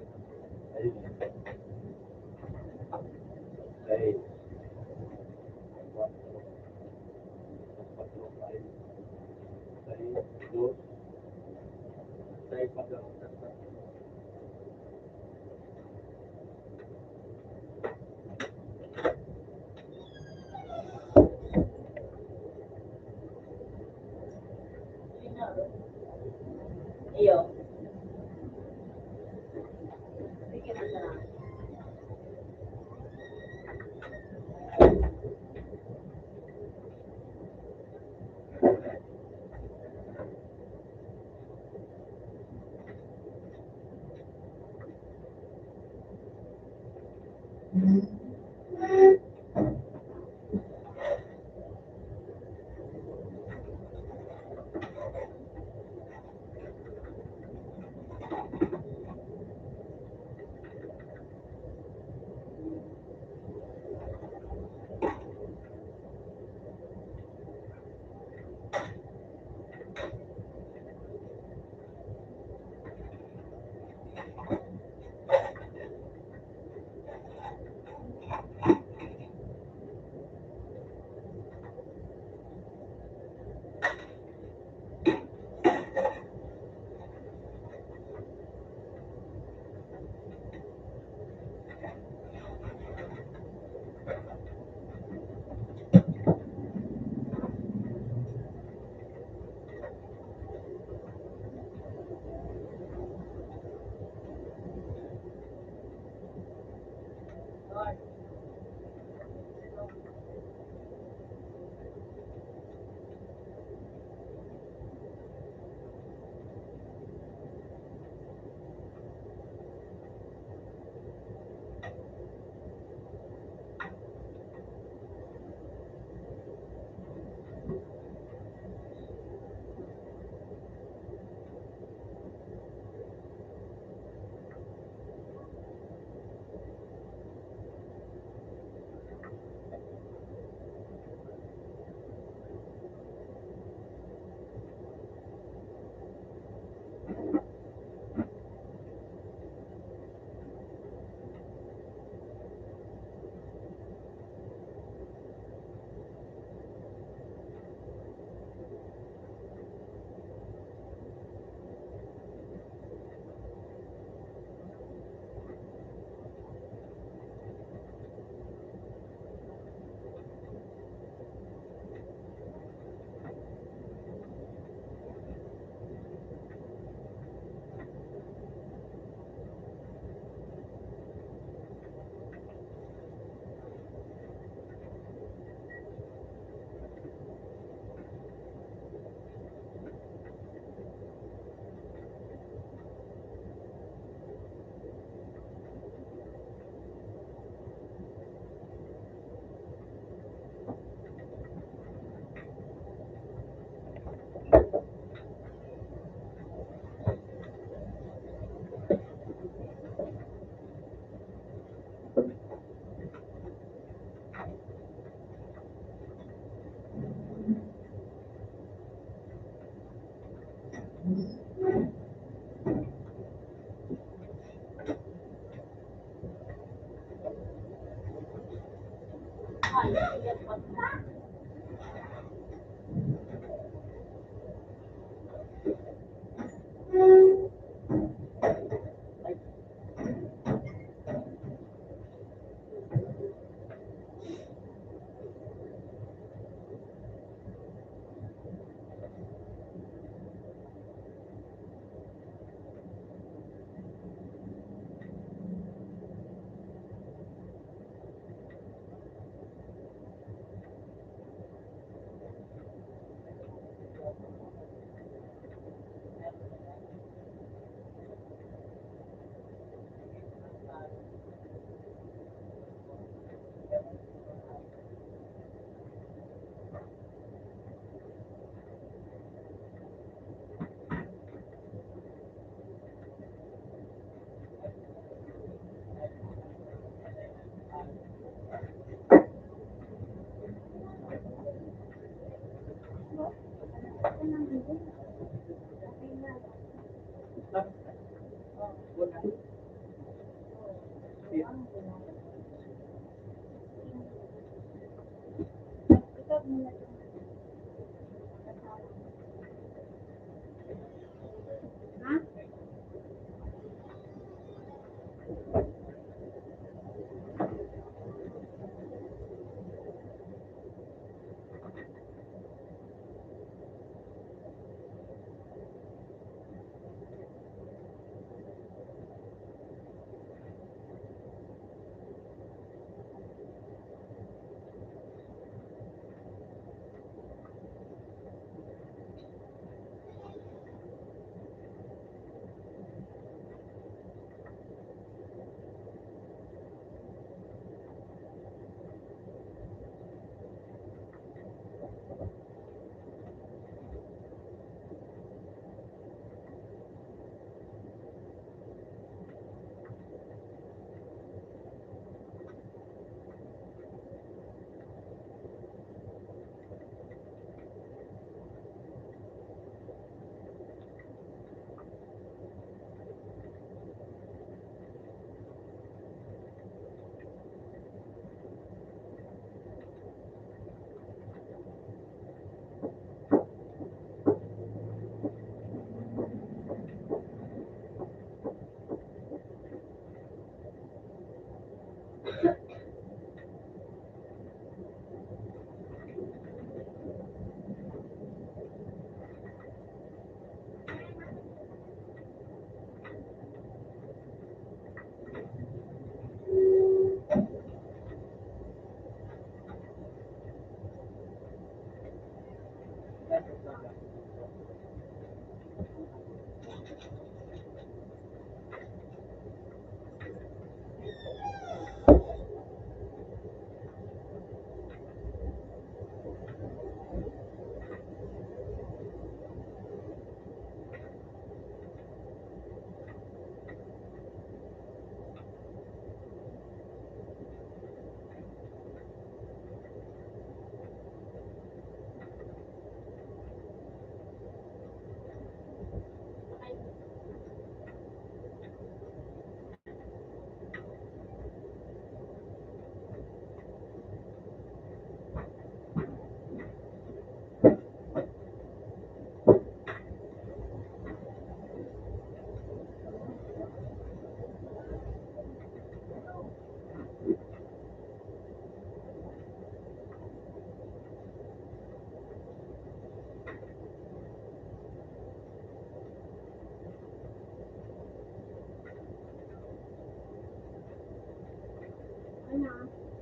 Ano?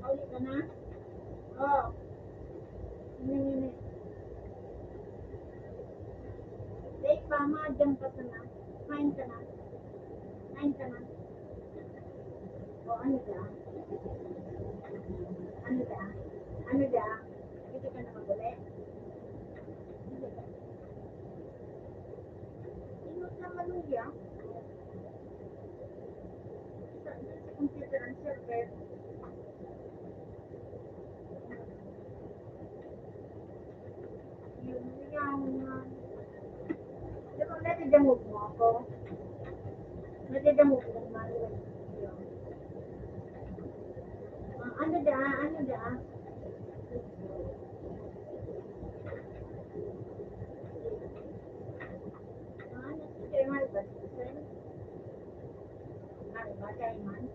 Pauli ka na? Oh. Ini, ini. Wait, mama, diyan ka na. Kain ka na. Kain ka na. O, ano ka? Ano ka? Ano ka? Hindi ka na mag-uli? Hindi ka. Inot na maluya. Sa, sa computer ang server. Yun, yun, yun. Di ba, nadadangog mo ako? Nadadangog mo, Mario. Ah, ano da? Ano da? Ah, ano si Sir Marcos? Sir? Ano ba, Diamond?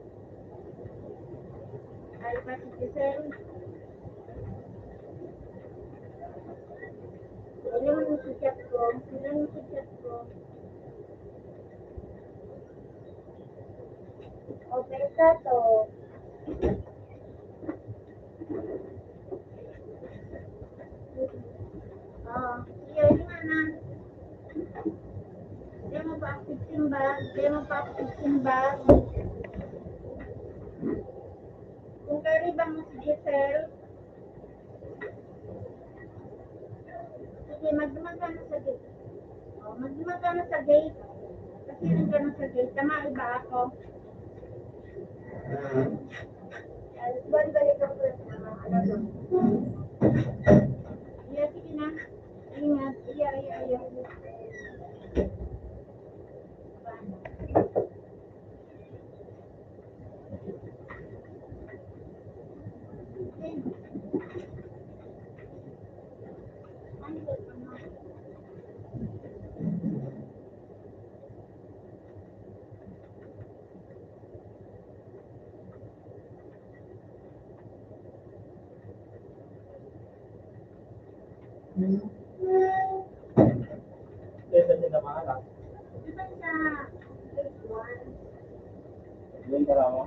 Ano ba si Giselle? Wala mo si chat ko. Wala mo si chat ko. O, pesa to. Ah, iyo, yun nga na. Di mo pa active simbag, di mo pa active simbag. Kung kariba mo si Giselle, sige, magduman ka na sa gate. O, magduman ka na sa gate. Kasi rin ka na sa gate. Tama, iba ako. Alas one, balik ako sa mga ano doon. Iya, sige na. Ingat. Iya, iya, iya. Ito din na mahala. Di ba sa grade one? Yung karama?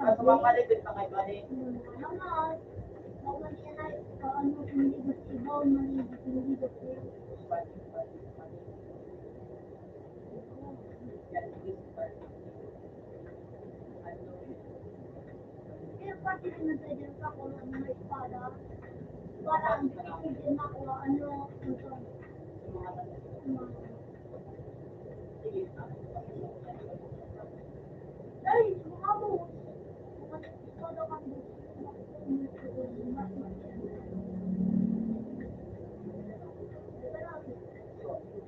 Ang mga paligid pa kay balik. Ano nga? Ikaw man yan ay, paano kung ligot sa ibaw, maligot, maligot sa iyo? Pero pati naman pwede yung kakulong ng espada. Para ang titigil na kung ano, ano. Ay, mga boss.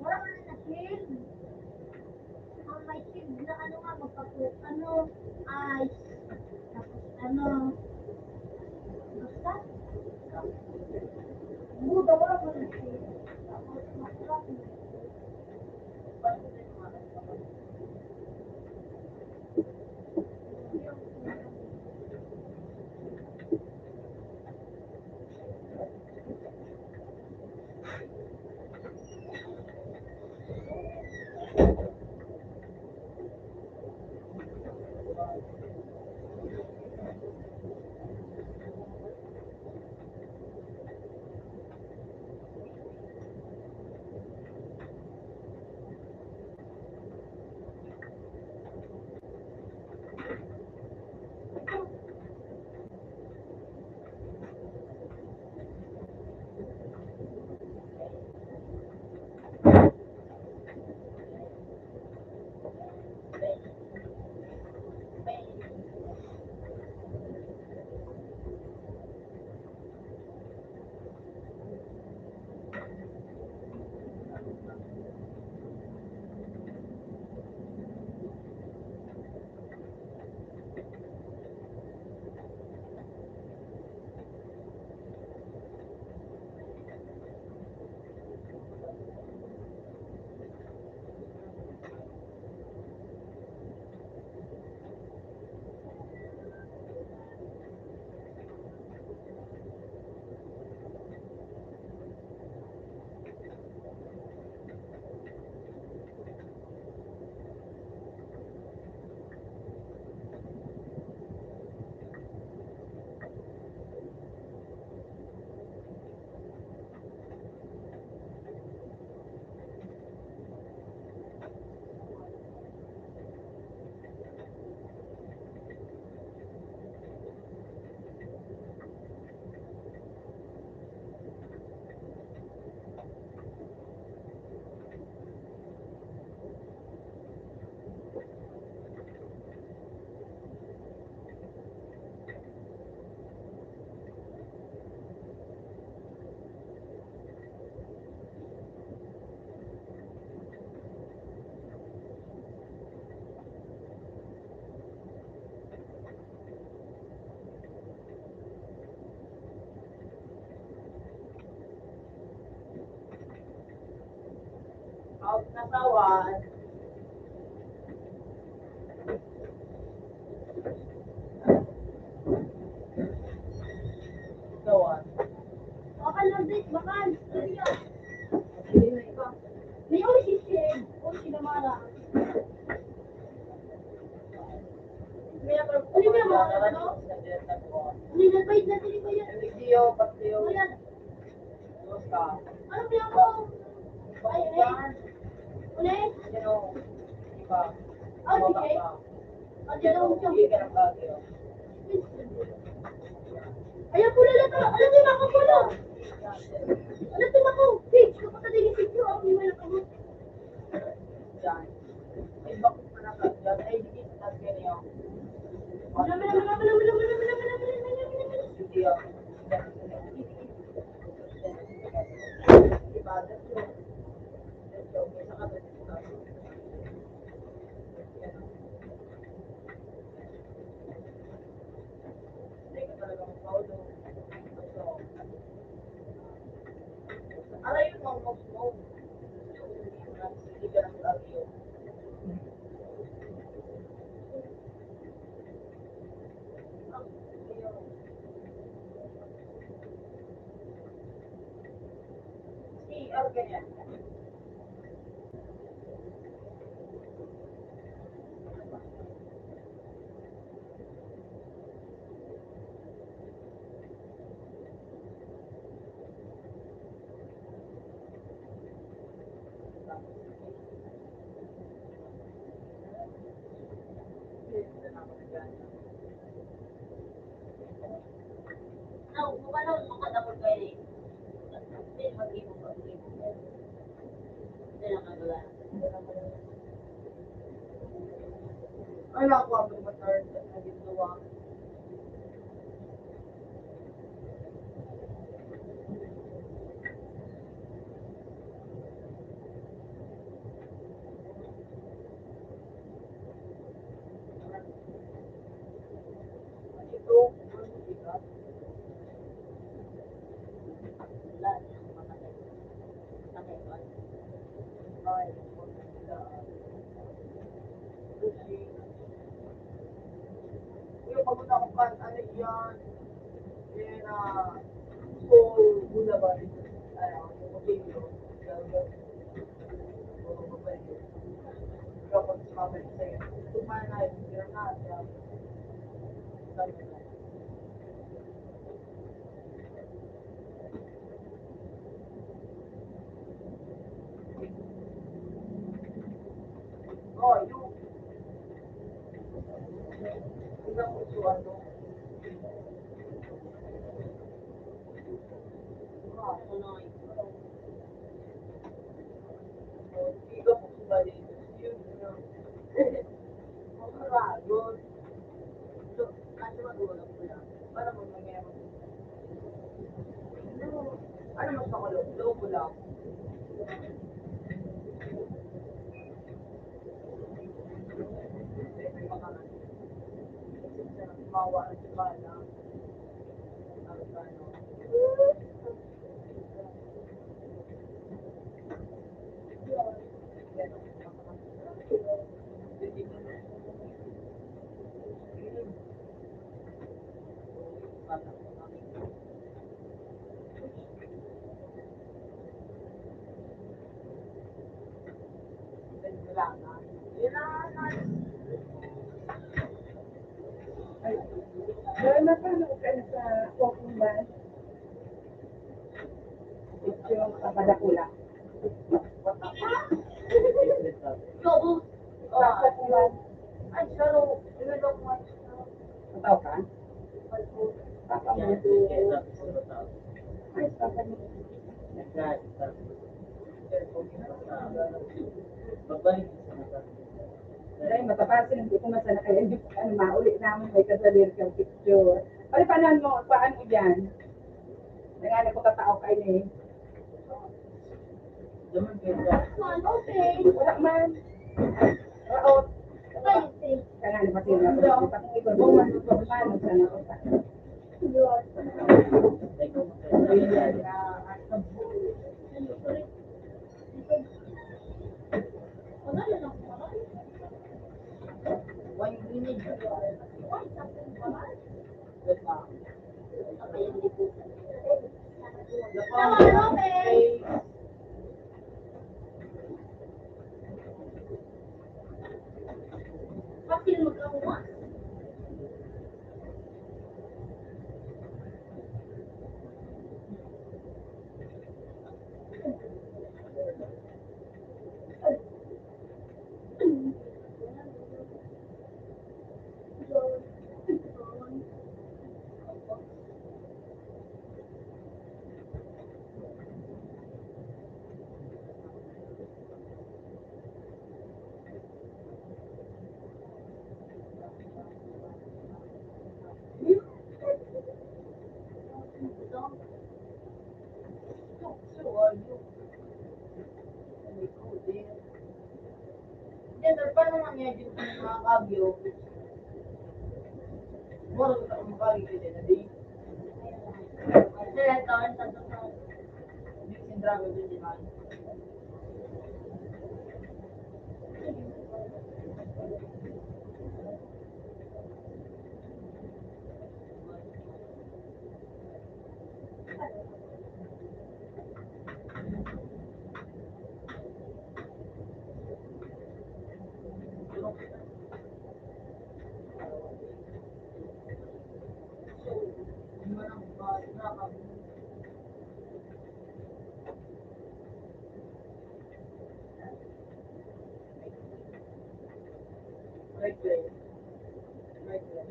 Wala ka na na-shield. Ang may shield na ano nga, magpapu-, ano, ice. Tapos ano, basta. Buda, wala ka na-shield. Tapos, masarap na. Out na sawan. Sawan. Baka lang, Vic, baka. May oy si Shane, oy si Damara. Ano yung mga ano? Ano yung nagbayad na tinibayad? Hindi, oh, pati, oh. Ayan. Ano ba ako? Ay, ay. Ulit? Ano? Iba. Oh, sige. Pati daw siya. Hindi ka ng bagay, oh. Ayan po, lalata. Alam niyo, mga kapula. Alam niyo, mga kapula. Hey, kapatid ni Tito, ako yung mga kapula. Aray, yung mga smoke. Hindi ka ng bagyo. C R ganyan. Ay, naku, ang matard at naging luwa. Ito, Oh, yung, yung, yung, ano, ah, ano, Ay, wala na pa, ano, sa walking man. Medyo papadakula. Lobo. Papadakula. Ay, saro. Ano daw po? Mataw ka? Papa mo. Ay, papa mo. Ay, matapasin, hindi ko masana kaya, hindi ko, ano, mauli naman, may kasalir kang picture. Palipanan mo, paano yan? Nanganap ko katao kayo eh. Wala man. Raot. Kaya nga, pati na ako. Pati ito, buwan, buwan, sana ko pa. Hindi, sir, paano man niya yung mga kabyo? Mura sa mga kabyo, hindi na di. Kaya ito, ang tanto sa, hindi sindrago din, di ba? Right there. Right there.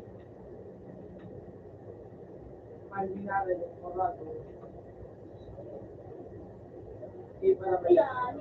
Ang ginagawa ng mga Ayan.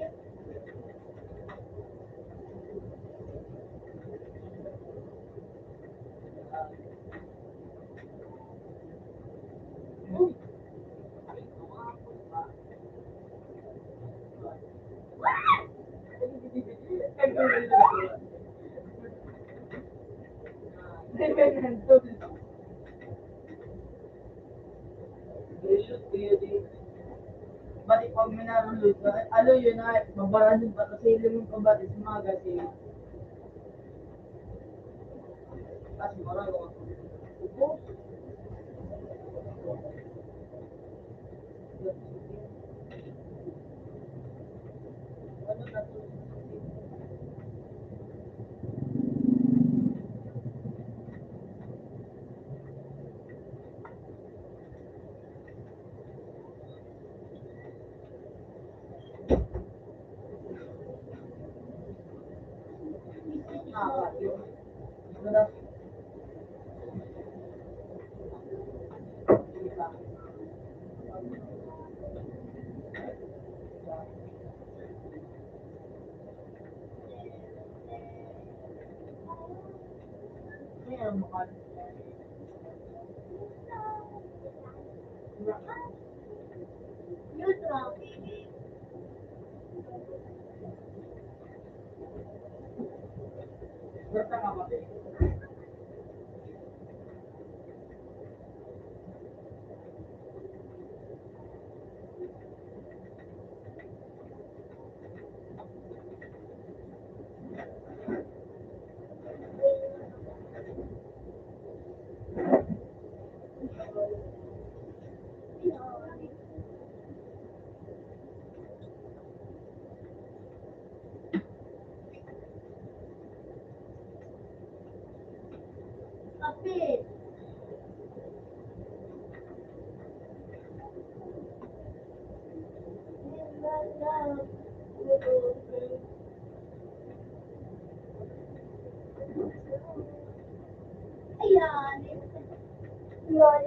Balik pag minarulod na, alo yun na, mabaradon pa kasi limon pa ba, is mga kasi. Kasi marami ako. Kapit. Ayan. Ayan.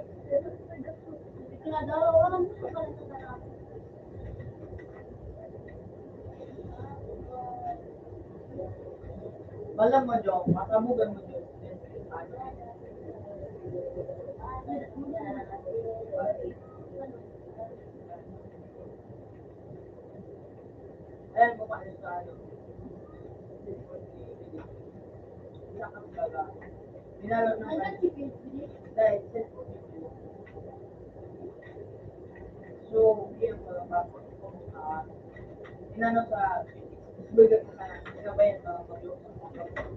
Balang mo, Jo. Pasabugan mo, Jo. Ayan, mo pa sa ano. Minalo na. Dahil, so, yan, mga bako, ah, inano sa, sumigat na, sinabayan, mga bako, mga bako.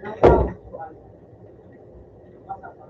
Nasa, kuwan. Masa pa.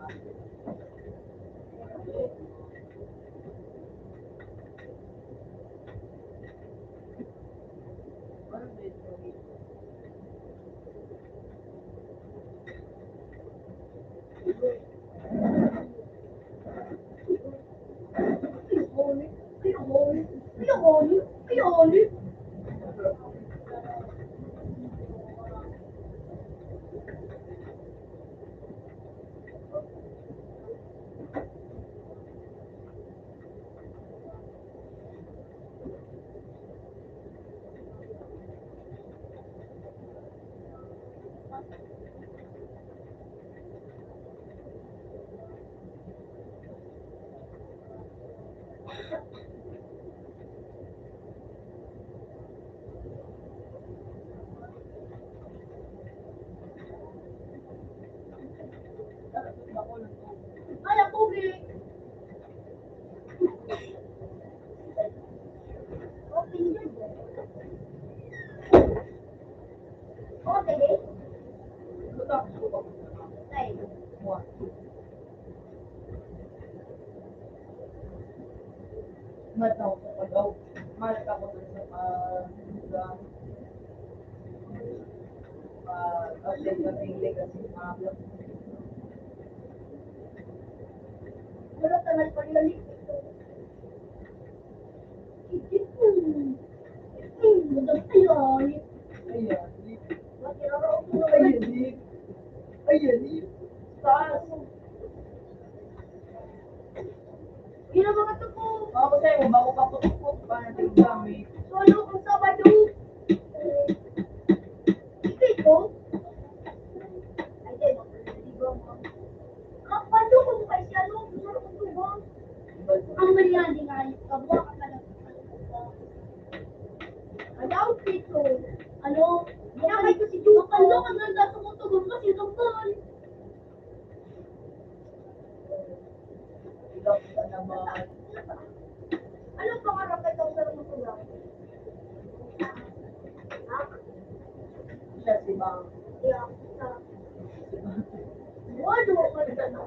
Ay, ang tubig! Mataw ko daw. Malik ako dun sa, ah, sa, ah, update na yung legacy mga vlog. Wala ka nagpaglalit. Ayan. Ayan. Ayan. Ayan. Taas. Yun ang mga tubo. Bako sa'yo, bako paputok-putok pa na tigdami. Solo kong Sabado. Ikay ko? Ay, di, magliligo mo. Kapalo ko pa siya, no? Gusto ko tugon. Ang mali nga, di nga, ayos ka, buha ka pala. Ang outfit ko, ano, ginamay ko si Dukan, no? Ang ganda, tumutugon ko, si Dukan. Ilok ka naman. Anong pangarap ka sa mga tulang? Ha? Siya si Bang. Yeah. Wala, wala ka na.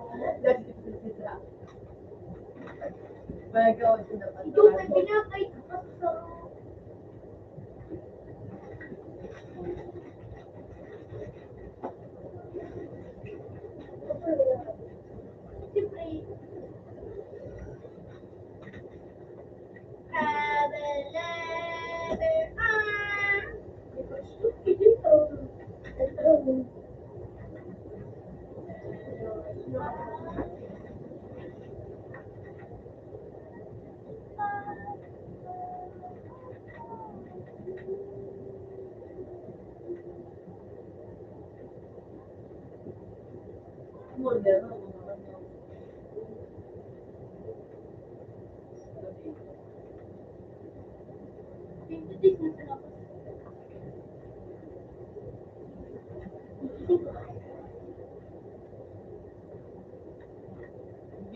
Ito may pinakay ka sa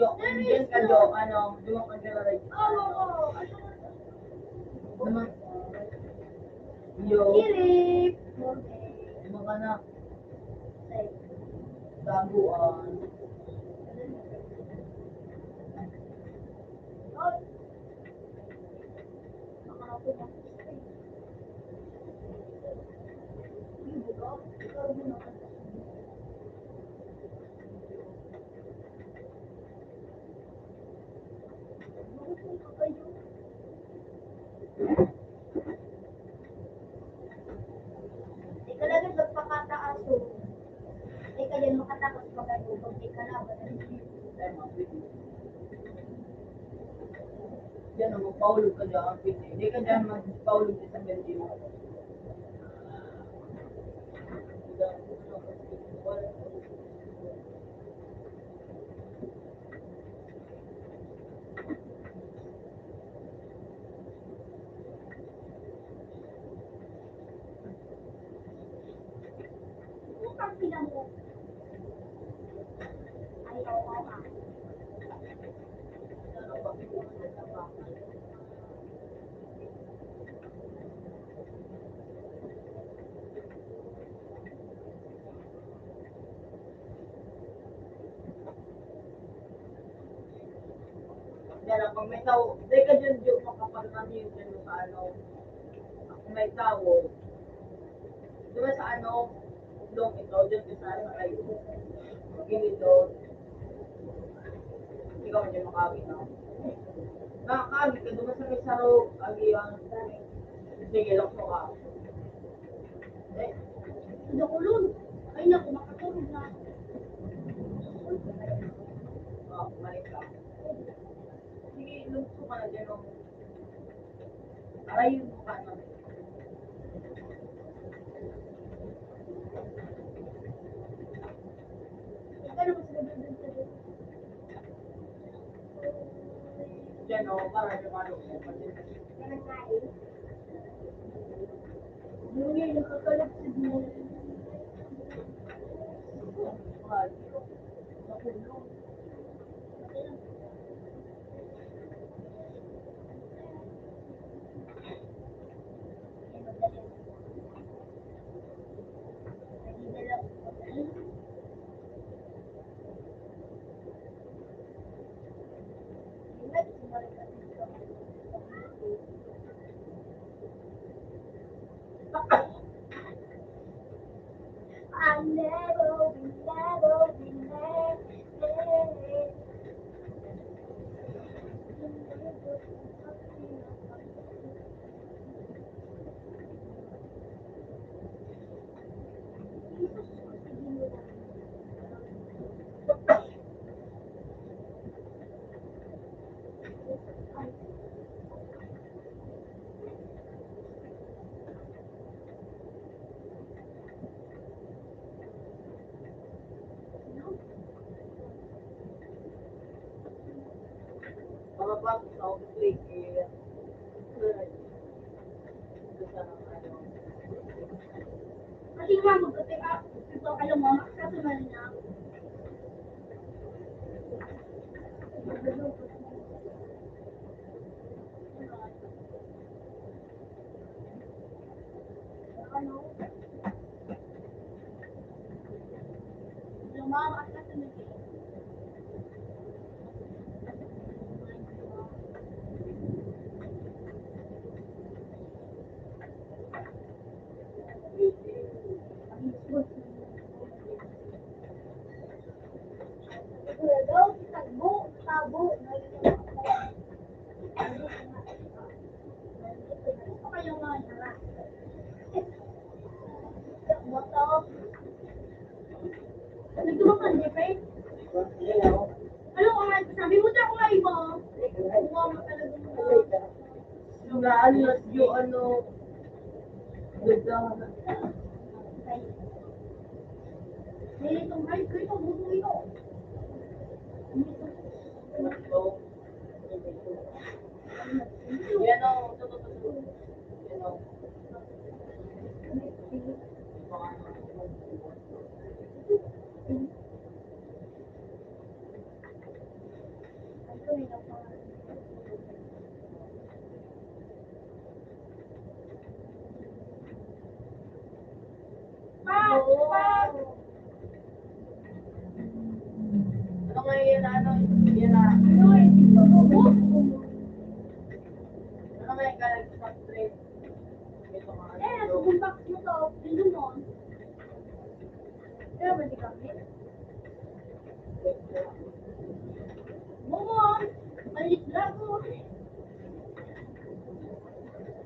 Jo, diyan ka, Jo. Ano, duman ka na rin. Naman. Yo. Philip. Duman ka na. Taguan. Di ka lagi magpakataas, oh. Di ka yan makatakas pag ano, pag may kalaban. Yan, oh, magpaulog ka dyan. Di ka dyan magpaulog sa bendito. Yan ang pag may tao, di ka dyan, di makapagmaniyo dyan sa ano, kung may tao, di ba sa ano, long ikaw dyan ka sa ano, ay, ganito, ikaw dyan makawin, no? Makakawin ka, di ba sa may saro, agi yan, sige, lokso ka. Eh, nakulong. Ay, naku, makatulog na ako. Oh, balik ka. Sige, lugso ka na dyan, oh. Aray, yung mukha niya. Ikaw naman sila doon sa Diyan, oh, para di malo. Yan ang kain. Yung ngayon, nakakalap sa buhay. Makulong. Ang level, level, level. Pababa sa office, eh, Kasi nga, magkape ka, ito ka lang, mama, kaso na rin ako. Ano? Lumawas ka sa mga Nagdumakan, di ba? Ano ka nga? Sabi mo, di ako nga iba. Kuha mo talaga mo. Yung ano, yung ano, ganda. Nilitong, ay, ito, buto ito. Yan o, ito, ito, ito. Yan o. Ano nga yan, ano, yan na. Ano nga yung galing sa trip? Ito nga. Eh, nasa box mo to. Bilhin mo. Pero pwede kami. Momon, malit na ako.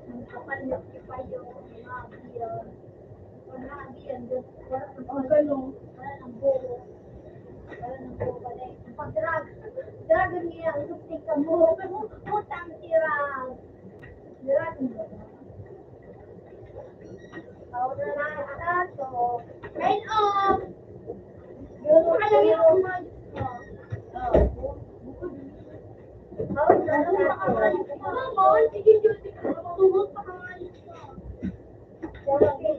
Ang kapal na kipayo, mga abiyan. Mga abiyan, Diyos, wala nang Ang pal-, ganun. Wala nang buho. Wala nang buho, wala nang pag-drug. Drug ang iya, ang lupit ka mo. Putang tirang. Drug ang buho. Pauna na ang aso. Rain off! Yun, ano yun? Yun. Oh. Pauna na ang aso. Mama, sige, Diyos, ikaw, matulog pa ka nga. Grabe.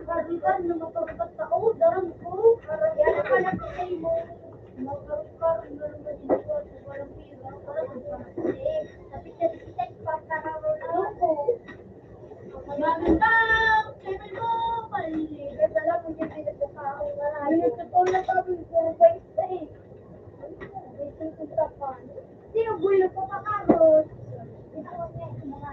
Kadikan na matangkat na, oh, daran ko. Yan ang anak ko sa imo. Magkarukar na naman dito sa walang pira. Para sa pamati. Kapit na dikit ay pagkakaroon ko. Magandang table mo, paligid. Kaya pala, kung hindi nagkakaroon na. Ay, nagkataon na sabi ko, bait na eh. Bait na yung tapan. Sino buhay na po kakarot? Ito ang mga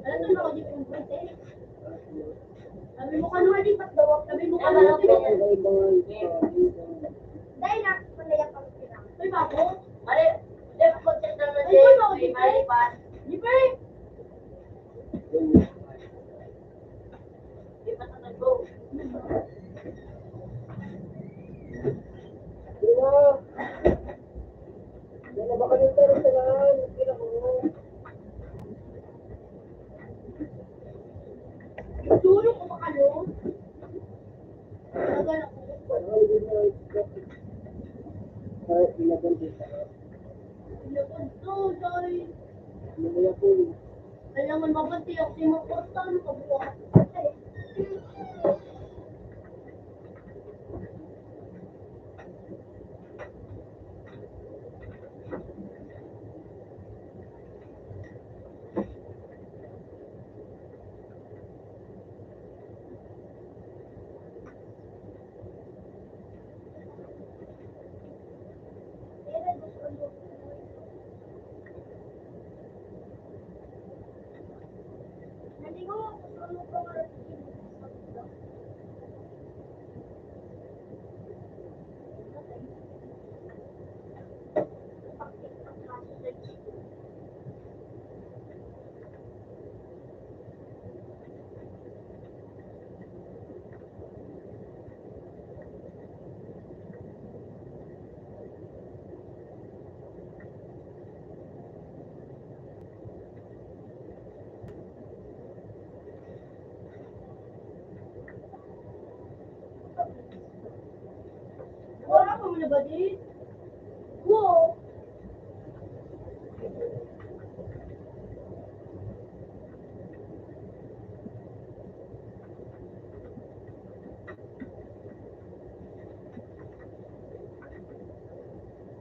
Alam mo na ako, di pinagpwede. Sabi mo, "Kano nga di patdawak?" Sabi mo, "Kano nga di pinagpwede?" Dahil na, malaya pang pinang. Uy, bako. Mali. Hindi, mag-check naman. Ay, uy, bako, di pa. Di pa. Di pa. Duro ko makalo. Tagal ako. Ay, inaganti ka. Inaganti, ay. Kailangan mabanti ako sa mga kwarta, ano ka buwan? Ba di? Wow!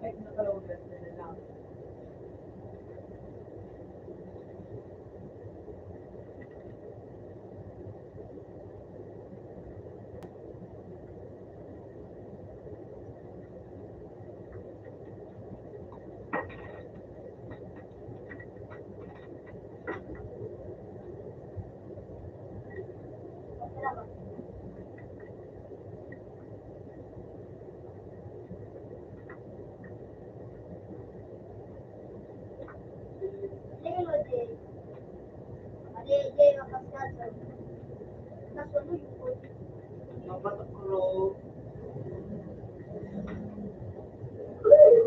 Ay, nakalawag na lang. Tingin mo, Jay. Ade, Jay, mapaskas, oh. Tapos, ano yun? Mapatok ko.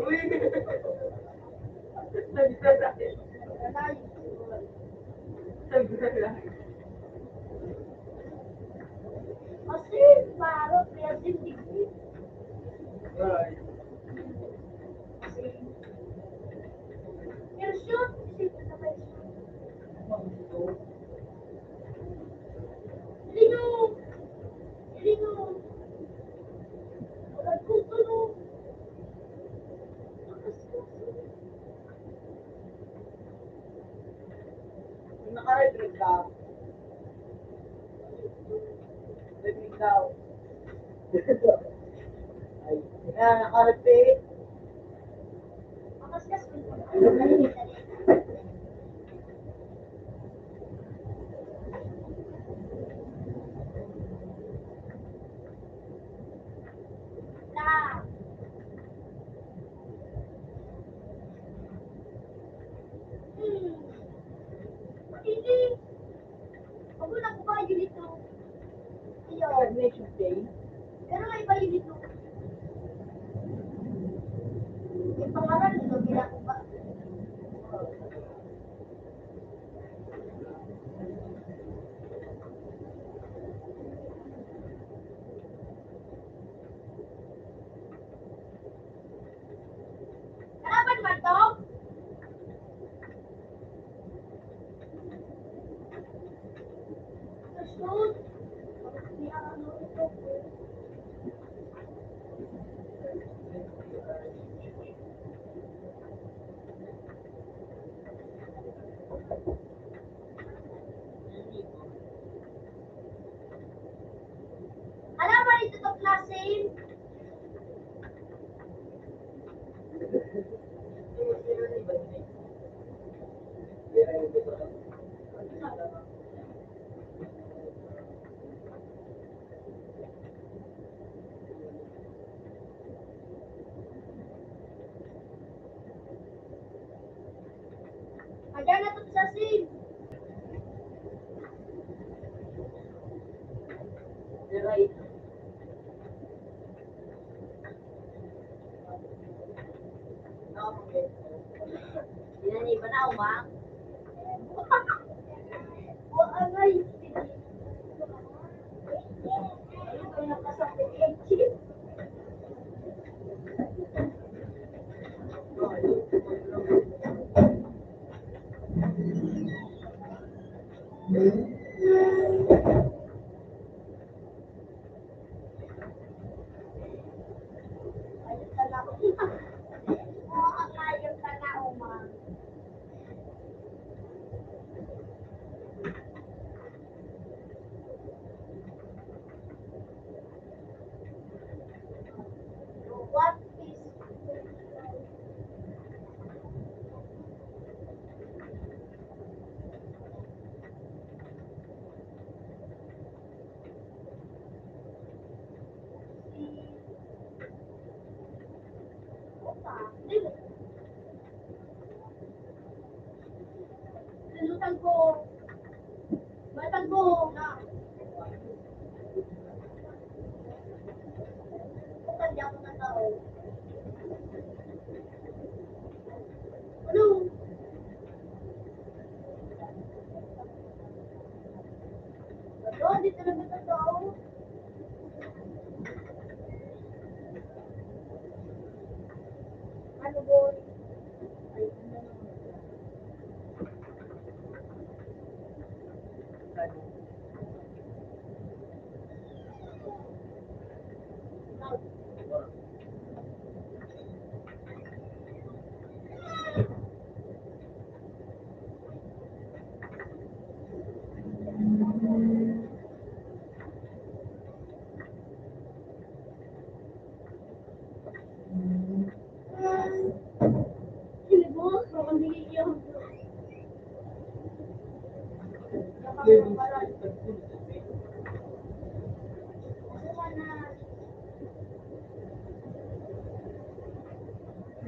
Uy! Nagdala. Nagdala. Kasi, parang thirteen degree. Ay. Pero shoot, kasi ito na may shoot. Lino! Lino! Wala ko ito, no? Naka-red, red ka. Red ikaw. Ay, na, naka-red eh. Hmm. Matindi. Ako na ko ba yun ito? Iyo. Resignation day? Pero may iba yun ito. Yung pangalan nito, ginako ba? Karaban man to? Alam mo, ito to klase. Ayan na to sa sim. Right. Yan, iba na, uma. Wa, aray. What is Lutang ko. Matang ko. Matang di ako ng tao. Ano? Ano? Di talaga ng tao.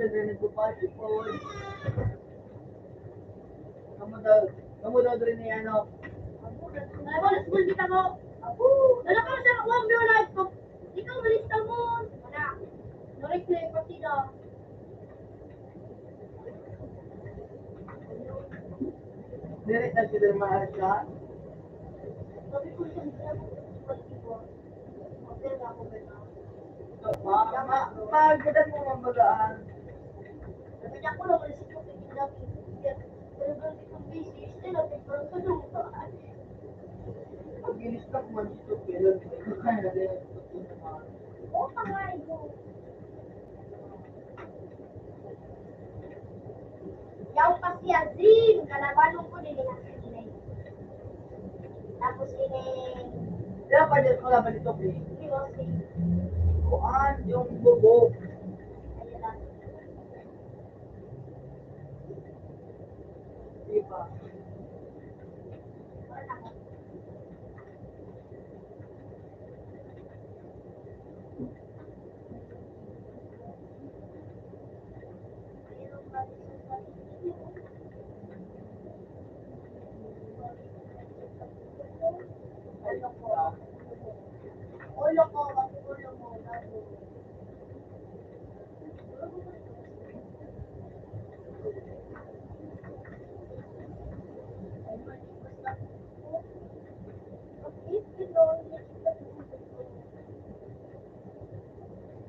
Nagpapatipon. Kamo daw, kamo daw diri ni ano? Ay, wala sa bulbita mo. Apo, wala ka sa makuha ang view live ko. Ikaw, malista mo. Wala. Narik na yung partida. Diri na sila mahal ka? Sabi ko, "Siyempre ako, pag-iwan." Hotel ako, ganun. Ma-, ma-, magandang mga bagaan. Sabi niya, "Ako lang, wala si Chok, yung dati." Pero doon, di kong busy, still, ang pagkaroon ko doon. Pag-inis ka, kumain si Chok, yun. Kaya na din, pagpunta ka. Oh, pangalan ko. Yaw pa siya, Zin. Kalabanon ko din ang sinilay. Tapos ini. Kaya pa din kalaban nito, Zin. Hindi ko si. Kuan, yung bubo. Ayun lang. Di ba? Wala na.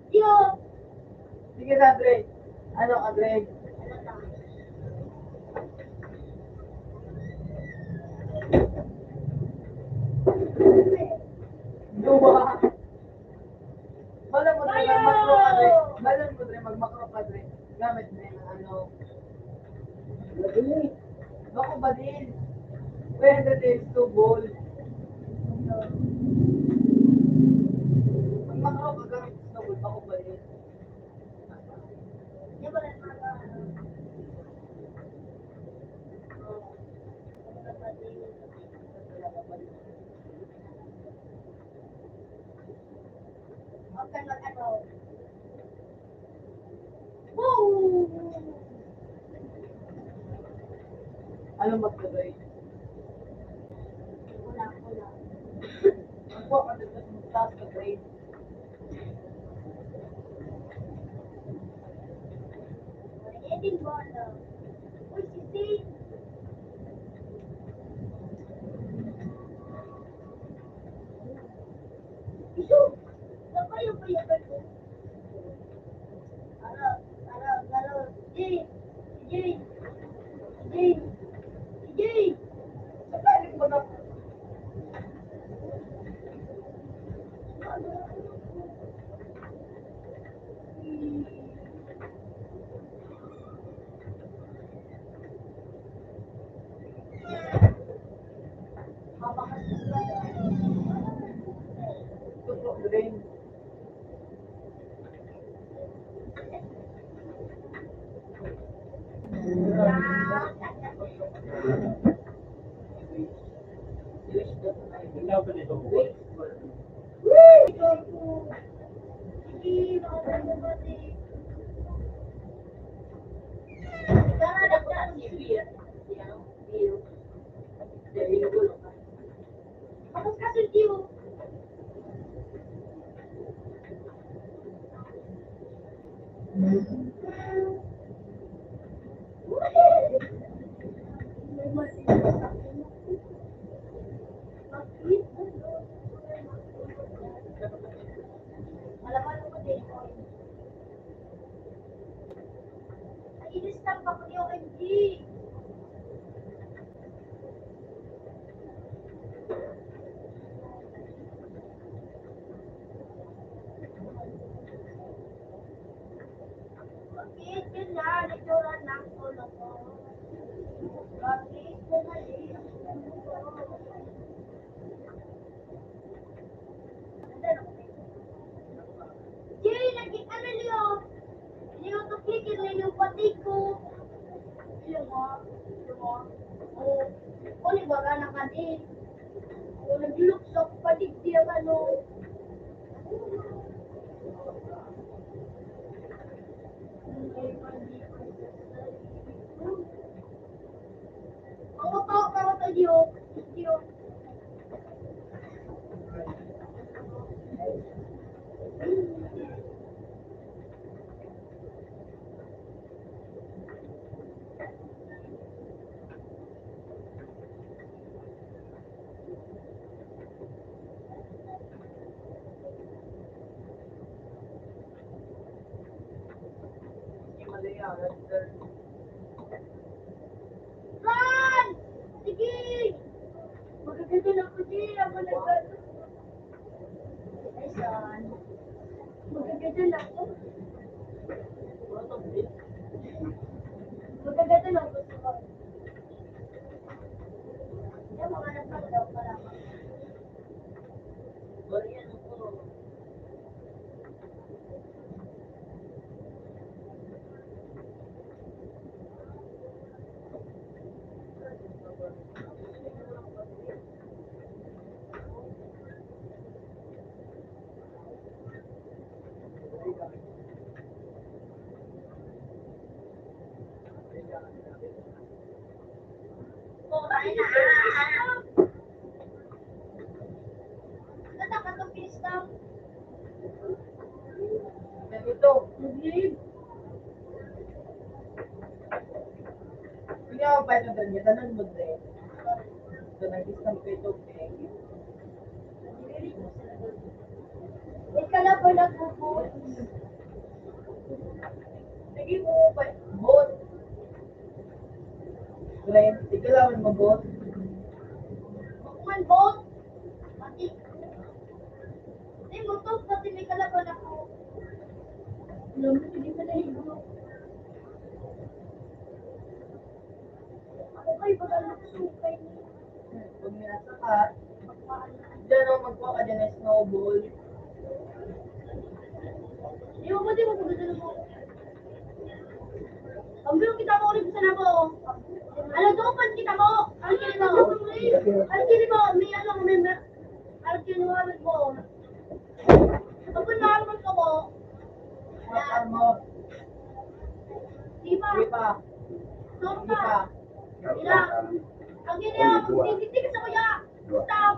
Yo! Sige na, Dre. Ano ka, Dre? Duwa. Bala mo, Dre, magmakro ka, Dre. Bala mo, Dre, magmakro ka, Dre. Gamit, Dre, ng ano. Bako ba din? Pwede din, two ball. Magmakro ka, gamit, two ball. Bako ba din? Ano magkagay? Wala, wala. Ang buwan ka dito sa taas ka grade. Nainis lang ako ni O M G. Bakit yun na? Natural lang ko, loko. Bakit yun na? Jay, lagi ka na, Leo. Leo, tuklikin na yung pati ko. Leo, ha? Ron! Sige! Magaganda lang ko, di ako nag- Ay, saan? Magaganda lang ko. Magaganda lang ko. Yan, mga nagpagdaw pa lang. Ganito. Hindi ako pa ito ganyan. Tanong mo, Dre. Ito, nag-isang ko ito, okay? Ikaw na po nagbubuhos. Sige mo pa. Buhos. Glenn, ikaw lang ang mabuhos. Bukman buhos. Pati. Hindi mo to, pati may kalaban ako. Alam mo, hindi ka naligo. Ako kay baga nagsukay. Pag nasa ka, diyan o, magkuha ka dyan ng snowball. Di mo ba, di mo ba gusto mo? Ang bilog kita mo ulit sa nabo. Ano to, pan kita mo? Ang kini mo? Ang kini mo? May ano, may mer-, ang kini mo, ano mo? Kapag naaroman ka mo? Matar mo. Di ba? Di ba? Sorry Di ba? Ila. Ang kini mo, magtigitig sa kuya. Stop.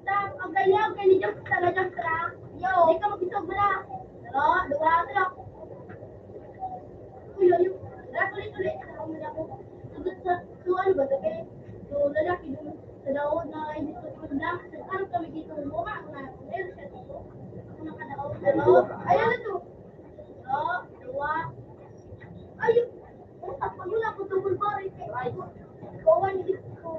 Stop. Ang kaya, ang kini dyan, talaga, stop. Yo. Di ka mag-isog mo na. Dalawa, dalawa, dalawa. Uy, uy, uy. Tara, tuloy, tuloy. Tara, muna ako. Sunod sa, so, ano ba, gabi? So, lalaki dun sa daon na, hindi ko dun lang. Sa araw kami dito, mga ako na, meron siya dito. Ako nakadaon. Ano? Ayan na to. Dalawa, dalawa. Ayun. Ang tapos yun ako, double barrel. Ay, kawan dito.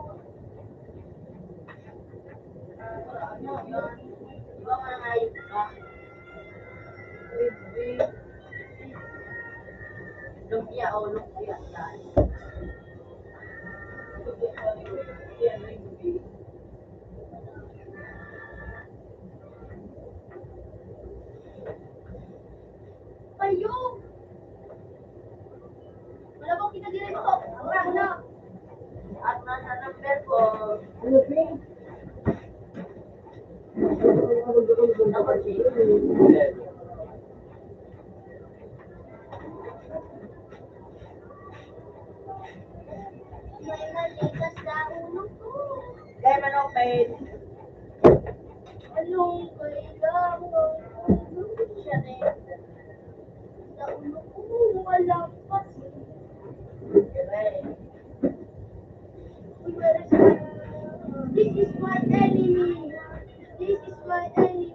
Kayo! Wala po kita diri po. Wala na. At nasa number po. Number three. May maligas sa ulo ko. Kaya man open. Anong kailangan ko? Siya rin. Sa ulo ko, walang pasin. Uy, where is my, this is my enemy. This is my enemy.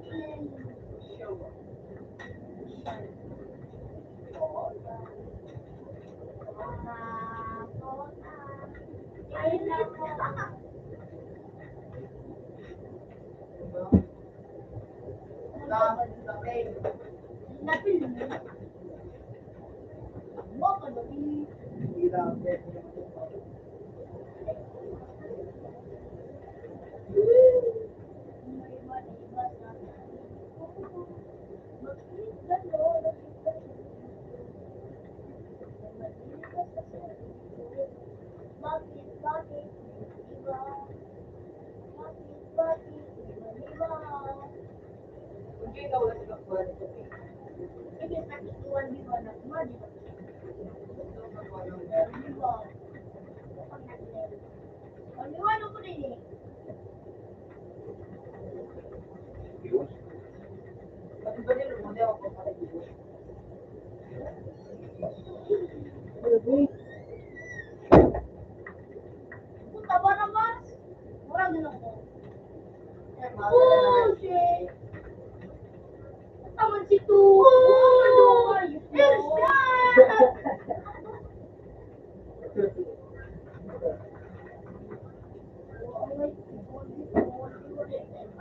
Ayun lang po. Bakit, bakit, di ba? Bakit, bakit, di ba, di ba? Hindi, ikaw lang sa kakuha nito, eh. Sige, sa iwan, di ba, na, di ba? Di ba? Ang iwan ko din, eh. Yun. Puta, barabas! Murag yun ako. Bullshit! Taman si Tu. Bullshit!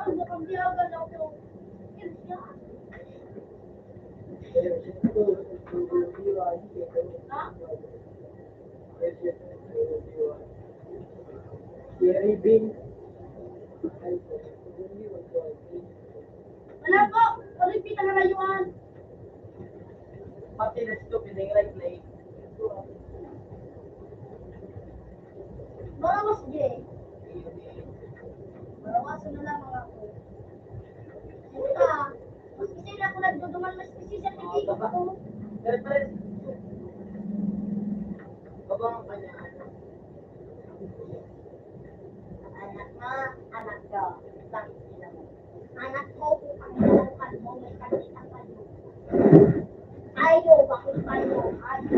Ano, kambiyagan ako. Ha? Wala po. Repeat ang karayuan. Pati na stupid ang right leg. Barawas, Jay. Barawasan na lang mga ako. Puta, mas kasi na ako nagduduman, mas kasi sa titi ko. Pero, pero, baba ang kanya. Anak mo, anak ko. Bakit sila mo? Anak ko, kung ang bukan mo, may kandila kayo. Ayo, bakit kayo? Ayo.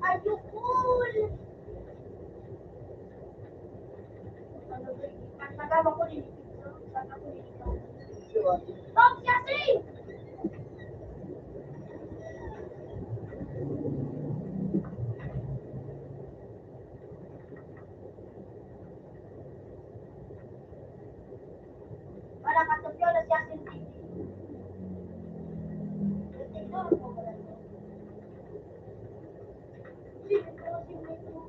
Ayo, cool. Pag nagama ko, nilipid ko. Pag ako nilipid ko. Bob Yasing! Wala ka tupyo na siya sinti. Tignan mo, wala mo. Sige, pero si Mito.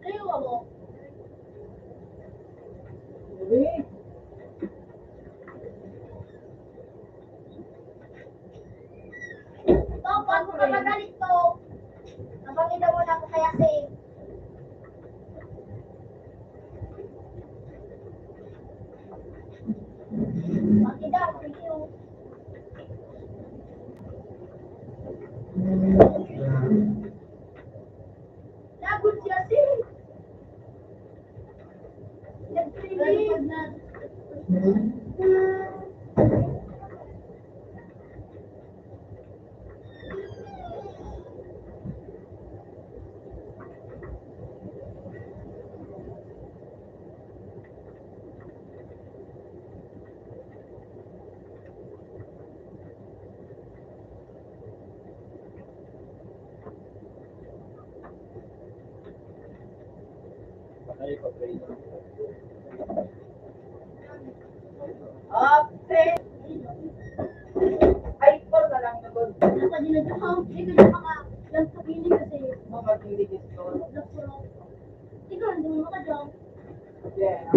Ayaw mo. Ito, bago ka magalit to. Nabangin na muna ako kaya si Magidang, thank you. Lagot siya, si. Nagpili. Ate! Ay, ikaw na lang naman. Ano pa din ang tao? Ikaw na maka-, lang sa piling kasi. Makakilig ito. Ikaw, hindi mo makajump. Yeah.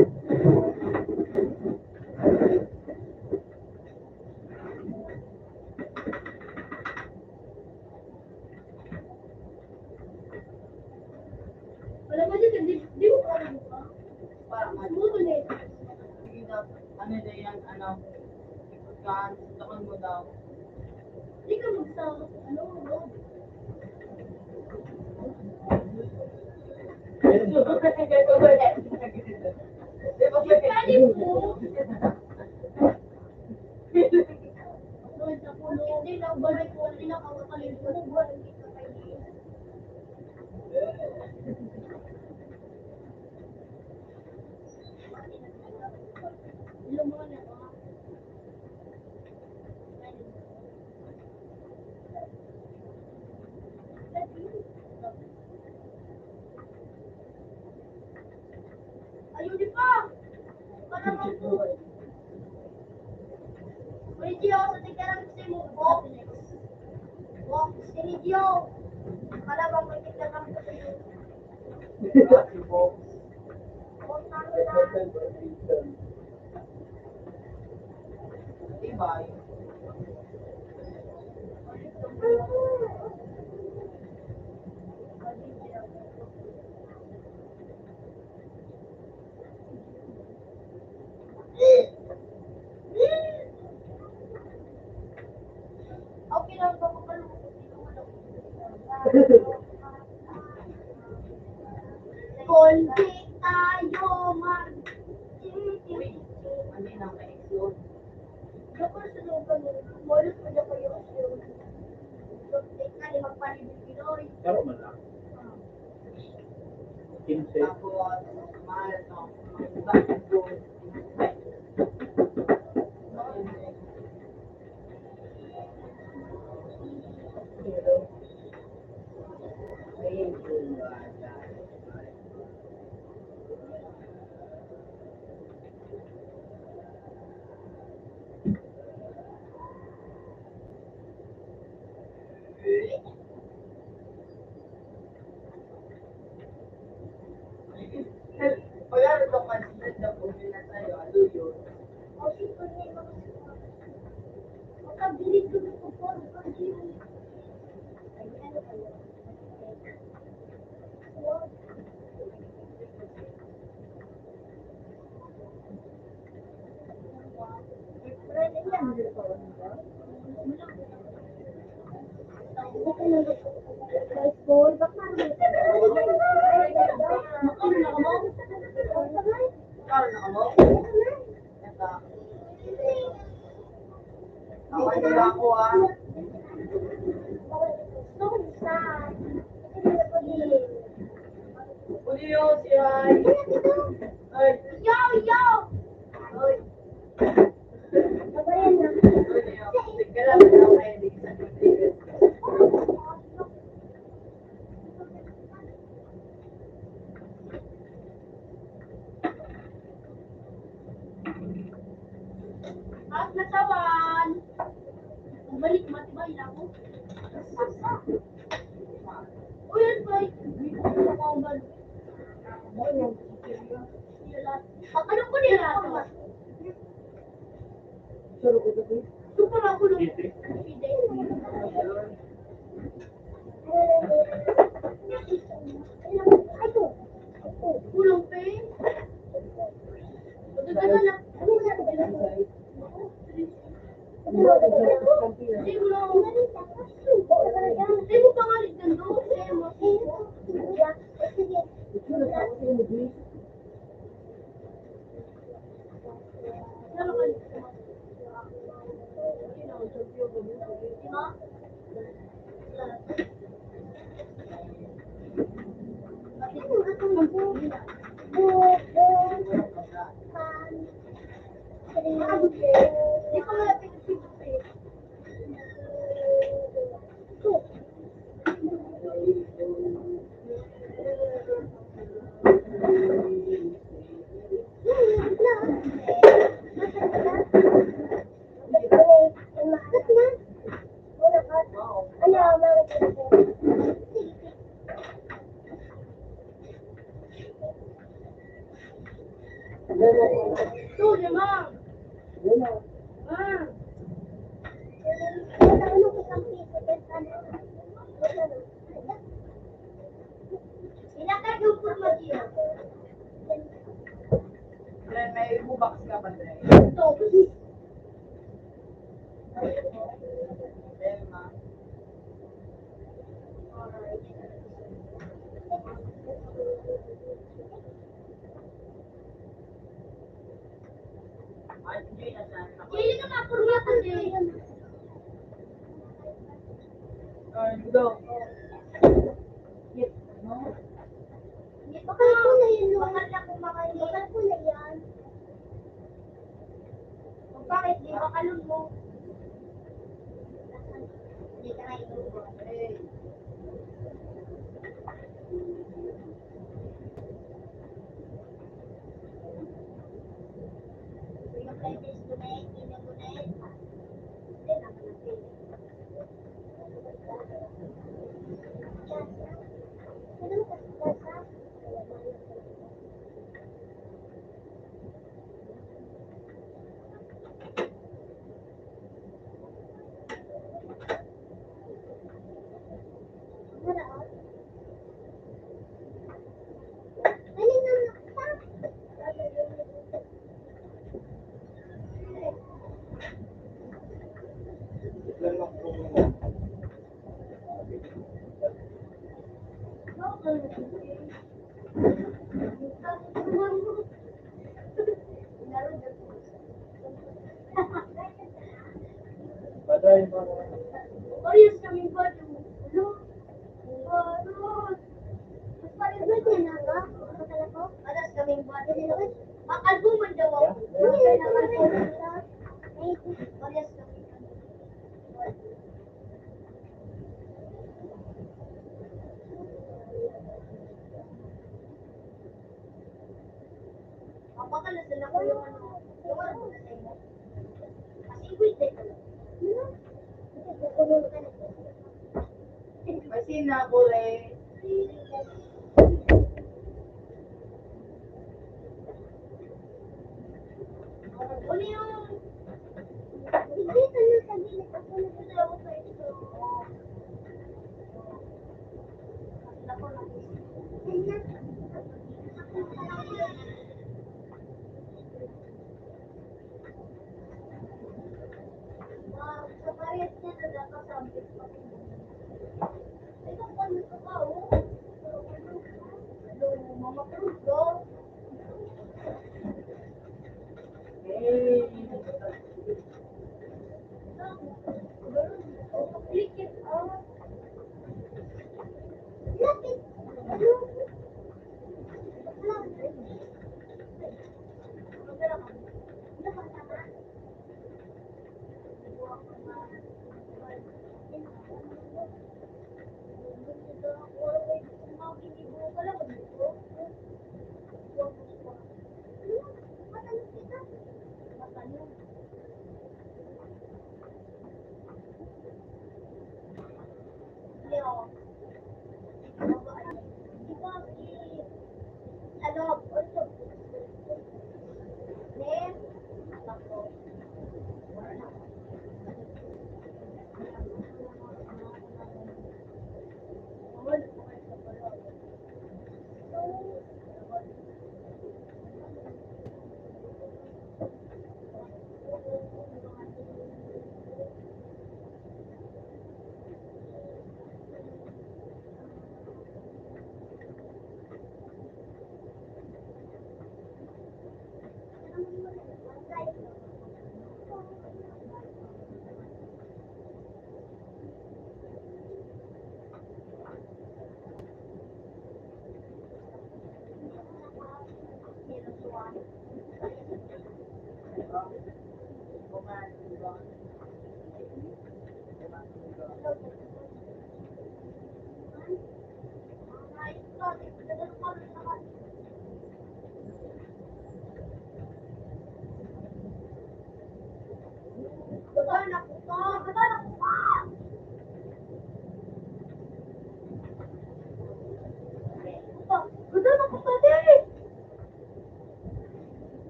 Wala mo dito, di, di mo pa rin pa. Parang ano? Buto na ito. Sige daw. Ano na yan? Ano? Ikaw ka, takon mo daw. Di ka magsa-, ano, ano? Di ba pwede? Pwede po. Hindi lang, balik ko, hindi lang ako kalimutan. Ayun, di pa. Parang ako. Uy, Gio, sa tigkaran ko sa'yo, Bob. Bob, si Gio. Para bang may tigkaran ko sa'yo? Si Bob. Bob, ano na? Di ba? Konti tayo mag- Uy, hindi na ka-explode. Pero man lang. Kinse. At natawan. Balik, matibay na ako. Uy, ano ba? Ano ko nila? Ito pala ako lang. Kulang pa eh. Madadala na. Hindi mo na ako. Hindi mo pangalit ng doon. May box ka ba, Dre? Dili ka mapurma kundi. Ay, daw. Bakal ko na yun, no? Bakal na kung makalimutan ko na yan. Bakit? Di ba kalon mo? Hindi ka na inuubos. Parehas kaming bad. Ano? Parehas. Parehas na ba? Parehas kaming bad. Makalbo man daw ako. Parehas kaming bad. Mapakalasan ako yung ano, yung ano na sa'yo. Kasi wait, eh. Kasi na, bure. Ano yung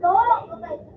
Nawara ka na digdi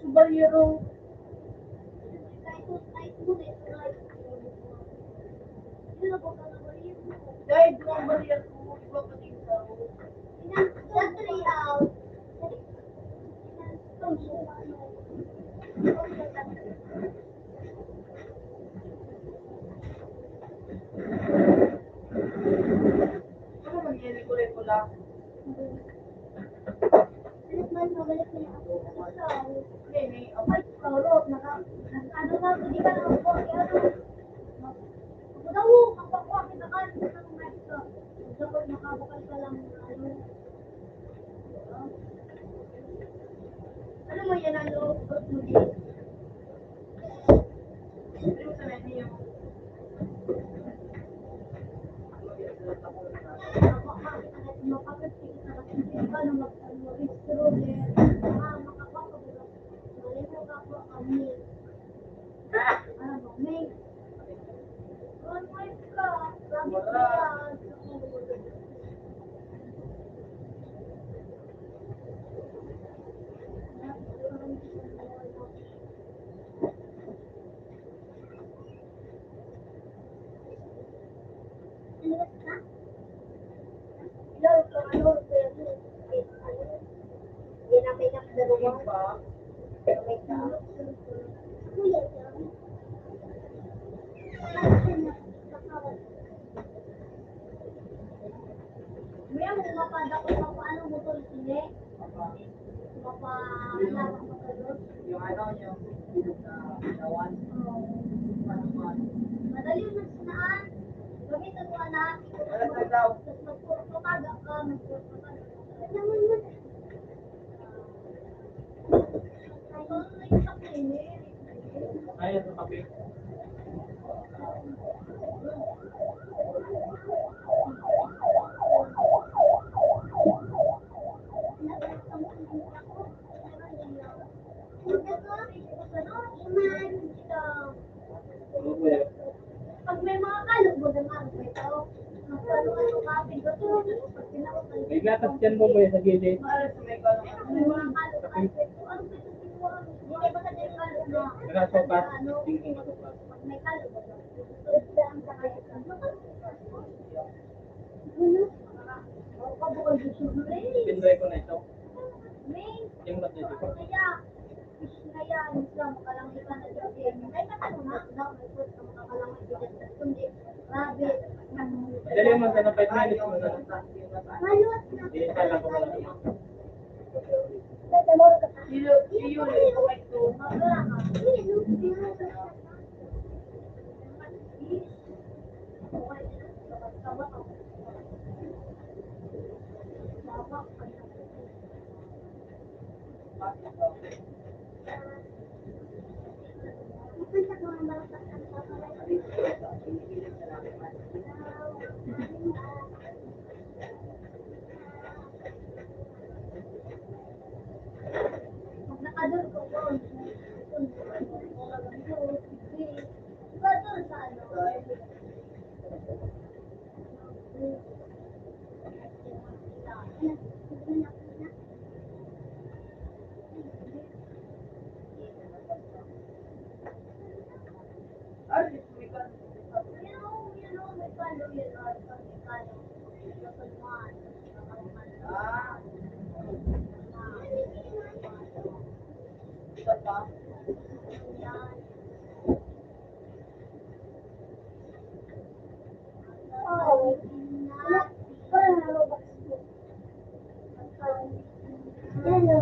sa bariyero. Dahil doon ang bariyero, iba pa din sa Ano man yan, Nicolay Pula? Balik niya ako sa Ay, ikaw, Rob, naka-, nag-ano ka, hindi ka nakakuha kay ano? Ako daw, magpakuha kita ka, hindi ka nakakuha. Dapat makabakal ka lang, ano. Ano mo yan, ano? May ang mga padako sa paano mo to isili? Mapalawak mo kayo? Yung ano, yung bilog na katawan. Oo. Paano mo? Madali yung nagsunaan. Gamitan mo, anak. Wala sa daw. Tapos magpuro ka, paga ka, magpuro ka, paga ka. Ay, ito kape. Pag may mga kalog, magandang araw ito. Magkano ka sa kapit? May gatas dyan, Boboy, sa gilid. May mga kalog, kalog ito. Ano ba ito? Hindi ba sa kalog na? May gatas pa. Hindi ko matupa. Pag may kalog, Pinray ko na ito. Yung ba't nito? Madali man sana, five minutes man sana. Hindi, isa lang ko lang.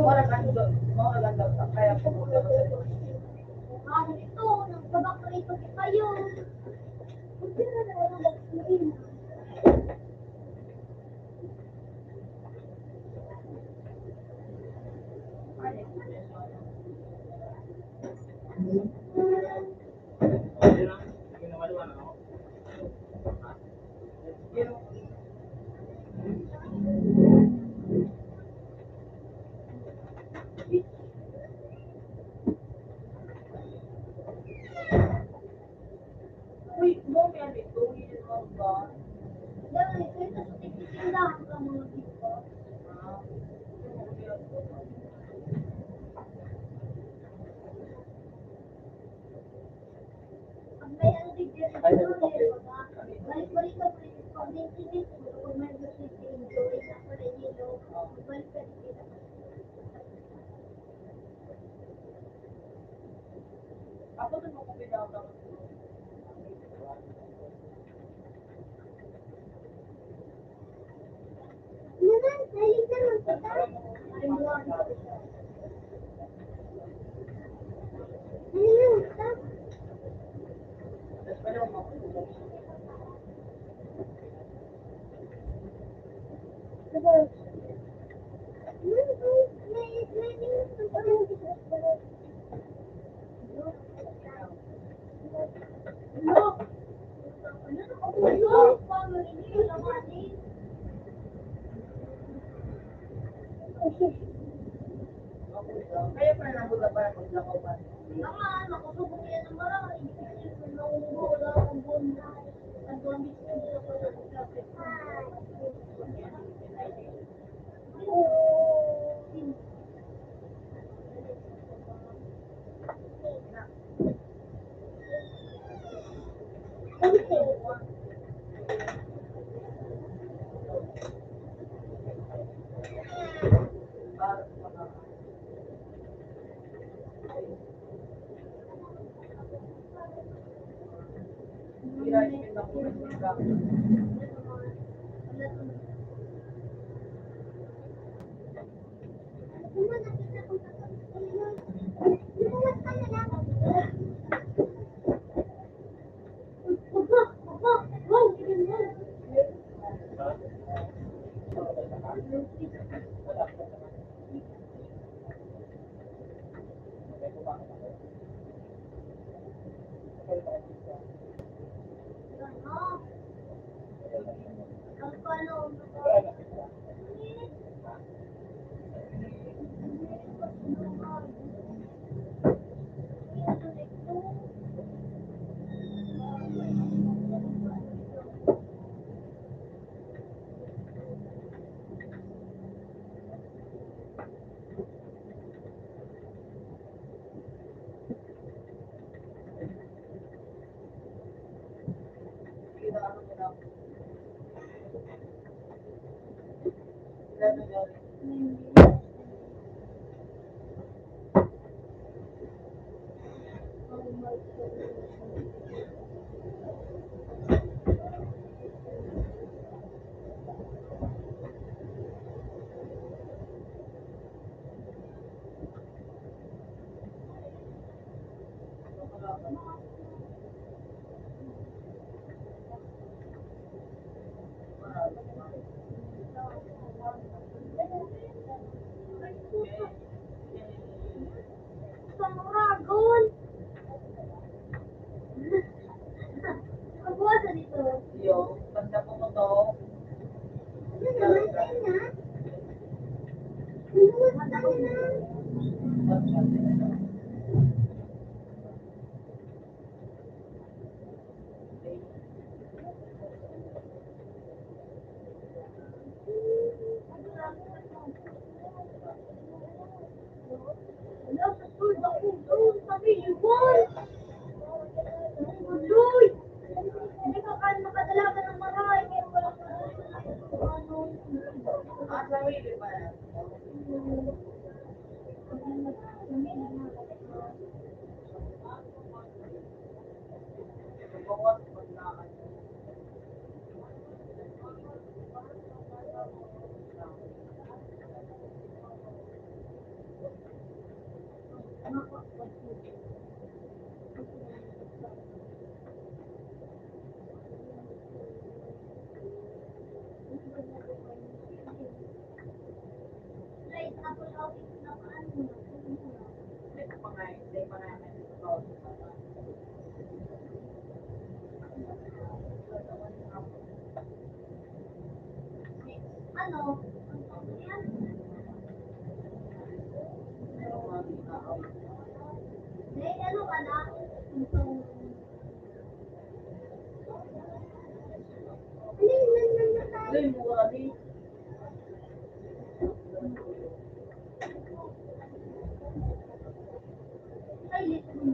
Mura kan do, mura kan do, kaya po mo. Ano ito? Nagbabak na ito kayo. Uy, mo may ano ito? Hindi naman ba? Dahil ito, ito sa tigtitindahan ka mga dito. Ang may ano, tigtitindahan ka mga dito. Balik-balik ka, balik-balik ka, balik-balik ka. Naman, mahilig naman kita. Panguragon. Kabuwasan ito. Yo, basta po mo to. Ano naman tayo na? Ano? May ano ka na? Ano yun?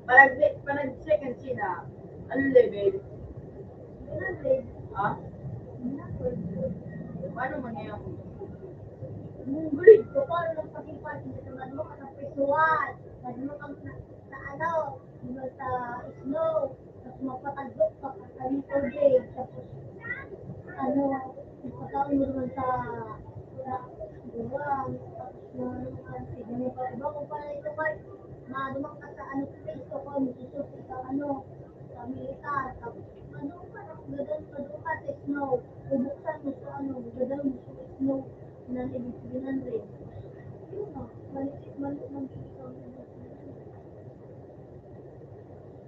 Panag-, panag-check ang China. Ano level? Ha? Paano man ngayon? Ang gulit ko, paano nagpakipati sa mga duha ka sa prisuhan? Sa duha ka sa, sa ano, sa snow. Tapos magpatagdok pa, pagkain tubig. Tapos, ano, magpakaon mo naman sa, sa duwang. Tapos, mga, mga, sige, may pa, iba ko pa na ito, Mark. Madumang ka sa, ano, place ko, kung sususi ka, ano, sa militar. Tapos, ano, parang ganun, madumang ka sa snow. Bubuksan mo sa, ano, gagawin mo sa snow. Na ibig sabihin rin. Yun na, mali, mali, mali, mali.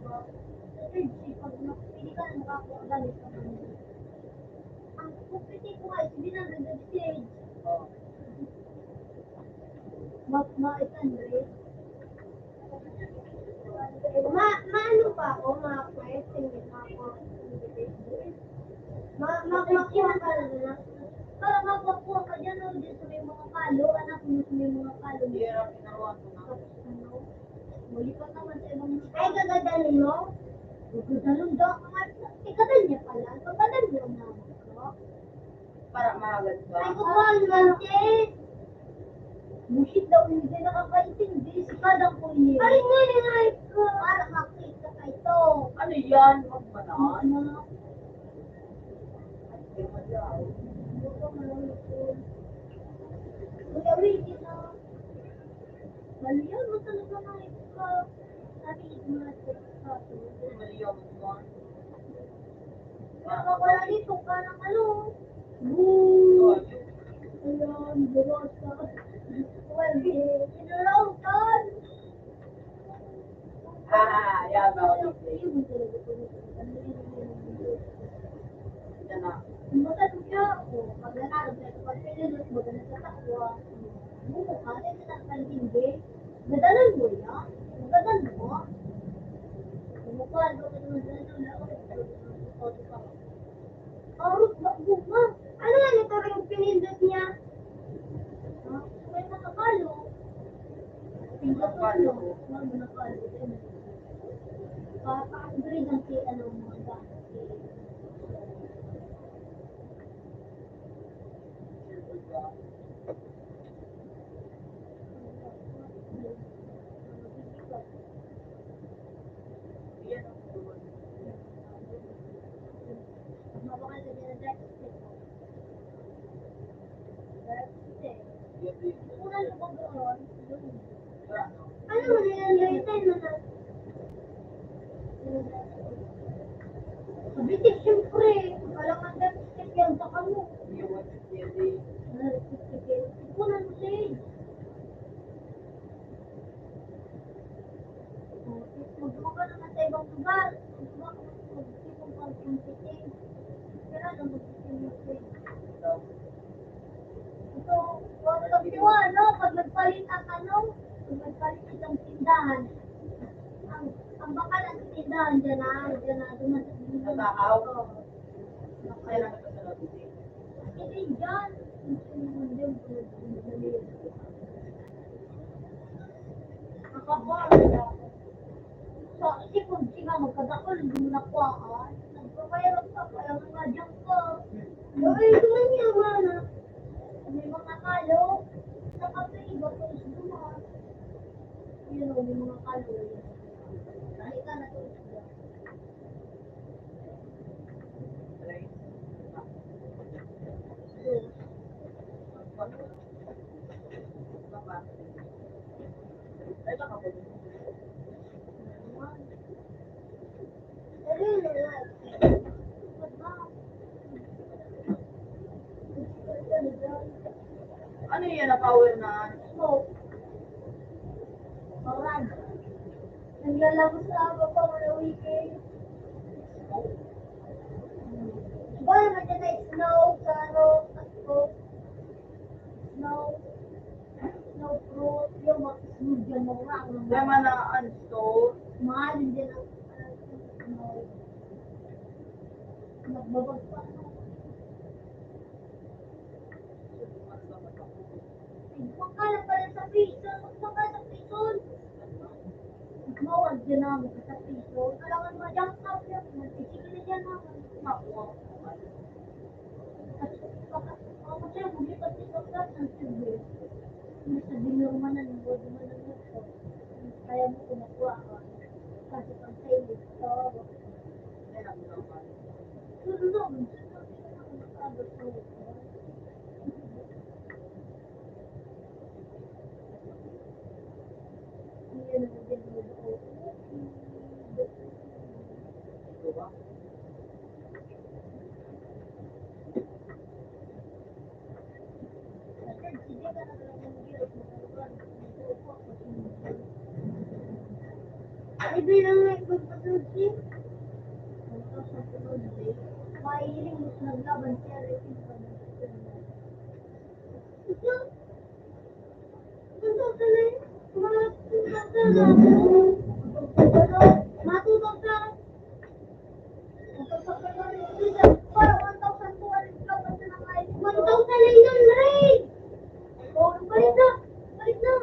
Sa third shift, pag na-, pwede ka na makakuha gamit sa kanila. Ang kupiti ko ay seven hundred stage. Oh. Ma-, ma-, eight hundred. Ma-, maano pa ako, ma-quest, hindi pa ako. Ma-, ma-, makuha ka na. Para makakuha ka dyan, o, dyan sa may mga palo, anak mo sa may mga palo. Hirap, ginawa ko na. Tapos, ano, muli pa naman sa ibang mga. Ay, gagadanin mo? Gagadanin daw. Ikadan niya pala. Gagadanin mo na ako. Para mahagad ka. Ay, kukuha naman, sis. Bullshit daw, hindi nakakaintindi. Si Kadang ko yun. Ay, nga, nga, nga. Para makita ka ito. Ano yan? Huwag mo na. Ano? Ay, di ba daw? Huwag ka malungkot. Kuya Will, di na. Mali yan, matagal na nga ito. Sabi ni Kuya Will, sabi. Mali yan, mali yan. Nakakawala dito ka ng ano. Boo! Ayan, bukas na. Well, kinulautan. Ah, yeah, no. Yan na. Ang bata ko siya, o, pag nakaroon siya, pag pinindot mo, ganun sa takwa. Bumo ka, dahil sa takwa, hindi. Gadalan mo yan. Gadalan mo. Bumo ka, ano ka naman dyan, ano ka naman dyan, ano ka naman dyan, ano ka naman dyan. Arot na bunga. Ano yan? Ito rin yung pinindot niya. Ha? May nakapalo. Pindot ko, no? Wala mo napalo. Pa-, pa-upgrade ang kita ng mga gamit. Ano mo na yan, Loy? Tayo mo na. Sabi, siyempre, kailangan na yan sa kamo. Ipunan mo, Loy. Magbuka ka naman sa ibang lugar. Magbuka ka naman sa ibang lugar. Pero ano, magbuka ka naman. Ito, one twenty-one, no? Pag nagpalit ang ano, pag nagpalit itong tindahan, ang, ang bakal ang tindahan dyan na, dyan na, dumating. Natahaw? Oo. Kaya lang ito sa labas eh. Ito yung dyan. Ito yung dyan. Nakakuha na ako. So, isip mo, Sige, magkadakol, hindi mo nakuhaan. Nagpapahirap ka, kaya nga diyan ka. Ay, ito man yung mana. May mga kalo. Sa kape, iba po yung dumaan. Yun o, may mga kalo. Dali ka na to. Ano yan na power na smoke? Parang naglalabas na ako pa mga weekend. Ba, nandiyan na snow sa ano, Pasko. Snow. Snow fruit. Yung mga snow dyan, mga ano. Tama na, ang store. Mahal din ang, ano, snow. Nagbabag pa. Magkala pa rin sa prison. Magkala sa prison. Mawag din naman sa prison. Kailangan ma-jump up yan. Magtitigil na dyan, ha? Makuha. Ako siya, hindi pa tinatapos ng tubig. Hindi sa dinurmanan, hindi mo naman ito. Kaya mo kumukuha ka. Kasi pag sa inyo, tawag ako. Kaya mo naman. Tulog. Hindi lang nagpapatuloy. Mahiling mas naglaban siya rin. Ito, ito, ito na yun. Matutok ka na. Matutok ka. Para one thousand two hundred ka pa sa mga one thousand nine hundred. Oh, balik na. Balik na.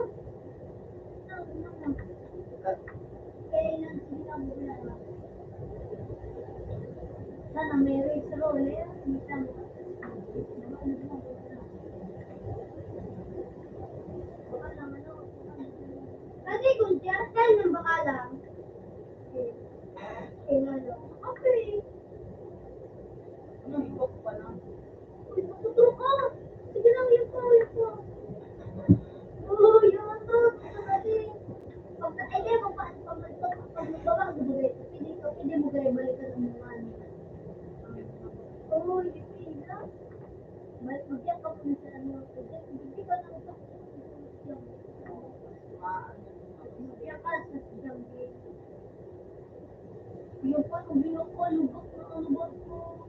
Sana may race roller. Kasi kung diyan tayo ng bakalang, eh, eh, ano, okay. Ano, ibang pa lang? Uy, matuto ka. Sige lang, yun pa, yun pa. Oo, yun pa. Kasi, pag, eh, di, pag, pag, pag, pag, pag, pag, pwede, pwede mo kayo balikan ang mga ano. Oo, yun, yun lang. Balik, mag-check up mo sa ano, mag-check, hindi ka na mag-check up sa Yung pa, kung binuko, lubak na ang lubak ko.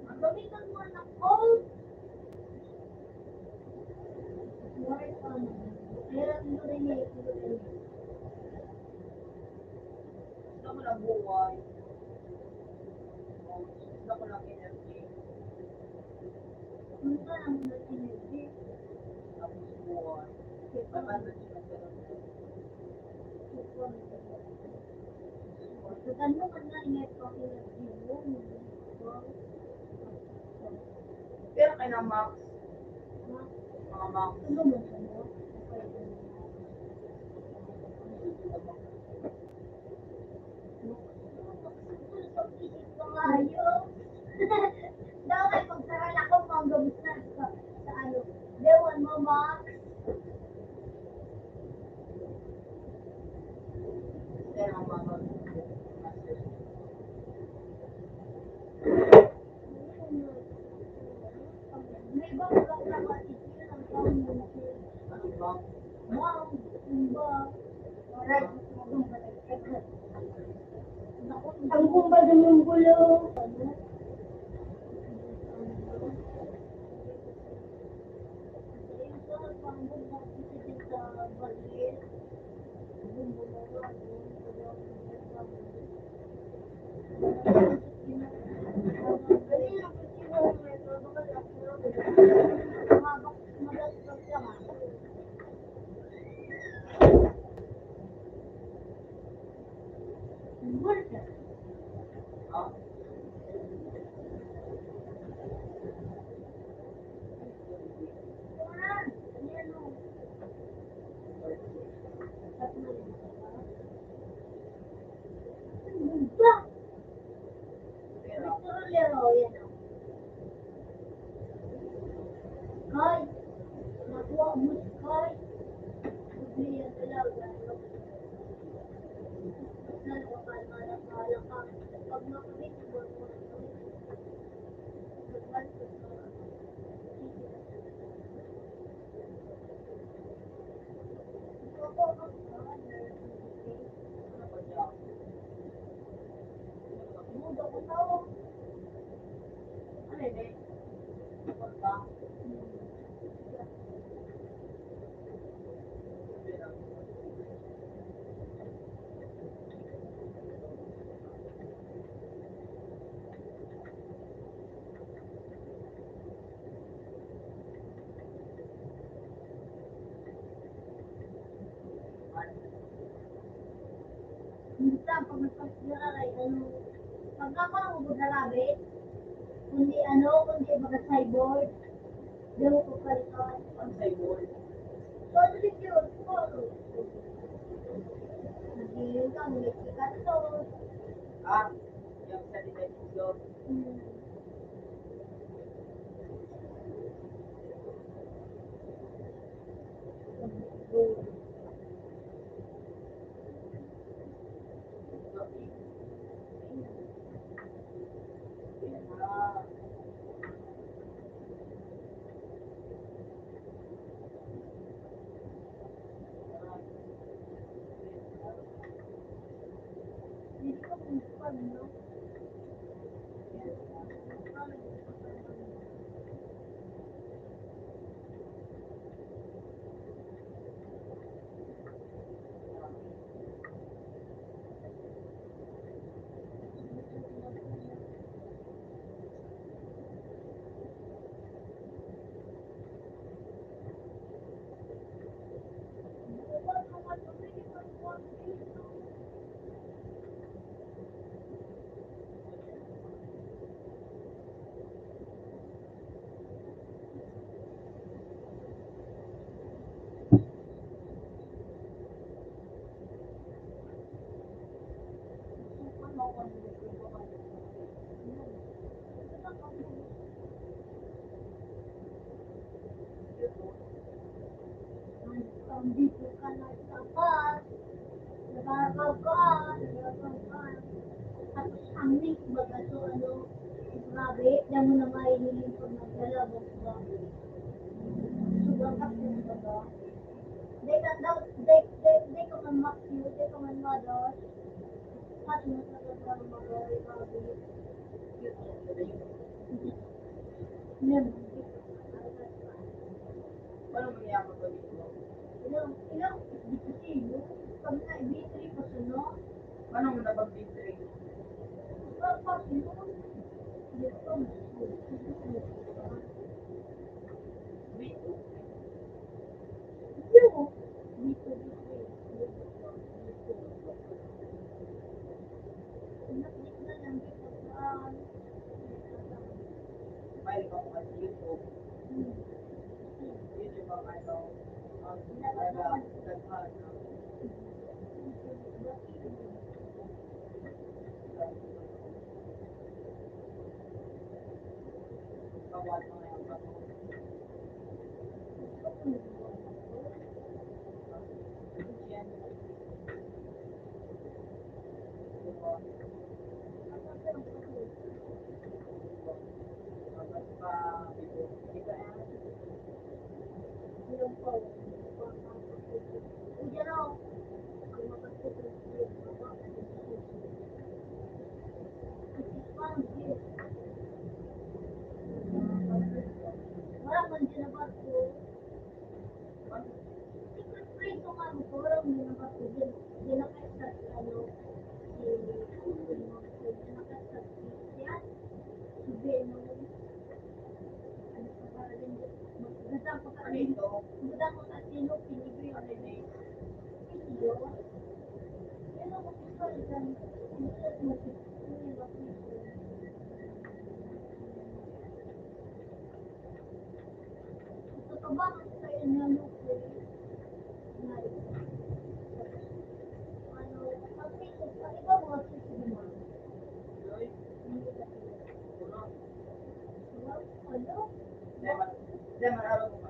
Magamitan mo, anak ko. Wala pa. Pero ano rin eh, ano rin eh. Gusto ko lang buhay. Gusto ko lang energy. Ano ka lang ng energy? Tapos buhay. Kaya pa. Paano siya ganun? Sukan mo ka na, ingat pa ko yung view. Pero kay na Max. Mga Max. Ano mo siya mo? Dapat pagsaran ako, pang gabos na sa, sa ano. Dewan mo, Max. Ang kumbal ng gulo. Kay, nakuha mo si Kay. Biblia na lang, ano? Saan ka pa, malamala ka? Pag makabit mo, Minsan, pag nagpasira kay ano, pag ako ang magdarabi, kundi ano, kundi baga cyborg, di mo pagpalitan. Ang cyborg? So, ano din yun? Siguro. Naghiling ka, may sikat to. Ah, yung sa detection. Hmm. Nandito ka na sa labas, nagagaw ka, nagagaw ka. Tapos ang mix baga, so ano, grabe, damo na mahihiling pag naglalabas ka. Sobrang takot baga. Di ka daw, di, di, di ka man makyo, di ka man mados. Tapos naglalabas ka, grabe. Yan. Paano mangyayari pag ito? Ilang, ilang, di kasi, no? Pag na, B three pa siya, no? Paano mo na pag B three? Pag, pag, yun. Dito, B two. Yun. B two, B three. Anak, di ko na lang, di ko na lang. Wala man din ang barko. Secret place ang ano, parang may nabasa din. Di na kayo sa ano, si, di na kayo sa si, si, si Venom. Ano pa ba rin? Magdadang ko sa ano ito? Magdadang ko sa sino, pinibig. Ano ito? Hindi yun. Yan ang official dyan. Hindi yun. Ito pa ba ang sa inyo, Lupe? Ano, pag-, pag-, iba mga susunod. Ano? Patawid,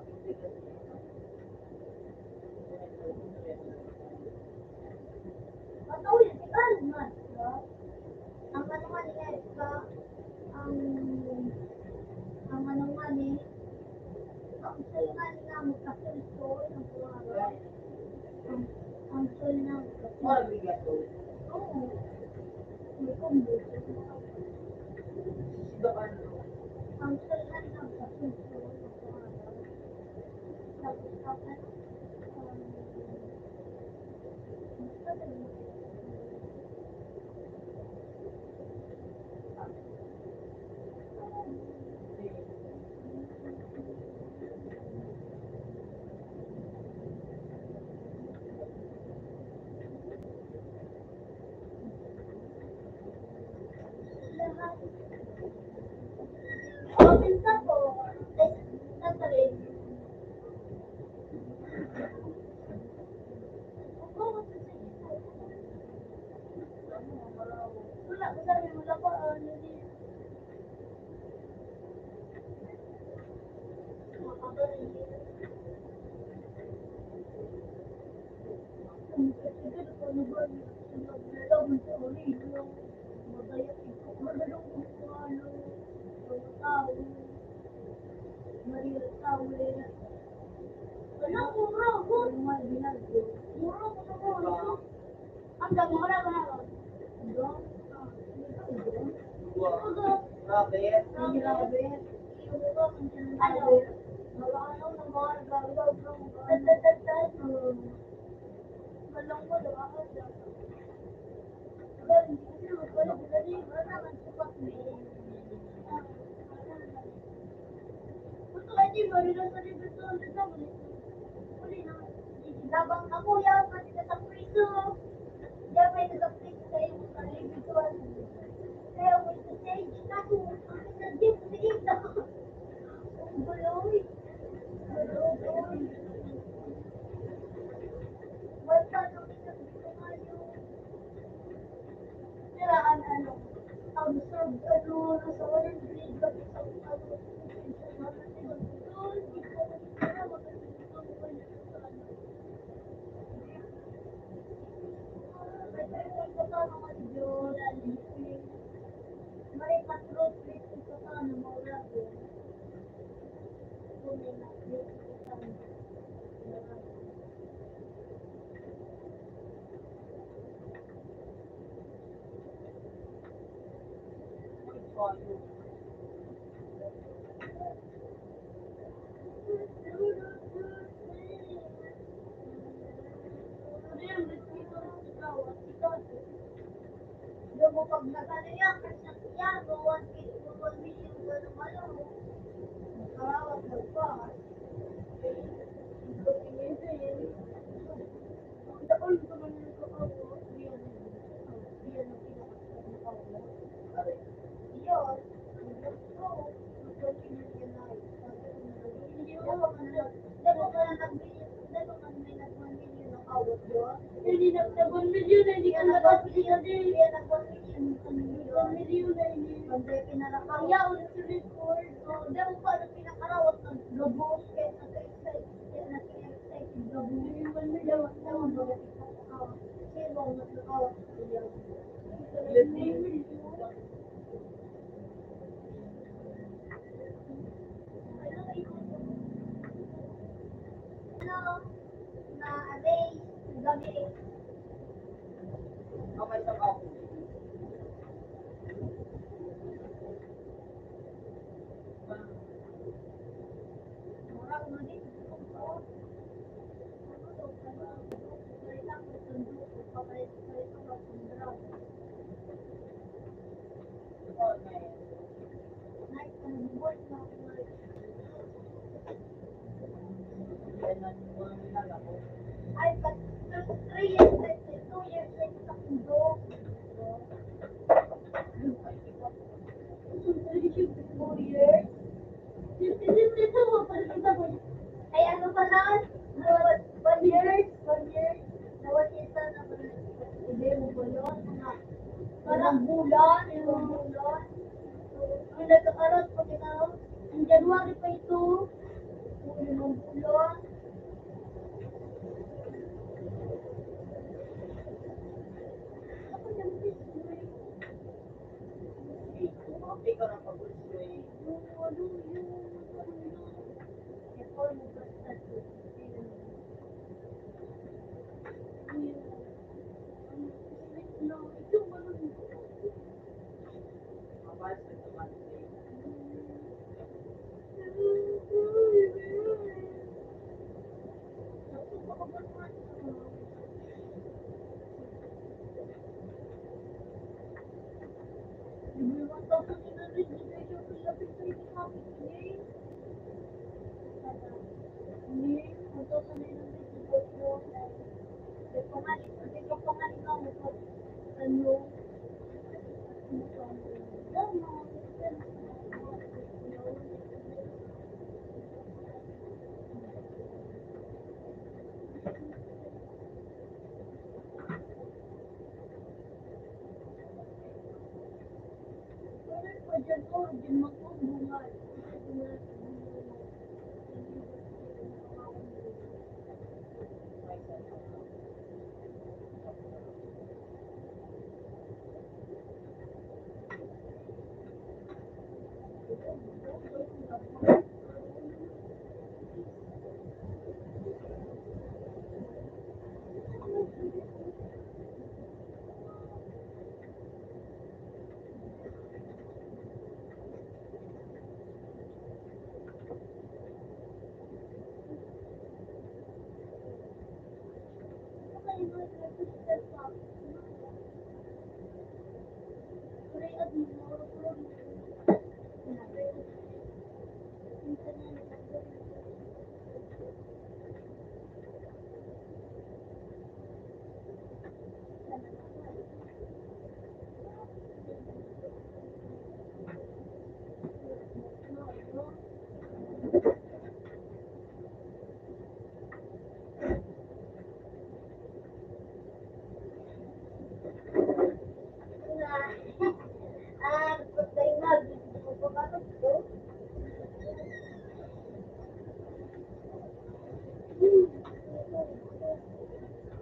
ikaw, mas, no? Ang ano nga ni Edgar, ang, ang ano nga ni, ang siya nga ni nga magkasulsol ng kuwara. Ang, ang siya nga magkasulsol. Oo. Hindi ko mo. Ang siya nga ni nga magkasulsol ng kuwara. Tapos, tapos, um, Ang dami ko na ba? Robert. Robert. Ano? Mga ano, mga gagaw, mga ano. Malungkot ako. Gusto ka di marila sa libituan sa damo. Uli na. Labang ako, yaw, pati ka sa priso. Yaw, may nasa priso sa iyo, sa libituan. Kaya mo sa stage, kaso, ang pinagdip, pinagdip ako. Ang guloy. Ang guloy. Wala pa nang pinagdip ko ngayon. Kailangan, ano, observe, ano, nasa walang grade ka sa, ano, may patrol, may patrol, Pag nagano yan, kasi yan, one million na naman ako. Nakawag na pa. Ang dakul ko man yung kapag ko, iyan, iyan ang pinakasakit na kapag. Iyon, ang gusto ko, magpapinigyan na rin. Hindi ko naman nag-, hindi ko naman nag-, hindi ko naman may nag-one million na kawag yun. Hindi nag-, nag-one million na hindi ka nakapili kasi. Kaya nag-one million, one million na hindi. Ang yaon sa record, so, daw pa na pinakarawat ng gabos, kaya nag-excited, kaya nag-excited gabos. Yung one million, Ay, pag three years, two years, two years. Ay, ano pa na? One, one year, one year, na one year na pala. Hindi, mo ba yun? Mga parang bulan, limang bulan. So, ang nagkakaroon pa kita, ang January pa ito,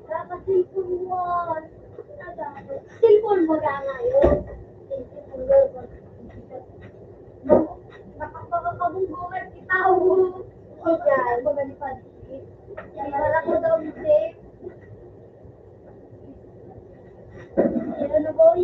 Dapat cellphone mo. Cellphone mo na ngayon. Cellphone mo. Nakakabunggungan kita, oh. Ikaw, magalipan. Yan, wala ko daw yung tape. Yan, ano, boy?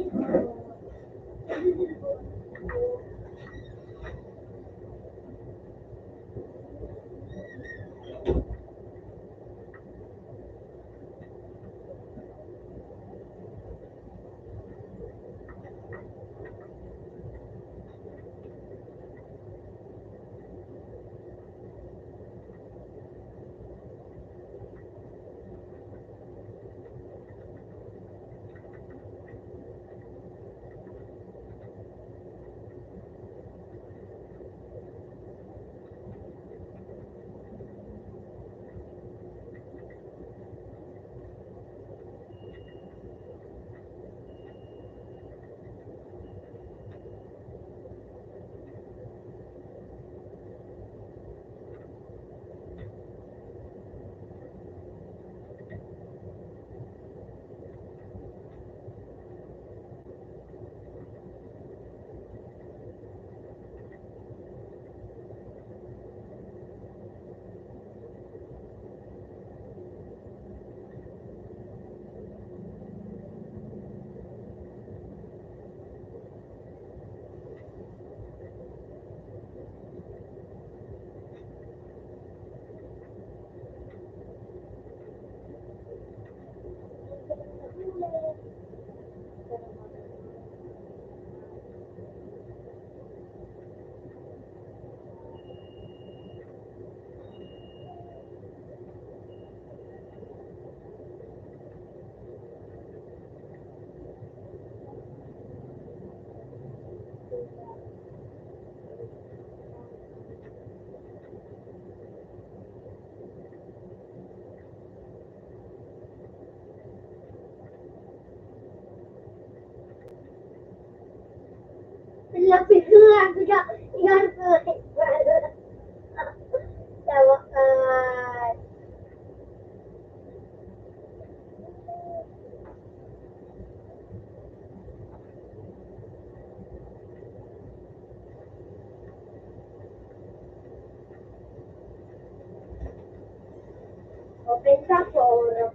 Open sa forum.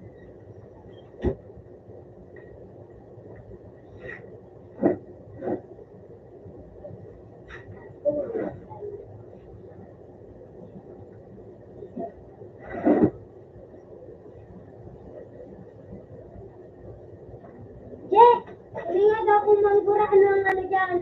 Jack, sabi nga daw kung manggura, ano ang ano dyan?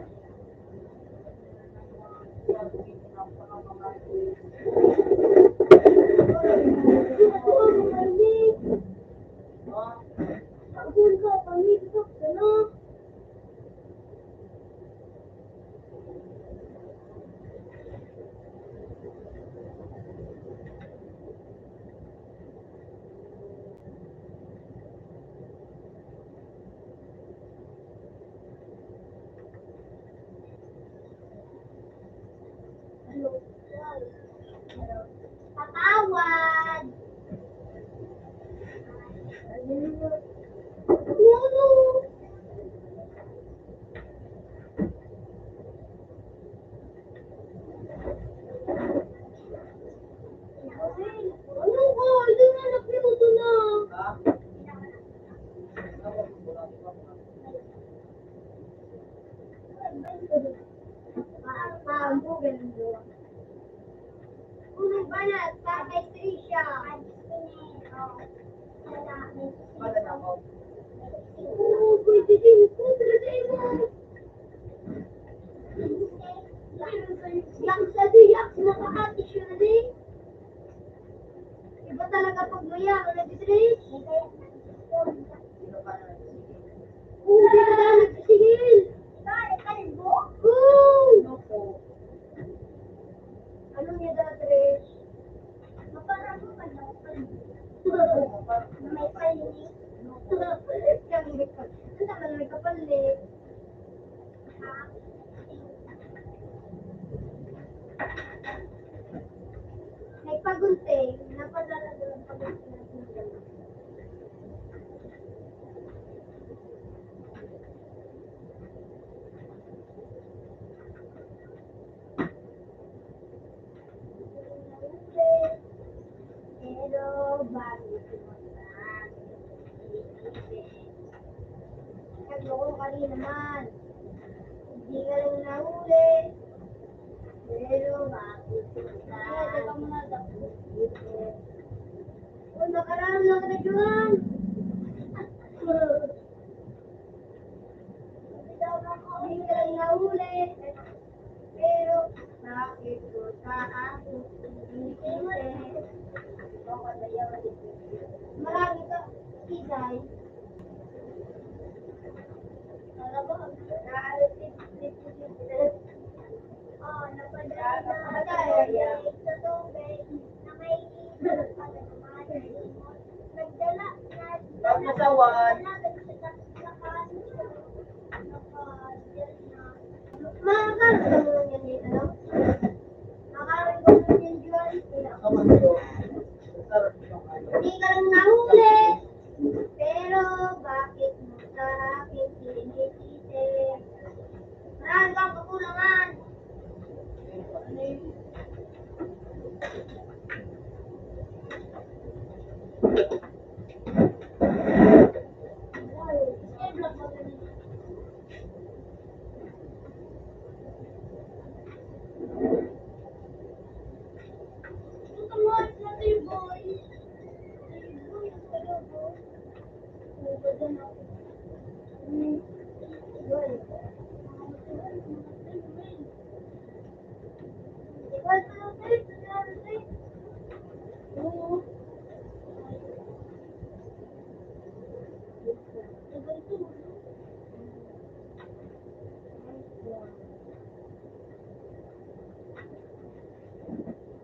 Patawad. Ano ka? Hindi nga napinuto na. Kung nagbanat, Tatay Trisha. Oo, pwede din. Ito, talaga imo. Yak sa diyak, nakaati siya na rin. Iba talaga pag mayaman na, Beatrice. Oo, di ka na nagsisigil. Oo. Ano niya, Beatrice? May pali. Ang tama na may kapali. Nagpagunting, napadala doon pagunting. Pero bakit mo na iniisip? Sagot ko kanina man. Hindi ka lang nahuli. Pero bakit mo na iniisip? Kung makaraan lang ka na, Johan. Hindi ka lang nahuli. Pero bakit ko sa aking pinipili? Marami ka, Isay. Talaga, ang nagdala na. Pagkasawan. Makakaroon ka naman yan dito, no? Makakaroon ka naman yan, Juan. Hindi ka lang nahuli. Pero bakit mo sa akin sinisisi? Marami kang kakulangan.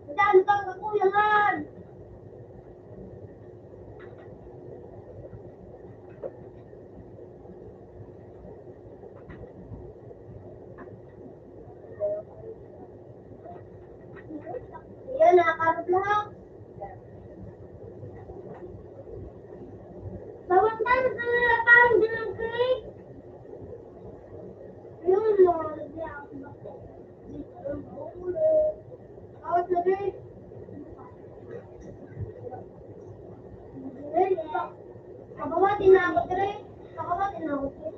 Ang dami kang kakulangan. Yan, nakakarog lahat. Bawang tayo sa mga parang ganun, Chris. Yun, mga lagyan. Out na, Chris. Tinawag rin. Ako ba tinawag rin?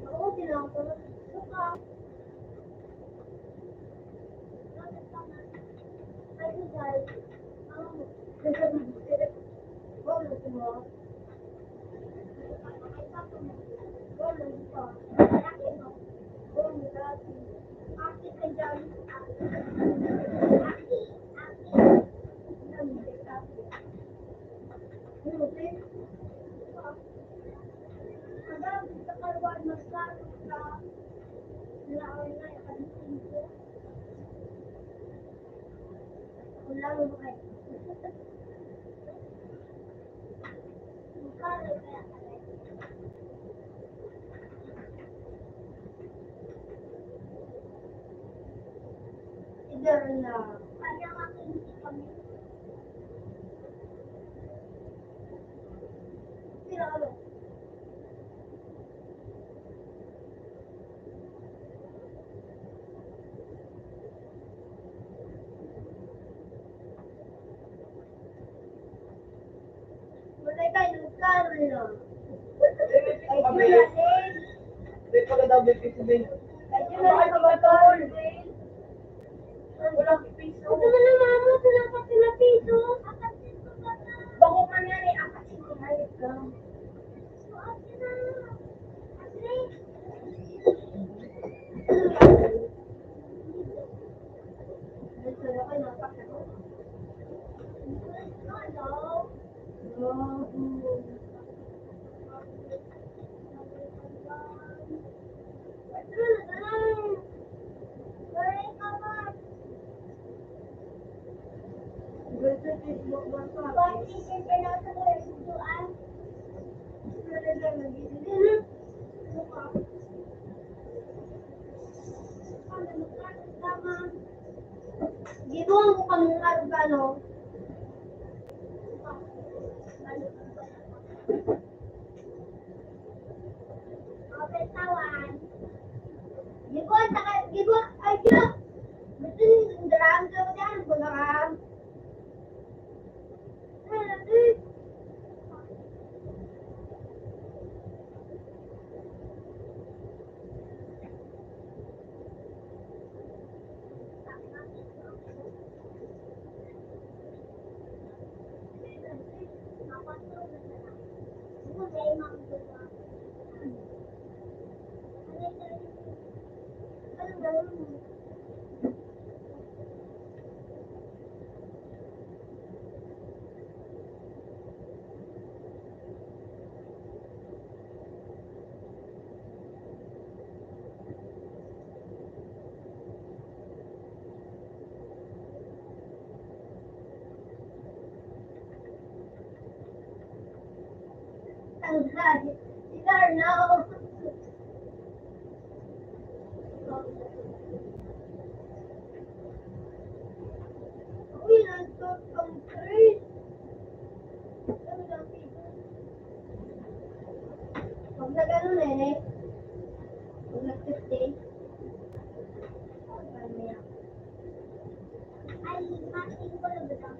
Ako ba tinawag rin? Suka. Idol na. Sino ka ba? Wala tayo ng Carlo. Ay, Carlo. May pagkadabi, Pito Bin. Ay, Carlo, Carlo. Walang piso. Ano na lang, mama? Wala pa sila piso. Bako man yan eh, apat singko, hayop ka. Gibuang ko kami ng arugano. Open tawan. Gibuang, taka, gibuang, ay, Diyo! Gusto niyo yung dalahan ko dyan, bunakan. Tanggal. Sigar na ako. Uy, nagtutong three. Pag nag-ano, nene? Pag nag-fifty? Ay, mating ko na ba?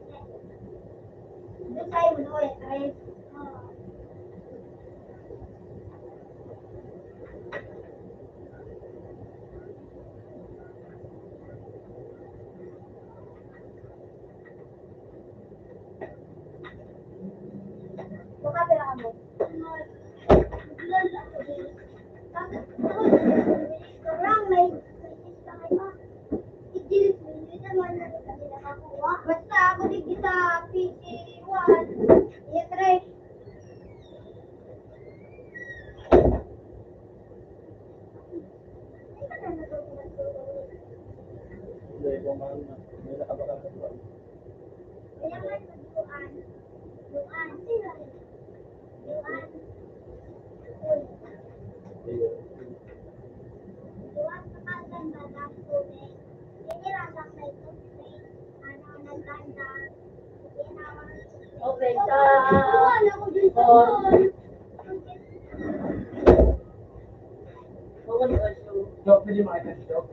Doon tayo mag-uwi, Chris. Makapira ka mo? Basta ako di kita P C one, year three. Open sa four. Bawal also. Doc, pwede makita si Doc?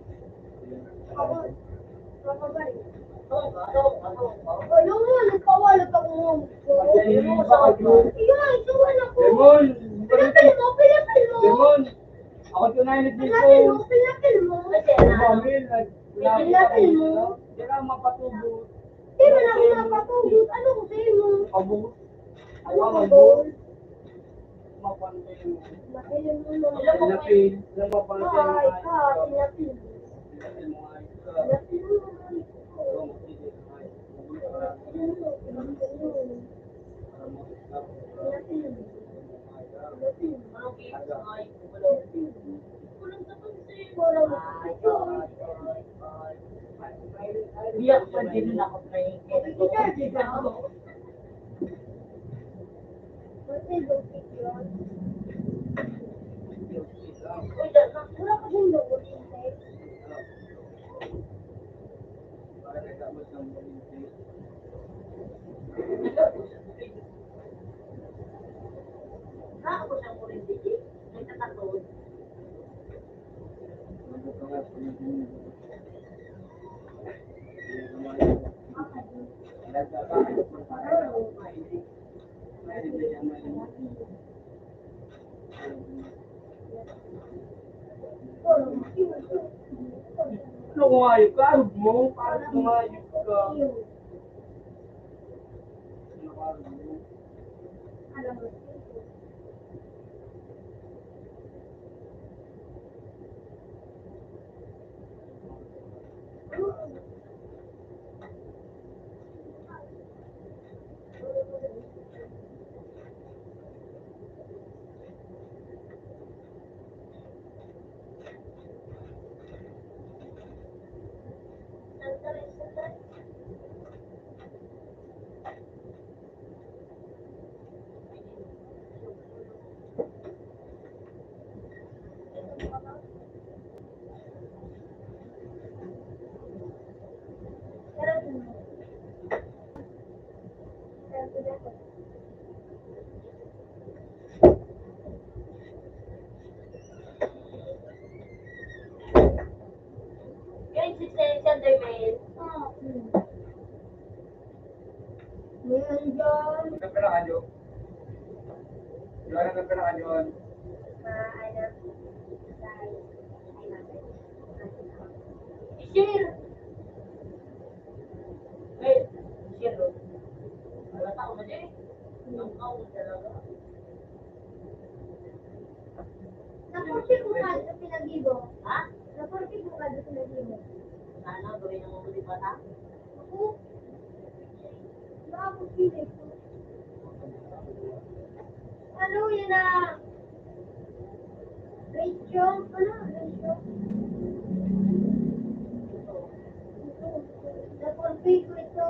Ano mo, nagpawala ka mo. Iya, ito, anak ko. Demon! Pinapil mo, pinapil mo. Demon! Ako ito na yung nagdito. Pinapil mo, pinapil mo. Pinapil mo. Hindi ka mapatubo. Di ba na ako mapatubo? Ano ko sa imo? Pabungot. Ano ka, Bol? Mapantay mo. Mapantay mo naman. Lapin, lapin. Ay, ka, lapin. Lapin mo, ay, ka. Lapin mo naman. Lapin mo. Lapin mo. Lapin mo. Lapin mo. Lapin mo. Biyak pa din ako na yung Ano kung ayok ka? Arog mo? Paano kung ayok ka? Yan si Sen-, Sen Jermaine. Meron dyan. Nagpira ka, Jo? Joanna, nagpira ka, Joan? Ah, ano? Share! Hey, share, oh. Wala pa ako, mali. Ang kaon talaga. Naporti ko ka sa pinag-ibo. Ha? Naporti ko ka sa pinag-ibo. Sana gawin ng mga bata? Ako? Ano, yun na. Ratio? Ano? Ratio? Naporti ko ito.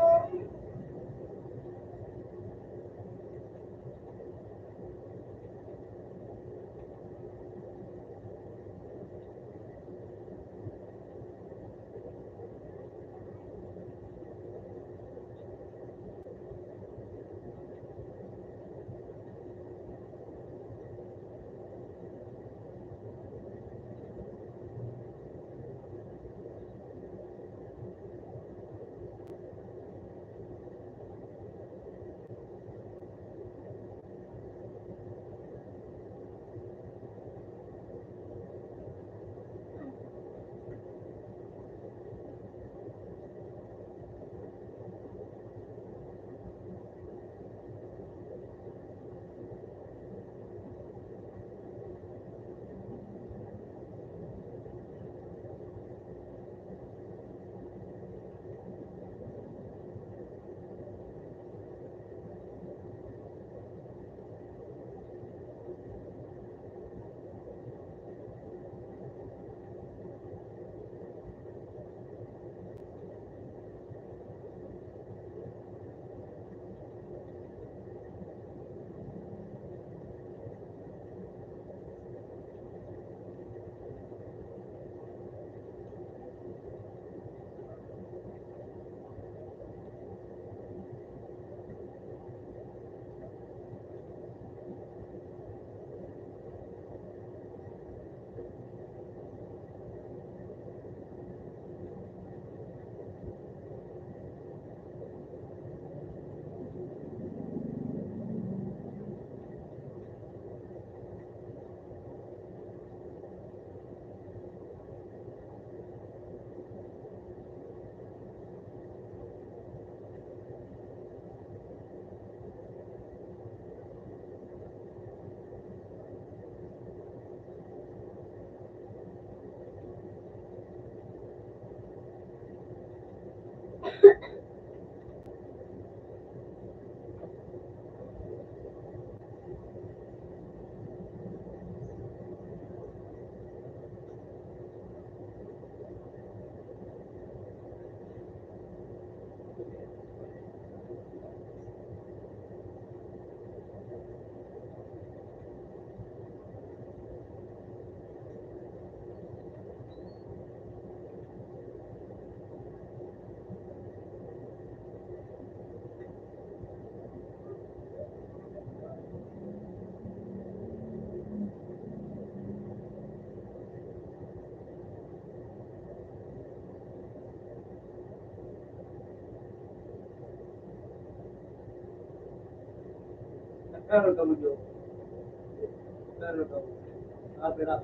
Meron ka mo, Jo. Meron ka mo. Ah, pera.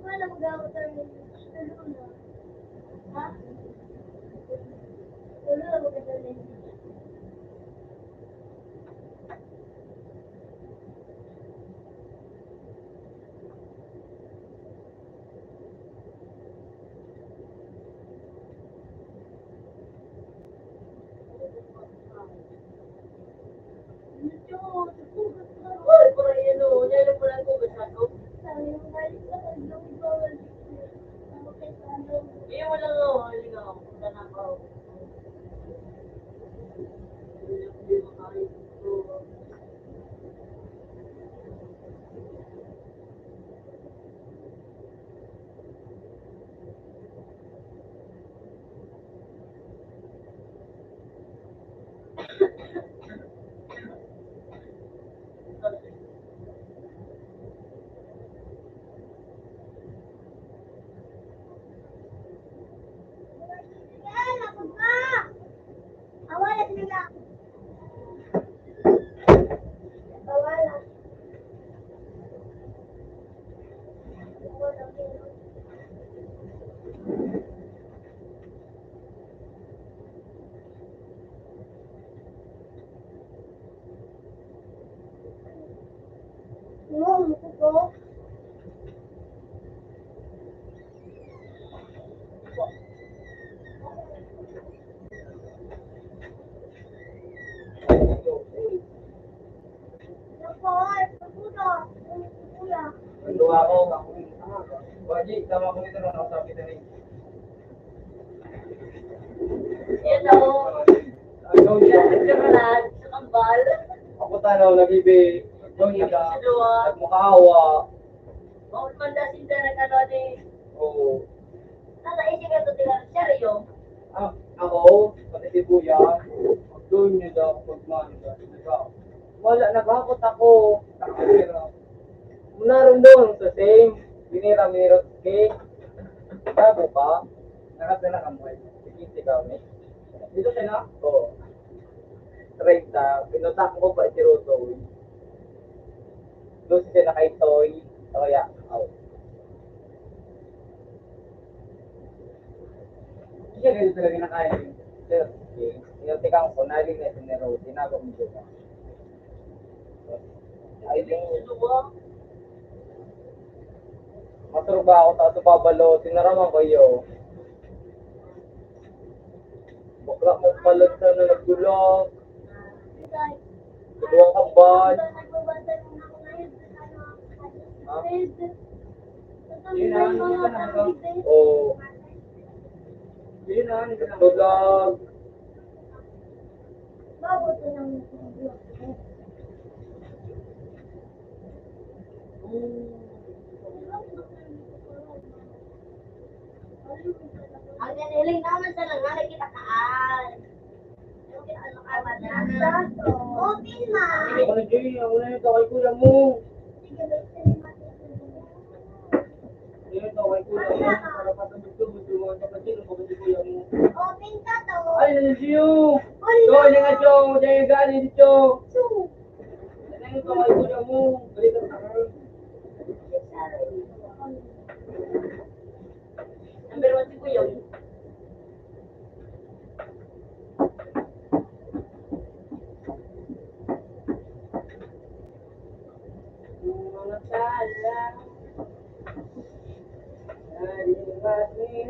Wala mo gawat ang tulo na. Ha? Tulo na maganda na yun. Ang duwa ko, ako yung, ah, Waji, tama ko nito, no? Sabi na rin. Yan ako. Ano yun? Sa Karan, sa Kambal. Ako tanaw, nagibi. Doon na. Sa duwa. At makahawa. Bawal man daw sinda nag-ano, di. Oo. Nasa isip ko, tira, seryo. Ah, ako, pati si Kuya, doon niya daw ako pagmano, diba? Wala, naghapot ako. Nakatira. Muna rin doon sa same, binira, minirot cake. Bago pa, nakatira kami. Sige, ikaw, eh. Dito ka na? Oo. Treinta, pinutak ko pa si Ruto, eh. Doon siya nakaitoy. O kaya, aw. Siya ganito talaga nakain. Sir, okay. Yung tikang ko, naling na ito ni Ruto. Tinago mo siya. Ay, di. Maturba ako, taas sa babalo. Tinaraman ko iyo. Bakla mo pala na nagdulag. Duwa ka ba? Ha? Yun na, hindi ka na nag-, oh. Yun na, hindi ka na nag-, dulag. Ang naniling naman sa nangalan kita kaan. Open, ma. Ano, Jay? Ako na yung tawag ko lang mo. Sige, basta yung mati. Ano yung tawag ko lang mo? Para patungkol ko, gusto mo ang kapatid, ang kapatid ko lang mo. Open ka to. Ay, ano, Jay? Open ka. Ito, ano nga, Jay? Jay, galing dito. Su. Ano yung tawag ko lang mo? Balik ka sa akin. Number one si Kuya. Mga sala. Nalimat ni.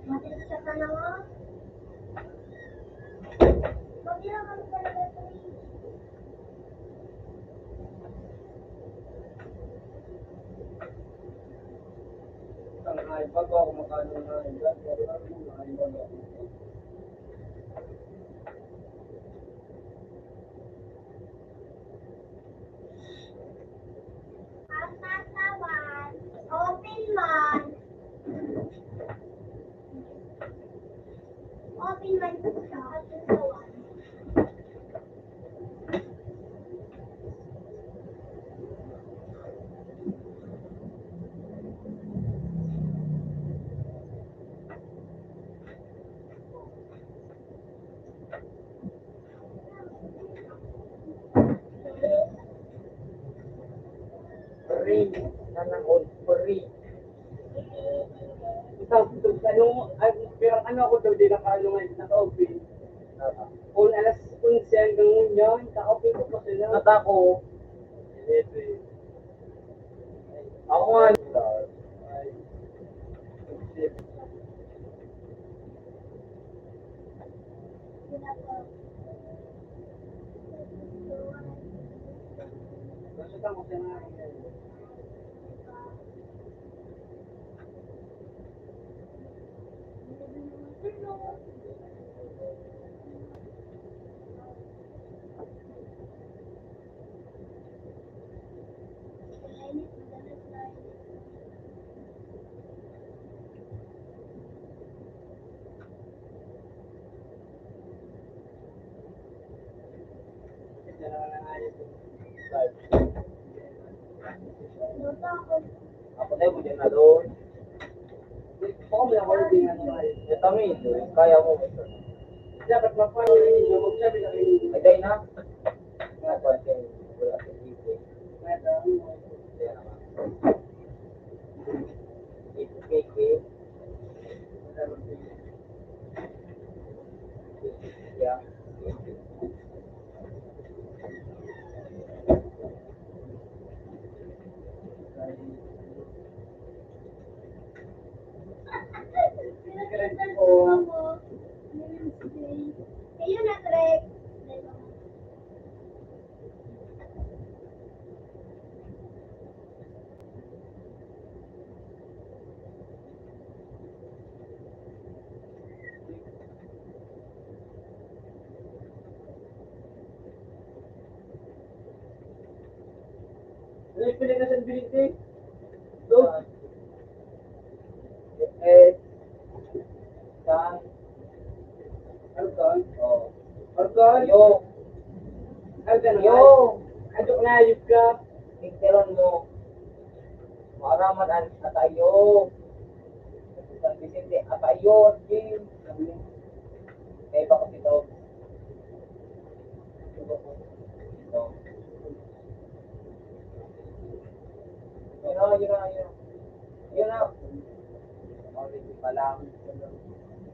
Matigas ka na nga. Pag hirap ang talaga ito eh. Ay, baka ako makano na, ay, baka ako makano na. Ang katawan, open man. Open man siya, ang katawan. Free. Nanahon. Free. Ito, ito, ano, ay, pero ano ako daw, di naka-, ano nga, naka-open. Kung alas onse hanggang ngayon, naka-open ko pa sila. Nata ko. Eleven. Ako nga. Ako na yung dyan na doon. Ito, kaya mo. Dapat magpapalagay ninyo, magsabi na kayo. Ay, dahil na. Nga, pwede. Wala sa T V. Kaya naman. Ito, T V. Yeah. Ayun na, Trek. Ano yung pinag-asan bilinti? Doon. Eh, saan? Arkan? Oo. Arkan? Yo. Arkan, yo. Ay, joke na, ayos ka. Pictureon mo. Maaraman an atayo. San Vicente, atayo, Jim. Kaya pa kasi daw. Ito. Yun na, yun na, yun na. Yun na. Already pa lang.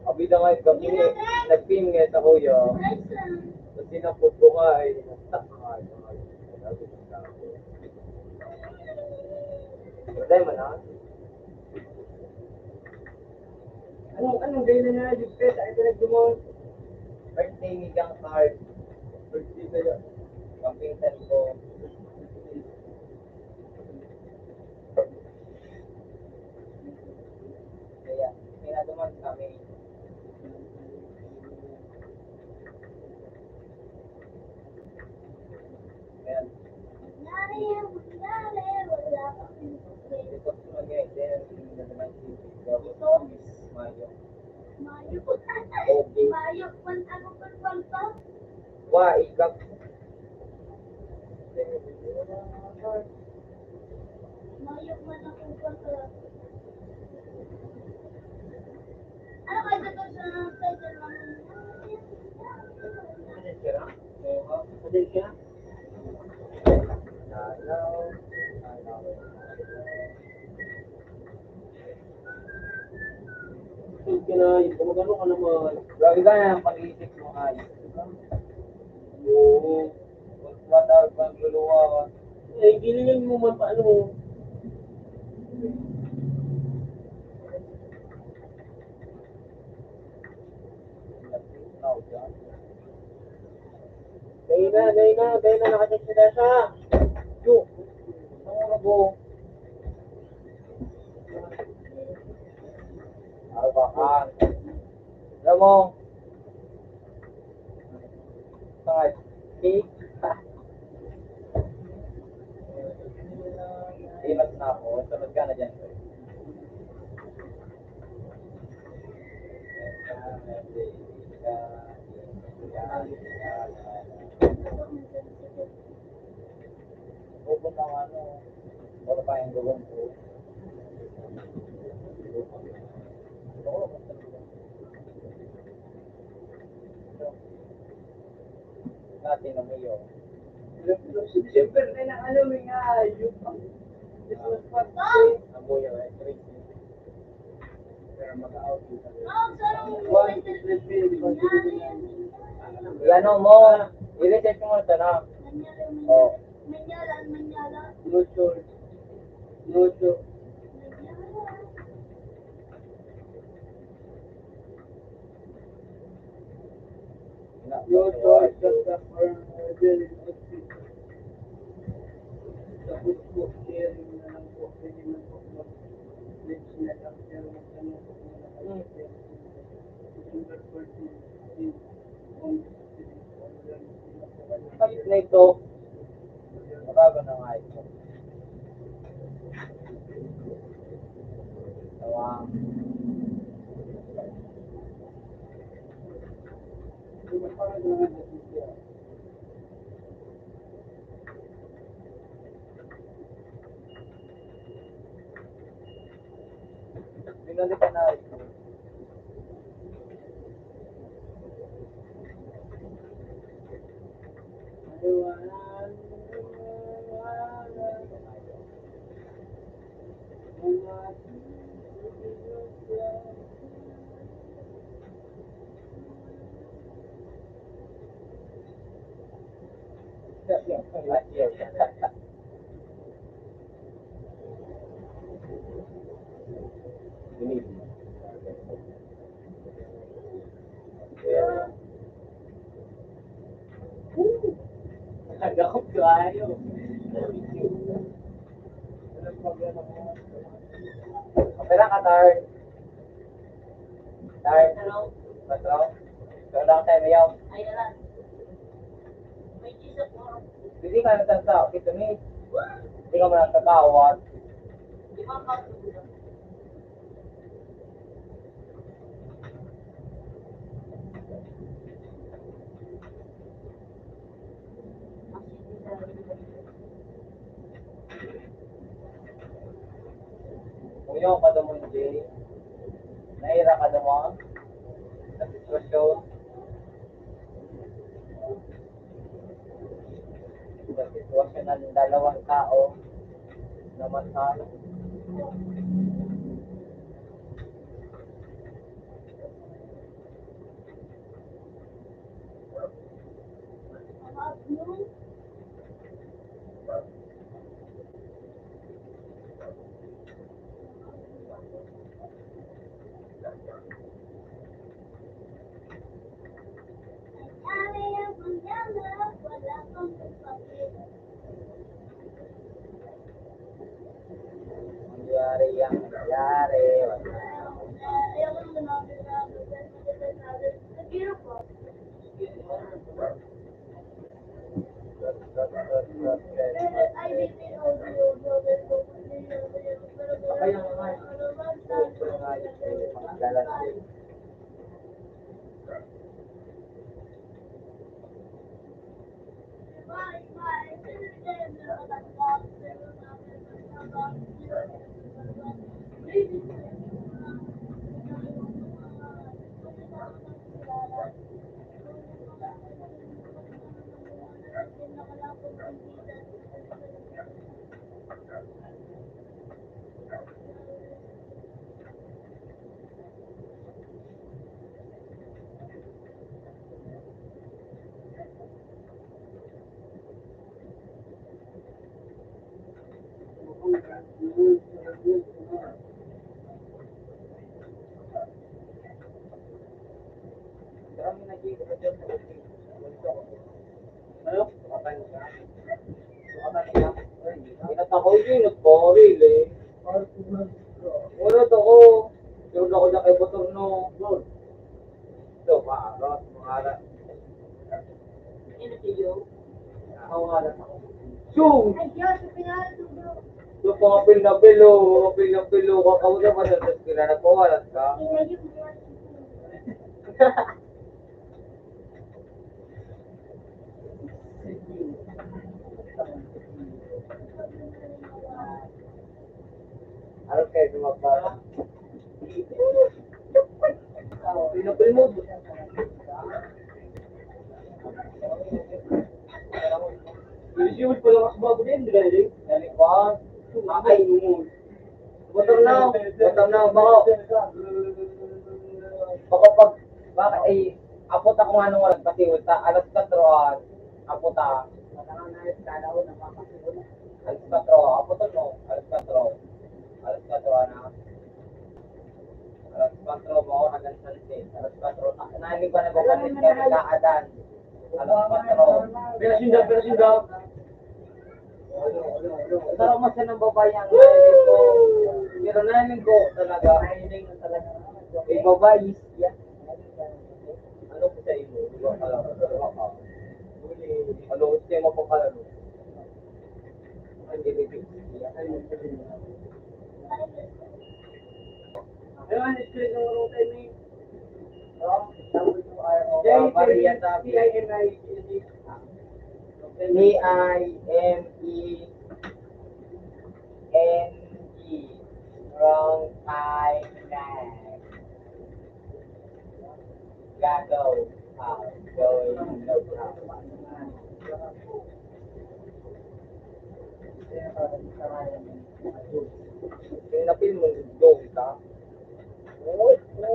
Abi na nga yung gabi, eh. Nag-ping nga sa kuya. Kasi napot ko nga, eh. Nastak nga, eh. Patay mo na? Anong, anong day na nga, yung pet, ay, pinagdumon? Birthday ni Gang Hard. Birthday sa'yo. Kampinsan ko. Kaya, pinagdumon kami. Ayan. Nangyari, wala pa. Mayo. Mayo. Okay. Mayo, kwan, ano, kwan, kwan pa? Wa, ikaw. Mayo man ang kwan pa. Ano kayo ito sa, sa, sa, Pasensya na. Pasensya na. Pasensya na, yung gumagano ka naman. Grabe ka na ang pag-iisip mo, ay. Oo. Matawag pang luluwa ka. Eh, gilingan mo man paano. Dahil na, dahil na, dahil na, nakacheck na siya. Yo, ang mga bo. Mas ka na dyan, pre. Ubos ang ano, wala pa yung gawin ko. Natin ang iyo. Siyempre, may na ano, may nga, yung, this was what, ang buya, eh, crazy. Pero mag-out yung Yan mo, i-research mo ito na. Oh. No choice. No choice. No choice, just a firm rebellion. Tapos po, sharing na lang po, pwede na po mag-reach na lang, pero magtanong po muna kayo. Hmm. December fourteen, fifteen, on the street, on the street. Palit na ito. Mababa na nga ito. Tawang. Binalikan na rin. Dakop kayo. Pera ka, Tar. Tar. Patro. Pero lang tayo, mayaw. Ay, ala. May Jesus ako. Hindi ka nagtatao, kita ni. Hindi ka mo nagtatawad. Di ba, pa-, Kuya, kada mo, Jay. Naira ka naman. Sa sitwasyon. Sa sitwasyon ng dalawang tao na mahal. Nangyari yang nangyari. Ano? Pinatakoy ko yung nagbaril eh. Wala to ko. Pero ako na kay Bator, no? Ito, maarot, mga ara. Sino si Joe? Ako nga lang ako. Joe! Ay, Diyos, sa pinangalan ko, bro. Yung mga pil na pil, oh, mga pil na pil, oh, kakaw na ba sa eskwela, nagpawalat ka? Ano kayo, mga bata? Pinapil mo. Yung pa lang ako bago din, dali. Dali pa. Ay, mo. Butang na, butang na, baka, baka pag, baka, eh, apot ako nga nung walang patiwal ta, alas kwatro, ah, apot, ah. Alas kwatro, apot ako, alas kwatro. Alas kwatro, ano? Alas kwatro ba ako nag-alsalse? Alas kwatro, ta-, nahalipan na ba kami sa Adan? Alas kwatro. Pero sinda, pero sinda. Pero mas yan ang babae ang nahalipan ko. Pero nahalipan ko talaga. May babae, yeah. Ano ko sa imo? Di ba pala? Ano ka? Ano ko sa imo? Ano? Ang gilid. Ano ang screen ng router ni? From W R O. J P P I M I G. P I M E N G. From Thailand. Gagaw. Ah, gawin. Pinapil mo, gawin ka. Uy, uy.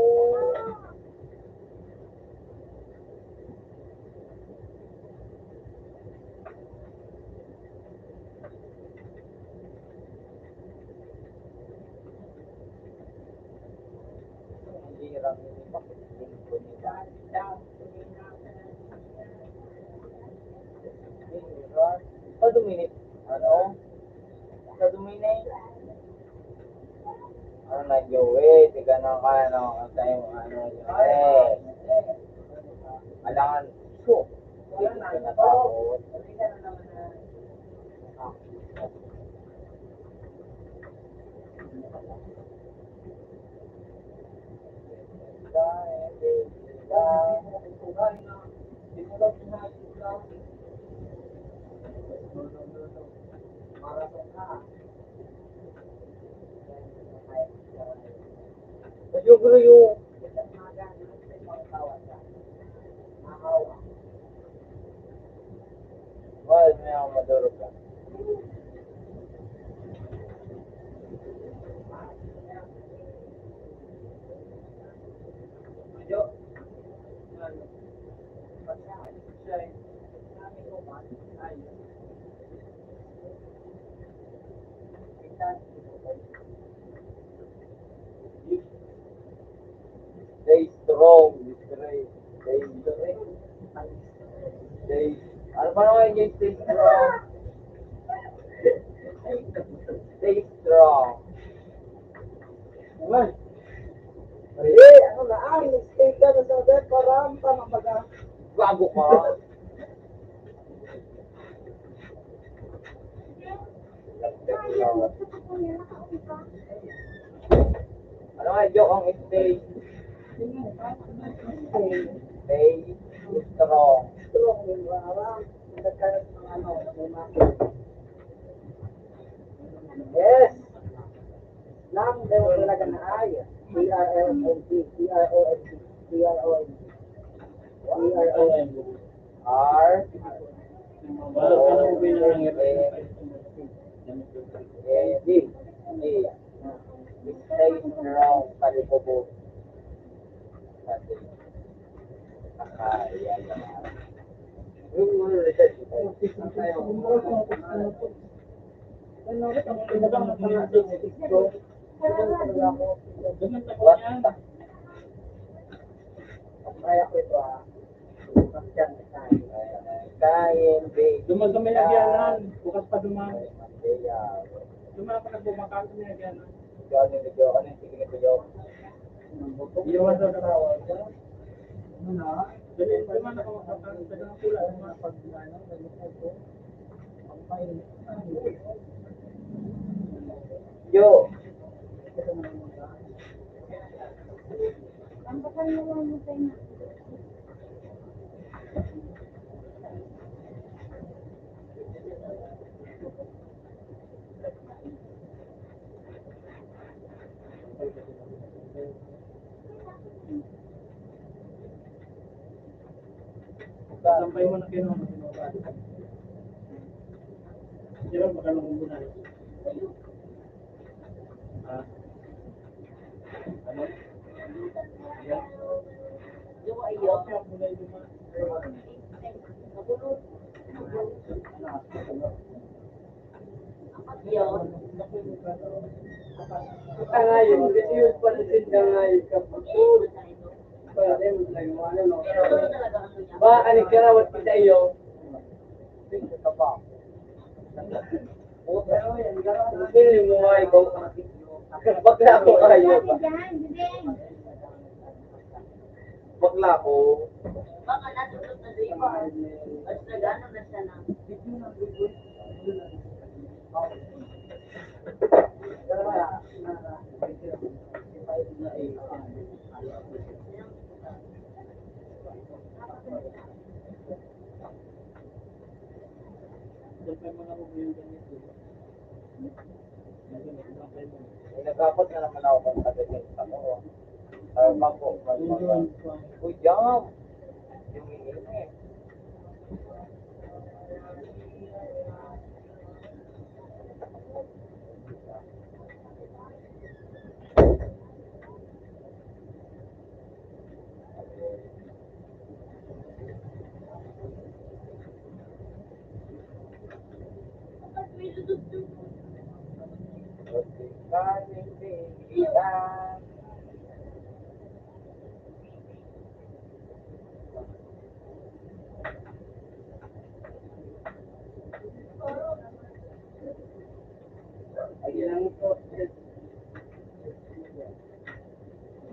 Ang hirap nito, bakit hindi ko nila? Sa Dominic, ano? Sa Dominic? Ano na, Joey? Tiga na ka, ano? Ang tayo, ano, Joey? Alangan, so, hindi ko pinatapos. Mas yung gulo yung Well, may ako madurog ka. Stay strong, stay, stay, stay. Ano pa naman yung stay strong? Stay strong. Naman. Eh, ano na, ah, nag-stay ka na sa hotel para ang tama baga. Gago ka. Ano nga, joke ang stay? Stay strong. Strong yung mga, ano, yung mga. Yes. Lang, meron talaga na ay. T R O N G, T R O N G, T R O N G. T R O N G. R. Wala ka nang winner ang F F. Stay strong, kalibubo. Kaya, yung mga research, Basta. Kaya ko ito, ah. Kain, babe. Duman sa may lagyanan. Bukas pa duman. Duman ako nagbumakas sa may lagyanan. Ikaw, ano yung video? Ano yung sige na video? Iwan sa tao. Ano na? Dali, duman ako magpapas. Dali ang pula. Duman pag, ano, dali ako. Ang pain. Yo. Sampay mo na kayo ng mga. Pero baka nung umulan. Ah. Ano? Ayan. Tangayon, kasi yung pala sindangayon ka. Ba, ano, karawat kita iyo? Pili mo nga ikaw. Bakla ko kayo. Bakla ko. Baka natulog na doon pa. Mas nag-ano na siya na. Nagkapot na naman ako pag pagdating sa ko. Ay, bako, bako. Uy, jam! Yung init.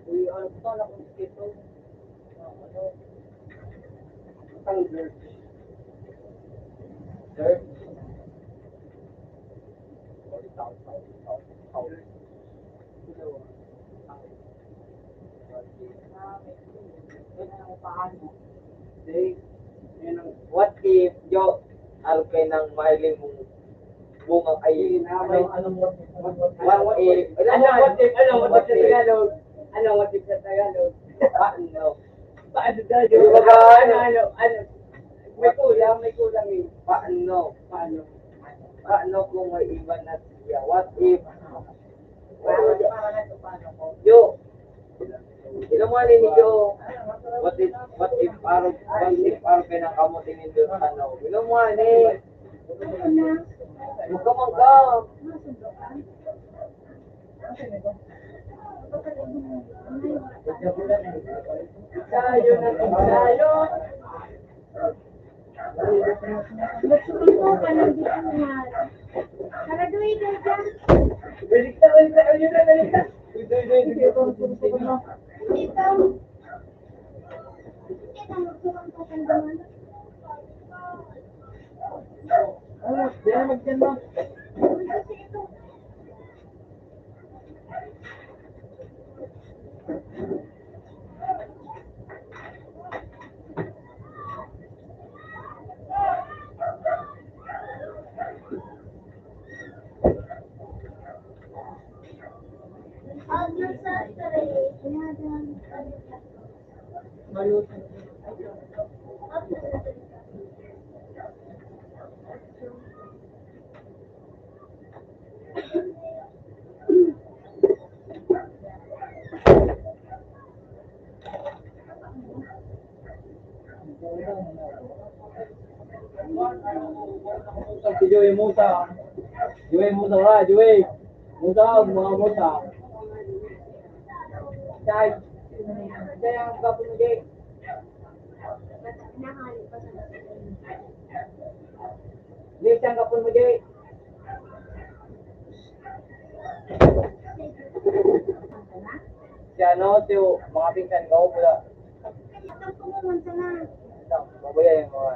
Uy, ano pa na kung ito? Ano? Ang search. Search. What if, yo, alkay nang mahiling mong bunga ay, ano, what if, ano, what if, ano, what if sa Tagalog? Ano, what if sa Tagalog? Paano? Paano daw yun? Ano, ano, ano? May kulang, may kulang eh. Paano? Paano? Paano kung may iba na siya? What if? Yo. Ilo mo ani ni Yo. What if, what if araw, what if araw kay nang kamuting Diyos, ano? Ilo mo ani. Huwag ka mangga. Tayo na tayo. Gusto ko pa ng bitungan. Karaduhin na dyan. Balik na, balik na, balik na, balik na. Dito. Dito, magsusuko pa ng daman. Ano, di na magdyan, ma'am. Si Joey Musa. Joey Musa, ha? Joey. Musa, mga Musa. Chay. Chay, ang gwapo mo, Jay. Jay, ang gwapo mo, Jay. Si ano, si mga pinsan ko, wala. Mabaya yung mga.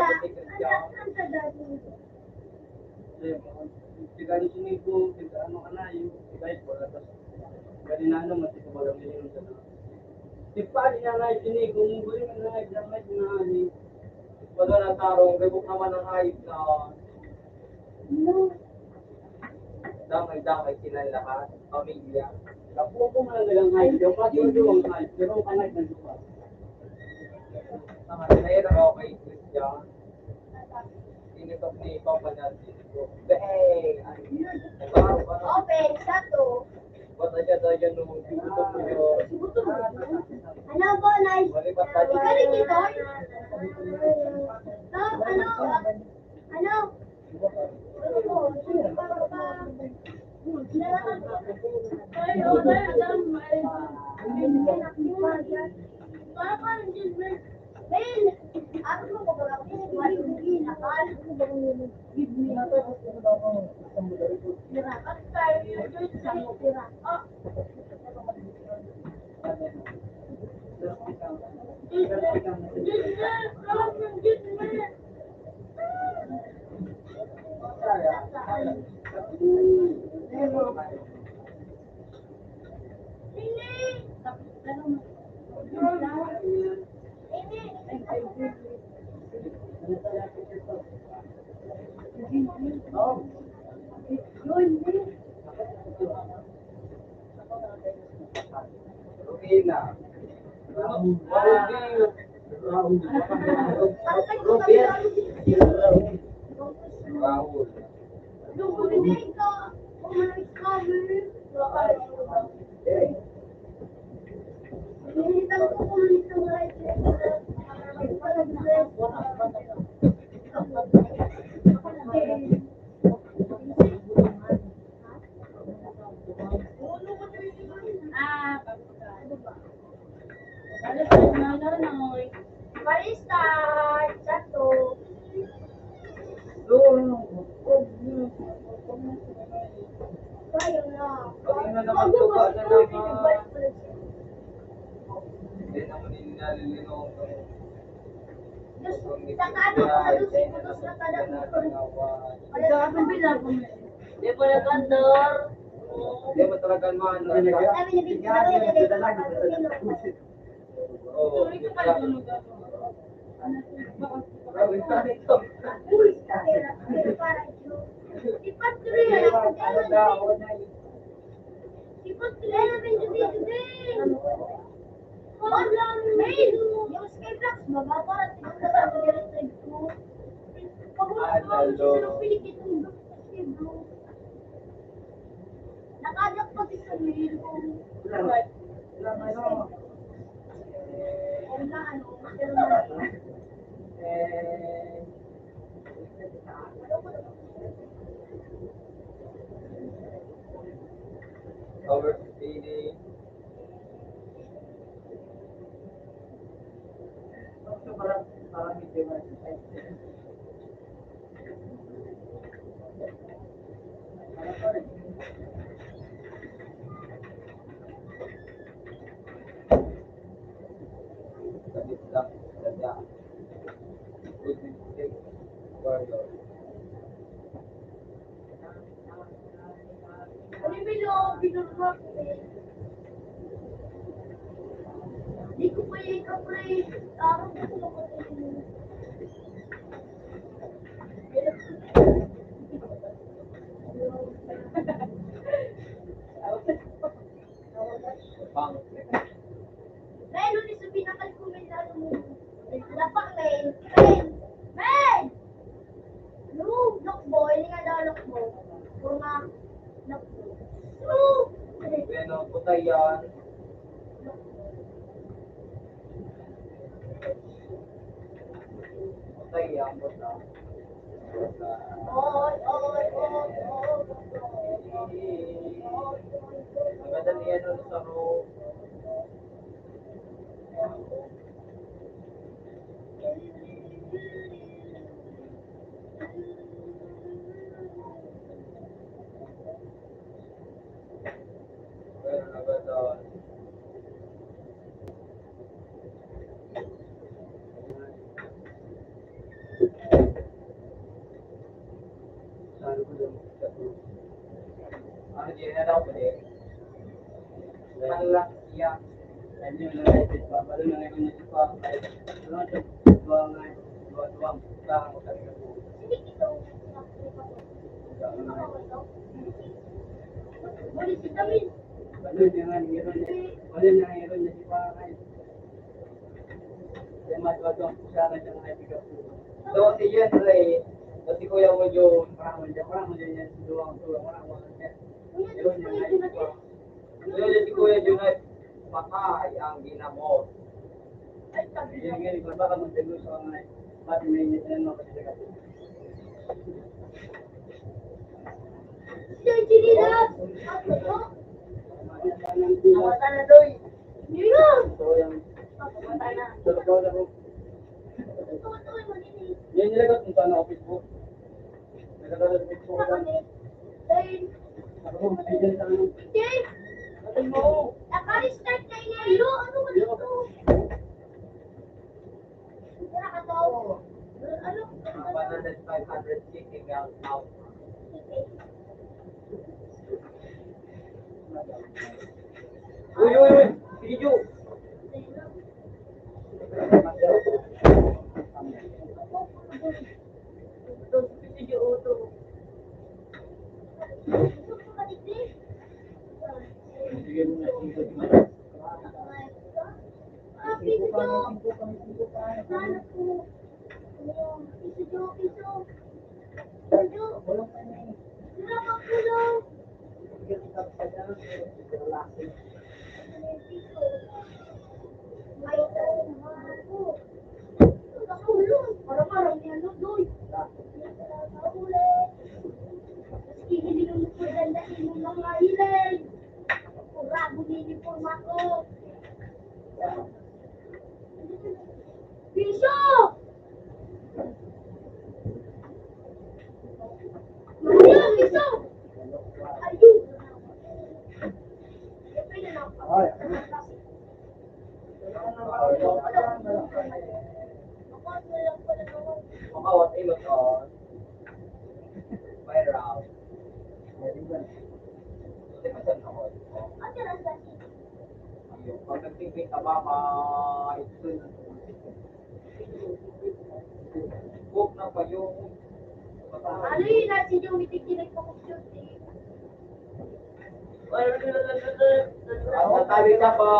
Pati Christian. Ang sa dati. Kaya, kaya ni Sinigo, kaya ano ka na, yung kaya ko, tapos, kaya na naman, di ko malamig yung sa Di pa rin nga, Sinigo, mong guling na, na, na, na, wala na tarong, ribok naman ang ayos na. Damay-damay silang lahat, pamilya. Napupo mo lang nilang ayos, yung pati yung duwang ayos, pero ang kanag ng lupa. Tama, sila yun ang okay, Christian. Tinitok ni Papa na, tinitok. Bang! Ano? Open, sato. Ba't ayan, ayan, nung tinitok mo yun? Ano po, nice? Mali ba tayo? Ikaw rin dito? No, ano? Ano? Ano po? Ano po? Barista, chato. Doon. Kaya na. Kaya na naman po, kaya na naman. Hindi naman yung nalilinaw ko. Diyos, sa kaano ko sa Diyos, ibutos na pala. Wala sa akong bilang. Di ba, Kantor? Di ba talaga, man? Sabi niya, "Bigyan mo na lang." Oo, di ba? Uy, pero, pero parang yun. Di ba, tuloy na lang. Di ba, tuloy na lang, gabi-gabi. Wala, man. Yung Skyblocks, mababa. Tingnan mo sa mga electric ko. Pag wala ka, sila pinikit yung Skyblocks. Nakajakpot yung sarili ko. Wala, ano, pero overspinning. Ano ba yung binurwak eh? Di ko pa yung kapre. Tawag ko sa kapatid. Pang. Dahil huli sa pinakal ko, may lalo mo. Lapak, men. Men! Men! Lu, lokbo, ini nga daw lokbo. Bunga, lokbo. Lu! Bueno, putay yan. Putay yan, puta. Oy, oy, oy, oy, oy, oy, oy. Maganda niya nun sa room. Ano, di na daw pwede. Ano lang, iya. Ano yung nalaipit pa? Balo na ngayon yung pa. Ano ito? Dua nga, dua, dua. Sa ako talaga po. Balo na nga, meron na. Balo na nga, meron na si pa. Kaya mas wag ang pusaran ng mga bigat po. So, si Jeffrey, o si Kuya Wojo, parang, parang, parang, parang, parang, Yun, si Kuya Junard, patay ang ginamos. Ay, sabi niya, ngayon, baka magdalo sa mga, pati may init na mga kapatid. Sir Chililas! Mata na, Doy. Yun! Yan yung lagot kung saan ako Facebook. Nagkakaroon sa Facebook ko lang. Ako, bigyan sa ano. Ano mo? Naka-restart na yun. Ano ba ito? One hundred, five hundred kicking out, out. Uy, uy, uy! Video! Bisyo! Maria, bisyo! Ayun! Ay. Makawat ilot, oh. Viral. Hindi pa siya noon. Yung pag nagtingin ka, mama, ito na. Huwag na pa yung Ano yun na si Joey Tiki nagpapag-shoot eh? Ang tabi ka po.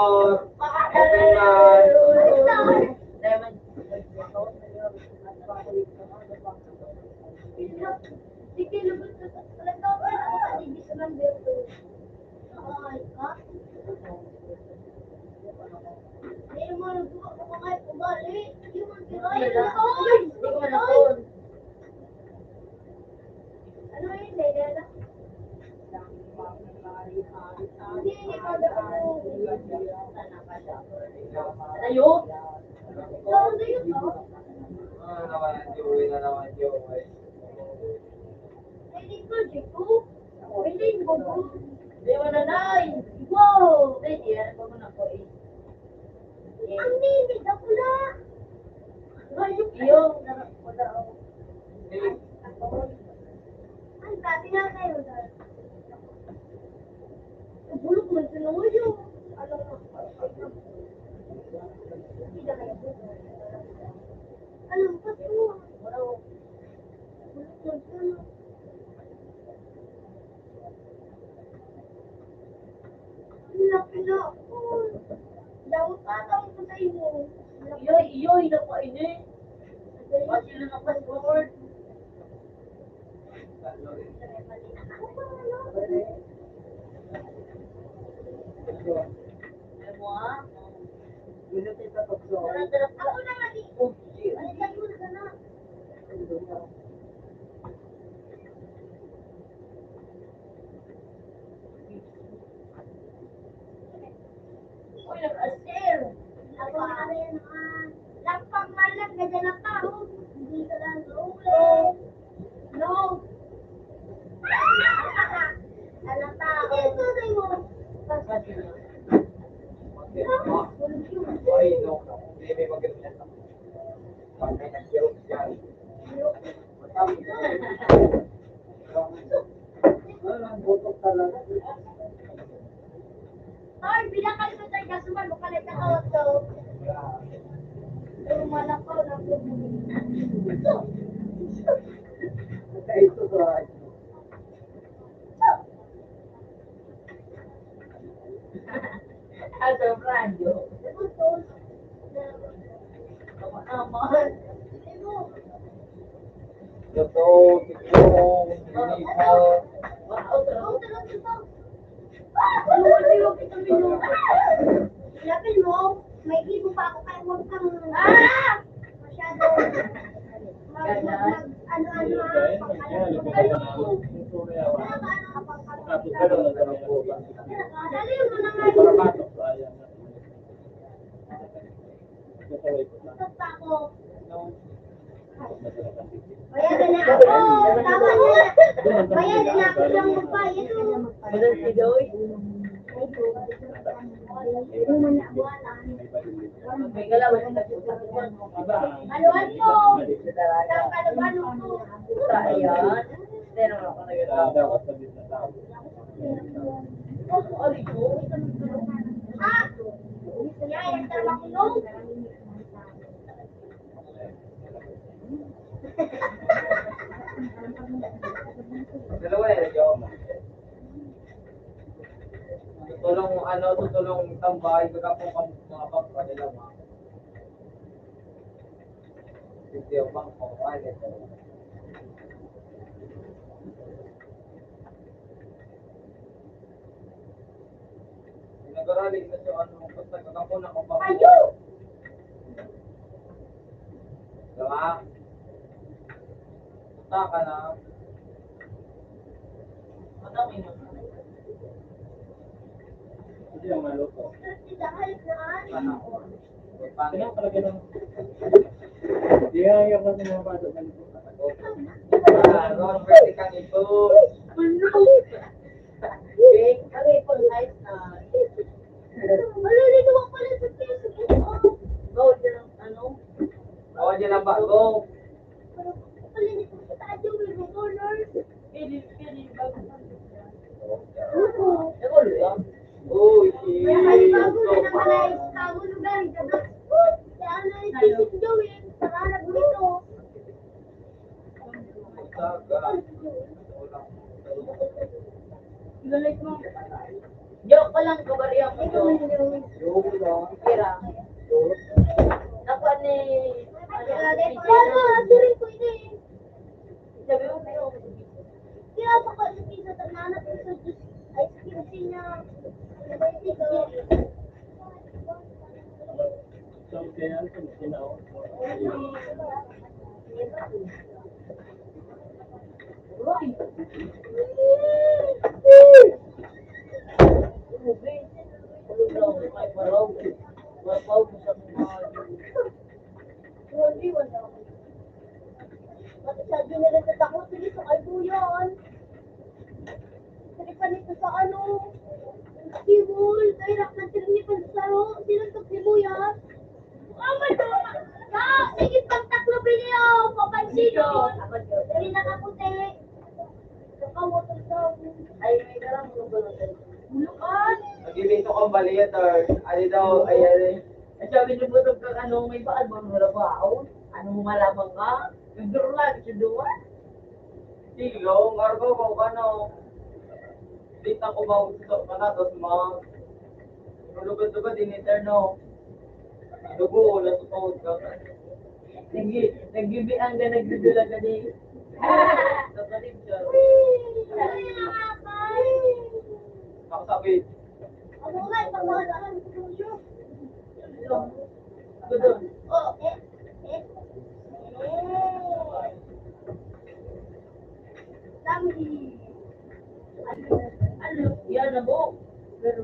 Diamond. Sige, lubos na sa talaga. Ako sa T V sa number two. Ay, ha? Hindi mo nagbuka ko mga ugali. Hindi mo nagbuka. Ay, ay, ay. Ano yun, Daniela? Hindi, hindi ko alam. Tayo? Ikaw, tayo ka? Ah, naman ang Joey, na naman ang Joey. Ay, di ko, di ko. Ay, di ko, di ko. Di, wala na, ay. Wow! Ay, di, ano pa mo na po, eh. Ang nini, dakula. Ayun, iyo. Wala, oh. Ang dati nga kayo, dati. Bulok man sa nanguyo. Alam mo. Alam ko po. Bulok man sa nanguyo. Laki na ako. Dapat ako sa iyo. Iyoy, iyoy, nakainit. Ba't sila naka-short? Ako na nga di. Balikan mo na sana. Uy, nag-asin. Ako na rin, ah. Lampak man lang, ganyan ang tao. Hindi ka lang nauli. No. Alam pa. Hindi, tuloy mo. Ay, no. Hindi, may maganda. Pag may nag-joke dyan. Ay, pinakal ko tayo, kaso man, mapalit na kaot ko. Pero malakaw na po. Ito, bro. Asa ang radyo? Tama, tama. Ito, tignan mo, hindi ka. Wow, talaga. Ano ba yung kita mo? Ilapin mo, may ibo pa ako, kaya huwag kang, ah! Masyado. Mag-, mag-, mag-, Ano-ano, ah, pag-alam ko na. Dali mo na nga. Ito pa ako. Bayad na ako. Tama na. Bayad na ako ng magbayad, oh. Maluwal po. Sa Kalabano po. Ayan. Pero ako na yun. Ah! Yan, nagtrabaho, no? Dalawa na yun, Joe. Tutulong, ano, tutulong tambay, kagapo ka mga pagpa nila, ma. Hindi yung bang, oh, ay, ito. Nag-arali na siya, ano, basta kagapo na kung bang. Ayo! Diba? Punta ka na. Madami na. Hindi ang maluto. Sana all. Kaya pala ganun. Hindi nga yung mga bata na luto. Ah, wrong vertical ito. Ano? Kami po, nice na. Wala, hindi naman pala sa Facebook. Bawal yan ang ano? Bawal yan ang bago. Uy, si Sopa. Joke pa lang, kabarya mo, Joke. Joke lang. Pira. Joke. Ako ni, ano, Mama, siring ko ini. Sabi mo, pero, kaya pa ko sa pizza, tanana, pero sa juice, ice cream, siya. Pati sa dinala sa takot, sige, sa kaibuyan. Pati pa nito sa ano, kibol, kaya rak ng tirni pa sa saro, sila sa kaibuyan. Oh my God! Ka, sige, pang tatlo bilyo, papansin yun. Dali na kaputi. Ay, may karang. Bulukan. Naglilito kang baliya, Tar. Ano daw, ayan eh. Ang sabi ni Butog kang ano, may baad bang nalabaon? Ano mo malaman ka? Nagduro lang, ito duwa. Sige, oh, ngargo ko, ano. Late na kumausap ka na, tapos mga lugod-lugod, in eterno. Dugo, natutulog ka. Nag-, nagbibiang ka, nagdudula ka di. Nakasabi. Gudon. Ano? Yan na po. Pero,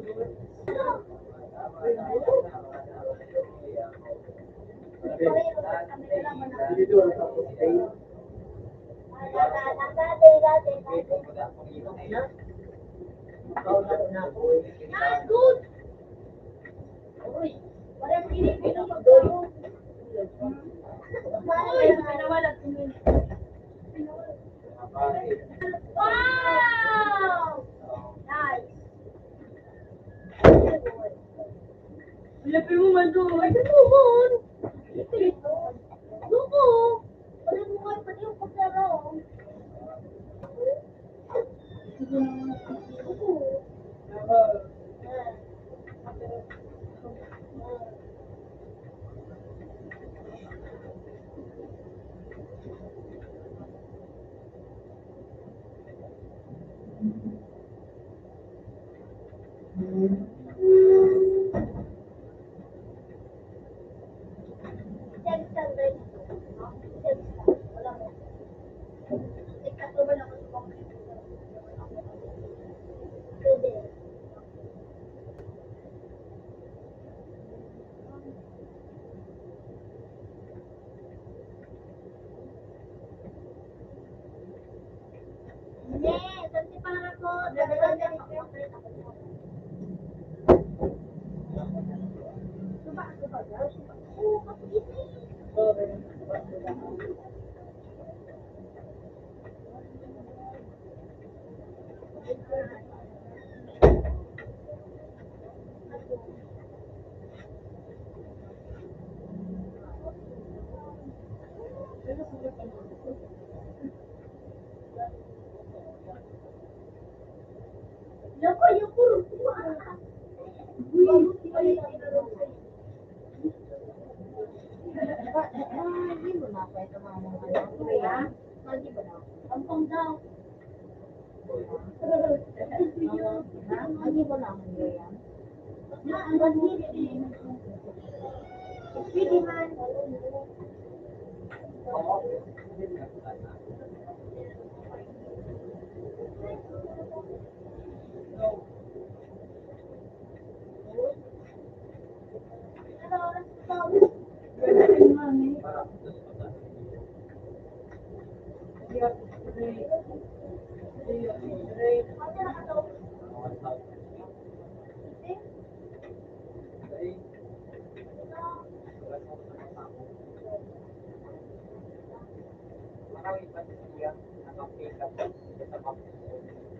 Wow! Nice! Ilapin mo man doon. Ay, ito man. Duko. Wala mo nga pati yung pagkaraon.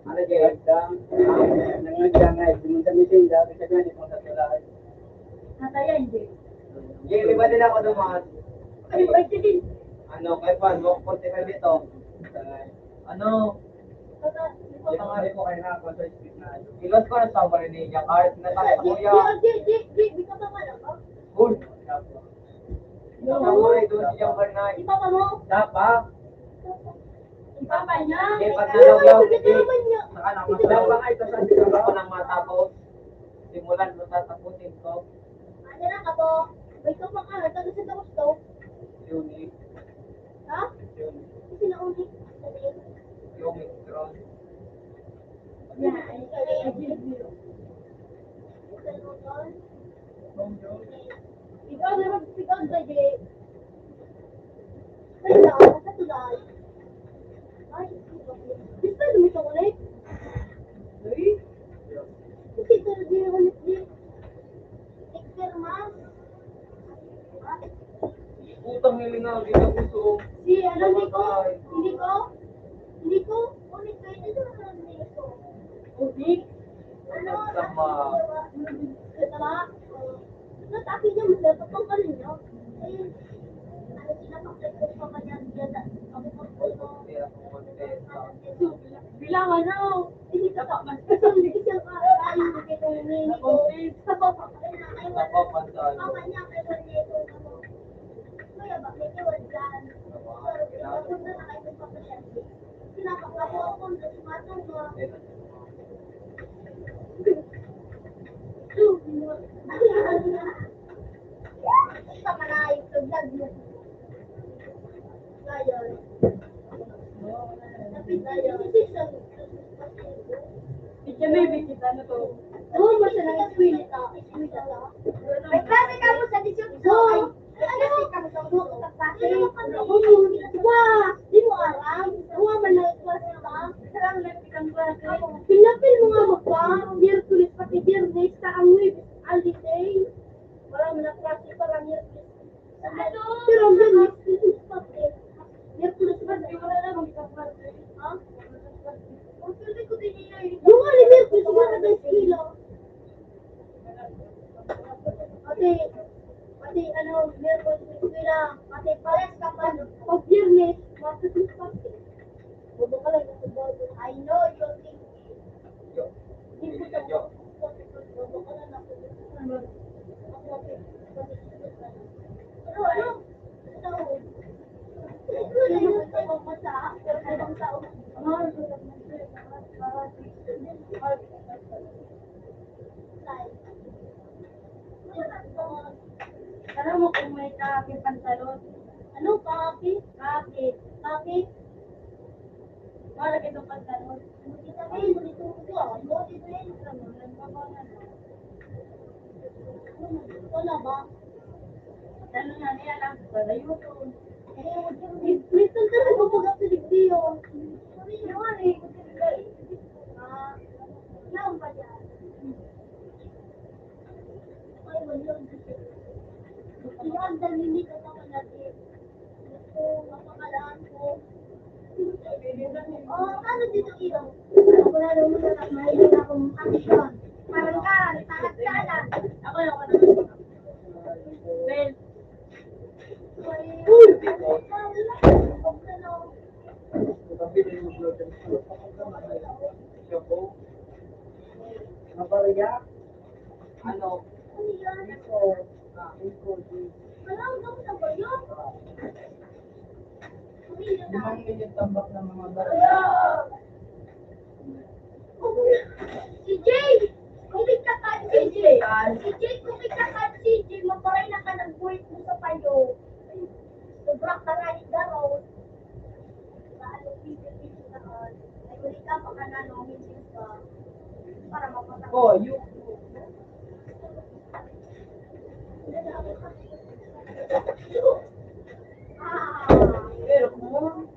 Ano, Jay? Nangyayari ka ngayon, pumunta mo yung tinda, kasi nga, di mo sa tulay. Natayan, Jay. Jay, di ba nila ako dumaan? Ay, ay, sige. Ano, kay Juan, walk forty-five ito. Ano? Ito, ito, ito. Iwas ko na sa Marineña, kahit na tayo, kuya. Jay, Jay, Jay, Jay, di ka ba malaki? Good. Tapos, ito, ito, si Jay Bernard. Si Papa mo? Dapa. Ang papa niya. Eh, pag nalaw-law, hindi. Saka na, mas daw pa nga ito sa akin. Ako nang matapos. Simulan mo tatapusin ko. Ano na ka po? May ito pa ka, taga sa gusto. Yun eh. Ha? Yun. Kasi na ulit. Yung Omicron. Yeah, I, I, I agree with you. Ikaw na mag-, ikaw na, Jay. Ay, sa, sa tulay. Ay, gusto mo ito ulit? Uy? Hindi ka na din ulit, Jay. Nagpirma? Utang ni Lina, di na gusto. Si, ano, hindi ko, hindi ko, hindi ko, ulit ko, hindi ko, hindi ko. Ulit? Ano, tama. Tama. Natapos niya, magdadap ang ano niya. Ayun. Ano, sinapaklip ko pa kanya, dyan, ako pa po, no? Bilang ano? Hindi ka pa, hindi ka pa, ayun, hindi ka pa, hindi ka pa. Napapansin. Kaya ba, may iwan dyan. Pero, pinapunta na kayo sa pasyente. Pinapakabuo ko na si Matong, ah. Sa malayo, sa vlog mo. Ngayon. Sa pizza, sa pizza. Pizza, may pizza na to. Oo, masarap. Sweet. Sweet. May klase ka mo sa disyotso. Oo. Ay, ano? Ay, ano? Wa, di mo aram. Wa man ang klase ka. Pinapil mo nga magpa, Miyerkules pati Biyernes, sa ang Huwebes, holiday. Wala man ang klase para Miyerkules. Ano? Pero ang Biyernes, Miyerkules pa din. Miyerkules pa din. Wala na, magpa-Friday. Ha? Yung nga ni Miyerkules, wala na eskwela. Pati, pati ano, Miyerkules, eskwela, pati pares ka pa, pag Biyernes, Martes, Martes. Bobo ka lang, nasa Bible. I know you're thinking. Yo. Hindi ko sa Yo. Bobo ka lang, nasa Bible. Ano, ano? Ano? Sino gusto mong masa? Pero ibang tao. Alam mo kung may kape pantalon? Ano, kape? Kape. Kape? Para kita pagkaroon. Kita may monitor ko, ah. Monitor ko, ah. Wala ba? Ano nga niya lang, palayo ko. May, may filter na po pag-apelidiyo. Sabi niya nga eh, ah, yan pa dyan. Ay, wala. Iwan, dali, hindi ka pa malapit. Ito, mapakalaan ko. Oh, ano dito, iyo? Ako na lang muna, mahilig akong action. Parang ka, parang ka lang. Ako lang, ako lang. Well, Mabarya? Ano? Ito, ah, ito, di. Limang milyon tambak ng mga barya. Si Jay! Kumita ka, si Jay! Si Jay, kumita ka, si Jay! Maparay na ka ng buhit mo sa payo. Sobra ka na ni Garo. Sa ano, video, video na, ah, ay, uli ka, baka na, no, hindi ka. Para mapatapos. Oh, you. Ah. Pero kung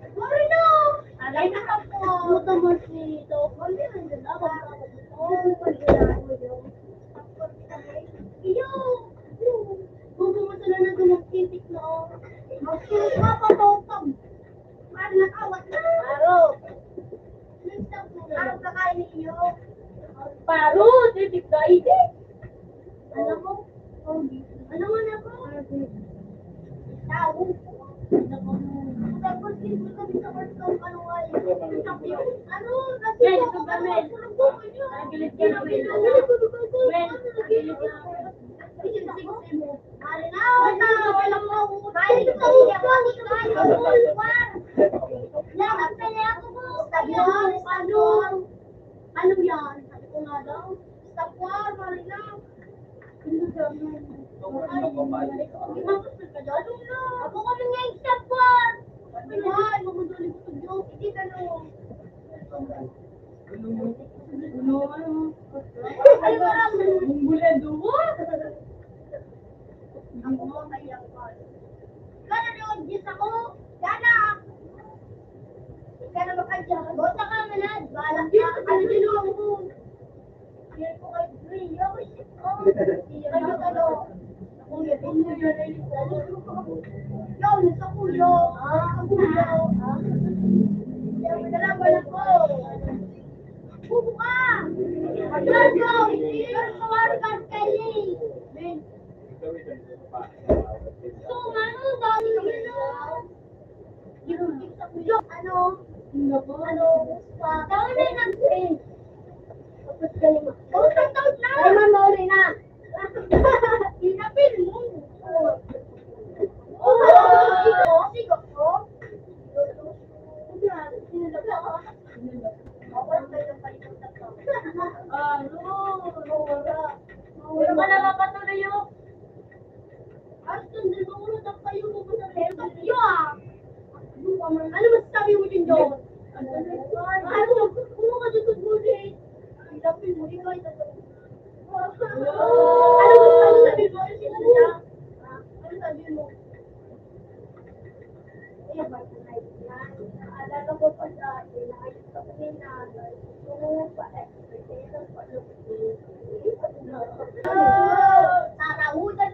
Sorry na! Agay na ka po! Puta mo si Tokon, di man dyan ako. Iyo! Bubo mo sila na doon magtitik na, oh. Magtitik na pa, Tokon! Parang nakawat na! Aro! Arog ka kayo ni iyo. Paro, titik na itik. Alam mo, ano nga na po? Tao. Tapos, dito kami sa workshop, ano nga yun? Ano? Kasi Mel, ito ba, Mel? Tagilid ka na, Mel. Mel, tagilid ka. Sige, sige, sige. Ano yan? Sabi ko nga daw, stop war, Marina. Ako kami nga yung stop war. Ay, magmuduli ko sa Diyos. Hindi ka, no. Ano, ano? Ay, parang, ang bulado mo. Ang mga kaiyakan. Ikaw na doon, Diyos ako. Gana! Ikaw na makadyang. Bota ka, manad. Bahala ka. Ano din ako? Hindi ko kay Dre. Yo, shit ko. Hindi ka na talo. Ako, hindi ko yun. Yo, sa kulo. Ah, sa kulo. Ah. Kaya madala, wala ko. Bubuka! Let's go! Let's go, Marcos Kelly! So, mano, dami na yun, no? Yung, yung, ano? Ano? Pa. Tao na yung nag-print. Tapos kayo ma-, oh, shout out na! Ay, mamauli na! Inapil mo! Oh, sigo, sigo, oh. Wala ka na mapatuloy, oh. Ay, sundin mo muna, tapayo mo muna sa iyo, ah. Ano masasabi mo din doon? Ano? Ano ka dito, Bulit? Ang lapit mo, ikaw ay tatapos. Ano, ano sabi mo? Ano sabi mo? Naalala ko pa dati, naayos ako ni nanay. Gusto ko pa expectation pa lupit. Tarahudan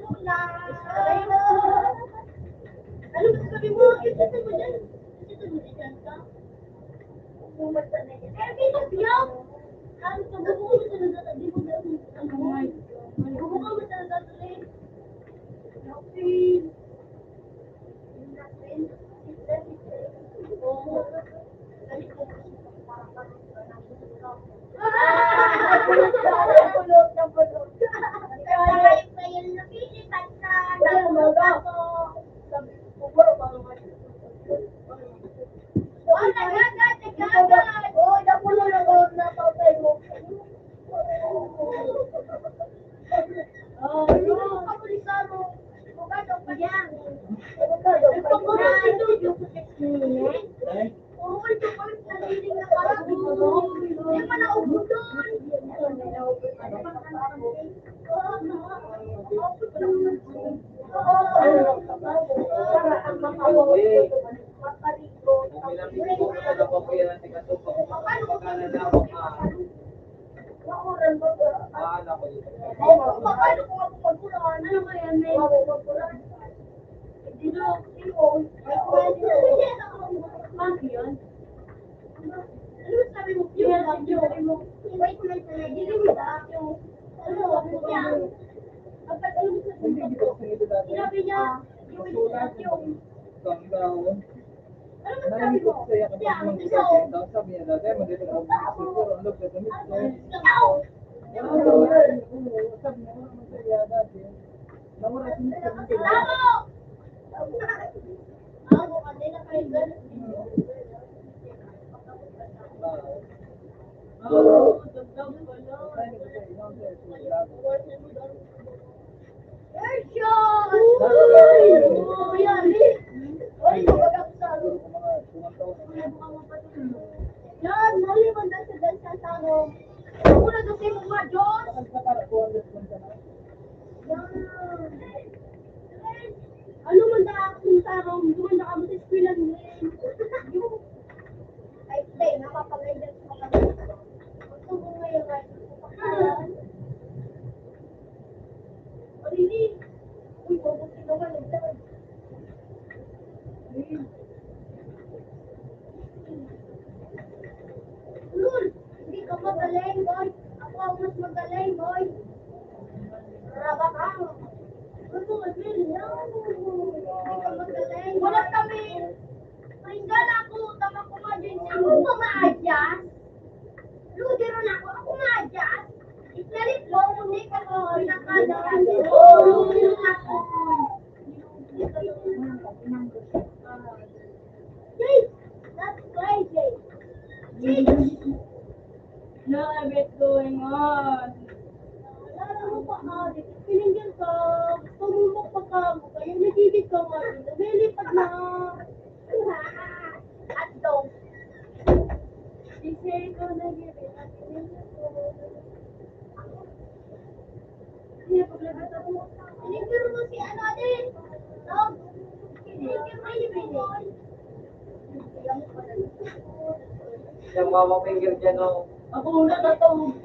Yung mama finger dyan, oh. Ako na natawag.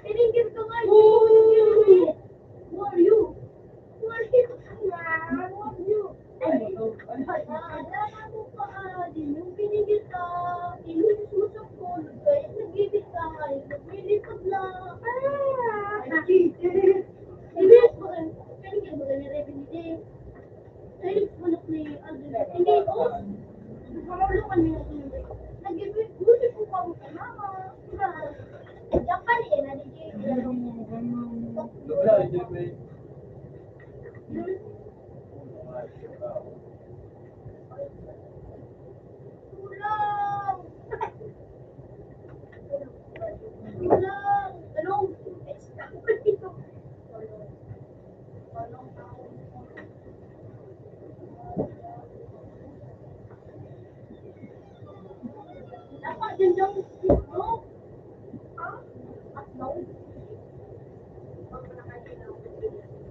Pinigil ka nga. Who are you? Who are you? Who are you? Ano to? Ano to? Pinigil ka. Pinigil mo sa phone. Kaya nagigil ka. Naglilipad lang. Ah! Pinigil mo rin. Pinigil mo rin ni Reverend Eden. Ay, manok ni Alden. Hindi, oh. Nagkakaulukan niya ako ng break. Nag-ibig, gusto ko pa mo kay mama. Diba? Japan, eh, na-, Lubra, hindi ko eh.